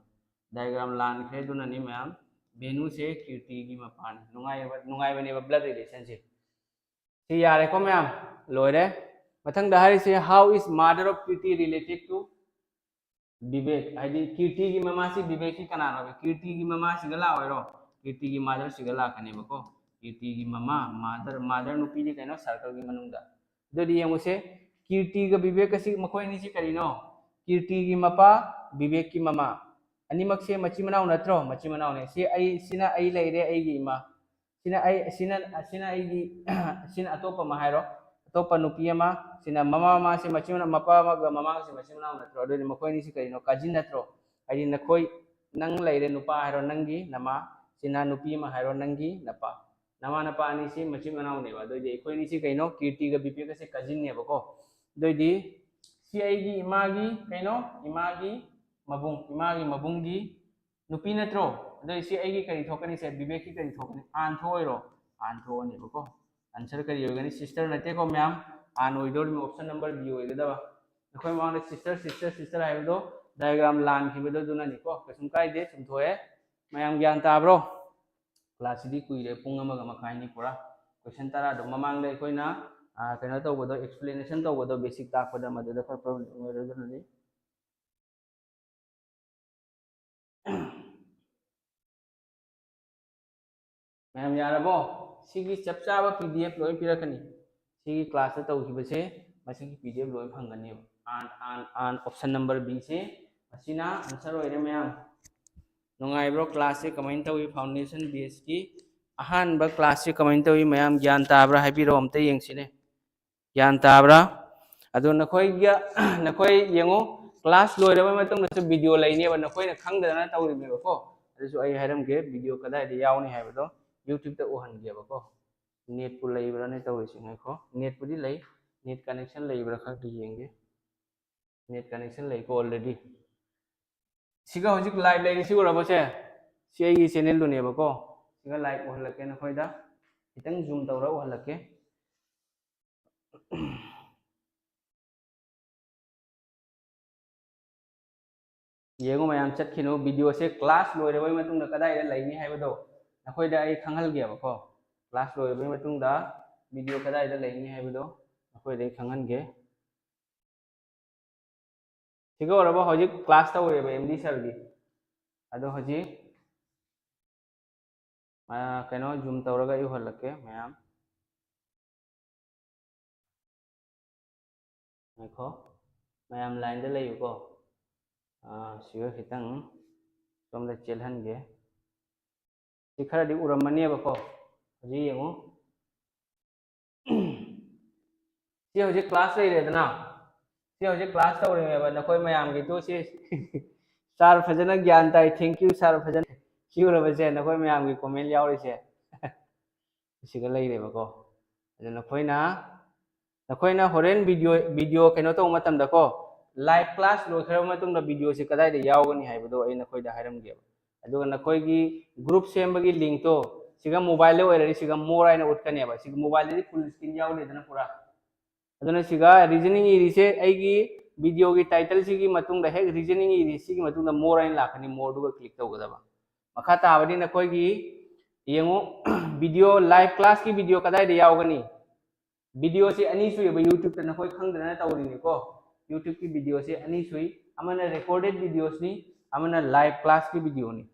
Diagram ꯂꯥꯟꯈ꯭ꯔꯦ, ꯑꯗꯨꯅꯅꯤ ꯃꯌꯥꯝ꯫ ꯚꯦꯅꯨꯁꯦ ꯀꯤꯔꯇꯤꯒꯤ ꯃꯄꯥꯅꯤ꯫ ꯅꯨꯡꯉꯥꯏꯕ, ꯅꯨꯡꯉꯥꯏꯕꯅꯦꯕ blood relation ꯁꯦ꯫ ꯁꯤ ꯌꯥꯔꯦꯀꯣ ꯃꯌꯥꯝ? ꯂꯣꯏꯔꯦ꯫ ꯃꯊꯪꯗ ꯍꯥꯏꯔꯤꯁꯦ, "How is mother of Kirti related to Bibek?" ꯍꯥꯏꯗꯤ ꯀꯤꯔꯇꯤꯒꯤ ꯃꯃꯥꯁꯤ ꯕꯤꯕꯦꯛꯀꯤ ꯀꯅꯥꯅꯣ? ꯀꯤꯔꯇꯤꯒꯤ ꯃꯃꯥꯁꯤꯒ ꯂꯥꯛꯑꯣꯏꯔꯣ? ꯀꯤꯔꯇꯤꯒꯤ mother ꯁꯤꯒ ꯂꯥꯛꯀꯅꯦꯕꯀꯣ꯫ ꯀꯤꯔꯇꯤꯒꯤ ꯃꯃꯥ, mother, mother ꯅꯨꯄꯤꯗꯤ ꯀꯩꯅꯣ? Circle ꯒꯤ ꯃꯅꯨꯡꯗ꯫ ꯑꯗꯨꯗꯤ ꯌꯦꯡꯉꯨꯁꯦ, ꯀꯤꯔꯇꯤꯒ ꯕꯤꯕꯦꯛꯀꯁꯤ, ꯃꯈꯣꯏ ꯑꯅꯤꯁꯤ ꯀꯔꯤꯅꯣ? ꯀꯤꯔꯇꯤꯒꯤ ꯃꯄꯥ, ꯕꯤꯕꯦꯛꯀꯤ ꯃꯃꯥ꯫ ꯑꯅꯤꯃꯛꯁꯦ ꯃꯆꯤꯟ ꯃꯅꯥꯎ ꯅꯠꯇ꯭ꯔꯣ? ꯃꯆꯤꯟ ꯃꯅꯥꯎꯅꯦ꯫ ꯁꯤ ꯑꯩ, ꯁꯤꯅ ꯑꯩ ꯂꯩꯔꯦ, ꯑꯩꯒꯤ ꯏꯃꯥ꯫ ꯁꯤꯅ ꯑꯩ, ꯁꯤꯅ, ꯁꯤꯅ ꯑꯩꯒꯤ, ꯁꯤꯅ ꯑꯇꯣꯞꯄ ꯑꯃ ꯍꯥꯏꯔꯣ꯫ ꯑꯇꯣꯞꯄ ꯅꯨꯄꯤ ꯑꯃ, ꯁꯤꯅ ꯃꯃꯥ, ꯃꯃꯥꯁꯦ ꯃꯆꯤꯟ ꯃꯅꯥꯎ, ꯃꯄꯥ ꯑꯃꯒ ꯃꯃꯥꯒꯁꯦ ꯃꯆꯤꯟ ꯃꯅꯥꯎ ꯅꯠꯇ꯭ꯔꯣ? ꯑꯗꯨꯗꯤ ꯃꯈꯣꯏ ꯑꯅꯤꯁꯤ ꯀꯔꯤꯅꯣ? Cousin ꯅꯠꯇ꯭ꯔꯣ? ꯍꯥꯏꯗꯤ ꯅꯈꯣꯏ, ꯅꯪ ꯂꯩꯔꯦ, ꯅꯨꯄꯥ ꯍꯥꯏꯔꯣ, ꯅꯪꯒꯤ ꯅꯃꯥ, ꯁꯤꯅ ꯅꯨꯄꯤ ꯑꯃ ꯍꯥꯏꯔꯣ, ꯅꯪꯒꯤ ꯅꯄꯥ꯫ ꯅꯃꯥ ꯅꯄꯥ ꯑꯅꯤꯁꯤ ꯃꯆꯤꯟ ꯃꯅꯥꯎꯅꯦꯕ꯫ ꯑꯗꯨꯑꯣꯏꯗꯤ ꯑꯩꯈꯣꯏ ꯑꯅꯤꯁꯤ ꯀꯩꯅꯣ? ꯀꯤꯔꯇꯤꯒ ꯕꯤꯕꯦꯛꯀꯁꯦ cousin ꯅꯦꯕꯀꯣ꯫ ꯑꯗꯨꯑꯣꯏꯗꯤ ꯁꯤ ꯑꯩꯒꯤ ꯏꯃꯥꯒꯤ ꯀꯩꯅꯣ? ꯏꯃꯥꯒꯤ ꯃꯕꯨꯡ, ꯏꯃꯥꯒꯤ ꯃꯕꯨꯡꯒꯤ ꯅꯨꯄꯤ ꯅꯠꯇ꯭ꯔꯣ? ꯑꯗꯨꯑꯣꯏꯗꯤ ꯁꯤ ꯑꯩꯒꯤ ꯀꯔꯤ ꯊꯣꯛꯀꯅꯤ? ꯁꯦ ꯕꯤꯕꯦꯛꯀꯤ ꯀꯔꯤ ꯊꯣꯛꯀꯅꯤ? Aunt ꯊꯣꯛꯑꯣꯏꯔꯣ? Aunt ꯊꯣꯛꯑꯅꯦꯕꯀꯣ꯫ Answer ꯀꯔꯤ ꯑꯣꯏꯒꯅꯤ? Sister ꯅꯠꯇꯦꯀꯣ ꯃꯌꯥꯝ, aunt ꯑꯣꯏꯗꯧꯔꯤꯕ, option number B ꯑꯣꯏꯒꯗꯕ꯫ ꯑꯩꯈꯣꯏ ꯃꯃꯥꯡꯗ sister, sister, sister ꯍꯥꯏꯕꯗꯣ diagram ꯂꯥꯟꯈꯤꯕꯗꯨ ꯑꯗꯨꯅꯅꯤꯀꯣ꯫ ꯀꯩꯁꯨꯝ ꯀꯥꯏꯗꯦ, ꯆꯨꯝꯊꯣꯛꯑꯦ꯫ ꯃꯌꯥꯝ ꯒ꯭ꯌꯥꯟ ꯇꯥꯕ꯭ꯔꯣ? Class ꯁꯤꯗꯤ ꯀꯨꯏꯔꯦ, ꯄꯨꯡ ꯑꯃꯒ ꯃꯈꯥꯏꯅꯤ ꯄꯨꯔꯥ꯫ Question ꯇꯔꯥꯗꯣ ꯃꯃꯥꯡꯗ ꯑꯩꯈꯣꯏꯅ, ꯑ, ꯀꯩꯅꯣ ꯇꯧꯕꯗꯣ, explanation ꯇꯧꯕꯗꯣ, basic ꯇꯥꯛꯄꯗ ꯃꯗꯨꯗ ꯈꯔ problem ꯑꯣꯏꯔꯦ꯫ ꯑꯗꯨꯅꯅꯤ꯫ ꯃꯌꯥꯝ ꯌꯥꯔꯕꯣ? ꯁꯤꯒꯤ ꯆꯞ ꯆꯥꯕ P D F ꯂꯣꯏ ꯄꯤꯔꯛꯀꯅꯤ꯫ ꯁꯤꯒꯤ class ꯇ ꯇꯧꯈꯤꯕꯁꯦ, ꯃꯁꯤꯒꯤ P D F ꯂꯣꯏ ꯐꯪꯒꯅꯦꯕ꯫ Earn, earn, earn option number B ꯁꯦ, ꯃꯁꯤꯅ answer ꯑꯣꯏꯔꯦ ꯃꯌꯥꯝ꯫ ꯅꯨꯡꯉꯥꯏꯕ꯭ꯔꯣ? Class ꯁꯦ ꯀꯃꯥꯏꯅ ꯇꯧꯏ? Foundation base ꯀꯤ ꯑꯍꯥꯟꯕ class ꯁꯦ ꯀꯃꯥꯏꯅ ꯇꯧꯏ? ꯃꯌꯥꯝ ꯒ꯭ꯌꯥꯟ ꯇꯥꯕ꯭ꯔꯥ? ꯍꯥꯏꯕꯤꯔꯛꯑꯣ, ꯑꯝꯇ ꯌꯦꯡꯁꯤꯅꯦ꯫ ꯒ꯭ꯌꯥꯟ ꯇꯥꯕ꯭ꯔꯥ? ꯑꯗꯣ ꯅꯈꯣꯏꯒ, ꯅꯈꯣꯏ ꯌꯦꯡꯉꯨ, class ꯂꯣꯏꯔꯕ ꯃꯇꯨꯡꯗꯁꯨ video ꯂꯩꯅꯦꯕ, ꯅꯈꯣꯏꯅ ꯈꯪꯗꯗꯅ ꯇꯧꯔꯤꯕꯅꯦꯕꯀꯣ꯫ ꯑꯗꯨꯁꯨ ꯑꯩ ꯍꯥꯏꯔꯝꯒꯦ, video ꯀꯗꯥꯏꯗ ꯌꯥꯎꯅꯤ ꯍꯥꯏꯕꯗꯣ YouTube ꯇ ꯎꯍꯟꯒꯦꯕꯀꯣ꯫ Net ꯄꯨ ꯂꯩꯕ꯭ꯔꯥꯅꯦ ꯇꯧꯔꯤꯁꯦ? ꯉꯥꯏꯈꯣ, net ꯄꯨꯗꯤ ꯂꯩ, net connection ꯂꯩꯕ꯭ꯔꯥ ꯈꯛꯇ ꯌꯦꯡꯒꯦ꯫ Net connection ꯂꯩꯀꯣ already꯫ ꯁꯤꯒ ꯍꯧꯖꯤꯛ live ꯂꯩꯔꯤꯁꯤ ꯎꯔꯕꯁꯦ? ꯁꯤ ꯑꯩꯒꯤ channel ꯗꯨꯅꯦꯕꯀꯣ꯫ ꯁꯤꯒ live ꯎꯍꯜꯂꯛꯀꯦ ꯅꯈꯣꯏꯗ꯫ ꯈꯤꯇꯪ zoom ꯇꯧꯔ ꯎꯍꯜꯂꯛꯀꯦ꯫ ꯌꯦꯡꯉꯨ ꯃꯌꯥꯝ, ꯆꯠꯈꯤꯅꯨ꯫ Video ꯁꯦ class ꯂꯣꯏꯔꯕꯩ ꯃꯇꯨꯡꯗ ꯀꯗꯥꯏꯗ ꯂꯩꯅꯤ ꯍꯥꯏꯕꯗꯣ ꯅꯈꯣꯏꯗ ꯑꯩ ꯈꯪꯍꯜꯒꯦꯕꯀꯣ꯫ Class ꯂꯣꯏꯔꯕꯩ ꯃꯇꯨꯡꯗ video ꯀꯗꯥꯏꯗ ꯂꯩꯅꯤ ꯍꯥꯏꯕꯗꯣ ꯅꯈꯣꯏꯗ ꯑꯩ ꯈꯪꯍꯟꯒꯦ꯫ ꯁꯤꯒ ꯑꯣꯏꯔꯕ ꯍꯧꯖꯤꯛ class ꯇꯧꯔꯦꯕ M D sir ꯒꯤ꯫ ꯑꯗꯣ ꯍꯧꯖꯤꯛ, ꯑ, ꯀꯩꯅꯣ, zoom ꯇꯧꯔꯒ ꯑꯩ ꯎꯍꯜꯂꯛꯀꯦ ꯃꯌꯥꯝ꯫ ꯉꯥꯏꯈꯣ, ꯃꯌꯥꯝ line ꯗ ꯂꯩꯌꯨꯀꯣ꯫ ꯑ, ꯁꯤꯒ ꯈꯤꯇꯪ ꯁꯣꯝꯗ ꯆꯦꯜꯍꯟꯒꯦ꯫ ꯁꯤ ꯈꯔꯗꯤ ꯎꯔꯝꯃꯅꯦꯕꯀꯣ꯫ ꯍꯧꯖꯤꯛ ꯌꯦꯡꯉꯨ꯫ ꯁꯤ ꯍꯧꯖꯤꯛ class ꯂꯩꯔꯦꯗꯅ, ꯁꯤ ꯍꯧꯖꯤꯛ class ꯇꯧꯔꯤꯃꯦꯕ ꯅꯈꯣꯏ ꯃꯌꯥꯝꯒꯤꯗꯨ꯫ ꯁꯤ sir ꯐꯖꯅ ꯒ꯭ꯌꯥꯟ ꯇꯥꯏ, thank you sir, ꯐꯖꯅ꯫ ꯁꯤ ꯎꯔꯕꯁꯦ ꯅꯈꯣꯏ ꯃꯌꯥꯝꯒꯤ comment ꯌꯥꯎꯔꯤꯁꯦ꯫ ꯁꯤꯒ ꯂꯩꯔꯦꯕꯀꯣ꯫ ꯑꯗꯨ ꯅꯈꯣꯏꯅ, ꯅꯈꯣꯏꯅ ꯍꯣꯔꯦꯟ video, video ꯀꯩꯅꯣ ꯇꯧꯕ ꯃꯇꯝꯗꯀꯣ, live class ꯂꯣꯏꯈ꯭ꯔꯕ ꯃꯇꯨꯡꯗ video ꯁꯤ ꯀꯗꯥꯏꯗ ꯌꯥꯎꯒꯅꯤ ꯍꯥꯏꯕꯗꯣ ꯑꯩ ꯅꯈꯣꯏꯗ ꯍꯥꯏꯔꯝꯒꯦꯕ꯫ ꯑꯗꯨꯒ ꯅꯈꯣꯏꯒꯤ group ꯁꯦꯝꯕꯒꯤ link ꯇꯣ ꯁꯤꯒ mobile ꯗ ꯑꯣꯏꯔꯗꯤ ꯁꯤꯒ more ꯍꯥꯏꯅ ꯎꯠꯀꯅꯦꯕ꯫ ꯁꯤꯒ mobile ꯗꯗꯤ full screen ꯌꯥꯎꯗꯦꯗꯅ ꯄꯨꯔꯥ꯫ ꯑꯗꯨꯅ ꯁꯤꯒ reasoning ꯏꯔꯤꯁꯦ ꯑꯩꯒꯤ videoꯒꯤ titleꯁꯤꯒꯤ ꯃꯇꯨꯡꯗ ꯍꯦꯛ reasoning ꯏꯔꯤ, ꯁꯤꯒꯤ ꯃꯇꯨꯡꯗ more ꯍꯥꯏꯅ ꯂꯥꯛꯀꯅꯤ, moreꯗꯨꯒ click ꯇꯧꯒꯗꯕ꯫ ꯃꯈꯥ ꯇꯥꯕꯗꯤ ꯅꯈꯣꯏꯒꯤ ꯌꯦꯡꯉꯨ, video, live classꯀꯤ video ꯀꯗꯥꯏꯗ ꯌꯥꯎꯒꯅꯤ? Videoꯁꯤ ꯑꯅꯤ ꯁꯨꯏꯑꯕ YouTubeꯇ, ꯅꯈꯣꯏ ꯈꯪꯗꯅ ꯇꯧꯔꯤꯅꯤꯀꯣ꯫ YouTubeꯀꯤ videoꯁꯤ ꯑꯅꯤ ꯁꯨꯏ, ꯑꯃꯅ recorded videosꯅꯤ, ꯑꯃꯅ live classꯀꯤ videoꯅꯤ꯫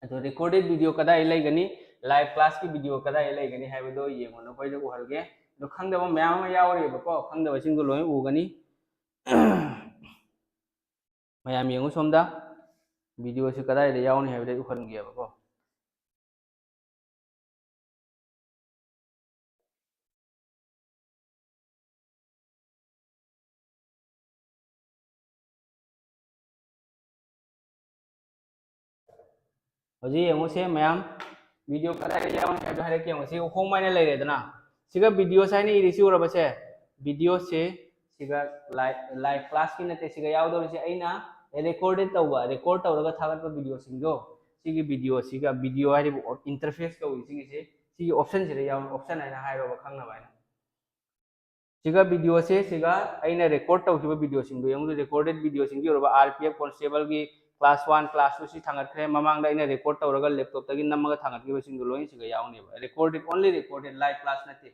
ꯑꯗꯣ recorded video ꯀꯗꯥꯏ ꯂꯩꯒꯅꯤ, live classꯀꯤ video ꯀꯗꯥꯏ ꯂꯩꯒꯅꯤ ꯍꯥꯏꯕꯗꯣ ꯌꯦꯡꯉꯣ, ꯅꯈꯣꯏꯗ ꯎꯍꯜꯒꯦ꯫ ꯑꯗꯣ ꯈꯪꯗꯕ ꯃꯌꯥꯝ ꯑꯃ ꯌꯥꯎꯔꯤꯕꯀꯣ, ꯈꯪꯗꯕꯁꯤꯡꯗꯣ ꯂꯣꯏ ꯎꯒꯅꯤ꯫ ꯃꯌꯥꯝ ꯌꯦꯡꯉꯨ ꯁꯣꯝꯗ, videoꯁꯤ ꯀꯗꯥꯏꯗ ꯌꯥꯎꯅꯤ ꯍꯥꯏꯕꯗꯣ ꯑꯩ ꯎꯍꯟꯒꯦꯕꯀꯣ꯫ ꯍꯧꯖꯤꯛ ꯌꯦꯡꯉꯨꯁꯦ ꯃꯌꯥꯝ, video ꯀꯗꯥꯏꯗ ꯌꯥꯎꯅꯤ ꯍꯥꯏꯕꯗꯣ ꯍꯥꯏꯔꯛꯀꯦ ꯌꯦꯡꯉꯨ꯫ ꯁꯤ home ꯍꯥꯏꯅ ꯂꯩꯔꯦꯗꯅ, ꯁꯤꯒ videos ꯍꯥꯏꯅ ꯏꯔꯤꯁꯤ ꯎꯔꯕꯁꯦ? Videoꯁꯦ ꯁꯤꯒ live, live classꯀꯤ ꯅꯠꯇꯦ, ꯁꯤꯒ ꯌꯥꯎꯗꯧꯔꯤꯁꯦ ꯑꯩꯅ recorded ꯇꯧꯕ, record ꯇꯧꯔꯒ ꯊꯥꯒꯠꯄ videoꯁꯤꯡꯗꯣ, ꯁꯤꯒꯤ videoꯁꯤꯒ, video ꯍꯥꯏꯔꯤꯕ interface ꯀꯧꯏ ꯁꯤꯒꯤꯁꯦ, ꯁꯤꯒꯤ optionꯁꯤꯗ ꯌꯥꯎꯅ, option ꯍꯥꯏꯅ ꯍꯥꯏꯔꯣꯕ ꯈꯪꯅꯕ ꯍꯥꯏꯅ꯫ ꯁꯤꯒ videoꯁꯦ, ꯁꯤꯒ ꯑꯩꯅ record ꯇꯧꯈꯤꯕ videoꯁꯤꯡꯗꯣ ꯌꯦꯡꯉꯨ, recorded videoꯁꯤꯡꯗꯣ ꯌꯧꯔꯕ, R P F constableꯒꯤ class one, class twoꯁꯤ ꯊꯥꯡꯒꯠꯈ꯭ꯔꯦ꯫ ꯃꯃꯥꯡꯗ ꯑꯩꯅ record ꯇꯧꯔꯒ laptopꯇꯒꯤ ꯅꯝꯃꯒ ꯊꯥꯡꯒꯠꯈꯤꯕꯁꯤꯡꯗꯣ ꯂꯣꯏꯅ ꯁꯤꯒ ꯌꯥꯎꯅꯦꯕ꯫ Recorded, only recorded, live class ꯅꯠꯇꯦ꯫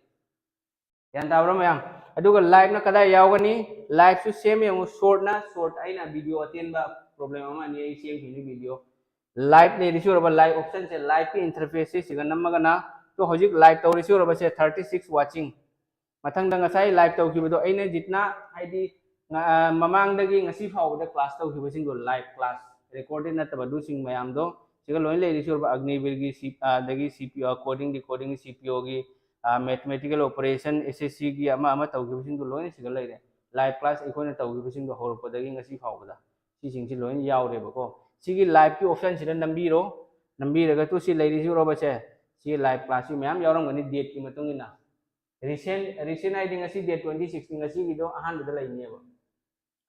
ꯒ꯭ꯌꯥꯟ ꯇꯥꯕ꯭ꯔꯥ ꯃꯌꯥꯝ? ꯑꯗꯨꯒ liveꯅ ꯀꯗꯥꯏ ꯌꯥꯎꯒꯅꯤ? Liveꯁꯨ same ꯌꯦꯡꯉꯨ, shortꯅ short, ꯑꯩꯅ video ꯑꯇꯦꯟꯕ problem ꯑꯃ ꯑꯅꯤ ꯑꯩ ꯁꯦꯝꯈꯤꯕꯅꯤ video꯫ Live ꯂꯩꯔꯤꯁꯤ ꯎꯔꯕ? Live optionꯁꯦ, liveꯀꯤ interfaceꯁꯦ ꯁꯤꯒ ꯅꯝꯃꯒꯅ, ꯇꯣ ꯍꯧꯖꯤꯛ live ꯇꯧꯔꯤꯁꯤ ꯎꯔꯕꯁꯦ, thirty six watching꯫ ꯃꯊꯪꯗ ꯉꯁꯥꯏ live ꯇꯧꯈꯤꯕꯗꯣ ꯑꯩꯅ ꯖꯤꯠꯅ ꯍꯥꯏꯗꯤ ꯉ-, ꯑ, ꯃꯃꯥꯡꯗꯒꯤ ꯉꯁꯤ ꯐꯥꯎꯕꯗ class ꯇꯧꯈꯤꯕꯁꯤꯡꯗꯣ live class, recorded ꯅꯠꯇꯕ ꯑꯗꯨꯁꯤꯡ ꯃꯌꯥꯝꯗꯣ ꯁꯤꯒ ꯂꯣꯏꯅ ꯂꯩꯔꯤꯁꯤ ꯎꯔꯕ? ꯑꯒꯅꯤꯕꯤꯔꯒꯤ ꯁꯤ-, ꯑꯗꯒꯤ C P O, coding decoding C P Oꯒꯤ, ꯑ, mathematical operation S S Cꯒꯤ ꯑꯃ ꯑꯃ ꯇꯧꯈꯤꯕꯁꯤꯡꯗꯣ ꯂꯣꯏꯅ ꯁꯤꯒ ꯂꯩꯔꯦ꯫ Live class ꯑꯩꯈꯣꯏꯅ ꯇꯧꯈꯤꯕꯁꯤꯡꯗꯣ ꯍꯧꯔꯛꯄꯗꯒꯤ ꯉꯁꯤ ꯐꯥꯎꯕꯗ ꯁꯤꯁꯤꯡꯁꯤ ꯂꯣꯏꯅ ꯌꯥꯎꯔꯦꯕꯀꯣ꯫ ꯁꯤꯒꯤ liveꯀꯤ optionꯁꯤꯗ ꯅꯝꯕꯤꯔꯣ꯫ ꯅꯝꯕꯤꯔꯒ ꯇꯨ ꯁꯤ ꯂꯩꯔꯤꯁꯤ ꯎꯔꯕꯁꯦ? ꯁꯤ live classꯁꯤ ꯃꯌꯥꯝ ꯌꯥꯎꯔꯝꯒꯅꯤ dateꯀꯤ ꯃꯇꯨꯡ ꯏꯟꯅ꯫ Recent, recent ꯍꯥꯏꯗꯤ ꯉꯁꯤ date twenty sixꯅꯤ, ꯉꯁꯤꯒꯤꯗꯣ ꯑꯍꯥꯟꯕꯗ ꯂꯩꯅꯦꯕ꯫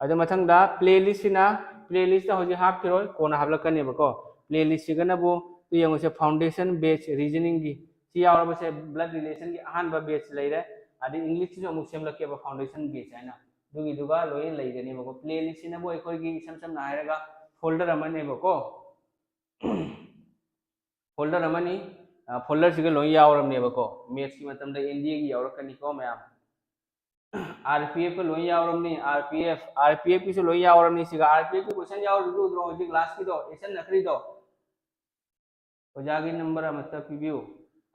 ꯑꯗꯨ ꯃꯊꯪꯗ playlistꯁꯤꯅ, playlistꯇ ꯍꯧꯖꯤꯛ ꯍꯥꯞꯈꯤꯔꯣꯏ, ꯀꯣꯟꯅ ꯍꯥꯞꯂꯛꯀꯅꯦꯕꯀꯣ꯫ Playlistꯁꯤꯒꯅꯕꯨ ꯇꯨ ꯌꯦꯡꯉꯨꯁꯦ, foundation batch reasoningꯒꯤ ꯁꯤ ꯌꯥꯎꯔꯕꯁꯦ, blood relationꯒꯤ ꯑꯍꯥꯟꯕ batch ꯂꯩꯔꯦ꯫ ꯑꯗꯩ Englishꯁꯤꯁꯨ ꯑꯃꯨꯛ ꯁꯦꯝꯂꯛꯀꯦꯕ, foundation batch ꯍꯥꯏꯅ꯫ ꯑꯗꯨꯒꯤꯗꯨꯒ ꯂꯣꯏꯅ ꯂꯩꯒꯅꯦꯕꯀꯣ꯫ ꯄ꯭ꯂꯦ ꯂꯤꯁꯁꯤꯅꯕꯨ ꯑꯩꯈꯣꯏꯒꯤ ꯏꯁꯝ ꯁꯝꯅ ꯍꯥꯏꯔꯒ ꯐꯣꯜꯗꯔ ꯑꯃꯅꯦꯕꯀꯣ꯫ ꯐꯣꯜꯗꯔ ꯑꯃꯅꯤ꯫ ꯐꯣꯜꯗꯔꯁꯤꯒ ꯂꯣꯏ ꯌꯥꯎꯔꯕꯅꯦꯕꯀꯣ꯫ ꯃꯦꯠꯁꯀꯤ ꯃꯇꯝꯗ ꯑꯦꯟ ꯗꯤ ꯑꯦꯒꯤ ꯌꯥꯎꯔꯛꯀꯅꯤꯀꯣ ꯃꯌꯥꯝ꯫ ꯑꯥꯔ ꯄꯤ ꯑꯦꯐꯀ ꯂꯣꯏ ꯌꯥꯎꯔꯕꯅꯤ꯫ R P F, R P ꯑꯦꯐꯀꯤꯁꯨ ꯂꯣꯏ ꯌꯥꯎꯔꯕꯅꯤ꯫ ꯁꯤꯒ ꯑꯥꯔ ꯄꯤ ꯑꯦꯐꯀꯤ ꯀꯣꯏꯁꯟ ꯌꯥꯎꯔꯤꯗꯨ ꯎꯗ꯭ꯔꯣ? ꯍꯧꯖꯤꯛ ꯂꯥꯁꯀꯤꯗꯣ, ꯑꯦꯁꯟ ꯅꯈ꯭ꯔꯤꯗꯣ꯫ ꯑꯣꯖꯥꯒꯤ ꯅꯝꯕꯔ ꯑꯃꯠꯇ ꯄꯤꯕꯤꯌꯨ꯫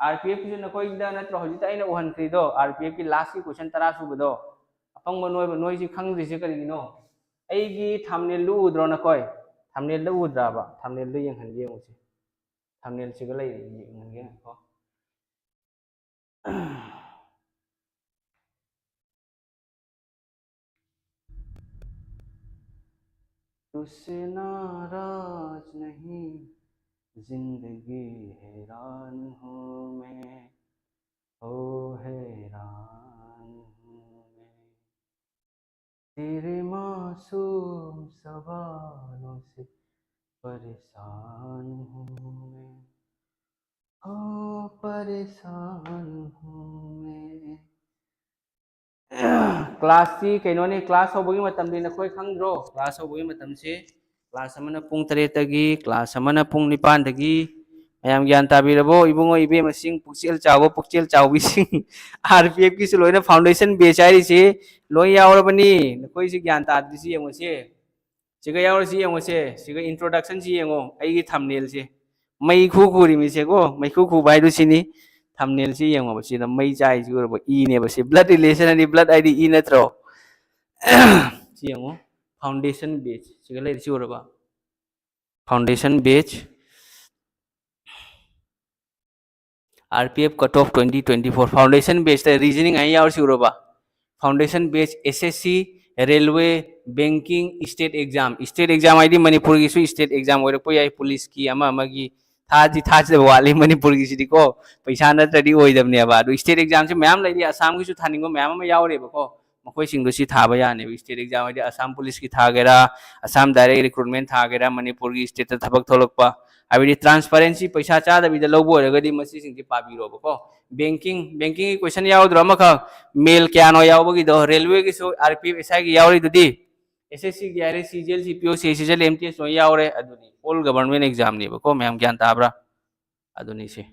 ꯑꯥꯔ ꯄꯤ ꯑꯦꯐꯀꯤꯁꯨ ꯅꯈꯣꯏꯗ ꯅꯠꯇ꯭ꯔꯣ ꯍꯧꯖꯤꯛꯇ ꯑꯩꯅ ꯎꯍꯟꯈ꯭ꯔꯤꯗꯣ? ꯑꯥꯔ ꯄꯤ ꯑꯦꯐꯀꯤ ꯂꯥꯁꯀꯤ ꯀꯣꯏꯁꯟ ꯇꯔꯥ ꯁꯨꯕꯗꯣ꯫ ꯑꯄꯪꯕ ꯅꯣꯏꯕ ꯅꯣꯏꯁꯤ ꯈꯪꯗ꯭ꯔꯤꯁꯦ ꯀꯔꯤꯒꯤꯅꯣ? ꯑꯩꯒꯤ ꯊꯝꯅꯦꯜꯗꯨ ꯎꯗ꯭ꯔꯣ ꯅꯈꯣꯏ? ꯊꯝꯅꯦꯜꯗ ꯎꯗ꯭ꯔꯕ? ꯊꯝꯅꯦꯜꯗ ꯌꯦꯡꯍꯟꯒꯦ ꯌꯦꯡꯉꯨꯁꯦ꯫ ꯊꯝꯅꯦꯜꯁꯤꯒ ꯂꯩꯔꯦ, ꯌꯦꯡꯍꯟꯒꯦ ꯉꯥꯏꯈꯣ꯫ तुझसे नाराज नहीं, जिंदगी हैरान हूँ मैं, ओ हैरान हूँ मैं। तेरे मासूम सवालों से परेशान हूँ मैं, ओ परेशान हूँ मैं। ꯀ꯭ꯂꯥꯁꯁꯤ ꯀꯩꯅꯣꯅꯤ, ꯀ꯭ꯂꯥꯁ ꯍꯧꯕꯒꯤ ꯃꯇꯝꯗꯤ ꯅꯈꯣꯏ ꯈꯪꯗ꯭ꯔꯣ? ꯀ꯭ꯂꯥꯁ ꯍꯧꯕꯒꯤ ꯃꯇꯝꯁꯤ ꯀ꯭ꯂꯥꯁ ꯑꯃꯅ ꯄꯨꯡ ꯇꯔꯦꯠꯇꯒꯤ, ꯀ꯭ꯂꯥꯁ ꯑꯃꯅ ꯄꯨꯡ ꯅꯤꯄꯥꯟꯗꯒꯤ꯫ ꯃꯌꯥꯝ ꯒ꯭ꯌꯥꯟ ꯇꯥꯕꯤꯔꯕꯣ? ꯏꯕꯨꯡꯉꯣ, ꯏꯕꯦꯝꯃꯁꯤꯡ, ꯄꯨꯛꯆꯦꯜ ꯆꯥꯎꯕ, ꯄꯨꯛꯆꯦꯜ ꯆꯥꯎꯕꯤꯁꯤꯡ, ꯑꯥꯔ ꯄꯤ ꯑꯦꯐꯀꯤꯁꯨ ꯂꯣꯏꯅ ꯐꯥꯎꯟꯗꯦꯁꯟ ꯕꯦꯆ ꯍꯥꯏꯔꯤꯁꯤ ꯂꯣꯏ ꯌꯥꯎꯔꯕꯅꯤ꯫ ꯅꯈꯣꯏꯁꯤ ꯒ꯭ꯌꯥꯟ ꯇꯥꯗ꯭ꯔꯤꯁꯤ ꯌꯦꯡꯉꯨꯁꯦ꯫ ꯁꯤꯒ ꯌꯥꯎꯔꯤꯁꯤ ꯌꯦꯡꯉꯨꯁꯦ꯫ ꯁꯤꯒ ꯏꯟꯇ꯭ꯔꯣꯗꯛꯁꯟꯁꯤ ꯌꯦꯡꯉꯣ꯫ ꯑꯩꯒꯤ ꯊꯝꯅꯦꯜꯁꯦ ꯃꯩ ꯈꯨ ꯈꯨꯔꯤꯃꯤꯁꯦꯀꯣ, ꯃꯩꯈꯨ ꯈꯨꯕ ꯍꯥꯏꯗꯨ ꯁꯤꯅꯤ꯫ ꯊꯝꯅꯦꯜꯁꯤ ꯌꯦꯡꯉꯣꯕ, ꯁꯤꯗ ꯃꯩ ꯆꯥꯏꯁꯤ ꯎꯔꯕ? ꯏꯅꯦꯕ ꯁꯤ꯫ ꯕ꯭ꯂꯠ ꯔꯤꯂꯦꯁꯟ ꯍꯥꯏꯗꯤ ꯕ꯭ꯂꯠ ꯍꯥꯏꯗꯤ ꯏ ꯅꯠꯇ꯭ꯔꯣ? ꯁꯤ ꯌꯦꯡꯉꯣ, ꯐꯥꯎꯟꯗꯦꯁꯟ ꯕꯦꯆ ꯁꯤꯒ ꯂꯩꯔꯤꯁꯤ ꯎꯔꯕ? Foundation batch, R P F cut of twenty twenty four, foundation ꯕꯦꯆꯇ ꯔꯤꯖꯅꯤꯡ ꯍꯥꯏꯅ ꯌꯥꯎꯔꯤꯁꯤ ꯎꯔꯕ? Foundation batch S S C, railway, banking, state exam. State exam ꯍꯥꯏꯗꯤ ꯃꯅꯤꯄꯨꯔꯒꯤꯁꯨ ꯁ꯭ꯇꯦꯠ ꯑꯦꯛꯖꯥꯝ ꯑꯣꯏꯔꯛꯄ ꯌꯥꯏ, ꯄꯨꯂꯤꯁꯀꯤ ꯑꯃ ꯑꯃꯒꯤ꯫ ꯊꯥꯗꯤ ꯊꯥꯖꯕ ꯋꯥꯠꯂꯤ ꯃꯅꯤꯄꯨꯔꯒꯤꯁꯤꯗꯤꯀꯣ, ꯄꯩꯁꯥ ꯅꯠꯇ꯭ꯔꯗꯤ ꯑꯣꯏꯗꯕꯅꯦꯕ꯫ ꯑꯗꯨ ꯁ꯭ꯇꯦꯠ ꯑꯦꯛꯖꯥꯝꯁꯦ ꯃꯌꯥꯝ ꯂꯩꯔꯤ, ꯑꯁꯥꯝꯒꯤꯁꯨ ꯊꯥꯅꯤꯡꯕ ꯃꯌꯥꯝ ꯑꯃ ꯌꯥꯎꯔꯦꯕꯀꯣ꯫ ꯃꯈꯣꯏꯁꯤꯡꯗꯣ ꯁꯤ ꯊꯥꯕ ꯌꯥꯅꯦꯕ꯫ ꯁ꯭ꯇꯦꯠ ꯑꯦꯛꯖꯥꯝ ꯍꯥꯏꯗꯤ ꯑꯁꯥꯝ ꯄꯨꯂꯤꯁꯀꯤ ꯊꯥꯒꯦꯔꯥ, ꯑꯁꯥꯝ ꯗꯥꯏꯔꯦꯛ ꯔꯤꯀ꯭ꯔꯨꯠꯃꯦꯟ ꯊꯥꯒꯦꯔꯥ, ꯃꯅꯤꯄꯨꯔꯒꯤ ꯁ꯭ꯇꯦꯠꯇ ꯊꯕꯛ ꯊꯣꯛꯂꯛꯄ, ꯍꯥꯏꯕꯗꯤ ꯇ꯭ꯔꯥꯟꯁꯄꯔꯦꯟꯁꯤ, ꯄꯩꯁꯥ ꯆꯥꯗꯕꯤꯗ ꯂꯧꯕ ꯑꯣꯏꯔꯒꯗꯤ ꯃꯁꯤꯁꯤꯡꯁꯦ ꯄꯥꯕꯤꯔꯣꯕꯀꯣ꯫ ꯕꯦꯡꯀꯤꯡ, ꯕꯦꯡꯀꯤꯡꯒꯤ ꯀꯣꯏꯁꯟ ꯌꯥꯎꯗ꯭ꯔꯣ? ꯑꯃꯈꯛ ꯃꯦꯜ ꯀꯌꯥꯅꯣ ꯌꯥꯎꯕꯒꯤꯗꯣ? ꯔꯦꯜꯋꯦꯒꯤꯁꯨ ꯑꯥꯔ ꯄꯤ ꯑꯦꯐ ꯑꯦꯁ ꯑꯥꯏꯒꯤ ꯌꯥꯎꯔꯤꯗꯨꯗꯤ꯫ ꯑꯦꯁ ꯑꯦꯁ ꯁꯤꯒꯤ ꯍꯥꯏꯔꯦ, ꯁꯤ ꯖꯤ ꯑꯦꯜ, ꯁꯤ ꯄꯤ ꯑꯣ, C S C G L, M T S ꯂꯣꯏ ꯌꯥꯎꯔꯦ꯫ ꯑꯗꯨꯅꯤ ꯑꯣꯜ ꯒꯕꯔꯟꯃꯦꯟ ꯑꯦꯛꯖꯥꯝꯅꯦꯕꯀꯣ꯫ ꯃꯌꯥꯝ ꯒ꯭ꯌꯥꯟ ꯇꯥꯕ꯭ꯔꯥ? ꯑꯗꯨꯅꯤ ꯁꯤ꯫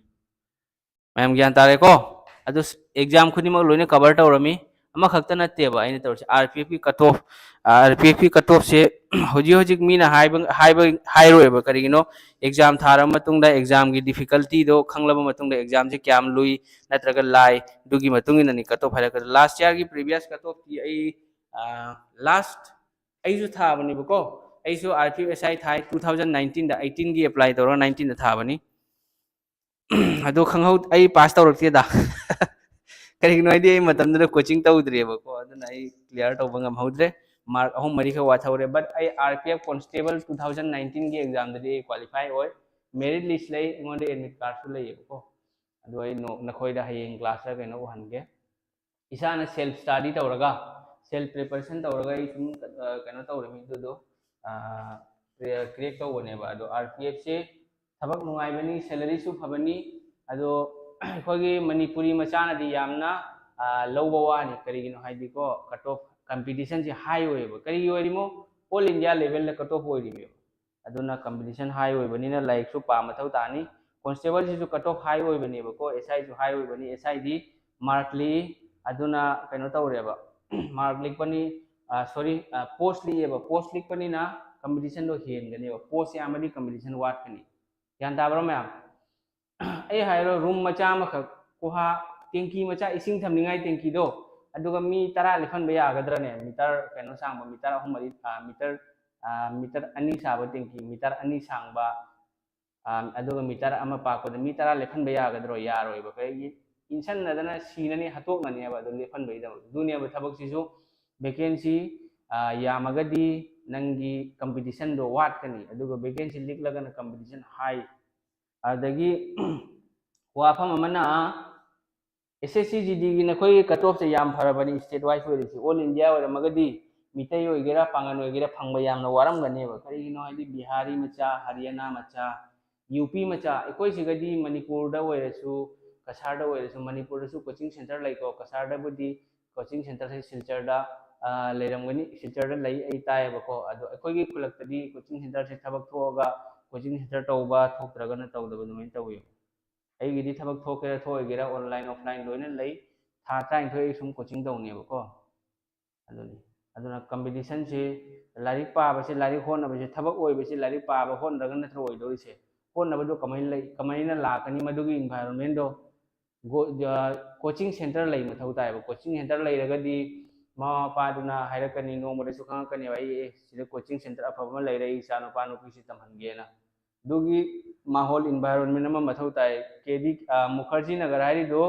ꯃꯌꯥꯝ ꯒ꯭ꯌꯥꯟ ꯇꯥꯔꯦꯀꯣ? ꯑꯗꯨ ꯑꯦꯛꯖꯥꯝ ꯈꯨꯗꯤꯡꯃꯛ ꯂꯣꯏꯅ ꯀꯚꯔ ꯇꯧꯔꯝꯃꯤ꯫ ꯑꯃꯈꯛꯇ ꯅꯠꯇꯦꯕ ꯑꯩꯅ ꯇꯧꯔꯤꯁꯦ, ꯑꯥꯔ ꯄꯤ ꯑꯦꯐꯀꯤ ꯀꯠ ꯑꯣꯐ, ꯑꯥꯔ ꯄꯤ ꯑꯦꯐꯀꯤ ꯀꯠ ꯑꯣꯐꯁꯦ ꯍꯧꯖꯤꯛ ꯍꯧꯖꯤꯛ ꯃꯤꯅ ꯍꯥꯏꯕ, ꯍꯥꯏꯕ, ꯍꯥꯏꯔꯣꯏꯕ꯫ ꯀꯔꯤꯒꯤꯅꯣ? ꯑꯦꯛꯖꯥꯝ ꯊꯥꯔꯕ ꯃꯇꯨꯡꯗ, ꯑꯦꯛꯖꯥꯝꯒꯤ ꯗꯤꯐꯤꯀꯜꯇꯤꯗꯣ ꯈꯪꯂꯕ ꯃꯇꯨꯡꯗ, ꯑꯦꯛꯖꯥꯝꯁꯦ ꯀꯌꯥꯝ ꯂꯨꯏ ꯅꯠꯇ꯭ꯔꯒ ꯂꯥꯏ, ꯑꯗꯨꯒꯤ ꯃꯇꯨꯡ ꯏꯟꯅꯅꯤ ꯀꯠ ꯑꯣꯐ ꯍꯥꯏꯔꯛꯀꯗꯣ꯫ ꯂꯥꯁ ꯌꯥꯔꯒꯤ ꯄ꯭ꯔꯤꯚꯤꯌꯁ ꯀꯠ ꯑꯣꯐꯇꯤ ꯑꯩ, ꯂꯥꯁ ꯑꯩꯁꯨ ꯊꯥꯕꯅꯦꯕꯀꯣ꯫ ꯑꯩꯁꯨ ꯑꯥꯔ ꯄꯤ ꯑꯦꯐ ꯑꯦꯁ ꯑꯥꯏ ꯊꯥꯏ, ꯇꯨ ꯊꯥꯎꯖꯟ ꯅꯥꯏꯟꯇꯤꯟꯗ, ꯑꯩꯠꯇꯤꯟꯒꯤ ꯑꯦꯄ꯭ꯂꯥꯏ ꯇꯧꯔꯒ ꯅꯥꯏꯟꯇꯤꯟꯗ ꯊꯥꯕꯅꯤ꯫ ꯑꯗꯣ ꯈꯪꯍꯧ-, ꯑꯩ ꯄꯥꯁ ꯇꯧꯔꯛꯇꯦꯗ꯫ ꯀꯔꯤꯒꯤꯅꯣ ꯍꯥꯏꯗꯤ ꯑꯩ ꯃꯇꯝꯗꯨꯗ ꯀꯣꯆꯤꯡ ꯇꯧꯗ꯭ꯔꯤꯑꯕꯀꯣ, ꯑꯗꯨꯅ ꯑꯩ ꯀ꯭ꯂꯤꯌꯥꯔ ꯇꯧꯕ ꯉꯝꯍꯧꯗ꯭ꯔꯦ꯫ ꯃꯥꯔꯛ ꯑꯍꯨꯝ ꯃꯔꯤꯈꯛ ꯋꯥꯠꯍꯧꯔꯦ꯫ But ꯑꯩ R P F constable two thousand ꯅꯥꯏꯟꯇꯤꯟꯒꯤ ꯑꯦꯛꯖꯥꯝꯗꯗꯤ ꯑꯩ ꯀ꯭ꯋꯥꯂꯤꯐꯥꯏ ꯑꯣꯏ꯫ ꯃꯦꯔꯤꯠ ꯂꯤꯁ ꯂꯩ, ꯑꯩꯉꯣꯟꯗ ꯑꯦꯗꯃꯤꯠ ꯀꯥꯔꯠꯁꯨ ꯂꯩꯌꯦꯕꯀꯣ꯫ ꯑꯗꯣ ꯑꯩ ꯅꯣ-, ꯅꯈꯣꯏꯗ ꯍꯌꯦꯡ ꯀ꯭ꯂꯥꯁꯇ ꯀꯩꯅꯣ ꯎꯍꯟꯒꯦ꯫ ꯏꯁꯥꯅ ꯁꯦꯜꯐ ꯁ꯭ꯇꯗꯤ ꯇꯧꯔꯒ, ꯁꯦꯜꯐ ꯄ꯭ꯔꯤꯄꯦꯔꯦꯁꯟ ꯇꯧꯔꯒ ꯑꯩ ꯁꯨꯝ, ꯑ, ꯀꯩꯅꯣ ꯇꯧꯔꯤꯃꯤ ꯑꯗꯨꯗꯣ, ꯑ, ꯀ꯭ꯔꯦ-, ꯀ꯭ꯔꯦꯛ ꯇꯧꯕꯅꯦꯕ꯫ ꯑꯗꯣ ꯑꯥꯔ ꯄꯤ ꯑꯦꯐꯁꯦ ꯊꯕꯛ ꯅꯨꯡꯉꯥꯏꯕꯅꯤ, ꯁꯦꯂꯔꯤꯁꯨ ꯐꯕꯅꯤ꯫ ꯑꯗꯣ ꯑꯩꯈꯣꯏꯒꯤ ꯃꯅꯤꯄꯨꯔꯤ ꯃꯆꯥꯅꯗꯤ ꯌꯥꯝꯅ, ꯑ, ꯂꯧꯕ ꯋꯥꯅꯤ꯫ ꯀꯔꯤꯒꯤꯅꯣ ꯍꯥꯏꯗꯤꯀꯣ, ꯀꯠ ꯑꯣꯐ ꯀꯝꯄꯤꯇꯤꯁꯟꯁꯦ ꯍꯥꯏ ꯑꯣꯏꯌꯦꯕ꯫ ꯀꯔꯤꯒꯤ ꯑꯣꯏꯔꯤꯃꯣ? ꯑꯣꯜ ꯏꯟꯗꯤꯌꯥ ꯂꯦꯚꯦꯜꯗ ꯀꯠ ꯑꯣꯐ ꯑꯣꯏꯔꯤꯃꯦꯕ꯫ ꯑꯗꯨꯅ ꯀꯝꯄꯤꯇꯤꯁꯟ ꯍꯥꯏ ꯑꯣꯏꯕꯅꯤꯅ ꯂꯥꯏꯔꯤꯛꯁꯨ ꯄꯥ ꯃꯊꯧ ꯇꯥꯅꯤ꯫ ꯀꯣꯟꯁꯇꯦꯕꯜꯁꯤꯁꯨ ꯀꯠ ꯑꯣꯐ ꯍꯥꯏ ꯑꯣꯏꯕꯅꯦꯕꯀꯣ, ꯑꯦꯁ ꯑꯥꯏꯁꯨ ꯍꯥꯏ ꯑꯣꯏꯕꯅꯤ꯫ ꯑꯦꯁ ꯑꯥꯏꯗꯤ ꯃꯥꯔꯛ ꯂꯤꯛꯏ, ꯑꯗꯨꯅ ꯀꯩꯅꯣ ꯇꯧꯔꯦꯕ, ꯃꯥꯔꯛ ꯂꯤꯛꯄꯅꯤ, ꯁꯣꯔꯤ, ꯄꯣꯁ ꯂꯤꯛꯑꯦꯕ꯫ ꯄꯣꯁ ꯂꯤꯛꯄꯅꯤꯅ ꯀꯝꯄꯤꯇꯤꯁꯟꯗꯣ ꯍꯦꯟꯒꯅꯦꯕ꯫ ꯄꯣꯁ ꯌꯥꯝꯃꯗꯤ ꯀꯝꯄꯤꯇꯤꯁꯟ ꯋꯥꯠꯀꯅꯤ꯫ ꯒ꯭ꯌꯥꯟ ꯇꯥꯕ꯭ꯔꯣ ꯃꯌꯥꯝ? ꯑꯩ ꯍꯥꯏꯔꯣ, ꯔꯨꯝ ꯃꯆꯥ ꯑꯃꯈꯛ, ꯀꯨꯍꯥ, ꯇꯦꯡꯀꯤ ꯃꯆꯥ, ꯏꯁꯤꯡ ꯊꯝꯅꯤꯡꯉꯥꯏ ꯇꯦꯡꯀꯤꯗꯣ, ꯑꯗꯨꯒ ꯃꯤ ꯇꯔꯥ ꯂꯦꯞꯍꯟꯕ ꯌꯥꯒꯗ꯭ꯔꯅꯦ? ꯃꯤꯇꯔ ꯀꯩꯅꯣ ꯁꯥꯡꯕ, ꯃꯤꯇꯔ ꯑꯍꯨꯝ ꯃꯔꯤ, ꯑ, ꯃꯤꯇꯔ, ꯑ, ꯃꯤꯇꯔ ꯑꯅꯤ ꯁꯥꯕ ꯇꯦꯡꯀꯤ, ꯃꯤꯇꯔ ꯑꯅꯤ ꯁꯥꯡꯕ, ꯑ, ꯑꯗꯨꯒ ꯃꯤꯇꯔ ꯑꯃ ꯄꯥꯛꯄꯗ ꯃꯤ ꯇꯔꯥ ꯂꯦꯞꯍꯟꯕ ꯌꯥꯒꯗ꯭ꯔꯣ? ꯌꯥꯔꯣꯏꯕ꯫ ꯀꯩꯒꯤ? ꯏꯟꯁꯟꯅꯗꯅ ꯁꯤꯅꯅꯤ, ꯍꯥꯠꯇꯣꯛꯅꯅꯦꯕ ꯑꯗꯨ ꯂꯦꯞꯍꯟꯕꯒꯤꯗꯃꯛ꯫ ꯑꯗꯨꯅꯦꯕ ꯊꯕꯛꯁꯤꯁꯨ, ꯚꯦꯀꯦꯟꯁꯤ, ꯑ, ꯌꯥꯝꯃꯒꯗꯤ ꯅꯪꯒꯤ ꯀꯝꯄꯤꯇꯤꯁꯟꯗꯣ ꯋꯥꯠꯀꯅꯤ, ꯑꯗꯨꯒ ꯚꯦꯀꯦꯟꯁꯤ ꯂꯤꯛꯂꯒꯅ ꯀꯝꯄꯤꯇꯤꯁꯟ ꯍꯥꯏ꯫ ꯑꯗꯒꯤ ꯋꯥꯐꯝ ꯑꯃꯅ, ꯑꯦꯁ ꯑꯦꯁ ꯁꯤ ꯖꯤ ꯗꯤꯒꯤ ꯅꯈꯣꯏꯒꯤ ꯀꯠ ꯑꯣꯐꯁꯦ ꯌꯥꯝ ꯐꯔꯕꯅꯤ, ꯁ꯭ꯇꯦꯠ ꯋꯥꯏꯁ ꯑꯣꯏꯔꯁꯨ꯫ ꯑꯣꯜ ꯏꯟꯗꯤꯌꯥ ꯑꯣꯏꯔꯝꯃꯒꯗꯤ ꯃꯤꯇꯩ ꯑꯣꯏꯒꯦꯔꯥ, ꯄꯥꯡꯒꯟ ꯑꯣꯏꯒꯦꯔꯥ, ꯐꯪꯕ ꯌꯥꯝꯅ ꯋꯥꯔꯝꯒꯅꯦꯕ꯫ ꯀꯔꯤꯒꯤꯅꯣ ꯍꯥꯏꯗꯤ ꯕꯤꯍꯥꯔꯤ ꯃꯆꯥ, ꯍꯔꯤꯌꯥꯅꯥ ꯃꯆꯥ, ꯌꯨ ꯄꯤ ꯃꯆꯥ, ꯑꯩꯈꯣꯏ ꯁꯤꯒꯗꯤ ꯃꯅꯤꯄꯨꯔꯗ ꯑꯣꯏꯔꯁꯨ, ꯀꯁꯥꯔꯗ ꯑꯣꯏꯔꯁꯨ, ꯃꯅꯤꯄꯨꯔꯗꯁꯨ ꯀꯣꯆꯤꯡ ꯁꯦꯟꯇꯔ ꯂꯩꯀꯣ꯫ ꯀꯁꯥꯔꯗꯕꯨꯗꯤ ꯀꯣꯆꯤꯡ ꯁꯦꯟꯇꯔꯁꯦ ꯁꯤꯜꯆꯔꯗ, ꯑ, ꯂꯩꯔꯝꯒꯅꯤ, ꯁꯤꯜꯆꯔꯗ ꯂꯩ ꯑꯩ ꯇꯥꯏꯌꯦꯕꯀꯣ꯫ ꯑꯗꯣ ꯑꯩꯈꯣꯏꯒꯤ ꯈꯨꯜꯂꯛꯇꯗꯤ ꯀꯣꯆꯤꯡ ꯁꯦꯟꯇꯔꯁꯦ ꯊꯕꯛ ꯊꯣꯛꯑꯒ ꯀꯣꯆꯤꯡ ꯁꯦꯟꯇꯔ ꯇꯧꯕ, ꯊꯣꯛꯇ꯭ꯔꯒꯅ ꯇꯧꯗꯕ ꯑꯗꯨꯃꯥꯏꯅ ꯇꯧꯋꯤ꯫ ꯑꯩꯒꯤꯗꯤ ꯊꯕꯛ ꯊꯣꯛꯀꯦꯔꯥ ꯊꯣꯛꯑꯣꯏꯒꯦꯔꯥ, ꯑꯣꯟꯂꯥꯏꯟ ꯑꯣꯐꯂꯥꯏꯟ ꯂꯣꯏꯅ ꯂꯩ꯫ ꯊꯥ ꯇꯔꯥꯅꯤꯊꯣꯏ ꯑꯩ ꯁꯨꯝ ꯀꯣꯆꯤꯡ ꯇꯧꯅꯦꯕꯀꯣ꯫ ꯑꯗꯨꯅꯤ꯫ ꯑꯗꯨꯅ ꯀꯝꯄꯤꯇꯤꯁꯟꯁꯤ, ꯂꯥꯏꯔꯤꯛ ꯄꯥꯕꯁꯤ, ꯂꯥꯏꯔꯤꯛ ꯍꯣꯠꯅꯕꯁꯤ, ꯊꯕꯛ ꯑꯣꯏꯕꯁꯤ ꯂꯥꯏꯔꯤꯛ ꯄꯥꯕ ꯍꯣꯠꯅꯔꯒ ꯅꯠꯇ꯭ꯔꯣ ꯑꯣꯏꯗꯧꯔꯤꯁꯦ? ꯍꯣꯠꯅꯕꯗꯣ ꯀꯃꯥꯏꯅ ꯂꯩ, ꯀꯃꯥꯏꯅ ꯂꯥꯛꯀꯅꯤ? ꯃꯗꯨꯒꯤ ꯏꯟꯚꯥꯏꯔꯣꯟꯃꯦꯟꯗꯣ ꯒꯣ-, ꯑ, ꯀꯣꯆꯤꯡ ꯁꯦꯟꯇꯔ ꯂꯩ ꯃꯊꯧ ꯇꯥꯏꯌꯦꯕ꯫ ꯀꯣꯆꯤꯡ ꯁꯦꯟꯇꯔ ꯂꯩꯔꯒꯗꯤ ꯃꯃꯥ ꯃꯄꯥꯗꯨꯅ ꯍꯥꯏꯔꯛꯀꯅꯤ, ꯅꯣꯡꯃꯗꯁꯨ ꯈꯪꯉꯛꯀꯅꯦꯕ, "ꯑꯩ, ꯑꯦ, ꯁꯤꯗ ꯀꯣꯆꯤꯡ ꯁꯦꯟꯇꯔ ꯑꯐꯕ ꯑꯃ ꯂꯩꯔꯦ, ꯑꯩ ꯏꯆꯥ ꯅꯨꯄꯥ ꯅꯨꯄꯤꯁꯤ ꯇꯝꯍꯟꯒꯦꯅ"꯫ ꯑꯗꯨꯒꯤ ꯃꯥꯍꯣꯜ, ꯏꯟꯚꯥꯏꯔꯣꯟꯃꯦꯟ ꯑꯃ ꯃꯊꯧ ꯇꯥꯏ꯫ ꯀꯦ ꯗꯤ, ꯑ, ꯃꯨꯈꯔꯖꯤ ꯅꯒꯔ ꯍꯥꯏꯔꯤꯗꯣ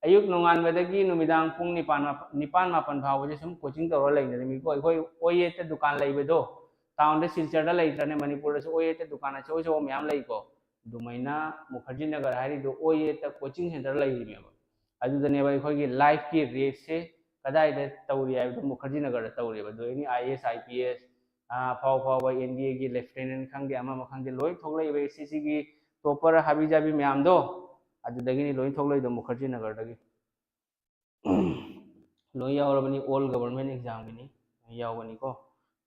ꯑꯌꯨꯛ ꯅꯣꯡꯉꯥꯟꯕꯗꯒꯤ ꯅꯨꯃꯤꯗꯥꯡ ꯄꯨꯡ ꯅꯤꯄꯥꯟ, ꯃꯥꯄꯟ, ꯅꯤꯄꯥꯟ, ꯃꯥꯄꯟ ꯐꯥꯎꯕꯁꯦ ꯁꯨꯝ ꯀꯣꯆꯤꯡ ꯇꯧꯔ ꯂꯩꯅꯔꯝꯃꯤꯀꯣ꯫ ꯑꯩꯈꯣꯏ ꯑꯣ ꯌꯦꯠꯇ ꯗꯨꯀꯥꯟ ꯂꯩꯕꯗꯣ, ꯇꯥꯎꯟꯗ, ꯁꯤꯜꯆꯔꯗ ꯂꯩꯇ꯭ꯔꯅꯦ, ꯃꯅꯤꯄꯨꯔꯗꯁꯨ ꯑꯣ ꯌꯦꯠꯇ ꯗꯨꯀꯥꯟ ꯑꯆꯧ ꯑꯆꯧꯕ ꯃꯌꯥꯝ ꯂꯩꯀꯣ꯫ ꯑꯗꯨꯃꯥꯏꯅ ꯃꯨꯈꯔꯖꯤ ꯅꯒꯔ ꯍꯥꯏꯔꯤꯗꯣ ꯑꯣ ꯌꯦꯠꯇ ꯀꯣꯆꯤꯡ ꯁꯦꯟꯇꯔ ꯂꯩꯔꯤꯅꯦꯕ꯫ ꯑꯗꯨꯗꯅꯦꯕ ꯑꯩꯈꯣꯏꯒꯤ ꯂꯥꯏꯐꯀꯤ ꯔꯦꯁꯁꯦ ꯀꯗꯥꯏꯗ ꯇꯧꯔꯤ ꯍꯥꯏꯕꯗꯣ ꯃꯨꯈꯔꯖꯤ ꯅꯒꯔꯗ ꯇꯧꯔꯤꯕ꯫ ꯑꯗꯨ ꯑꯦꯅꯤ I A S, I P S, ꯑꯥ, ꯑꯐꯥꯎ ꯑꯐꯥꯎꯕ ꯑꯦꯟ ꯗꯤ ꯑꯦꯒꯤ ꯂꯦꯐꯇꯤꯅꯦꯟ ꯈꯪꯗꯦ, ꯑꯃ ꯑꯃ ꯈꯪꯗꯦ, ꯂꯣꯏ ꯊꯣꯛꯂꯛꯏꯕ ꯑꯦꯁ ꯑꯦꯁ ꯁꯤꯒꯤ ꯇꯣꯞꯄꯔ ꯍꯥꯕꯤ ꯖꯥꯕꯤ ꯃꯌꯥꯝꯗꯣ, ꯑꯗꯨꯗꯒꯤꯅꯤ ꯂꯣꯏ ꯊꯣꯛꯂꯛꯏꯗꯣ ꯃꯨꯈꯔꯖꯤ ꯅꯒꯔꯗꯒꯤ꯫ ꯂꯣꯏ ꯌꯥꯎꯔꯕꯅꯤ, ꯑꯣꯜ ꯒꯕꯔꯟꯃꯦꯟ ꯑꯦꯛꯖꯥꯝꯒꯤꯅꯤ, ꯂꯣꯏ ꯌꯥꯎꯕꯅꯤꯀꯣ꯫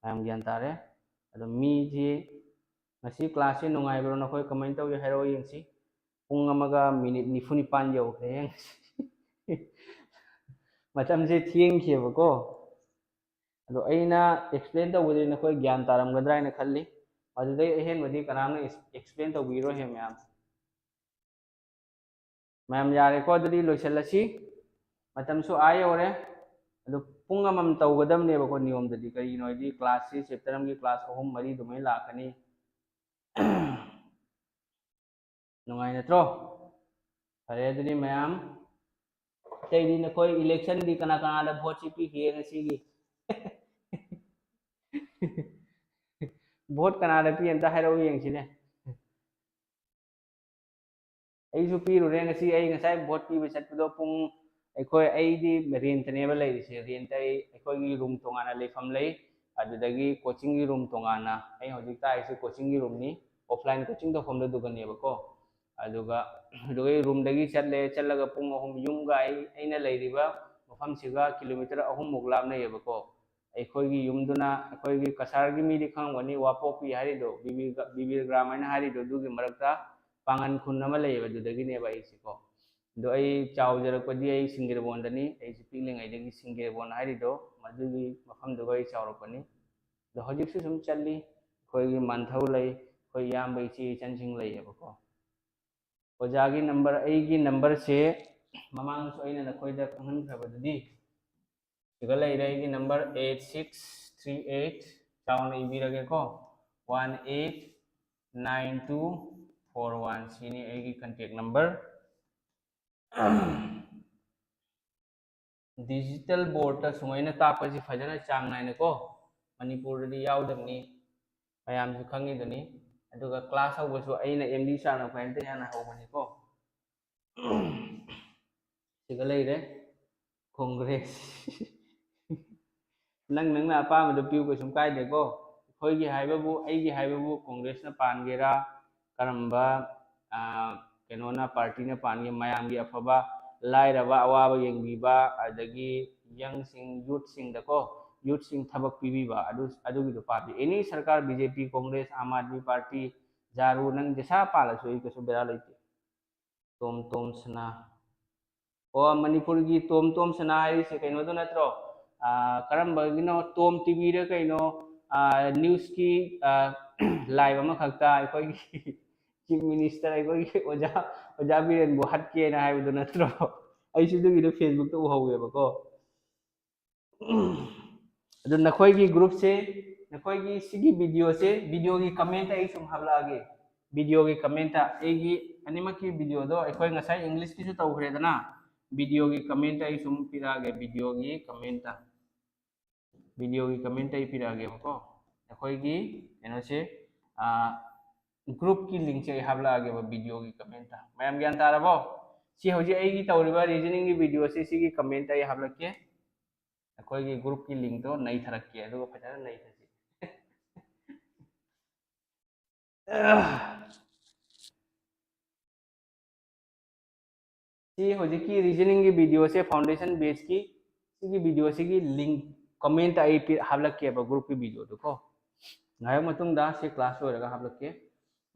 ꯃꯌꯥꯝ ꯒ꯭ꯌꯥꯟ ꯇꯥꯔꯦ꯫ ꯑꯗꯣ ꯃꯤꯁꯤ ꯉꯁꯤ ꯀ꯭ꯂꯥꯁꯁꯤ ꯅꯨꯡꯉꯥꯏꯕ꯭ꯔꯣ? ꯅꯈꯣꯏ ꯀꯃꯥꯏꯅ ꯇꯧꯒꯦ ꯍꯥꯏꯔꯛꯑꯣ ꯌꯦꯡꯁꯤ꯫ ꯄꯨꯡ ꯑꯃꯒ ꯃꯤꯅꯤꯠ ꯅꯤꯐꯨ ꯅꯤꯄꯥꯟ ꯌꯧꯈ꯭ꯔꯦ ꯉꯁꯤ꯫ ꯃꯇꯝꯁꯦ ꯊꯦꯡꯈꯤꯑꯕꯀꯣ꯫ ꯑꯗꯣ ꯑꯩꯅ ꯑꯦꯛꯁꯄ꯭ꯂꯦꯟ ꯇꯧꯕꯗꯗꯤ ꯅꯈꯣꯏ ꯒ꯭ꯌꯥꯟ ꯇꯥꯔꯝꯒꯗ꯭ꯔꯥ ꯍꯥꯏꯅ ꯈꯜꯂꯤ꯫ ꯃꯗꯨꯗꯩ ꯑꯍꯦꯟꯕꯗꯤ ꯀꯅꯥꯝꯅ ꯑꯦꯛꯁꯄ꯭ꯂꯦꯟ ꯇꯧꯕꯤꯔꯣꯏꯍꯦ ꯃꯌꯥꯝ꯫ ꯃꯌꯥꯝ ꯌꯥꯔꯦꯀꯣ? ꯑꯗꯨꯗꯤ ꯂꯣꯏꯁꯤꯜꯂꯁꯤ꯫ ꯃꯇꯝꯁꯨ ꯑꯥ ꯌꯧꯔꯦ꯫ ꯑꯗꯨ ꯄꯨꯡ ꯑꯃꯃꯝ ꯇꯧꯒꯗꯕꯅꯦꯕꯀꯣ ꯅꯤꯌꯣꯝꯗꯗꯤ꯫ ꯀꯔꯤꯒꯤꯅꯣ ꯍꯥꯏꯗꯤ ꯀ꯭ꯂꯥꯁꯁꯤ ꯆꯦꯞꯇꯔ ꯑꯃꯒꯤ ꯀ꯭ꯂꯥꯁ ꯑꯍꯨꯝ ꯃꯔꯤ ꯑꯗꯨꯃꯥꯏꯅ ꯂꯥꯛꯀꯅꯤ꯫ ꯅꯨꯡꯉꯥꯏ ꯅꯠꯇ꯭ꯔꯣ? ꯐꯔꯦ ꯑꯗꯨꯗꯤ ꯃꯌꯥꯝ꯫ ꯑꯇꯩꯗꯤ ꯅꯈꯣꯏ ꯏꯂꯦꯛꯁꯟꯗꯤ ꯀꯅꯥ ꯀꯅꯥꯗ ꯚꯣꯠꯁꯤ ꯄꯤꯈꯤꯒꯦ ꯉꯁꯤꯒꯤ? ꯚꯣꯠ ꯀꯅꯥꯗ ꯄꯤ ꯑꯝꯇ ꯍꯥꯏꯔꯛꯎ ꯌꯦꯡꯁꯤꯅꯦ꯫ ꯑꯩꯁꯨ ꯄꯤꯔꯨꯔꯦ ꯉꯁꯤ꯫ ꯑꯩ ꯉꯁꯥꯏ ꯚꯣꯠ ꯄꯤꯕ ꯆꯠꯄꯗꯣ ꯄꯨꯡ, ꯑꯩꯈꯣꯏ, ꯑꯩꯗꯤ ꯔꯦꯟꯇꯅꯦꯕ ꯂꯩꯔꯤꯁꯦ꯫ ꯔꯦꯟꯇ ꯑꯩ, ꯑꯩꯈꯣꯏꯒꯤ ꯔꯨꯝ ꯇꯣꯉꯥꯟꯅ ꯂꯩꯐꯝ ꯂꯩ, ꯑꯗꯨꯗꯒꯤ ꯀꯣꯆꯤꯡꯒꯤ ꯔꯨꯝ ꯇꯣꯉꯥꯟꯅ꯫ ꯑꯩ ꯍꯧꯖꯤꯛ ꯇꯥꯛꯏꯁꯦ ꯀꯣꯆꯤꯡꯒꯤ ꯔꯨꯝꯅꯤ, ꯑꯣꯐꯂꯥꯏꯟ ꯀꯣꯆꯤꯡ ꯇꯧꯐꯝꯗꯨꯗꯨꯒꯅꯦꯕꯀꯣ꯫ ꯑꯗꯨꯒ, ꯑꯗꯨꯒ ꯑꯩ ꯔꯨꯝꯗꯒꯤ ꯆꯠꯂꯦ, ꯆꯠꯂꯒ ꯄꯨꯡ ꯑꯍꯨꯝ, ꯌꯨꯝꯒ ꯑꯩ, ꯑꯩꯅ ꯂꯩꯔꯤꯕ ꯃꯐꯝꯁꯤꯒ ꯀꯤꯂꯣꯃꯤꯇꯔ ꯑꯍꯨꯝꯃꯨꯛ ꯂꯥꯞꯅꯩꯌꯦꯕꯀꯣ꯫ ꯑꯩꯈꯣꯏꯒꯤ ꯌꯨꯝꯗꯨꯅ, ꯑꯩꯈꯣꯏꯒꯤ ꯀꯁꯥꯔꯒꯤ ꯃꯤꯗꯤ ꯈꯪꯉꯝꯒꯅꯤ, ꯋꯥꯄꯣꯛꯄꯤ ꯍꯥꯏꯔꯤꯗꯣ, ꯕꯤꯕꯤꯔ-, ꯕꯤꯕꯤꯔ ꯒ꯭ꯔꯥꯝ ꯍꯥꯏꯅ ꯍꯥꯏꯔꯤꯗꯣ, ꯑꯗꯨꯒꯤ ꯃꯔꯛꯇ ꯄꯥꯡꯒꯟ ꯈꯨꯟ ꯑꯃ ꯂꯩꯌꯦꯕ, ꯑꯗꯨꯗꯒꯤꯅꯦꯕ ꯑꯩꯁꯦꯀꯣ꯫ ꯑꯗꯣ ꯑꯩ ꯆꯥꯎꯖꯔꯛꯄꯗꯤ ꯑꯩ ꯁꯤꯡꯒꯤꯔꯕꯣꯟꯗꯅꯤ꯫ ꯑꯩꯁꯦ ꯄꯤꯛꯂꯤꯉꯩꯗꯒꯤ ꯁꯤꯡꯒꯤꯔꯕꯣꯟ ꯍꯥꯏꯔꯤꯗꯣ, ꯃꯗꯨꯒꯤ ꯃꯐꯝꯗꯨꯒ ꯑꯩ ꯆꯥꯎꯔꯛꯄꯅꯤ꯫ ꯑꯗꯣ ꯍꯧꯖꯤꯛꯁꯨ ꯁꯨꯝ ꯆꯠꯂꯤ꯫ ꯑꯩꯈꯣꯏꯒꯤ ꯃꯟꯊꯧ ꯂꯩ, ꯑꯩꯈꯣꯏ ꯏꯌꯥꯝꯕ, ꯏꯆꯦ, ꯏꯆꯟꯁꯤꯡ ꯂꯩꯌꯦꯕꯀꯣ꯫ ꯑꯣꯖꯥꯒꯤ ꯅꯝꯕꯔ, ꯑꯩꯒꯤ ꯅꯝꯕꯔꯁꯦ ꯃꯃꯥꯡꯗꯁꯨ ꯑꯩꯅ ꯅꯈꯣꯏꯗ ꯈꯪꯍꯟꯈ꯭ꯔꯕꯗꯨꯗꯤ, ꯁꯤꯒ ꯂꯩꯔꯦ ꯑꯩꯒꯤ number, eight six three eight, ꯆꯥꯎꯅ ꯏꯕꯤꯔꯒꯦꯀꯣ, one eight nine two four one, ꯁꯤꯅꯤ ꯑꯩꯒꯤ ꯀꯟꯇꯦꯛ ꯅꯝꯕꯔ꯫ ꯗꯤꯖꯤꯇꯦꯜ ꯕꯣꯔꯗꯇ ꯁꯨꯃꯥꯏꯅ ꯇꯥꯛꯄꯁꯤ ꯐꯖꯅ ꯆꯥꯡ ꯅꯥꯏꯅꯀꯣ, ꯃꯅꯤꯄꯨꯔꯗꯗꯤ ꯌꯥꯎꯗꯕꯅꯤ, ꯃꯌꯥꯝꯁꯨ ꯈꯪꯉꯤꯗꯨꯅꯤ꯫ ꯑꯗꯨꯒ ꯀ꯭ꯂꯥꯁ ꯍꯧꯕꯁꯨ ꯑꯩꯅ ꯑꯦꯝ ꯗꯤ ꯁꯥꯔꯅ ꯈ꯭ꯋꯥꯏꯗꯒꯤ ꯍꯥꯟꯅ ꯍꯧꯕꯅꯤꯀꯣ꯫ ꯁꯤꯒ ꯂꯩꯔꯦ ꯀꯣꯡꯒ꯭ꯔꯦꯁ꯫ ꯅꯪ ꯅꯪꯅ ꯑꯄꯥꯝꯕꯗꯣ ꯄꯤꯌꯨ, ꯀꯩꯁꯨꯝ ꯀꯥꯏꯗꯦꯀꯣ꯫ ꯑꯩꯈꯣꯏꯒꯤ ꯍꯥꯏꯕꯕꯨ, ꯑꯩꯒꯤ ꯍꯥꯏꯕꯕꯨ ꯀꯣꯡꯒ꯭ꯔꯦꯁꯅ ꯄꯥꯟꯒꯦꯔꯥ, ꯀꯔꯝꯕ, ꯑꯥ, ꯀꯩꯅꯣꯅ, ꯄꯥꯔꯇꯤꯅ ꯄꯥꯟꯒꯦ, ꯃꯌꯥꯝꯒꯤ ꯑꯐꯕ, ꯂꯥꯏꯔꯕ ꯑꯋꯥꯕ ꯌꯦꯡꯕꯤꯕ, ꯑꯗꯒꯤ ꯌꯪꯁꯤꯡ, ꯌꯨꯠꯁꯤꯡꯗꯀꯣ, ꯌꯨꯠꯁꯤꯡ ꯊꯕꯛ ꯄꯤꯕꯤꯕ, ꯑꯗꯨ, ꯑꯗꯨꯒꯤꯗꯣ ꯄꯥꯝꯃꯤ꯫ ꯑꯦꯅꯤ ꯁꯔꯀꯥꯔ, ꯕꯤ ꯖꯦ ꯄꯤ, ꯀꯣꯡꯒ꯭ꯔꯦꯁ, ꯑꯥꯝ ꯑꯥꯗꯃꯤ ꯄꯥꯔꯇꯤ, ꯖꯥꯔꯨ, ꯅꯪ ꯖꯦꯁꯥ ꯄꯥꯜꯂꯁꯨ ꯑꯩ ꯀꯩꯁꯨ ꯕꯦꯔꯥ ꯂꯩꯇꯦ꯫ ꯇꯣꯝ ꯇꯣꯝ ꯁꯅꯥ꯫ ꯑꯣ, ꯃꯅꯤꯄꯨꯔꯒꯤ ꯇꯣꯝ ꯇꯣꯝ ꯁꯅꯥ ꯍꯥꯏꯔꯤꯁꯦ ꯀꯩꯅꯣꯗꯣ ꯅꯠꯇ꯭ꯔꯣ? ꯑꯥ, ꯀꯔꯝꯕꯒꯤꯅꯣ? ꯇꯣꯝ ꯇꯤ ꯚꯤꯔ ꯀꯩꯅꯣ? ꯑꯥ, ꯅ꯭ꯌꯨꯁꯀꯤ, ꯑꯥ, ꯂꯥꯏꯚ ꯑꯃꯈꯛꯇ ꯑꯩꯈꯣꯏꯒꯤ ꯆꯤꯐ ꯃꯤꯅꯤꯁꯇꯔ, ꯑꯩꯈꯣꯏꯒꯤ ꯑꯣꯖꯥ, ꯑꯣꯖꯥ ꯕꯤꯔꯦꯟꯕꯨ ꯍꯠꯀꯦꯅ ꯍꯥꯏꯕꯗꯣ ꯅꯠꯇ꯭ꯔꯣ? ꯑꯩꯁꯨ ꯑꯗꯨꯒꯤꯗꯣ ꯐꯦꯁꯕꯨꯛꯇ ꯎꯍꯧꯋꯦꯕꯀꯣ꯫ ꯑꯗꯨ ꯅꯈꯣꯏꯒꯤ ꯒ꯭ꯔꯨꯞꯁꯦ, ꯅꯈꯣꯏꯒꯤ ꯁꯤꯒꯤ ꯚꯤꯗꯤꯑꯣꯁꯦ, ꯚꯤꯗꯤꯑꯣꯒꯤ ꯀꯃꯦꯟꯇ ꯑꯩ ꯁꯨꯝ ꯍꯥꯞꯂꯛꯑꯒꯦ꯫ ꯚꯤꯗꯤꯑꯣꯒꯤ ꯀꯃꯦꯟꯇ, ꯑꯩꯒꯤ ꯑꯅꯤꯃꯛꯀꯤ ꯚꯤꯗꯤꯑꯣꯗꯣ ꯑꯩꯈꯣꯏ ꯉꯁꯥꯏ ꯏꯪꯂꯤꯁꯀꯤꯁꯨ ꯇꯧꯈ꯭ꯔꯦꯗꯅ, ꯚꯤꯗꯤꯑꯣꯒꯤ ꯀꯃꯦꯟꯇ ꯑꯩ ꯁꯨꯝ ꯄꯤꯔꯛꯑꯒꯦ, ꯚꯤꯗꯤꯑꯣꯒꯤ ꯀꯃꯦꯟꯇ, ꯚꯤꯗꯤꯑꯣꯒꯤ ꯀꯃꯦꯟꯇ ꯑꯩ ꯄꯤꯔꯛꯑꯒꯦꯕꯀꯣ꯫ ꯑꯩꯈꯣꯏꯒꯤ ꯀꯩꯅꯣꯁꯦ, ꯑꯥ, ꯒ꯭ꯔꯨꯞꯀꯤ ꯂꯤꯡꯁꯦ ꯑꯩ ꯍꯥꯞꯂꯛꯑꯒꯦꯕ ꯚꯤꯗꯤꯑꯣꯒꯤ ꯀꯃꯦꯟꯇ꯫ ꯃꯌꯥꯝ ꯒ꯭ꯌꯥꯟ ꯇꯥꯔꯕꯣ? ꯁꯤ ꯍꯧꯖꯤꯛ ꯑꯩꯒꯤ ꯇꯧꯔꯤꯕ ꯔꯤꯖꯅꯤꯡꯒꯤ ꯚꯤꯗꯤꯑꯣꯁꯦ, ꯁꯤꯒꯤ ꯀꯃꯦꯟꯇ ꯑꯩ ꯍꯥꯞꯂꯛꯀꯦ꯫ ꯑꯩꯈꯣꯏꯒꯤ ꯒ꯭ꯔꯨꯞꯀꯤ ꯂꯤꯡꯇꯣ ꯅꯩꯊꯔꯛꯀꯦ, ꯑꯗꯨꯒ ꯐꯖꯅ ꯅꯩꯊꯁꯤ꯫ ꯁꯤ ꯍꯧꯖꯤꯛꯀꯤ ꯔꯤꯖꯅꯤꯡꯒꯤ ꯚꯤꯗꯤꯑꯣꯁꯦ, ꯐꯥꯎꯟꯗꯦꯁꯟ ꯕꯦꯁꯀꯤ, ꯁꯤꯒꯤ ꯚꯤꯗꯤꯑꯣꯁꯤꯒꯤ ꯂꯤꯡ ꯀꯃꯦꯟꯇ ꯑꯩ ꯄꯤ-, ꯍꯥꯞꯂꯛꯀꯦꯕ, ꯒ꯭ꯔꯨꯞꯀꯤ ꯚꯤꯗꯤꯑꯣꯗꯨꯀꯣ꯫ ꯉꯥꯏꯍꯥꯛ ꯃꯇꯨꯡꯗ ꯁꯤ ꯀ꯭ꯂꯥꯁ ꯂꯣꯏꯔꯒ ꯍꯥꯞꯂꯛꯀꯦ꯫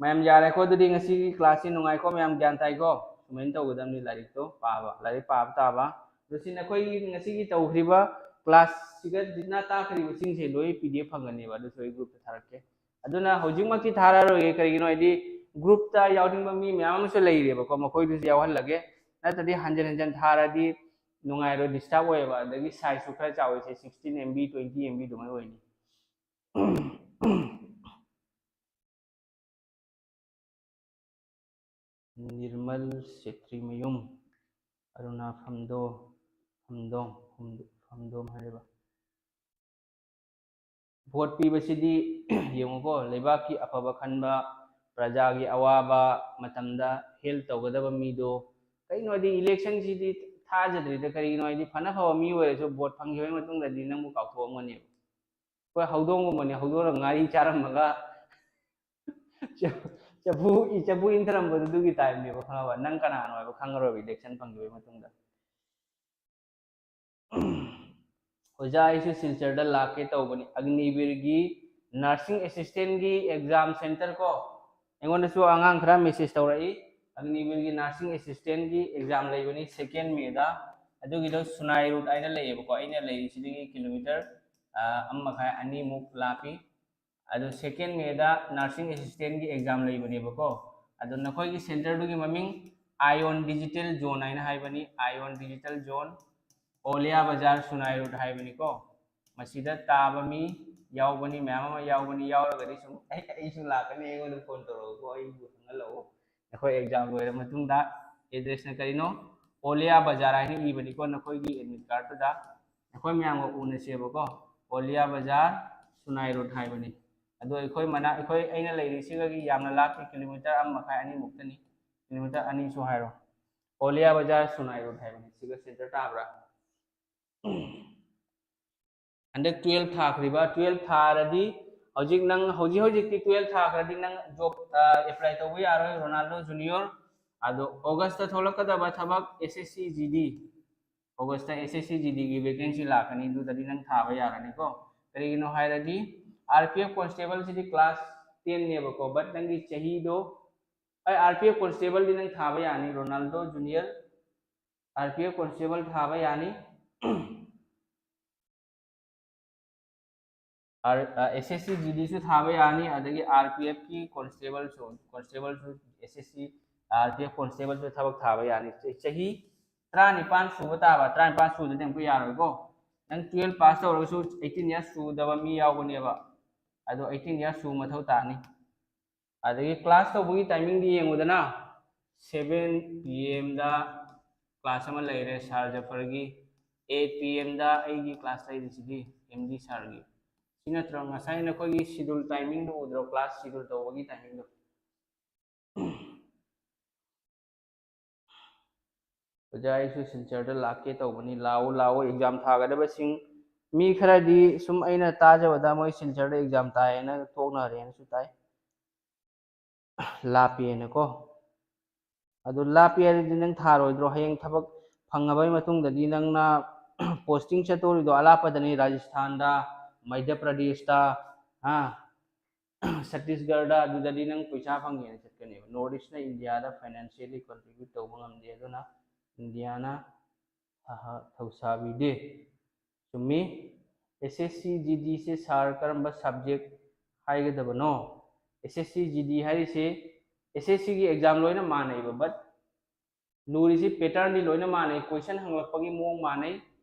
ꯃꯌꯥꯝ ꯌꯥꯔꯦꯀꯣ? ꯑꯗꯨꯗꯤ ꯉꯁꯤꯒꯤ ꯀ꯭ꯂꯥꯁꯁꯤ ꯅꯨꯡꯉꯥꯏꯀꯣ? ꯃꯌꯥꯝ ꯒ꯭ꯌꯥꯟ ꯇꯥꯏꯀꯣ? ꯁꯨꯃꯥꯏꯅ ꯇꯧꯒꯗꯕꯅꯤ, ꯂꯥꯏꯔꯤꯛꯇꯣ ꯄꯥꯕ, ꯂꯥꯏꯔꯤꯛ ꯄꯥꯕ ꯇꯥꯕ꯫ ꯑꯗꯣ ꯁꯤ ꯅꯈꯣꯏꯒꯤ ꯉꯁꯤꯒꯤ ꯇꯧꯈ꯭ꯔꯤꯕ ꯀ꯭ꯂꯥꯁꯁꯤꯒ ꯖꯤꯠꯅ ꯇꯥꯛꯈ꯭ꯔꯤꯕꯁꯤꯡꯁꯦ ꯂꯣꯏ ꯄꯤ ꯗꯤ ꯑꯦꯐ ꯐꯪꯒꯅꯦꯕ, ꯑꯗꯨꯁꯨ ꯑꯩ ꯒ꯭ꯔꯨꯞꯇ ꯊꯥꯔꯛꯀꯦ꯫ ꯑꯗꯨꯅ ꯍꯧꯖꯤꯛꯃꯛꯇꯤ ꯊꯥꯔꯛꯑꯔꯣꯏꯒꯦ, ꯀꯔꯤꯒꯤꯅꯣ ꯍꯥꯏꯗꯤ ꯒ꯭ꯔꯨꯞꯇ ꯌꯥꯎꯅꯤꯡꯕ ꯃꯤ ꯃꯌꯥꯝ ꯑꯃꯁꯨ ꯂꯩꯔꯦꯕꯀꯣ, ꯃꯈꯣꯏꯗꯨꯁꯨ ꯌꯥꯎꯍꯜꯂꯒꯦ꯫ ꯅꯠꯇ꯭ꯔꯗꯤ ꯍꯟꯖꯤꯟ ꯍꯟꯖꯤꯟ ꯊꯥꯔꯗꯤ ꯅꯨꯡꯉꯥꯏꯔꯣꯏ, ꯗꯤꯁꯇꯔꯕ ꯑꯣꯏꯌꯦꯕ꯫ ꯑꯗꯒꯤ ꯁꯥꯏꯖꯁꯨ ꯈꯔ ꯆꯥꯎꯋꯤ, ꯁꯦ sixteen M B, twenty M B ꯑꯗꯨꯃꯥꯏꯅ ꯑꯣꯏꯅꯤ꯫ ꯅꯤꯔꯃꯜ ꯁꯦꯇ꯭ꯔꯤꯃꯌꯨꯝ, ꯑꯔꯨꯅꯥ ꯐꯝꯗꯣ, ꯐꯝꯗꯣꯝ, ꯐꯝꯗꯣꯝ ꯍꯥꯏꯔꯤꯕ꯫ ꯚꯣꯠ ꯄꯤꯕꯁꯤꯗꯤ ꯌꯦꯡꯉꯨꯀꯣ, ꯂꯩꯕꯥꯛꯀꯤ ꯑꯐꯕ ꯈꯟꯕ, ꯄ꯭ꯔꯖꯥꯒꯤ ꯑꯋꯥꯕ ꯃꯇꯝꯗ ꯍꯦꯜꯞ ꯇꯧꯒꯗꯕ ꯃꯤꯗꯣ꯫ ꯀꯩꯅꯣ ꯍꯥꯏꯗꯤ, ꯏꯂꯦꯛꯁꯟꯁꯤꯗꯤ ꯊꯥꯖꯗ꯭ꯔꯤꯗ꯫ ꯀꯔꯤꯒꯤꯅꯣ ꯍꯥꯏꯗꯤ, ꯐꯅ ꯐꯕ ꯃꯤ ꯑꯣꯏꯔꯁꯨ ꯚꯣꯠ ꯐꯪꯈꯤꯕꯒꯤ ꯃꯇꯨꯡꯗꯗꯤ ꯅꯪꯕꯨ ꯀꯥꯎꯊꯣꯛꯑꯝꯒꯅꯦꯕ꯫ ꯑꯩꯈꯣꯏ ꯍꯧꯗꯣꯡꯒꯨꯝꯕꯅꯦ, ꯍꯧꯗꯣꯡꯅ ꯉꯥꯔꯤ ꯆꯥꯔꯝꯃꯒ ꯆꯐꯨ, ꯆꯐꯨ ꯏꯟꯊꯔꯝꯕꯗꯨ, ꯑꯗꯨꯒꯤ ꯇꯥꯏꯞꯅꯦꯕ, ꯈꯪꯉꯕ? ꯅꯪ ꯀꯅꯥꯅꯣ ꯍꯥꯏꯕ ꯈꯪꯉꯔꯣꯏꯕ ꯏꯂꯦꯛꯁꯟ ꯐꯪꯈꯤꯕꯒꯤ ꯃꯇꯨꯡꯗ꯫ ꯑꯣꯖꯥ, ꯑꯩꯁꯨ ꯁꯤꯜꯆꯔꯗ ꯂꯥꯛꯀꯦ ꯇꯧꯕꯅꯤ꯫ ꯑꯒꯅꯤꯕꯤꯔꯒꯤ ꯅꯔꯁꯤꯡ ꯑꯦꯁꯤꯁꯇꯦꯟꯒꯤ ꯑꯦꯛꯖꯥꯝ ꯁꯦꯟꯇꯔ ꯀꯣ, ꯑꯩꯉꯣꯟꯗꯁꯨ ꯑꯉꯥꯡ ꯈꯔ ꯃꯦꯁꯦꯖ ꯇꯧꯔꯛꯏ꯫ ꯑꯒꯅꯤꯕꯤꯔꯒꯤ ꯅꯔꯁꯤꯡ ꯑꯦꯁꯤꯁꯇꯦꯟꯒꯤ ꯑꯦꯛꯖꯥꯝ ꯂꯩꯕꯅꯤ ꯁꯦꯀꯦꯟ ꯃꯦꯗ꯫ ꯑꯗꯨꯒꯤꯗꯣ ꯁꯨꯅꯥꯏ ꯔꯣꯗ ꯍꯥꯏꯅ ꯂꯩꯌꯦꯕꯀꯣ, ꯑꯩꯅ ꯂꯩꯔꯤꯁꯤꯗꯒꯤ ꯀꯤꯂꯣꯃꯤꯇꯔ, ꯑ, ꯑꯃ ꯃꯈꯥꯏ, ꯑꯅꯤꯃꯨꯛ ꯂꯥꯞꯄꯤ꯫ ꯑꯗꯣ ꯁꯦꯀꯦꯟ ꯃꯦꯗ ꯅꯔꯁꯤꯡ ꯑꯦꯁꯤꯁꯇꯦꯟꯒꯤ ꯑꯦꯛꯖꯥꯝ ꯂꯩꯕꯅꯦꯕꯀꯣ꯫ ꯑꯗꯣ ꯅꯈꯣꯏꯒꯤ ꯁꯦꯟꯇꯔꯗꯨꯒꯤ ꯃꯃꯤꯡ ꯑꯥꯏꯑꯣꯟ ꯗꯤꯖꯤꯇꯦꯜ ꯖꯣꯟ ꯍꯥꯏꯅ ꯍꯥꯏꯕꯅꯤ, ꯑꯥꯏꯑꯣꯟ ꯗꯤꯖꯤꯇꯦꯜ ꯖꯣꯟ, ꯑꯣꯂꯤꯌꯥ ꯕꯖꯥꯔ, ꯁꯨꯅꯥꯏ ꯔꯣꯗ ꯍꯥꯏꯕꯅꯤꯀꯣ꯫ ꯃꯁꯤꯗ ꯇꯥꯕ ꯃꯤ ꯌꯥꯎꯕꯅꯤ, ꯃꯌꯥꯝ ꯑꯃ ꯌꯥꯎꯕꯅꯤ꯫ ꯌꯥꯎꯔꯒꯗꯤ ꯁꯨꯝ ꯑꯩ, ꯑꯩꯁꯨ ꯂꯥꯛꯀꯅꯤ, ꯑꯩꯉꯣꯟꯗ ꯐꯣꯟ ꯇꯧꯔꯛꯎꯀꯣ, ꯑꯩꯕꯨ ꯈꯪꯍꯜꯂꯛꯎ꯫ ꯅꯈꯣꯏ ꯑꯦꯛꯖꯥꯝ ꯂꯣꯏꯔ ꯃꯇꯨꯡꯗ ꯑꯦꯗ꯭ꯔꯦꯁꯅ ꯀꯔꯤꯅꯣ? ꯑꯣꯂꯤꯌꯥ ꯕꯖꯥꯔ ꯍꯥꯏꯅ ꯏꯕꯅꯤꯀꯣ ꯅꯈꯣꯏꯒꯤ ꯑꯦꯗꯃꯤꯠ ꯀꯥꯔꯠꯇꯨꯗ꯫ ꯑꯩꯈꯣꯏ ꯃꯌꯥꯝꯒ ꯎꯅꯁꯦꯕꯀꯣ꯫ ꯑꯣꯂꯤꯌꯥ ꯕꯖꯥꯔ, ꯁꯨꯅꯥꯏ ꯔꯣꯗ ꯍꯥꯏꯕꯅꯤ꯫ ꯑꯗꯣ ꯑꯩꯈꯣꯏ ꯃꯅꯥꯛ ꯑꯩꯈꯣꯏ ꯑꯩꯅ ꯂꯩꯔꯤꯁꯤꯒꯗꯤ ꯌꯥꯝꯅ ꯂꯥꯞꯄꯤ, ꯀꯤꯂꯣꯃꯤꯇꯔ ꯑꯃ ꯃꯈꯥꯏ ꯑꯅꯤꯃꯨꯛꯇꯅꯤ꯫ ꯀꯤꯂꯣꯃꯤꯇꯔ ꯑꯅꯤꯁꯨ ꯍꯥꯏꯔꯣ꯫ ꯑꯣꯂꯤꯌꯥ ꯕꯖꯥꯔ ꯁꯨꯅꯥꯏ ꯔꯣꯗ ꯍꯥꯏꯕꯅꯤ꯫ ꯁꯤꯒ ꯁꯦꯟꯇꯔ ꯇꯥꯕ꯭ꯔꯥ? ꯍꯟꯗꯛ ꯇꯨꯌꯦꯜꯐ ꯊꯥꯈ꯭ꯔꯤꯕ, ꯇꯨꯌꯦꯜꯐ ꯊꯥꯔꯗꯤ ꯍꯧꯖꯤꯛ ꯅꯪ ꯍꯧꯖꯤꯛ ꯍꯧꯖꯤꯛꯇꯤ ꯇꯨꯌꯦꯜꯐ ꯊꯥꯈ꯭ꯔꯗꯤ ꯅꯪ ꯖꯣꯕ ꯑꯦꯄ꯭ꯂꯥꯏ ꯇꯧꯕ ꯌꯥꯔꯣꯏ, ꯔꯣꯅꯥꯜꯗꯣ ꯖꯨꯅꯤꯌꯣꯔ꯫ ꯑꯗꯣ ꯑꯣꯒꯁꯇ ꯊꯣꯛꯂꯛꯀꯗꯕ ꯊꯕꯛ ꯑꯦꯁ ꯑꯦꯁ ꯁꯤ ꯖꯤ ꯗꯤ, ꯑꯣꯒꯁꯇ ꯑꯦꯁ ꯑꯦꯁ ꯁꯤ ꯖꯤ ꯗꯤꯒꯤ ꯚꯦꯀꯦꯟꯁꯤ ꯂꯥꯛꯀꯅꯤ, ꯑꯗꯨꯗꯗꯤ ꯅꯪ ꯊꯥꯕ ꯌꯥꯔꯅꯤꯀꯣ꯫ ꯀꯔꯤꯒꯤꯅꯣ ꯍꯥꯏꯔꯗꯤ ꯑꯥꯔ ꯄꯤ ꯑꯦꯐ ꯀꯣꯟꯁꯇꯦꯕꯜꯁꯤꯗꯤ ꯀ꯭ꯂꯥꯁ ꯇꯦꯟꯅꯦꯕꯀꯣ, ꯕꯠ ꯅꯪꯒꯤ ꯆꯍꯤꯗꯣ, ꯑꯩ ꯑꯥꯔ ꯄꯤ ꯑꯦꯐ ꯀꯣꯟꯁꯇꯦꯕꯜꯗꯤ ꯅꯪ ꯊꯥꯕ ꯌꯥꯅꯤ, Ronaldo junior R P F constable ꯊꯥꯕ ꯌꯥꯅꯤ꯫ ꯑꯦꯁ ꯑꯦꯁ ꯁꯤ ꯖꯤ ꯗꯤꯁꯨ ꯊꯥꯕ ꯌꯥꯅꯤ, ꯑꯗꯒꯤ ꯑꯥꯔ ꯄꯤ ꯑꯦꯐꯀꯤ ꯀꯣꯟꯁꯇꯦꯕꯜꯁꯨ, ꯀꯣꯟꯁꯇꯦꯕꯜꯁꯨ ꯑꯦꯁ ꯑꯦꯁ ꯁꯤ, ꯑꯥꯔ ꯄꯤ ꯑꯦꯐ ꯀꯣꯟꯁꯇꯦꯕꯜꯁꯨ ꯊꯕꯛ ꯊꯥꯕ ꯌꯥꯅꯤ꯫ ꯆ- ꯆꯍꯤ ꯇꯔꯥꯅꯤꯄꯥꯟ ꯁꯨꯕ ꯇꯥꯕ, ꯇꯔꯥꯅꯤꯄꯥꯟ ꯁꯨꯗꯗꯤ ꯑꯃꯨꯛ ꯌꯥꯔꯣꯏꯀꯣ꯫ ꯅꯪ ꯇꯨꯌꯦꯜꯐ ꯄꯥꯁ ꯇꯧꯔꯒꯁꯨ ꯑꯩꯠꯇꯤꯟ ꯏꯌꯥꯔꯁ ꯁꯨꯗꯕ ꯃꯤ ꯌꯥꯎꯒꯅꯦꯕ, ꯑꯗꯣ ꯑꯩꯠꯇꯤꯟ ꯏꯌꯥꯔꯁ ꯁꯨꯕ ꯃꯊꯧ ꯇꯥꯅꯤ꯫ ꯑꯗꯒꯤ ꯀ꯭ꯂꯥꯁ ꯇꯧꯕꯒꯤ ꯇꯥꯏꯃꯤꯡꯗꯤ ꯌꯦꯡꯉꯨꯗꯅ, ꯁꯚꯦꯟ ꯄꯤ ꯑꯦꯝꯗ ꯀ꯭ꯂꯥꯁ ꯑꯃ ꯂꯩꯔꯦ ꯁꯥꯔ ꯖꯐꯔꯒꯤ, ꯑꯩꯠ ꯄꯤ ꯑꯦꯝꯗ ꯑꯩꯒꯤ ꯀ꯭ꯂꯥꯁ ꯂꯩꯔꯤꯁꯤꯗꯤ ꯑꯦꯝ ꯗꯤ ꯁꯥꯔꯒꯤ꯫ ꯁꯤ ꯅꯠꯇ꯭ꯔꯣ ꯉꯁꯥꯏ ꯅꯈꯣꯏꯒꯤ ꯁꯤꯗꯨꯜ ꯇꯥꯏꯃꯤꯡꯗꯣ ꯎꯗ꯭ꯔꯣ? ꯀ꯭ꯂꯥꯁ ꯁꯤꯗꯨꯜ ꯇꯧꯕꯒꯤ ꯇꯥꯏꯃꯤꯡꯗꯣ꯫ ꯑꯣꯖꯥ, ꯑꯩꯁꯨ ꯁꯤꯜꯆꯔꯗ ꯂꯥꯛꯀꯦ ꯇꯧꯕꯅꯤ꯫ ꯂꯥꯛꯑꯣ, ꯂꯥꯛꯑꯣ, ꯑꯦꯛꯖꯥꯝ ꯊꯥꯒꯗꯕꯁꯤꯡ꯫ ꯃꯤ ꯈꯔꯗꯤ ꯁꯨꯝ ꯑꯩꯅ ꯇꯥꯖꯕꯗ ꯃꯣꯏ ꯁꯤꯜꯆꯔꯗ ꯑꯦꯛꯖꯥꯝ ꯊꯥꯏꯌꯦꯅ ꯇꯣꯛꯅꯔꯦꯅꯁꯨ ꯇꯥꯏ, ꯂꯥꯞꯄꯦꯅꯀꯣ꯫ ꯑꯗꯨ ꯂꯥꯞꯄꯦ ꯍꯥꯏꯔꯗꯤ ꯅꯪ ꯊꯥꯔꯣꯏꯗ꯭ꯔꯣ? ꯍꯌꯦꯡ ꯊꯕꯛ ꯐꯪꯉꯕꯩ ꯃꯇꯨꯡꯗꯗꯤ ꯅꯪꯅ ꯄꯣꯁꯇꯤꯡ ꯆꯠꯇꯣꯔꯤꯗꯣ ꯑꯂꯥꯞꯄꯗꯅꯤ, ꯔꯥꯖꯁꯊꯥꯟꯗ, ꯃꯩꯙ꯭ꯌ ꯄ꯭ꯔꯗꯦꯁꯇ, ꯍꯥ, ꯁꯠꯇꯤꯁꯒꯔꯗ, ꯑꯗꯨꯗꯗꯤ ꯅꯪ ꯄꯩꯁꯥ ꯐꯪꯉꯦꯅ ꯆꯠꯀꯅꯦꯕ꯫ ꯅꯣꯔꯠ ꯏꯁꯅ ꯏꯟꯗꯤꯌꯥꯗ ꯐꯥꯏꯅꯥꯟꯁꯤꯌꯦꯜꯂꯤ ꯀꯟꯇ꯭ꯔꯤꯕ꯭ꯌꯨꯠ ꯇꯧꯕ ꯉꯝꯗꯦ, ꯑꯗꯨꯅ ꯏꯟꯗꯤꯌꯥꯅ ꯊꯧꯁꯥꯕꯤꯗꯦ꯫ ꯆꯨꯝꯃꯤ꯫ ꯑꯦꯁ ꯑꯦꯁ ꯁꯤ ꯖꯤ ꯗꯤꯁꯦ ꯁꯥꯔ ꯀꯔꯝꯕ ꯁꯕꯖꯦꯛ ꯍꯥꯏꯒꯗꯕꯅꯣ? ꯑꯦꯁ ꯑꯦꯁ ꯁꯤ ꯖꯤ ꯗꯤ ꯍꯥꯏꯔꯤꯁꯦ ꯑꯦꯁ ꯑꯦꯁ ꯁꯤꯒꯤ ꯑꯦꯛꯖꯥꯝ ꯂꯣꯏꯅ ꯃꯥꯟꯅꯩꯕ, ꯕꯠ ꯂꯨꯔꯤꯁꯤ ꯄꯦꯇꯔꯟꯗꯤ ꯂꯣꯏꯅ ꯃꯥꯟꯅꯩ, ꯀꯣꯏꯁꯟ ꯍꯪꯂꯛꯄꯒꯤ ꯃꯑꯣꯡ ꯃꯥꯟꯅꯩ꯫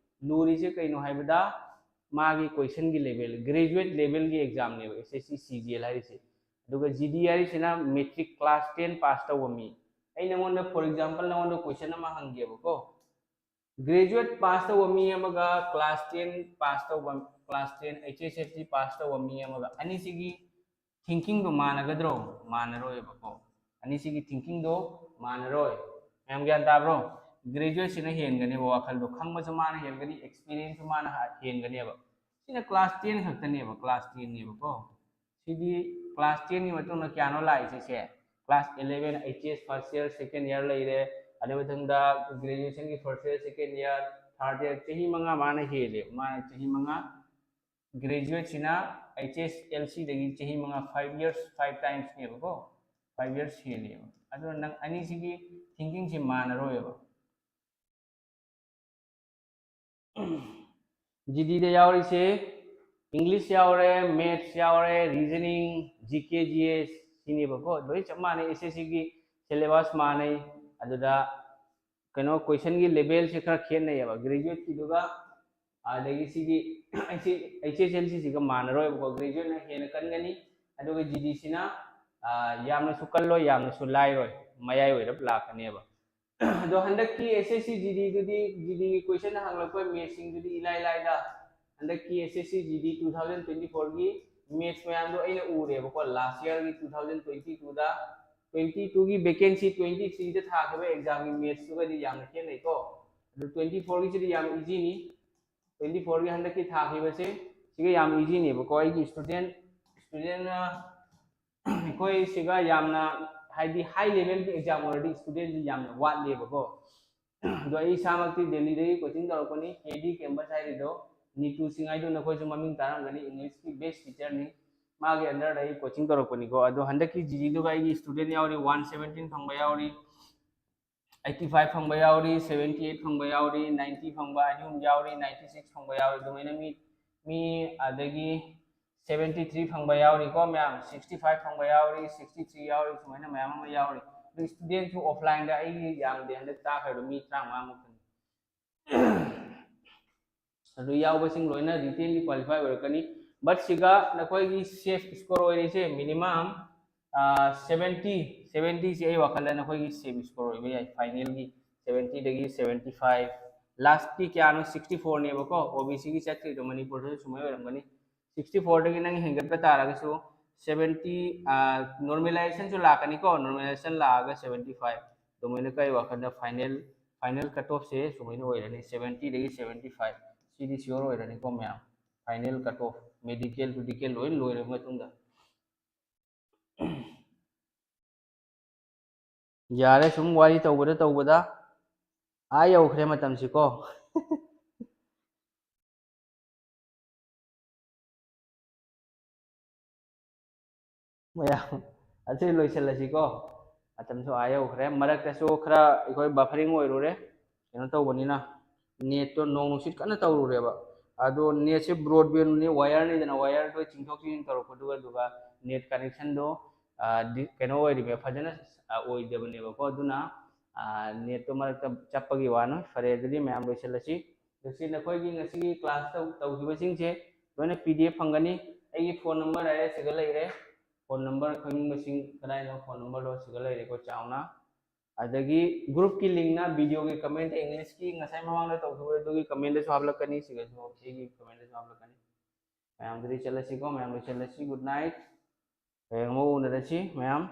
ꯂꯨꯔꯤꯁꯦ ꯀꯩꯅꯣ ꯍꯥꯏꯕꯗ ꯃꯥꯒꯤ ꯀꯣꯏꯁꯟꯒꯤ ꯂꯦꯚꯦꯜ, ꯒ꯭ꯔꯦꯖꯨꯋꯦꯠ ꯂꯦꯚꯦꯜꯒꯤ ꯑꯦꯛꯖꯥꯝꯅꯦꯕ ꯑꯦꯁ ꯑꯦꯁ ꯁꯤ ꯁꯤ ꯖꯤ ꯑꯦꯜ ꯍꯥꯏꯔꯤꯁꯦ꯫ ꯑꯗꯨꯒ ꯖꯤ ꯗꯤ ꯍꯥꯏꯔꯤꯁꯤꯅ ꯃꯦꯇ꯭ꯔꯤꯛ ꯀ꯭ꯂꯥꯁ ꯇꯦꯟ ꯄꯥꯁ ꯇꯧꯕ ꯃꯤ꯫ ꯑꯩ ꯅꯉꯣꯟꯗ, ꯐꯣꯔ ꯑꯦꯛꯖꯥꯝꯄꯜ, ꯅꯉꯣꯟꯗ ꯀꯣꯏꯁꯟ ꯑꯃ ꯍꯪꯒꯦꯕꯀꯣ꯫ ꯒ꯭ꯔꯦꯖꯨꯋꯦꯠ ꯄꯥꯁ ꯇꯧꯕ ꯃꯤ ꯑꯃꯒ ꯀ꯭ꯂꯥꯁ ꯇꯦꯟ ꯄꯥꯁ ꯇꯧꯕ, ꯀ꯭ꯂꯥꯁ ꯇꯦꯟ ꯑꯩꯆ ꯑꯦꯁ ꯑꯦꯜ ꯁꯤ ꯄꯥꯁ ꯇꯧꯕ ꯃꯤ ꯑꯃꯒ, ꯑꯅꯤꯁꯤꯒꯤ ꯊꯤꯡꯀꯤꯡꯗꯣ ꯃꯥꯟꯅꯒꯗ꯭ꯔꯣ? ꯃꯥꯟꯅꯔꯣꯏꯕꯀꯣ꯫ ꯑꯅꯤꯁꯤꯒꯤ ꯊꯤꯡꯀꯤꯡꯗꯣ ꯃꯥꯟꯅꯔꯣꯏ꯫ ꯃꯌꯥꯝ ꯒ꯭ꯌꯥꯟ ꯇꯥꯕ꯭ꯔꯣ? ꯒ꯭ꯔꯦꯖꯨꯋꯦꯠꯁꯤꯅ ꯍꯦꯟꯒꯅꯦꯕ, ꯋꯥꯈꯜꯗꯣ ꯈꯪꯕꯁꯨ ꯃꯥꯅ ꯍꯦꯟꯒꯅꯤ, ꯑꯦꯛꯁꯄꯤꯔꯤꯌꯦꯟꯁꯁꯨ ꯃꯥꯅ ꯍꯦꯟꯒꯅꯦꯕ꯫ ꯁꯤꯅ ꯀ꯭ꯂꯥꯁ ꯇꯦꯟ ꯈꯛꯇꯅꯦꯕ, ꯀ꯭ꯂꯥꯁ ꯇꯦꯟꯅꯦꯕꯀꯣ꯫ ꯁꯤꯗꯤ ꯀ꯭ꯂꯥꯁ ꯇꯦꯟꯒꯤ ꯃꯇꯨꯡꯗ ꯀꯌꯥꯅꯣ ꯂꯥꯛꯏꯁꯦ? ꯁꯦ ꯀ꯭ꯂꯥꯁ ꯏꯂꯦꯚꯦꯟ, ꯑꯩꯆ ꯑꯦꯁ ꯐꯥꯔꯁ ꯏꯌꯔ, ꯁꯦꯀꯦꯟ ꯏꯌꯔ ꯂꯩꯔꯦ, ꯑꯗꯨ ꯃꯊꯪꯗ ꯒ꯭ꯔꯦꯖꯨꯋꯦꯁꯟꯒꯤ ꯐꯥꯔꯁ ꯏꯌꯔ, ꯁꯦꯀꯦꯟ ꯏꯌꯔ, ꯊꯥꯔꯠ ꯏꯌꯔ, ꯆꯍꯤ ꯃꯉꯥ ꯃꯥꯅ ꯍꯦꯜꯂꯦ, ꯃꯥꯅ ꯆꯍꯤ ꯃꯉꯥ꯫ ꯒ꯭ꯔꯦꯖꯨꯋꯦꯠꯁꯤꯅ ꯑꯩꯆ ꯑꯦꯁ ꯑꯦꯜ ꯁꯤꯗꯒꯤ ꯆꯍꯤ ꯃꯉꯥ, ꯐꯥꯏꯚ ꯏꯌꯔꯁ, ꯐꯥꯏꯚ ꯇꯥꯏꯝꯁꯅꯦꯕꯀꯣ, ꯐꯥꯏꯚ ꯏꯌꯔꯁ ꯍꯦꯜꯂꯦꯕ꯫ ꯑꯗꯨꯅ ꯅꯪ ꯑꯅꯤꯁꯤꯒꯤ ꯊꯤꯡꯀꯤꯡꯁꯤ ꯃꯥꯟꯅꯔꯣꯏꯕ꯫ ꯖꯤꯗꯤꯗ ꯌꯥꯎꯔꯤꯁꯦ ꯏꯪꯂꯤꯁ ꯌꯥꯎꯔꯦ, ꯃꯦꯠꯁ ꯌꯥꯎꯔꯦ, ꯔꯤꯖꯅꯤꯡ, ꯖꯤ ꯀꯦ, ꯖꯤ ꯑꯦꯁ ꯁꯤꯅꯦꯕꯀꯣ꯫ ꯂꯣꯏ ꯆꯞ ꯃꯥꯟꯅꯩ, ꯑꯦꯁ ꯑꯦꯁ ꯁꯤꯒꯤ ꯁꯤꯂꯦꯕꯁ ꯃꯥꯟꯅꯩ꯫ ꯑꯗꯨꯗ ꯀꯩꯅꯣ, ꯀꯣꯏꯁꯟꯒꯤ ꯂꯦꯚꯦꯜꯁꯦ ꯈꯔ ꯈꯦꯠꯅꯩꯌꯦꯕ ꯒ꯭ꯔꯦꯖꯨꯋꯦꯠꯀꯤꯗꯨꯒ꯫ ꯑꯗꯒꯤ ꯁꯤꯒꯤ ꯑꯩꯆ ꯑꯦꯁ ꯑꯦꯜ ꯁꯤꯁꯤꯒ ꯃꯥꯟꯅꯔꯣꯏꯕꯀꯣ, ꯒ꯭ꯔꯦꯖꯨꯋꯦꯠꯅ ꯍꯦꯟꯅ ꯀꯟꯒꯅꯤ, ꯑꯗꯨꯒ ꯖꯤꯗꯤꯁꯤꯅ ꯌꯥꯝꯅꯁꯨ ꯀꯜꯂꯣꯏ, ꯌꯥꯝꯅꯁꯨ ꯂꯥꯏꯔꯣꯏ, ꯃꯌꯥꯏ ꯑꯣꯏꯔꯞ ꯂꯥꯛꯀꯅꯦꯕ꯫ ꯑꯗꯣ ꯍꯟꯗꯛꯀꯤ ꯑꯦꯁ ꯑꯦꯁ ꯁꯤ ꯖꯤꯗꯤꯗꯨꯗꯤ, ꯖꯤꯗꯤꯒꯤ ꯀꯣꯏꯁꯟ ꯍꯪꯂꯛꯄ ꯃꯦꯠꯁꯁꯤꯡꯗꯨꯗꯤ ꯏꯂꯥꯏ ꯂꯥꯏꯗ꯫ ꯍꯟꯗꯛꯀꯤ ꯑꯦꯁ ꯑꯦꯁ ꯁꯤ ꯖꯤꯗꯤ ꯇꯨ ꯊꯥꯎꯖꯟ ꯇ꯭ꯋꯦꯟꯇꯤ ꯐꯣꯔꯒꯤ ꯃꯦꯠꯁ ꯃꯌꯥꯝꯗꯣ ꯑꯩꯅ ꯎꯔꯦꯕꯀꯣ, ꯂꯥꯁ ꯏꯌꯔꯒꯤ ꯇꯨ ꯊꯥꯎꯖꯟ ꯇ꯭ꯋꯦꯟꯇꯤ ꯇꯨꯗ, ꯇ꯭ꯋꯦꯟꯇꯤ ꯇꯨꯒꯤ ꯚꯦꯀꯦꯟꯁꯤ ꯇ꯭ꯋꯦꯟꯇꯤ ꯊ꯭ꯔꯤꯗ ꯊꯥꯈꯤꯕ ꯑꯦꯛꯖꯥꯝꯒꯤ ꯃꯦꯠꯁꯇꯨꯒꯗꯤ ꯌꯥꯝꯅ ꯈꯦꯠꯅꯩꯀꯣ꯫ ꯑꯗꯨ ꯇ꯭ꯋꯦꯟꯇꯤ ꯐꯣꯔꯒꯤꯁꯤꯗꯤ ꯌꯥꯝ ꯏꯖꯤꯅꯤ꯫ ꯇ꯭ꯋꯦꯟꯇꯤ ꯐꯣꯔꯒꯤ ꯍꯟꯗꯛꯀꯤ ꯊꯥꯈꯤꯕꯁꯦ ꯁꯤꯒ ꯌꯥꯝ ꯏꯖꯤꯅꯦꯕꯀꯣ꯫ ꯑꯩꯒꯤ ꯏꯁꯇꯨꯗꯦꯟ, ꯏꯁꯇꯨꯗꯦꯟ ꯑꯩꯈꯣꯏ ꯁꯤꯒ ꯌꯥꯝꯅ, ꯍꯥꯏꯗꯤ, ꯍꯥꯏ ꯂꯦꯚꯦꯜꯒꯤ ꯑꯦꯛꯖꯥꯝ ꯑꯣꯏꯔꯗꯤ ꯏꯁꯇꯨꯗꯦꯟꯁꯤ ꯌꯥꯝꯅ ꯋꯥꯠꯂꯦꯕꯀꯣ꯫ ꯑꯗꯣ ꯑꯩ ꯏꯁꯥꯃꯛꯇꯤ ꯗꯦꯜꯂꯤꯗꯒꯤ ꯀꯣꯆꯤꯡ ꯇꯧꯔꯛꯄꯅꯤ, ꯀꯦ ꯗꯤ ꯀꯦꯝꯄꯁ ꯍꯥꯏꯔꯤꯗꯣ꯫ ꯅꯤꯇꯨ ꯁꯤꯡ ꯍꯥꯏꯗꯣ ꯅꯈꯣꯏꯁꯨ ꯃꯃꯤꯡ ꯇꯥꯔꯝꯒꯅꯤ, ꯏꯪꯂꯤꯁꯀꯤ ꯕꯦꯁ ꯇꯤꯆꯔꯅꯤ꯫ ꯃꯥꯒꯤ ꯑꯟꯗꯔꯗ ꯑꯩ ꯀꯣꯆꯤꯡ ꯇꯧꯔꯛꯄꯅꯤꯀꯣ꯫ ꯑꯗꯣ ꯍꯟꯗꯛꯀꯤ ꯖꯤꯗꯤꯗꯨꯒ ꯑꯩꯒꯤ ꯏꯁꯇꯨꯗꯦꯟ ꯌꯥꯎꯔꯤ, ꯋꯥꯟ ꯁꯕꯦꯟꯇꯤꯟ ꯐꯪꯕ ꯌꯥꯎꯔꯤ, ꯑꯩꯠꯇꯤ ꯐꯥꯏꯚ ꯐꯪꯕ ꯌꯥꯎꯔꯤ, ꯁꯕꯦꯟꯇꯤ ꯑꯩꯠ ꯐꯪꯕ ꯌꯥꯎꯔꯤ, ꯅꯥꯏꯟꯇꯤ ꯐꯪꯕ ꯑꯅꯤ ꯑꯍꯨꯝ ꯌꯥꯎꯔꯤ, ꯅꯥꯏꯟꯇꯤ ꯁꯤꯛꯁ ꯐꯪꯕ ꯌꯥꯎꯔꯤ꯫ ꯑꯗꯨꯃꯥꯏꯅ ꯃꯤ, ꯃꯤ ꯑꯗꯒꯤ ꯁꯕꯦꯟꯇꯤ ꯊ꯭ꯔꯤ ꯐꯪꯕ ꯌꯥꯎꯔꯤꯀꯣ ꯃꯌꯥꯝ, ꯁꯤꯛꯁꯇꯤ ꯐꯥꯏꯚ ꯐꯪꯕ ꯌꯥꯎꯔꯤ, ꯁꯤꯛꯁꯇꯤ ꯊ꯭ꯔꯤ ꯌꯥꯎꯔꯤ, ꯁꯨꯃꯥꯏꯅ ꯃꯌꯥꯝ ꯑꯃ ꯌꯥꯎꯔꯤ꯫ ꯑꯗꯨ ꯏꯁꯇꯨꯗꯦꯟꯁꯨ ꯑꯣꯐꯂꯥꯏꯟꯗ ꯑꯩꯒꯤ ꯌꯥꯝꯗꯦ, ꯍꯟꯗꯛ ꯇꯥꯈ꯭ꯔꯤꯗꯣ ꯃꯤ ꯇꯔꯥꯃꯉꯥꯃꯨꯛꯇꯅꯤ꯫ ꯑꯗꯨ ꯌꯥꯎꯕꯁꯤꯡ ꯂꯣꯏꯅ ꯔꯤꯇꯦꯟꯒꯤ ꯀ꯭ꯋꯥꯂꯤꯐꯥꯏ ꯑꯣꯏꯔꯛꯀꯅꯤ꯫ ꯕꯠ ꯁꯤꯒ ꯅꯈꯣꯏꯒꯤ ꯁꯦꯐ ꯁ꯭ꯀꯣꯔ ꯑꯣꯏꯔꯤꯁꯦ ꯃꯤꯅꯤꯃꯝ ꯁꯕꯦꯟꯇꯤ, ꯁꯕꯦꯟꯇꯤꯁꯦ ꯑꯩ ꯋꯥꯈꯜꯗ ꯅꯈꯣꯏꯒꯤ ꯁꯦꯐ ꯁ꯭ꯀꯣꯔ ꯑꯣꯏꯕ ꯌꯥꯏ ꯐꯥꯏꯅꯦꯜꯒꯤ꯫ ꯁꯕꯦꯟꯇꯤꯗꯒꯤ ꯁꯕꯦꯟꯇꯤ ꯐꯥꯏꯚ, ꯂꯥꯁꯀꯤ ꯀꯌꯥꯅꯣ? ꯁꯤꯛꯁꯇꯤ ꯐꯣꯔꯅꯦꯕꯀꯣ꯫ ꯑꯣ ꯕꯤ ꯁꯤꯒꯤ ꯆꯠꯈ꯭ꯔꯤꯗꯣ ꯃꯅꯤꯄꯨꯔꯗꯁꯨ ꯁꯨꯃꯥꯏꯅ ꯑꯣꯏꯔꯝꯒꯅꯤ꯫ ꯁꯤꯛꯁꯇꯤ ꯐꯣꯔꯗꯒꯤ ꯅꯪ ꯍꯦꯟꯒꯠꯄ ꯇꯥꯔꯒꯁꯨ ꯁꯚꯦꯟꯇꯤ, ꯅꯣꯔꯃꯦꯂꯥꯏꯖꯦꯁꯟꯁꯨ ꯂꯥꯛꯀꯅꯤꯀꯣ꯫ ꯅꯣꯔꯃꯦꯂꯥꯏꯖꯦꯁꯟ ꯂꯥꯛꯑꯒ ꯁꯚꯦꯟꯇꯤ ꯐꯥꯏꯚ ꯑꯗꯨꯃꯥꯏꯅ ꯀꯩ ꯋꯥꯈꯜꯗ ꯐꯥꯏꯅꯦꯜ ꯐꯥꯏꯅꯦꯜ ꯀꯠ ꯑꯣꯐꯁꯦ ꯁꯨꯃꯥꯏꯅ ꯑꯣꯏꯔꯅꯤ, ꯁꯚꯦꯟꯇꯤꯗꯒꯤ ꯁꯚꯦꯟꯇꯤ ꯐꯥꯏꯚ ꯁꯤꯗꯤ ꯁꯤꯌꯣꯔ ꯑꯣꯏꯔꯅꯤꯀꯣ ꯃꯌꯥꯝ꯫ ꯐꯥꯏꯅꯦꯜ ꯀꯠ ꯑꯣꯐ ꯃꯦꯗꯤꯀꯦꯜ ꯇꯨꯗꯤꯀꯦꯜ ꯂꯣꯏ ꯂꯣꯏꯔꯕ ꯃꯇꯨꯡꯗ꯫ ꯌꯥꯔꯦ, ꯁꯨꯝ ꯋꯥꯔꯤ ꯇꯧꯕꯗ ꯇꯧꯕꯗ ꯑꯥ ꯌꯧꯈ꯭ꯔꯦ ꯃꯇꯝꯁꯤꯀꯣ꯫ ꯃꯌꯥꯝ ꯑꯁꯤ ꯂꯣꯏꯁꯤꯜꯂꯁꯤꯀꯣ꯫ ꯃꯇꯝꯁꯨ ꯑꯥ ꯌꯧꯈ꯭ꯔꯦ꯫ ꯃꯔꯛꯇꯁꯨ ꯈꯔ ꯑꯩꯈꯣꯏ ꯕꯐꯔꯤꯡ ꯑꯣꯏꯔꯨꯔꯦ, ꯀꯩꯅꯣ ꯇꯧꯕꯅꯤꯅ꯫ ꯅꯦꯠꯇꯣ ꯅꯣꯡ ꯅꯨꯡꯁꯤꯠ ꯀꯟꯅ ꯇꯧꯔꯨꯔꯦꯕ꯫ ꯑꯗꯣ ꯅꯦꯠꯁꯦ ꯕ꯭ꯔꯣꯗꯕꯦꯟꯅꯤ, ꯋꯥꯌꯔꯅꯤꯗꯅ, ꯋꯥꯌꯔꯗꯣ ꯆꯤꯡꯊꯣꯛ ꯆꯤꯡꯁꯤꯟ ꯇꯧꯔꯛꯄꯗꯨꯒ, ꯑꯗꯨꯒ ꯅꯦꯠ ꯀꯅꯦꯛꯁꯟꯗꯣ, ꯑ, ꯗꯤ-, ꯀꯩꯅꯣ ꯑꯣꯏꯔꯤꯕ, ꯐꯖꯅ, ꯑ, ꯑꯣꯏꯗꯕꯅꯦꯕꯀꯣ꯫ ꯑꯗꯨꯅ, ꯑ, ꯅꯦꯠꯇꯣ ꯃꯔꯛꯇ ꯆꯞꯄꯒꯤ ꯋꯥꯅꯤ꯫ ꯐꯔꯦ, ꯑꯗꯨꯗꯤ ꯃꯌꯥꯝ ꯂꯣꯏꯁꯤꯜꯂꯁꯤ꯫ ꯑꯗꯨ ꯁꯤ ꯅꯈꯣꯏꯒꯤ ꯉꯁꯤꯒꯤ ꯀ꯭ꯂꯥꯁ ꯇꯧ-, ꯇꯧꯈꯤꯕꯁꯤꯡꯁꯦ ꯂꯣꯏꯅ ꯄꯤ ꯗꯤ ꯑꯦꯐ ꯐꯪꯒꯅꯤ꯫ ꯑꯩꯒꯤ ꯐꯣꯟ ꯅꯝꯕꯔ ꯍꯥꯏꯔꯦ ꯁꯤꯗ ꯂꯩꯔꯦ꯫ ꯐꯣꯟ ꯅꯝꯕꯔ ꯈꯪꯅꯤꯡꯕꯁꯤꯡ ꯀꯗꯥꯏꯅꯣ, ꯐꯣꯟ ꯅꯝꯕꯔꯗꯣ ꯁꯤꯗ ꯂꯩꯔꯦꯀꯣ ꯆꯥꯎꯅ꯫ ꯑꯗꯒꯤ ꯒ꯭ꯔꯨꯞꯀꯤ ꯂꯤꯡꯅ ꯚꯤꯗꯤꯑꯣꯒꯤ ꯀꯃꯦꯟꯇ, ꯏꯪꯂꯤꯁꯀꯤ ꯉꯁꯥꯏ ꯃꯃꯥꯡꯗ ꯇꯧꯈꯤꯕ ꯑꯗꯨꯒꯤ ꯀꯃꯦꯟꯇꯁꯨ ꯍꯥꯞꯂꯛꯀꯅꯤ, ꯁꯤꯒꯁꯨ ꯑꯩꯒꯤ ꯀꯃꯦꯟꯇꯁꯨ ꯍꯥꯞꯂꯛꯀꯅꯤ꯫ ꯃꯌꯥꯝꯗꯨꯗꯤ ꯆꯠꯂꯁꯤꯀꯣ, ꯃꯌꯥꯝ ꯂꯣꯏꯁꯤꯜꯂꯁꯤ꯫ Good night. ꯍꯌꯦꯡ ꯑꯃꯨꯛ ꯎꯅꯔꯁꯤ ꯃꯌꯥꯝ꯫